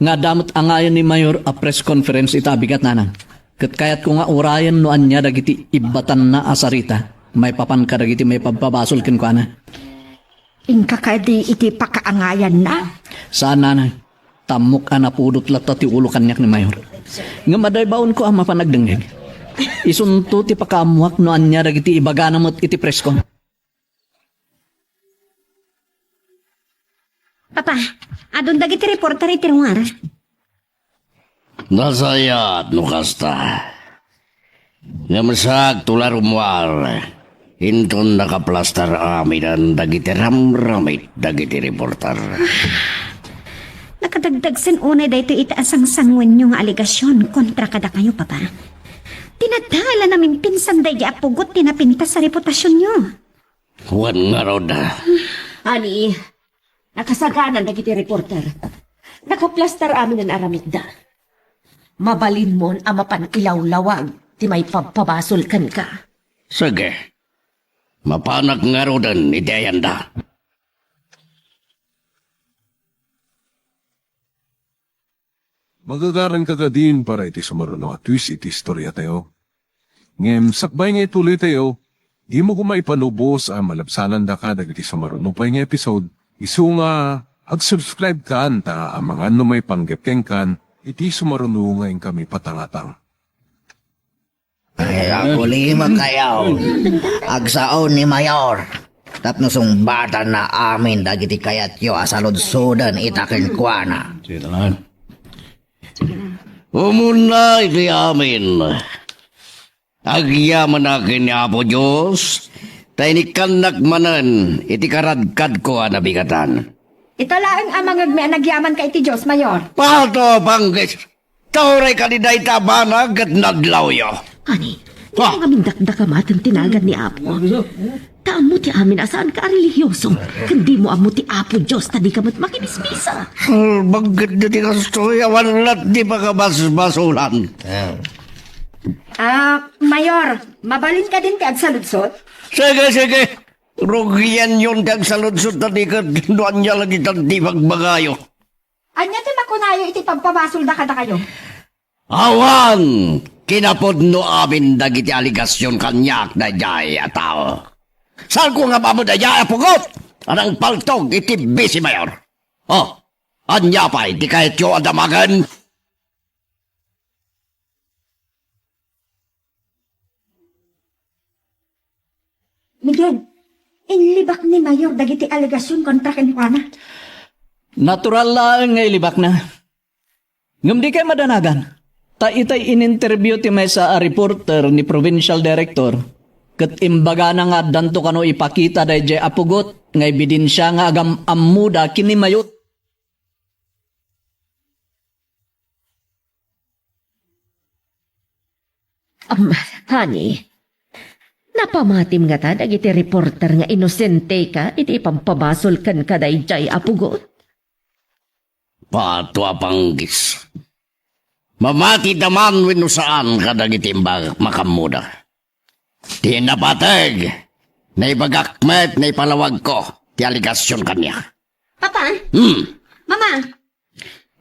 nga adda met angayan ni Mayor a press conference ita a bigat, Nanang. Ket kayatko nga urayen no ania dagiti ibbatanna a sarita maipapan kadagiti maipabpabasol kenkuana. Inka kadi iti pakaangayanna? Saan, Nanang. Ta ammok a napudot latta ti ulo kaniak ni Mayor. Ngem adda ibaonko a mapan agdengngeg. Isunto ti pakaammoak no ania dagiti ibagana met iti presskon. Papa, adun dagiti reporter iti rummuar. Nasayaat no kasta. Ngem saakto la rummuar, inton nakaplastar aminen dagiti ramramit dagiti reporter. Nakadagdagsen unay daytoy iti a sangsanguenyo nga alegasion kontra kadakayo, Papa. Ti nadala namimpinsan daydi a pugot ti napintas a reputasionyo. Wen ngarud. Ani, nakasaganan dagiti reporter. Nakaplastar aminen a ramikda. Mabalinmon a mapan ilawlawag ti maipabpabasol kenka. Sige. Mapanak ngaruden iti ayanda. Magagaranka kadin para iti sumaruno a twist iti istoriatayo. Ngem sakbay nga ituloytayo, dimo koma ipalubos a malabsanandaka dagiti sumaruno pay nga episode, isu nga ag-subscribe kan ta amangan no maipanggep kenkan iti sumaruno nga inkami patangatang. Ay, agulima kayo. Agsao ni Mayor. Tapno sungbatanna amin dagiti kayatyo a saludsoden ita kenkuana. Sige, tanan. Umuna iti amin. Agyamanak ken ni Apo Dios, ta inikkannak manen iti karadkadko a nabigatan. Ita laeng a mangngegmi a nagyamanka iti Dios, Mayor. Pato, panggis! Ta uray kadi dayta a banag ket nadlawyo. Ani, Ha? Dimo ngamin dakdakamaten ti nagan ni Apo. Ta ammo ti amin a saanka a relihioso, ken dimo ammo ti Apo Dios ta dika met makimismisa. Salbag ket dati kastoy, awan lat ti pakabasbasolan. Ah, Mayor, mabalin kadin ti agsaludsod? Sige, sige. Rugianyon ti agsaludsod ta di ket no ania la ditan ti bagbagayo. Ania ti makunayo iti pagpabasolda kadakayo? Awan kinapudno amin dagiti alegasion kaniak daydiay a tao. Saanko nga ammo daydiay a pugot a nangpaltog iti bisi, Mayor. Oh, ania pay ti kayatyo a damagen? Inlibak ni Mayor dagiti alegasion kontra kenkuana. Natural laeng nga ilibakna. Ngem dikay madanagan, ta itay in-interview ti maysa a reporter ni Provincial Director, ket imbagana nga addanto kano ipakita daydiay a pugot nga ebidensia nga agam-ammoda ken ni Mayor. Am, honey, napamatim ngata dagiti reporter nga inosenteka iti ipampabasol kenka daydiay a pugot? Pato a panggis. Mamatida man wenno saan kadagiti imbag-, makammoda. Ti napateg, naibagak met naipalawagko ti alegasion kaniak. Papa? Hmm. Mama?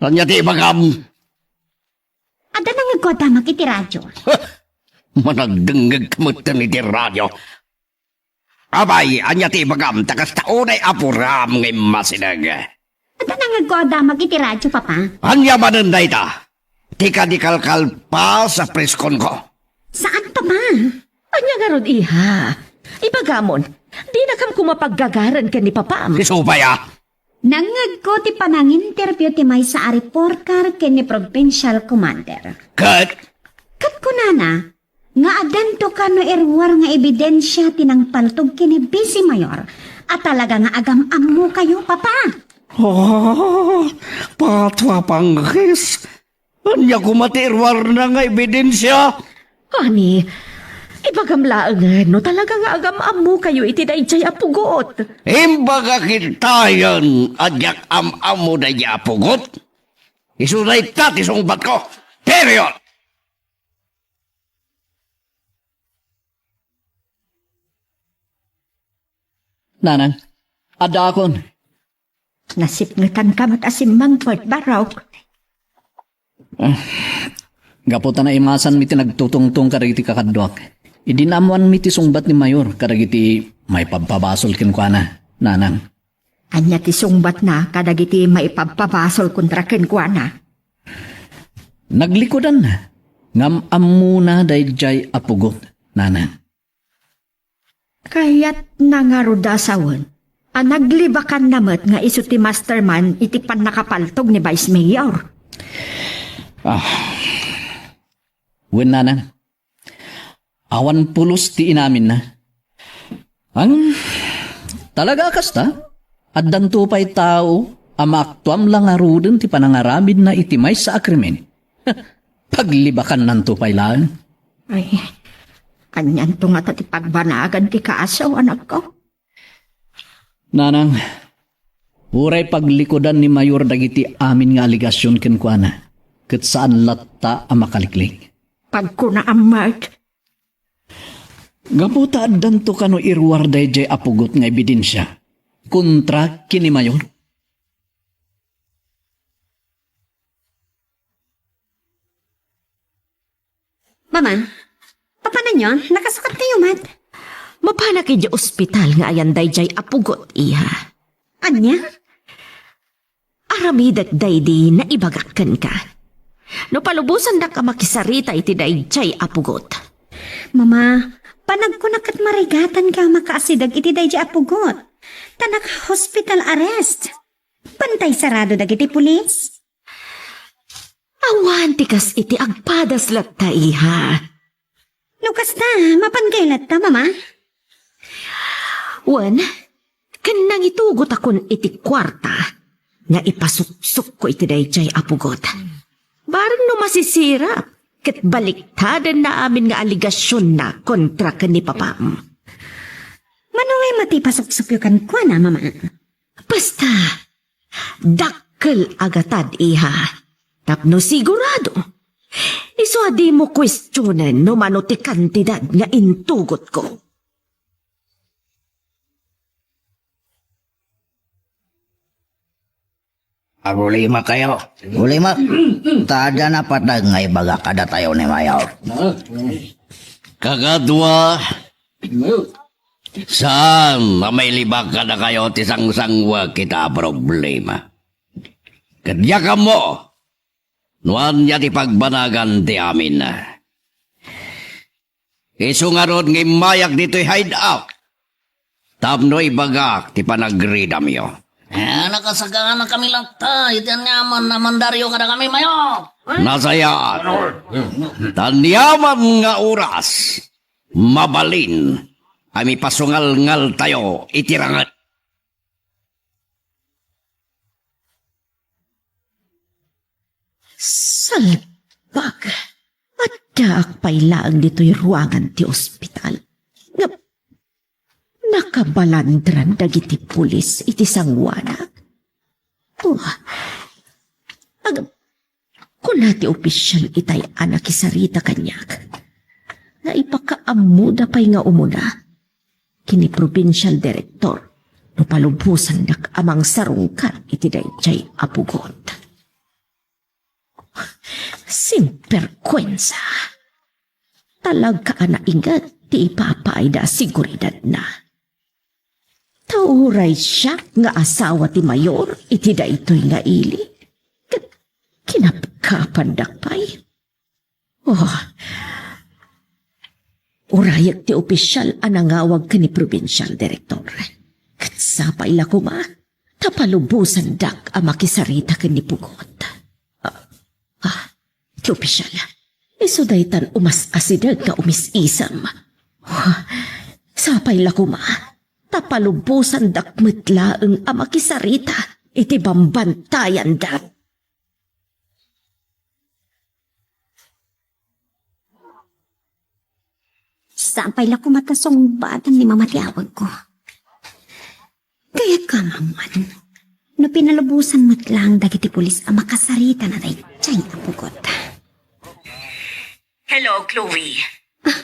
Ania ti ibagam? Adda nangegko a damag iti radio. Managdengngeg ka metten iti radio. Apay, ania ti ibagam ta kasta unay apuram nga immasideg? Adda nangegko a damag iti radio, Papa. Ania manen dayta? Ti kadi kalkalpas a preskonko? Saan, Papa. Ania ngarud, iha? Ibagamon, dinakam koma paggagaren ken ni Papam. Isu pay a. Nangngegko ti pananginterview ti maysa a reporter ken ni Provincial Commander. Ket? Ket kunana nga addanto kano iruar nga ebidensia ti nangpaltog ken ni Vice Mayor a talaga nga agam-ammokayo, Papa. Oh, patwa panggis. Ania koma ti iruarna nga ebidensia? Ani, ibagam laengen no talaga nga agam-ammokayo iti daydiay a pugot. Imbagak itayen a diak am-ammo daydiay a pugot. Isu dayta ti sungbatko. Period! Nanang, addaakon. Nasipngetanka met a simmangpet, Barok. Ah, gapu ta naimasanmi ti nagtutungtong kadagiti kakaduak, idi naammoanmi ti sungbat ni Mayor kadagiti maipabpabasol kenkuana, Nanang. Ania ti sungbatna kadagiti maipabpabasol kontra kenkuana? Naglikudanna, ngem ammona daydiay a pugot, Nanang. Kayatna ngarud a sawen a naglibakanna met nga isu ti mastermind iti pannakapaltog ni Vice Mayor. Ah. Wen, Nanang. Awan pulos ti inaminna. Ang talaga a kasta, addanto pay tao a maaktuam la ngaruden ti panangaramidna iti maysa a krimen. Paglibakannanto pay laeng. Ay, anianto ngata ti pagbanagan ti kaso, anakko? Nanang, uray paglikudan ni Mayor dagiti amin nga alegasion kenkuana, ket saan latta a makaliklik. Pagkunaam met. Gapu ta addanto kano iruar daydiay a pugot nga ebidensia kontra ken ni Mayor. Mama, papananyo, nakasukat kayo met? Mapanak idiay ospital nga ayan daydiay a pugot, iha. Ania? Aramidek daydi naibagak kenka. No palubosandak a makisarita iti daydiay a pugot. Mama, panagkunak ket marigatan ka makaasideg iti daydiay a pugot. Ta naka-hospital arrest. Bantay sarado dagiti pulis. Awan ti kas iti agpadas latta, iha. No kasta, mapan kay latta, Mama? Wen, ken nangitugotakon iti kuarta nga ipasuksukko iti daydiay a pugot. Bareng no masisirap, ket baliktadenna amin nga alegasionna kontra ken ni Papam. Mano ngay met ti ipasuksukyo kenkuana, Mama? Basta, dakkel a gatad, iha. Tapno sigurado, isu a dimo kuestionen no mano ti kantidad nga intugotko. Agulima kayo. Gulima. Ta adda napateg nga ibaga kadatayo ni Mayor. Kakadua, saan a mailibak kadakayo ti sangsangwek ita a problema. Ket diak ammo no ania ti pagbanagan ti amin. Isu ngarud nga immayak ditoy hideout. tapno ibagak ti panagridamyo. Eh, nakasagana kami latta, iti aniaman a mandaryo kadakami, Mayor. Nasayaat. Ta aniaman nga oras, mabalin a mipasungalngaltayo iti ranget. Salbag! Addaak pay laeng ditoy ruangan ti ospital. Ngem, nakabalandran dagiti pulis iti sanguanak. Oh, ag-, kuna ti opisial itay a nakisarita kaniak nga ipakaammoda pay nga umuna ken ni probinsial direktor no palubosandak a mangsarungkar iti daydiay a pugot. Sinberkuensa! Talaga a nainget ti ipapaayda a seguridadna. Ta uray siak nga asawa ti mayor iti daytoy nga ili, ket kinapkapandak pay. Oh, urayek ti opisial a nangawag ken ni probinsial direktor. Ket sapay la koma, ta palubosandak a makisarita ken ni pugot. Ah, ah, ti opisial. Isu daytan umas-asideg nga umis-isem. Ah, sapay la koma, ta palubosandak met laeng a makisarita iti bambantayanda. Sapay la koma ta sungbatan ni Mama ti awagko. Kayatko a maammuan no pinalubosan met laeng dagiti pulis a makasarita na daydiay a pugot. Hello, Chloe. Ah,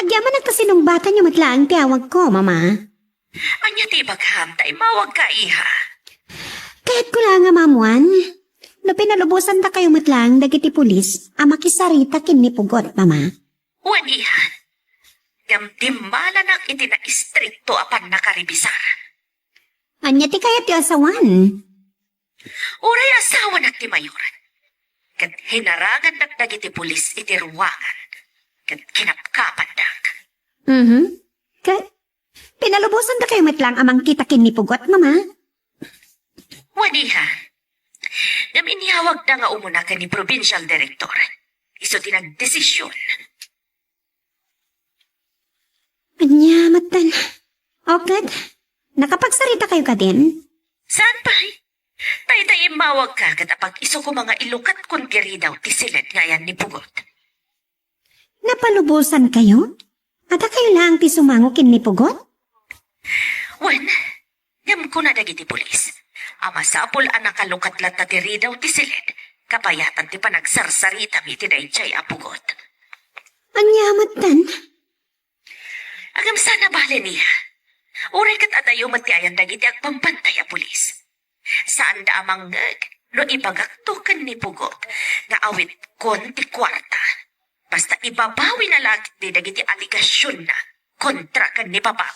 agyamanak ta sinungbatanyo met laeng ti awagko, Mama. Ania ti ibagam ta immawagka, iha? Kayatko laeng a maammuan no pinalubosandakayo met laeng dagiti pulis a makisarita ken ni pugot, Mama. Wen, iha. Ngem dimmalanak iti naistrikto a pannakaribisaran. Ania ti kayatyo a sawen? Uray asawanak ti mayor, ket hinarangandak dagiti pulis iti ruangan, ket kinapkapandak. Mhm. Ket pinalubosandakayo met laeng a mangkita ken ni pugot, Mama? Wen, iha. Ngem inyawagda nga umuna ken ni probinsial direktor. Isu ti nagdesisyon. Ania metten? O ket, nakapagsaritakayo kadin? Saan pay? Dayta immawagka ket apag-isu koma nga ilukatkon ti ridaw ti siled nga ayan ni pugot. Napalubosankayo? Adakayo laeng ti sumango ken ni pugot? Wen, ngem kuna dagiti pulis a masapul a nakalukat latta ti ridaw ti siled, kabayatan ti panagsarsaritami iti daydiay a pugot. Ania metten? Ngem saan a bale, iha. Uray ket adayo met ti ayan dagiti agbambantay a pulis. Saanda a mangngeg no ibagakto ken ni pugot nga awitkon ti kuarta. Basta ibabawina la ketdi dagiti alegasionna kontra ken ni Papa.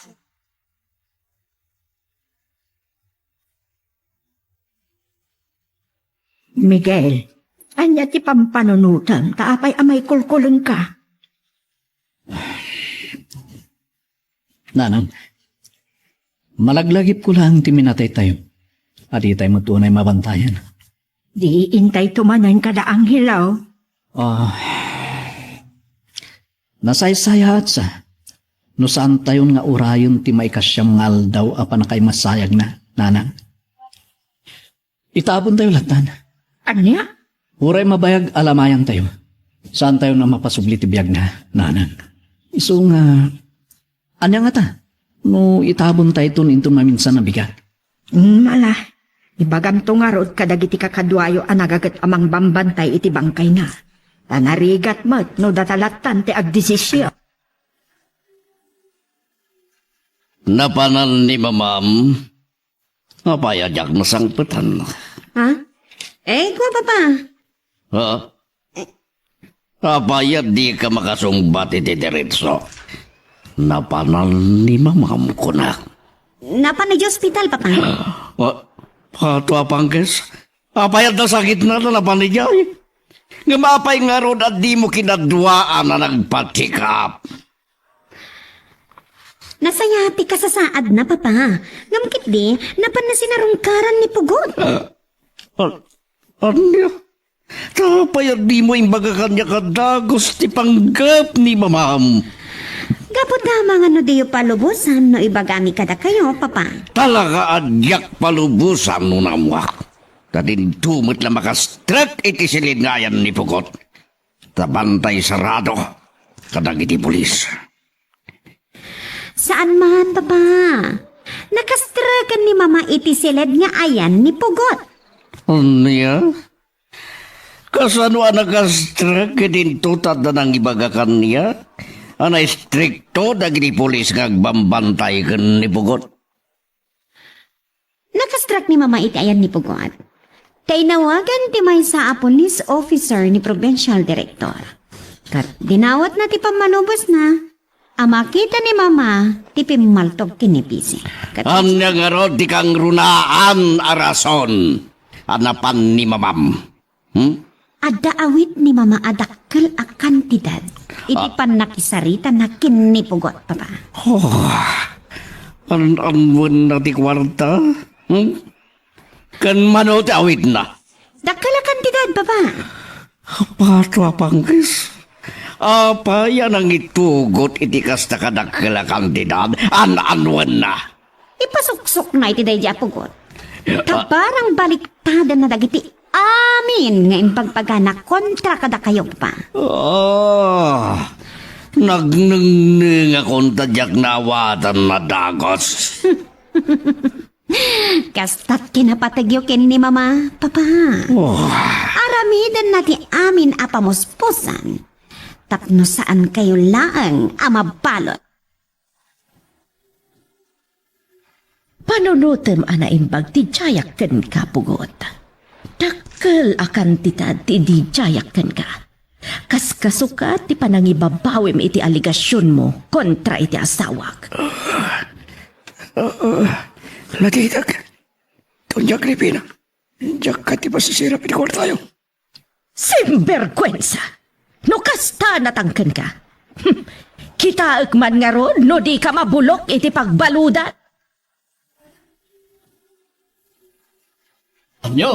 Miguel, ania ti pampanunotem ta apay a maikulkulengka? Nanang, malaglagipko laeng ti minataytayo. A ditay met unay mabantayan. Di intay tumanen kada anghel, aw? Ah, nasaysayaat sa no saantayon nga urayen ti maikasiam nga aldaw a pannakaimasayagna, Nanang. Itabontayo lattan. Ania? Uray mabayag a lamayantayo, saantayon a mapasubli ti biagna, Nanang. Isu nga, ania ngata no itabontayton inton maminsan a bigat? Hmm, ala, ibagamto ngarud kadagiti kakaduayo a nagaget a mangbambantay iti bangkayna. Ta narigat met no data lattan ti agdesisyon. Napanan ni Mamam. Apay a diak nasangpetan? Ha? Eh, kua, Papa. Ha? Apay a dika makasungbat iti diretso? Napanan ni Mamam, kunak. Napan idiay ospital, Papa. Wa-, wa-, tua pangkes? Apay a sakitna ta napan idiay? Ngem apay ngarud a dimo kinaduaan a nagpa-check up? Nasayaat ti kasasaadna, Papa. Ngem ketdi, napanna sinarungkaran ni Pugot. Ah, an-, ania? Ta apay a dimo imbaga kaniak a dagus ti panggep ni Mamam? Gapu ta amangan no diyo palubosan no ibagami kadakayo, Papa. Talaga a diak palubosan no naammoak. Ta dinto met la makastrek iti siled nga ayan ni Pugot. Ta bantay sarado kadagiti pulis. Saan man, Papa. Nakastreken ni Mama iti siled nga ayan ni Pugot. Ania? Kasano a nakastrek ket intotada nangibaga kaniak a naistrikto dagiti pulis nga agbambantay ken ni Pugot? Nakastrek ni Mama iti ayan ni Pugot. Ta inawagan ti maysa a police officer ni provincial director. Ket dinawatna ti pammalubosna a makita ni Mama ti pimmaltog ken ni Pisi. Ket ania ngarud ti kangrunaan a rason a napan ni Mamam? Hmm? Adda awit ni Mama a dakkel a kantidad iti Ah. pannakisaritana ken ni Pugot, Papa. Oh, an-, anwenna ti kuarta? Hmm? Ken mano ti awitna? Dakkel a kantidad, Papa. Apato a pangkis. Apay a nangitugot iti kasta kadakkel a kantidad? An-, anwenna? Ipasuksokna iti daydi a Pugot. Ta barang baliktadanna dagiti amin nga imbagbagana kontra kadakayo, Papa. Ah, nagnengnengakon ta diak naawatan a dagus. Kasta't kinapategyo ken ni Mama, Papa. Oh. Aramidenna ti amin a pamuspusan tapno saankayo laeng a mabalud. Panunotem a naimbag ti diayak kenka, Pugot. Dakkel a kantidad ti idi diayak kenka. Kas kasukat ti panangibabawim iti alegasionmo kontra iti asawak. Ah, ah, natitak. Doña Agripina, diak kadi pasisirap iti kuartayo. Sinberguensa! No kasta natangkenka, hmm, kitaek man ngarud no dika mabulok iti pagbaludan. Ania?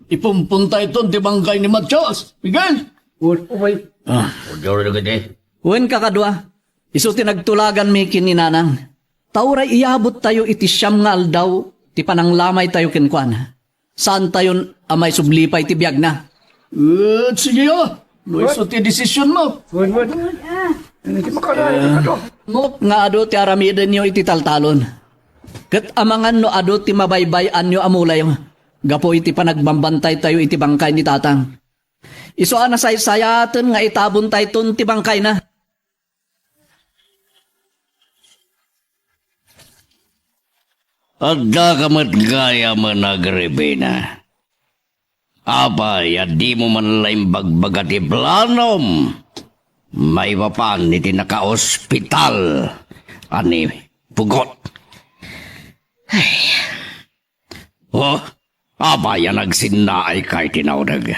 Ipumpuntayton ti bangkay ni Matias, Miguel? Wen, umay. Ah. Wen, kakadua. Isu ti nagtulaganmi ken ni Nanang. Ta uray iyabuttayo iti siam nga aldaw ti pananglamaytayo kenkuana. Saantayon a maisubli pay ti biagna. Eh, sige, ah. No isu ti desisionmo. Wen, wen. Ano ti makalayo, ano? Mok nga adu ti aramidenyo iti taltalon. Ket amangan no adu ti mabaybay-anyo a mulayo gapu iti panagbambantaytayo iti bangkay ni Tatang. Isu a nasaysayaten nga itabontayton ti bangkayna. Addaka met gayamen, Agripina. Apay a dimo man la imbagbaga ti planom maipapan iti nakaospital a ni Pugot? Ay. Oh, apay a nagsinnaayka iti nauneg?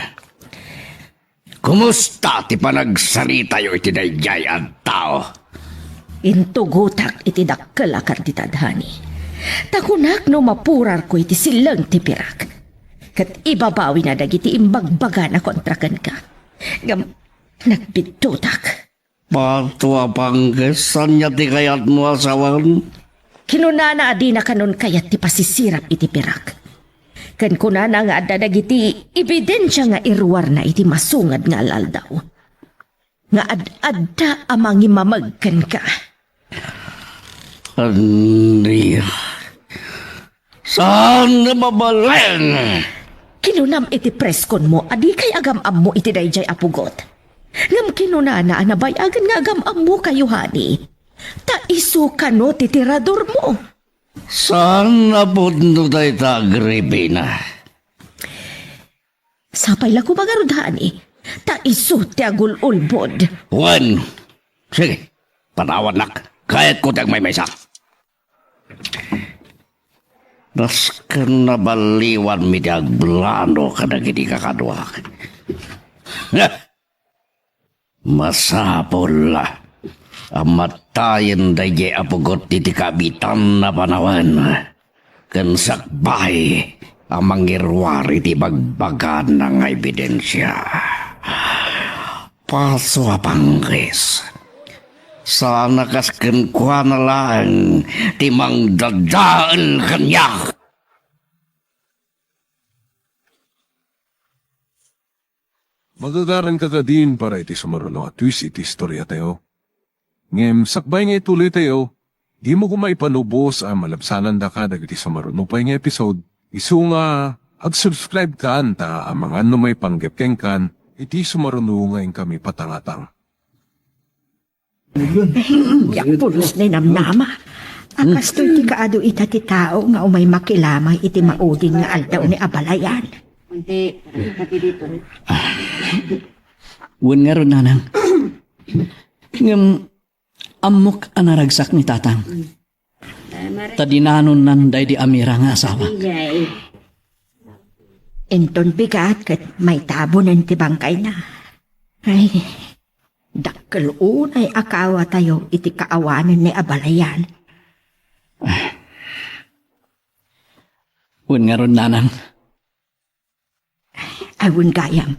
Kumusta ti panagsaritayo iti daydiay a tao? Intugotak iti dakkel a kantidad, honey. Ta kunak no mapurarko iti silleng ti pirak. Ket ibabawina dagiti imbagbagana kontra kenka. Ngem nagbidduttak. Bato a pangkis, ania ti kayatmo a sawen? Kinunana a dina kanon kayat ti pasisirap iti pirak. Ken kunana nga adda dagiti ebidensia nga iruarna iti masungad nga al-aldaw. Nga ad-adda a mangimameg kenka. Ania? Saan nga mabalin? Kinunam iti preskonmo a dikay agam-ammo iti daydiay a pugot. Ngem kinunana a nabayagen nga agam-ammokayo, honey. Ta isu kano ti tiradormo. Saan a pudno dayta, Agripina? Sapay la koma ngarud, honey, ta isu ti agul-ulbod. Wen, sige, patawannak. Kayatko ti agmaymaysa. Nasken nabaliwanmi ti agplano kadagiti kakaduak. Masapul a a matayen daydiay a pugot iti kabitan a panawen ken sakbay a mangiruar iti bagbagana nga ebidensia. Paso a panggis, saan a kas kenkuana laeng ti mangdadael kaniak. Magagaranka kadin para iti sumaruno a twist iti istoriatayo. Ngem sakbay nga ituloytayo, dimo koma ipanubos a malabsanandaka dagiti sumaruno pay nga episode. Isu nga ag-subscribe kan ta amangan no maipanggep kenkan iti sumaruno nga inkami patangatang. Diak pulos ni namnama a kastoy ti kaadu ita ti tao nga umay makilamay iti maudin nga aldaw ni abalayan. Wen ngarud, nanang. Ngem ammok a naragsak ni tatang. Ta dinanonnan daydi Amira nga asawa. Inton bigat ket maitabonen ti bangkayna. Ay, dakkel unay a kaawatayo iti kaawanen ni abalayan. Wen ngarud, nanang. Ay, wen gayam,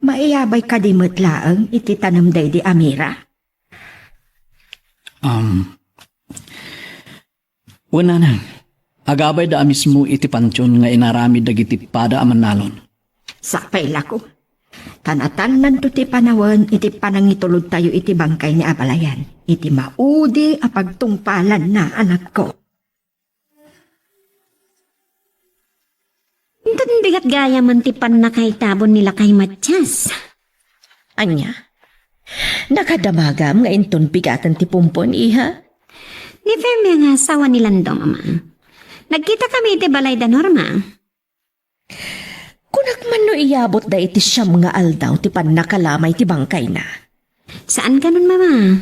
maiyabay kadi met laeng iti tanem daydi Amira? Um, wen, nanang, agabay da a mismo iti pantion nga inaramid dagiti pada a mannalon. Sapay la ko. Ta natannanto ti panawen iti panangitulodtayo iti bangkay ni abalayan iti maudi a pagtungpalanna, anakko. Inton bigat gayamen ti pannakaitabon ni lakay Matias. Ania? Nakadamagam nga inton bigaten ti pumpon, iha? Ni Fermia nga asawa ni Lando, Mama. Nagkitakami iti balay da Norma. Kunak man no iyabot da iti siam nga aldaw ti pannakalamay ti bangkayna. Saan kanon, Mama.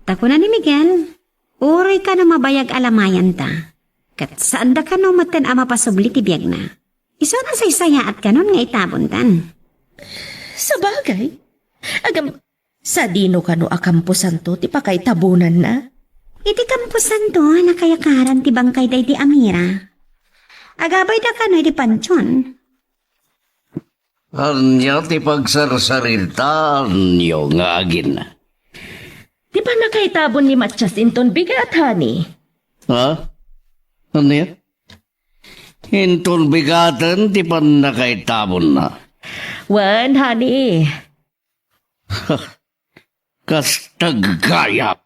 Ta kuna ni Miguel, uray kano mabayag a lamayanta. Ket saanda kano metten a mapasubli ti biagna. Isu a nasaysayaat kanon nga itabontan. Sabagay, agam-, Sadino kano a kamposanto ti pakaitabonanna? Iti kamposanto a nakayakaran ti bangkay daydi Amira. Agabayda kano iti pantion. Ania ti pagsarsaritaanyo nga agin? Ti pannakaitabon ni Matias inton bigat, honey. Ha? Ania? Inton bigaten ti pannakaitabonna. Wen, honey. Kasta gayam.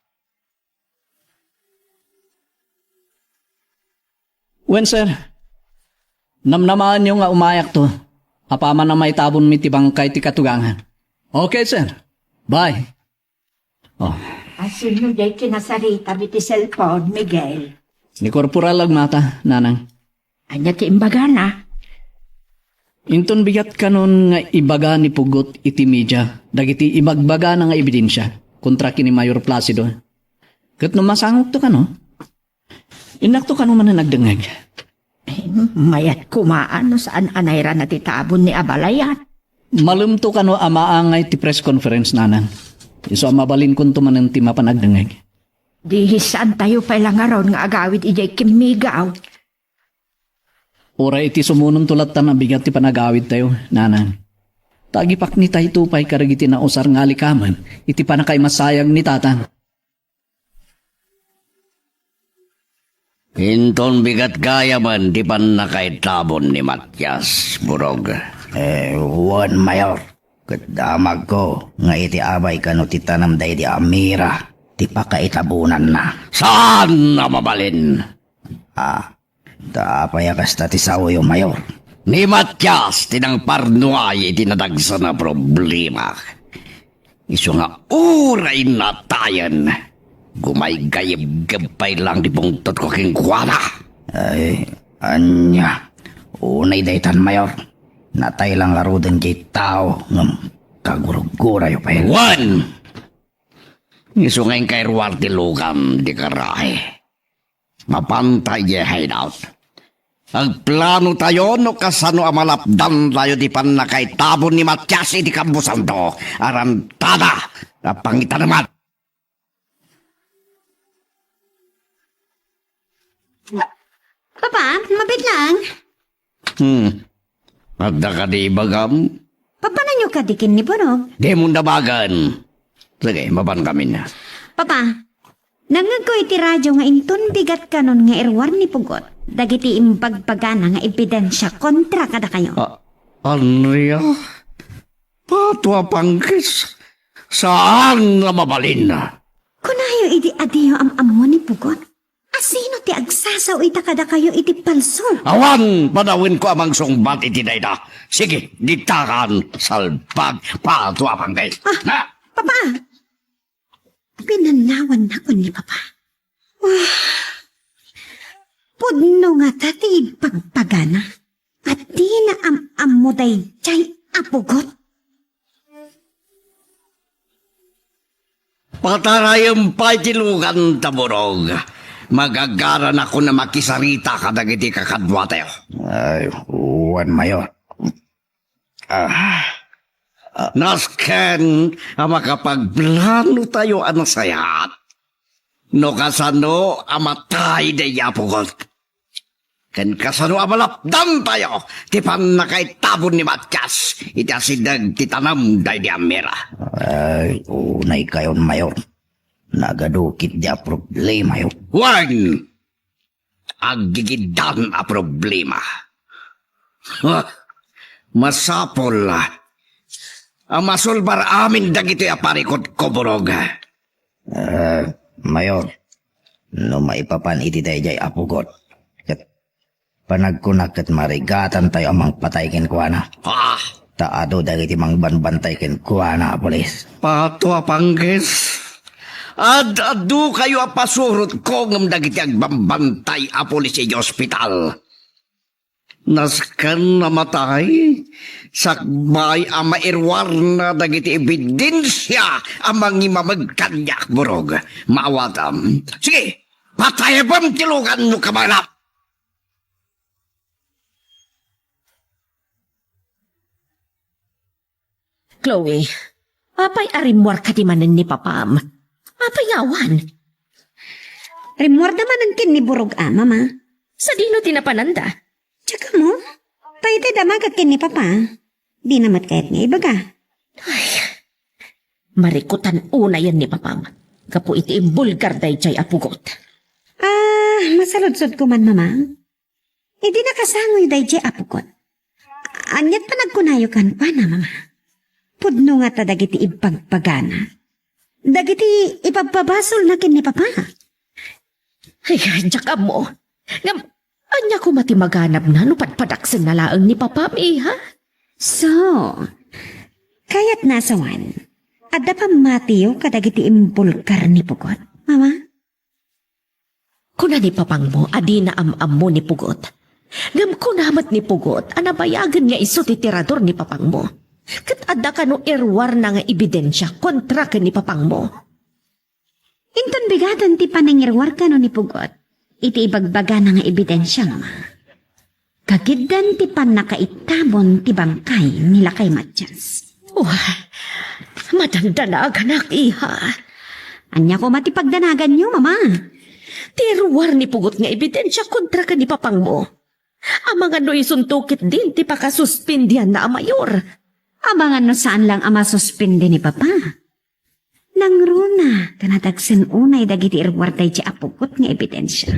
Wen, sir. Namnamaenyo nga umayakto. Apaman a maitabonmi ti bangkay ti katugangan. Okay, sir. Bye. Oh. Asino diay kinasaritam iti cellphone, Miguel? Ni Corporal Agmata, nanang. Ania ti imbagana? Inton bigat kanon nga ibaga ni Pugot iti media dagiti ibagbagana nga ebidensia kontra ken ni Mayor Placido. Ket no masangokto kano, innakto kano manen agdengngeg. Eh, mayat koma no saan a nairana ti tabon ni abalayan. Malemto kano a maangay ti press conference, nanang. Isu a mabalinkonto manen ti mapan agdengngeg. Di saantayo pay la ngarud nga agawid idiay kimmigaw. Uray iti sumunonto latta a bigat ti panagawidtayo, nanang. Ta agipaknitayto pay kadagiti nausar nga alikamen iti pannakaimasayag ni tatang. Inton bigat gayamen ti pannakaitabon ni Matias, Burog. Eh, wen, Mayor. Ket damagko nga iti abay kano ti tanem daydi Amira ti pakaitabonanna. Saan a mabalin? Ah, ta apay a kasta ti saoyo, Mayor? Ni Matias ti nangparnuay iti nadagsen a problema. Isu nga uray natayen, gumaygaybgeb pay lang ti pungtotko kenkuana. Ay, ania? Unay daytan, Mayor. Natay lang ngaruden diay tao ngem kagurgurayo pay. Wen! Isu nga inkay ruar ti lugan ti garahe. Mapanta idiay hideout. Agplanotayo no kasano a malapdantayo ti pannakaitabon ni Matias iti kamposanto. Arantada a pangitaneman. Papa, mabiit lang. Hmm. Adda kadi ibagam? Papananyo kadi ken ni Bonog? Di mo dabagan. Sige, mapan kami na. Papa, nangngegko iti radio nga inton bigat kanon nga iruar ni Pugot dagiti imbagbagana nga ebidensia kontra kadakayo. Ah, Andrea? Patua pangkis? Saan nga mabalin? Kunayo idi adiyo am-ammo ni Pugot. Asino ti agsasao ita kadakayo iti palso? Awan panawenko a mangsungbat iti dayta. Sige, ditakan, salbag, patua pangkis. Ah, Na! Papa! Pinannawanna kun ni Papa. Wah, pudno ngata ti ibbagbagana. Adina am-ammo daydiay a Pugot. Patarayem pay ti lugan ta, Bonog. Magagaranakon a makisarita kadagiti kakaduatayo. Ay, wen, Mayor. Ah, nasken a makapagplano tayo a nasayaat. No kasano a matay daydiay a Pugot. Ken kasano a malapdan tayo ti pannakaitabon ni Matias iti asideg ti tanem daydi a mira. Ay, unay kayon, Mayor. Nagadukit di a problema yo. Wen, aggigiddan a problema. Ha, masapul a masulbar amin dagitoy a parikutko, Bonog. Ah, Mayor, no maipapan iti daydiay a Pugot, ket panagkunak ket marigatantayo a mangpatay kenkuana. Ah! Ta adu dagiti mangbanbantay kenkuana a pulis. Patua pangkis. Ad-adukayo a pasurotko ngem dagiti agbambantay a pulis iti ospital. Nasken a matay, sakbay a mairuarna dagiti ebidensia a mangimameg kaniak, Bonog. Maawatam. Sige, patayepem ti lugan no kabaelak. Chloe, apay a rimmuar kadi manen ni Papam? Apay nga awan? Rimmuarda manen ken ni Bonog a, Mama. Sadino ti napananda? Diak ammo. Dayta damaga ken ni Papa. Dina met kayat nga ibaga. Ay, marikutan unayen ni Papam gapu iti imbulgar daydiay a Pugot. Ah, masaludsodko man, Mama. Idi nakasangoy daydiay a Pugot, aniat panagkunayo kenkuana, Mama? Pudno ngata dagiti ibagbagana? Dagiti ipabpabasolna ken ni Papa? Ay, diak ammo. Ngem, ania koma ti maganabna no padpadaksenna laeng ni Papam, iha? So, kayatna a sawen, adda pammatiyo kadagiti imbulgar ni Pugot, Mama? Kuna ni Papangmo a dina am-ammo ni Pugot. Ngem kuna met ni Pugot a nabayagen nga isu ti tirador ni Papangmo. Ket adda kano iruarna nga ebidensia kontra ken ni Papangmo. Inton bigaten ti panangiruar kano ni Pugot iti ibagbagana nga ebidensia, Mama. Kagiddan ti pannakaitabon ti bangkay ni Lakay Matias. Oh, madandanaganak, iha. Ania koma ti pagdanaganyo, Mama? Ti ruar ni Pugot nga ebidensia kontra ken ni Papangmo. Amangan no isunto ketdin ti pakasuspindianna a mayor. Amangan no saan lang a masuspindi ni Papa. Nangruna ta nadagsen unay dagiti iruar daydiay a Pugot nga ebidensia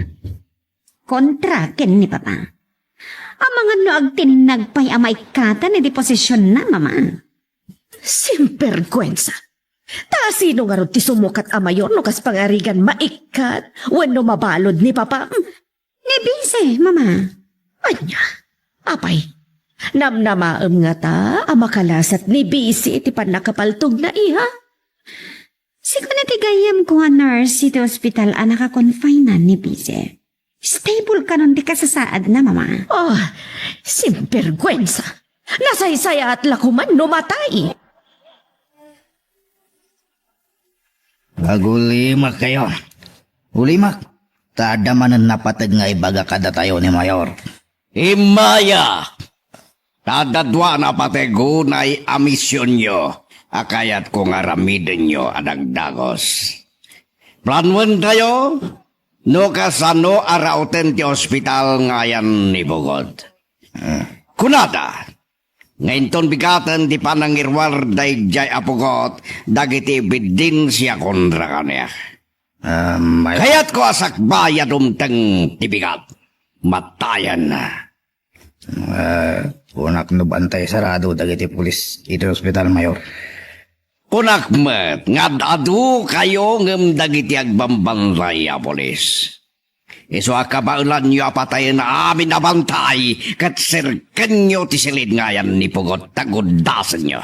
kontra ken ni Papa. Amangan no agtinnag pay a maikkatan iti posisionna, Mama. Simberguensa! Ta sino ngarud ti sumukat a mayor no kas pangarigan maikkat wenno mabalud ni Papam? Ni Bise, Mama. Ania? Apay, namnamaem ngata a makalasat ni Bise iti pannakapaltogna, iha? Sika ti gayyemko nga nurse iti ospital a nakakonfinan ni Bise. Stable kanon ti kasasaadna, Mama. Oh, simberguensa! Nasaysayaat la koman no matay! Agulimak kayo. Ulimak, ta adda manen napateg nga ibaga kadatayo ni Mayor. Immay a! Ta adda dua a napateg unay a misionyo a kayatko nga aramidenyo a dagdagos. Planuentayo, no kasano a rauten ti ospital nga ayan ni Pugot. Ah. Kunada, nga inton bigaten ti panangiruar daydiay a Pugot dagiti ebidensya kontra kaniak. Ah, may- Kayatko a sakbay a dumteng ti bigat. Matayen. Ah, kunak no bantay sarado dagiti pulis iti ospital, Mayor. Kunak met nga ad-adu kayo ngem dagiti agbambantay a pulis. Isu a kabaelanyo a patayen amin a bantay ket serkenyo ti silid nga ayan ni Pugot ta guddasenyo.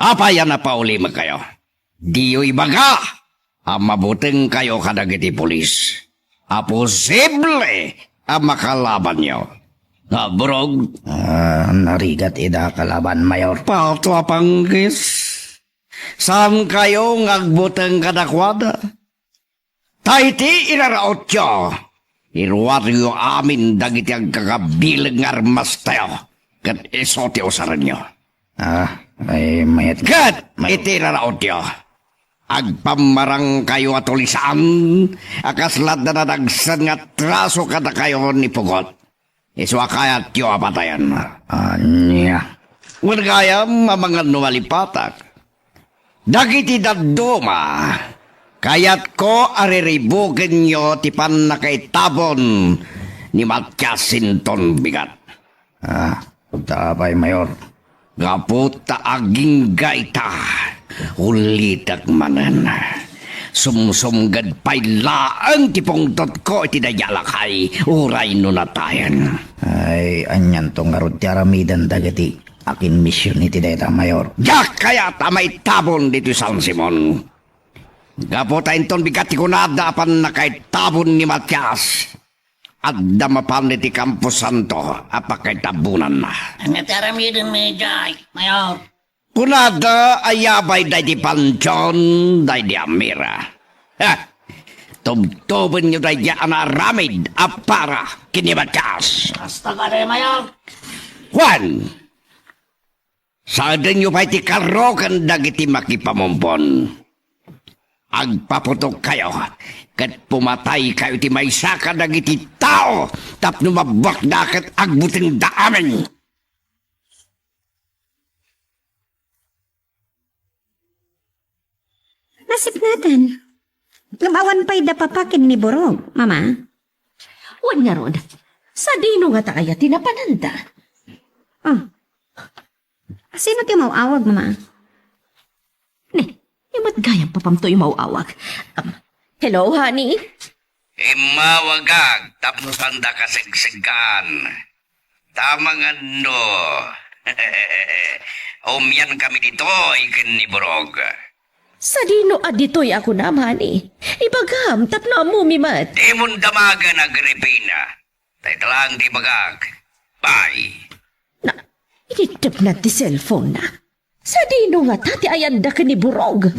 Apay a napaulimokayo? Diyo ibaga a mabutengkayo kadagiti pulis a posible a makalabanyo. Nga, Burog? Ah, narigat ida kalaban, Mayor. Pato a panggis. Saankayo nga agbuteng kadakuada? Ta iti irarautyo, iruaryo amin dagiti agkakabileg nga armastayo, ket isu ti usarenyo. Ah, ay, mayat. Ket may- iti irarautyo, agpammarangkayo a tulisaan a kasla adda nadagsen nga atraso kadakayo ni Pugot. Isu a kayatyo a patayen. Ania? Wen gayam, amangan no malipatak. Dagiti dadduma, kayatko a riribukenyo ti pannakaitabon ni Matias inton bigat. Ah, ta apay, Mayor? Gapu ta agingga ita, ulitek manen. Sumsumged pay laeng ti pungtotko iti daydiay a lakay, uray no natayen. Ay, anianto ngarud ti aramiden dagiti akinmision iti dayta, Mayor? Diak kayat a maitabon ditoy San Simon. Gapu ta inton bigat ti kunada a pannakaitabon ni Matias, adda mapan iti Camposanto a pakaitabuanna. Ania ti aramiden mi idiay, Mayor? Kunada a yabay daydi Panchon, daydi Amira. Ha! Tubtubenyo daydi a naaramid a para ken ni Matias. Basta kadi, Mayor. Juan! Saedenyo pay ti karro ken dagiti makipamumpon. Agpaputokkayo, ket pumataykayo iti maysa kadagiti tao tapno mabbuakda ket agbutengda amin. Nasipngetan. Ngem awan pay da papa ken ni Burog, Mama. Wen ngarud, sadino ngata aya ti napananda? Ah. Sino ti umaw-awag, Mama? Ne, imat gayam papam toy umaw-awag. Um, hello, honey? Immawagak tapno sanda kasegseggaan. Ta amangan no umiankami ditoy ken ni Burog. Sadino a ditoy a kunam, honey? Ibagam tapno ammomi met. Dimon damagen, Agripina. Ta ita laeng ti ibagak. Bye. Na, iniddepna ti cellphone-na. Sadino ngata ti ayanda ken ni Burog?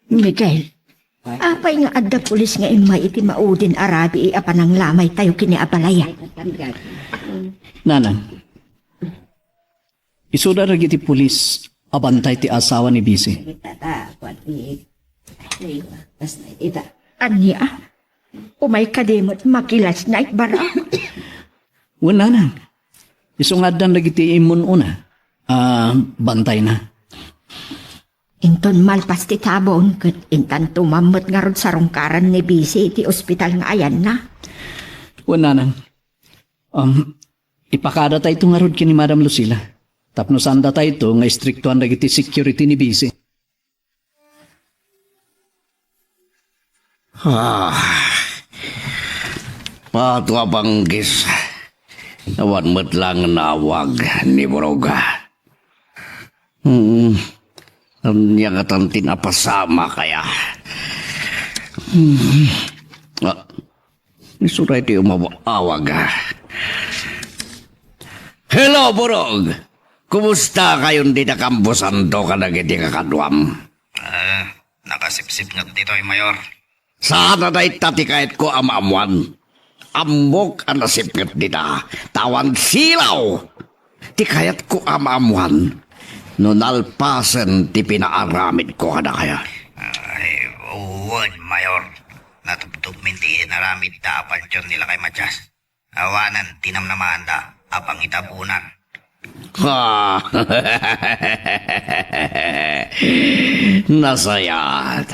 Miguel, apay nga adda pulis nga immay iti maudin a rabii a pananglamaytayo ken ni Abalaya? Nanang, isuda dagiti pulis a bantay ti asawa ni Bisi. Ania? Umay kadi met makilasna, Ibarra? Wen, nanang. Isu nga addan dagiti immun-una a bantayna. Inton malpas ti tabon, ket intanto mammet ngarud sarungkaran ni Bisi iti ospital nga ayanna. Wen, nanang. Um, ipakadatayto ngarud ken ni Madam Lucila. Tapno saan datayto nga istriktuan dagiti security ni Bisi. Ah, pato a panggis. Awan met laeng naawag ni Burog. Hmm. Ania ngatan ti napasamak aya? Hmm. Ah, isuda ti umaw-awag, ah. Hello, Burog! Kumusta kayon dita Camposanto kadagiti kakaduam? Ah, nakasipsipnget ditoy, Mayor. Saan a dayta ti kayatko a maammuan. Ammok a nasipnget dita, ta awan silaw. Ti kayatko a maammuan, no nalpasen ti pinaaramidko kadakayo. Ay, wen, Mayor. Natubtubmin ti inaramidda a pantion ni Lakay Matias. Awanen ti namnamaanda a pangitabunan. Ha! Nasayaat.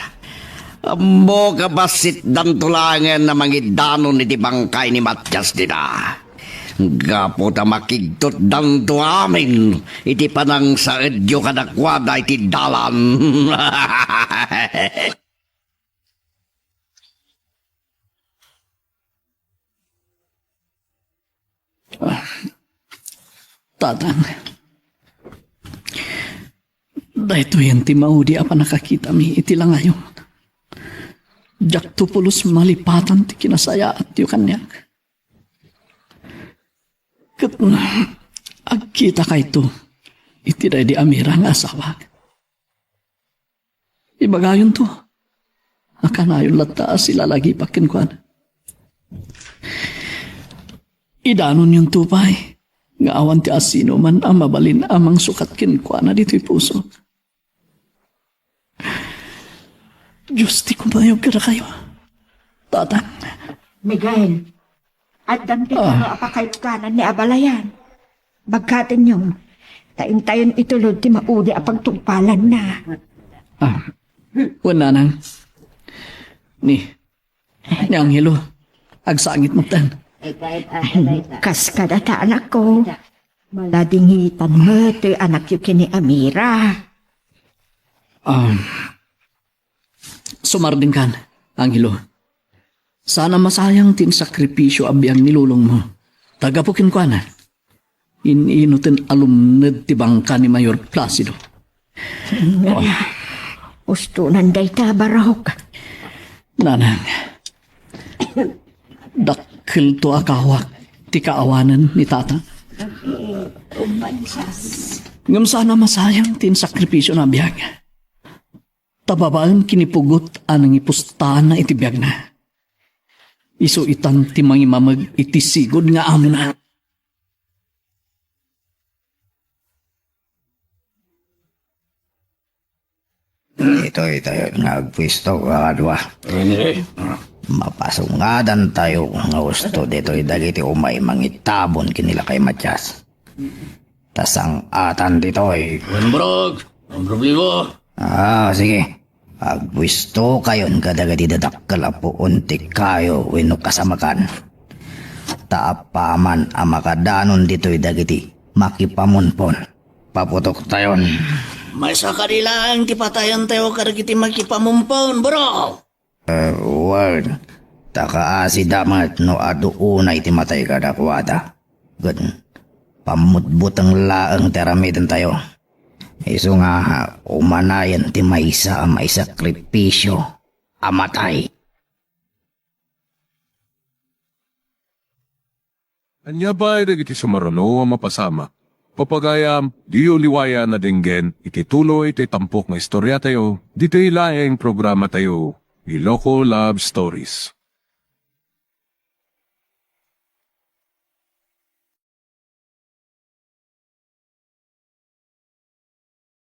Ammok a bassit danto laengen a mangidanon iti bangkay ni Matias dita. Gapu ta makigtotdanto amin iti panangsaedyo kadakuada iti dalan. Tatang, daytoyen ti maudi a pannakakitami iti langayom. Diakto pulos malipatan ti kinasayaatyo kaniak. Ket agkitakayto iti daydi Amira nga asawak. Ibagayonto a kanayon latta a silalagipak kenkuana. Idanonyonto pay nga awan ti asinoman a mabalin a mangsukat kenkuana ditoy pusok. Dios ti kumayog kadakayo, Tatang. Miguel, addan ti Ah. Taro a pakailuganan ni abalayan. Bagkatenyo, ta intayon itulod ti maudi a pagtungpalanna. Ah, wen, Nanang. Ni, ni Angelo, agsangit metten. Kas kadata, anakko, maladingitan met ti anakyo ken ni Amira. Um, Sumardengkan, Angelo. Sana masayang ti insakripisio a biag ni lolongmo. Ta gapu kenkuana, in-inuten a lumned ti bangka ni Mayor Placido. Ustonan dayta, Barok. Nanang, dakkelto a kawak ti kaawanen ni Tata. Ngem sana masayang ti insakripisio na biag. Ta babaen ken ni pugot a nangipustaanna iti biagna, isu itan ti mangimameg iti sigud nga amona. Ditoy tayo nga agpuesto, kakadua. Mapasungadan tayo nga usto ditoy dagiti umay mangitabon ken ni Lakay Matias. Ta sang-atan ditoy. Wen, Barok, ang problema. Ah, sige. Agpuestokayon kadagiti dadakkel a puon ti kayo wenno kasamakan. Ta apaman a makadanon ditoy dagiti makipamunpon, paputoktayon. Maysa kadi laeng ti patayantayo kadagiti makipamunpon, Barok. Eh, wen, ta kaasida met no adu unay ti matay kadakuada. Ket pammutbuteng laeng ti aramidentayo. Isu nga umanayen ti maysa a maisakripisio a matay. Ania pay dagiti sumaruno a mapasamak? Papagayam, diyo liwayan a denggen iti tuloy ti tampok nga istoriatayo, ditoy laeng programatayo, Iloko Love Stories.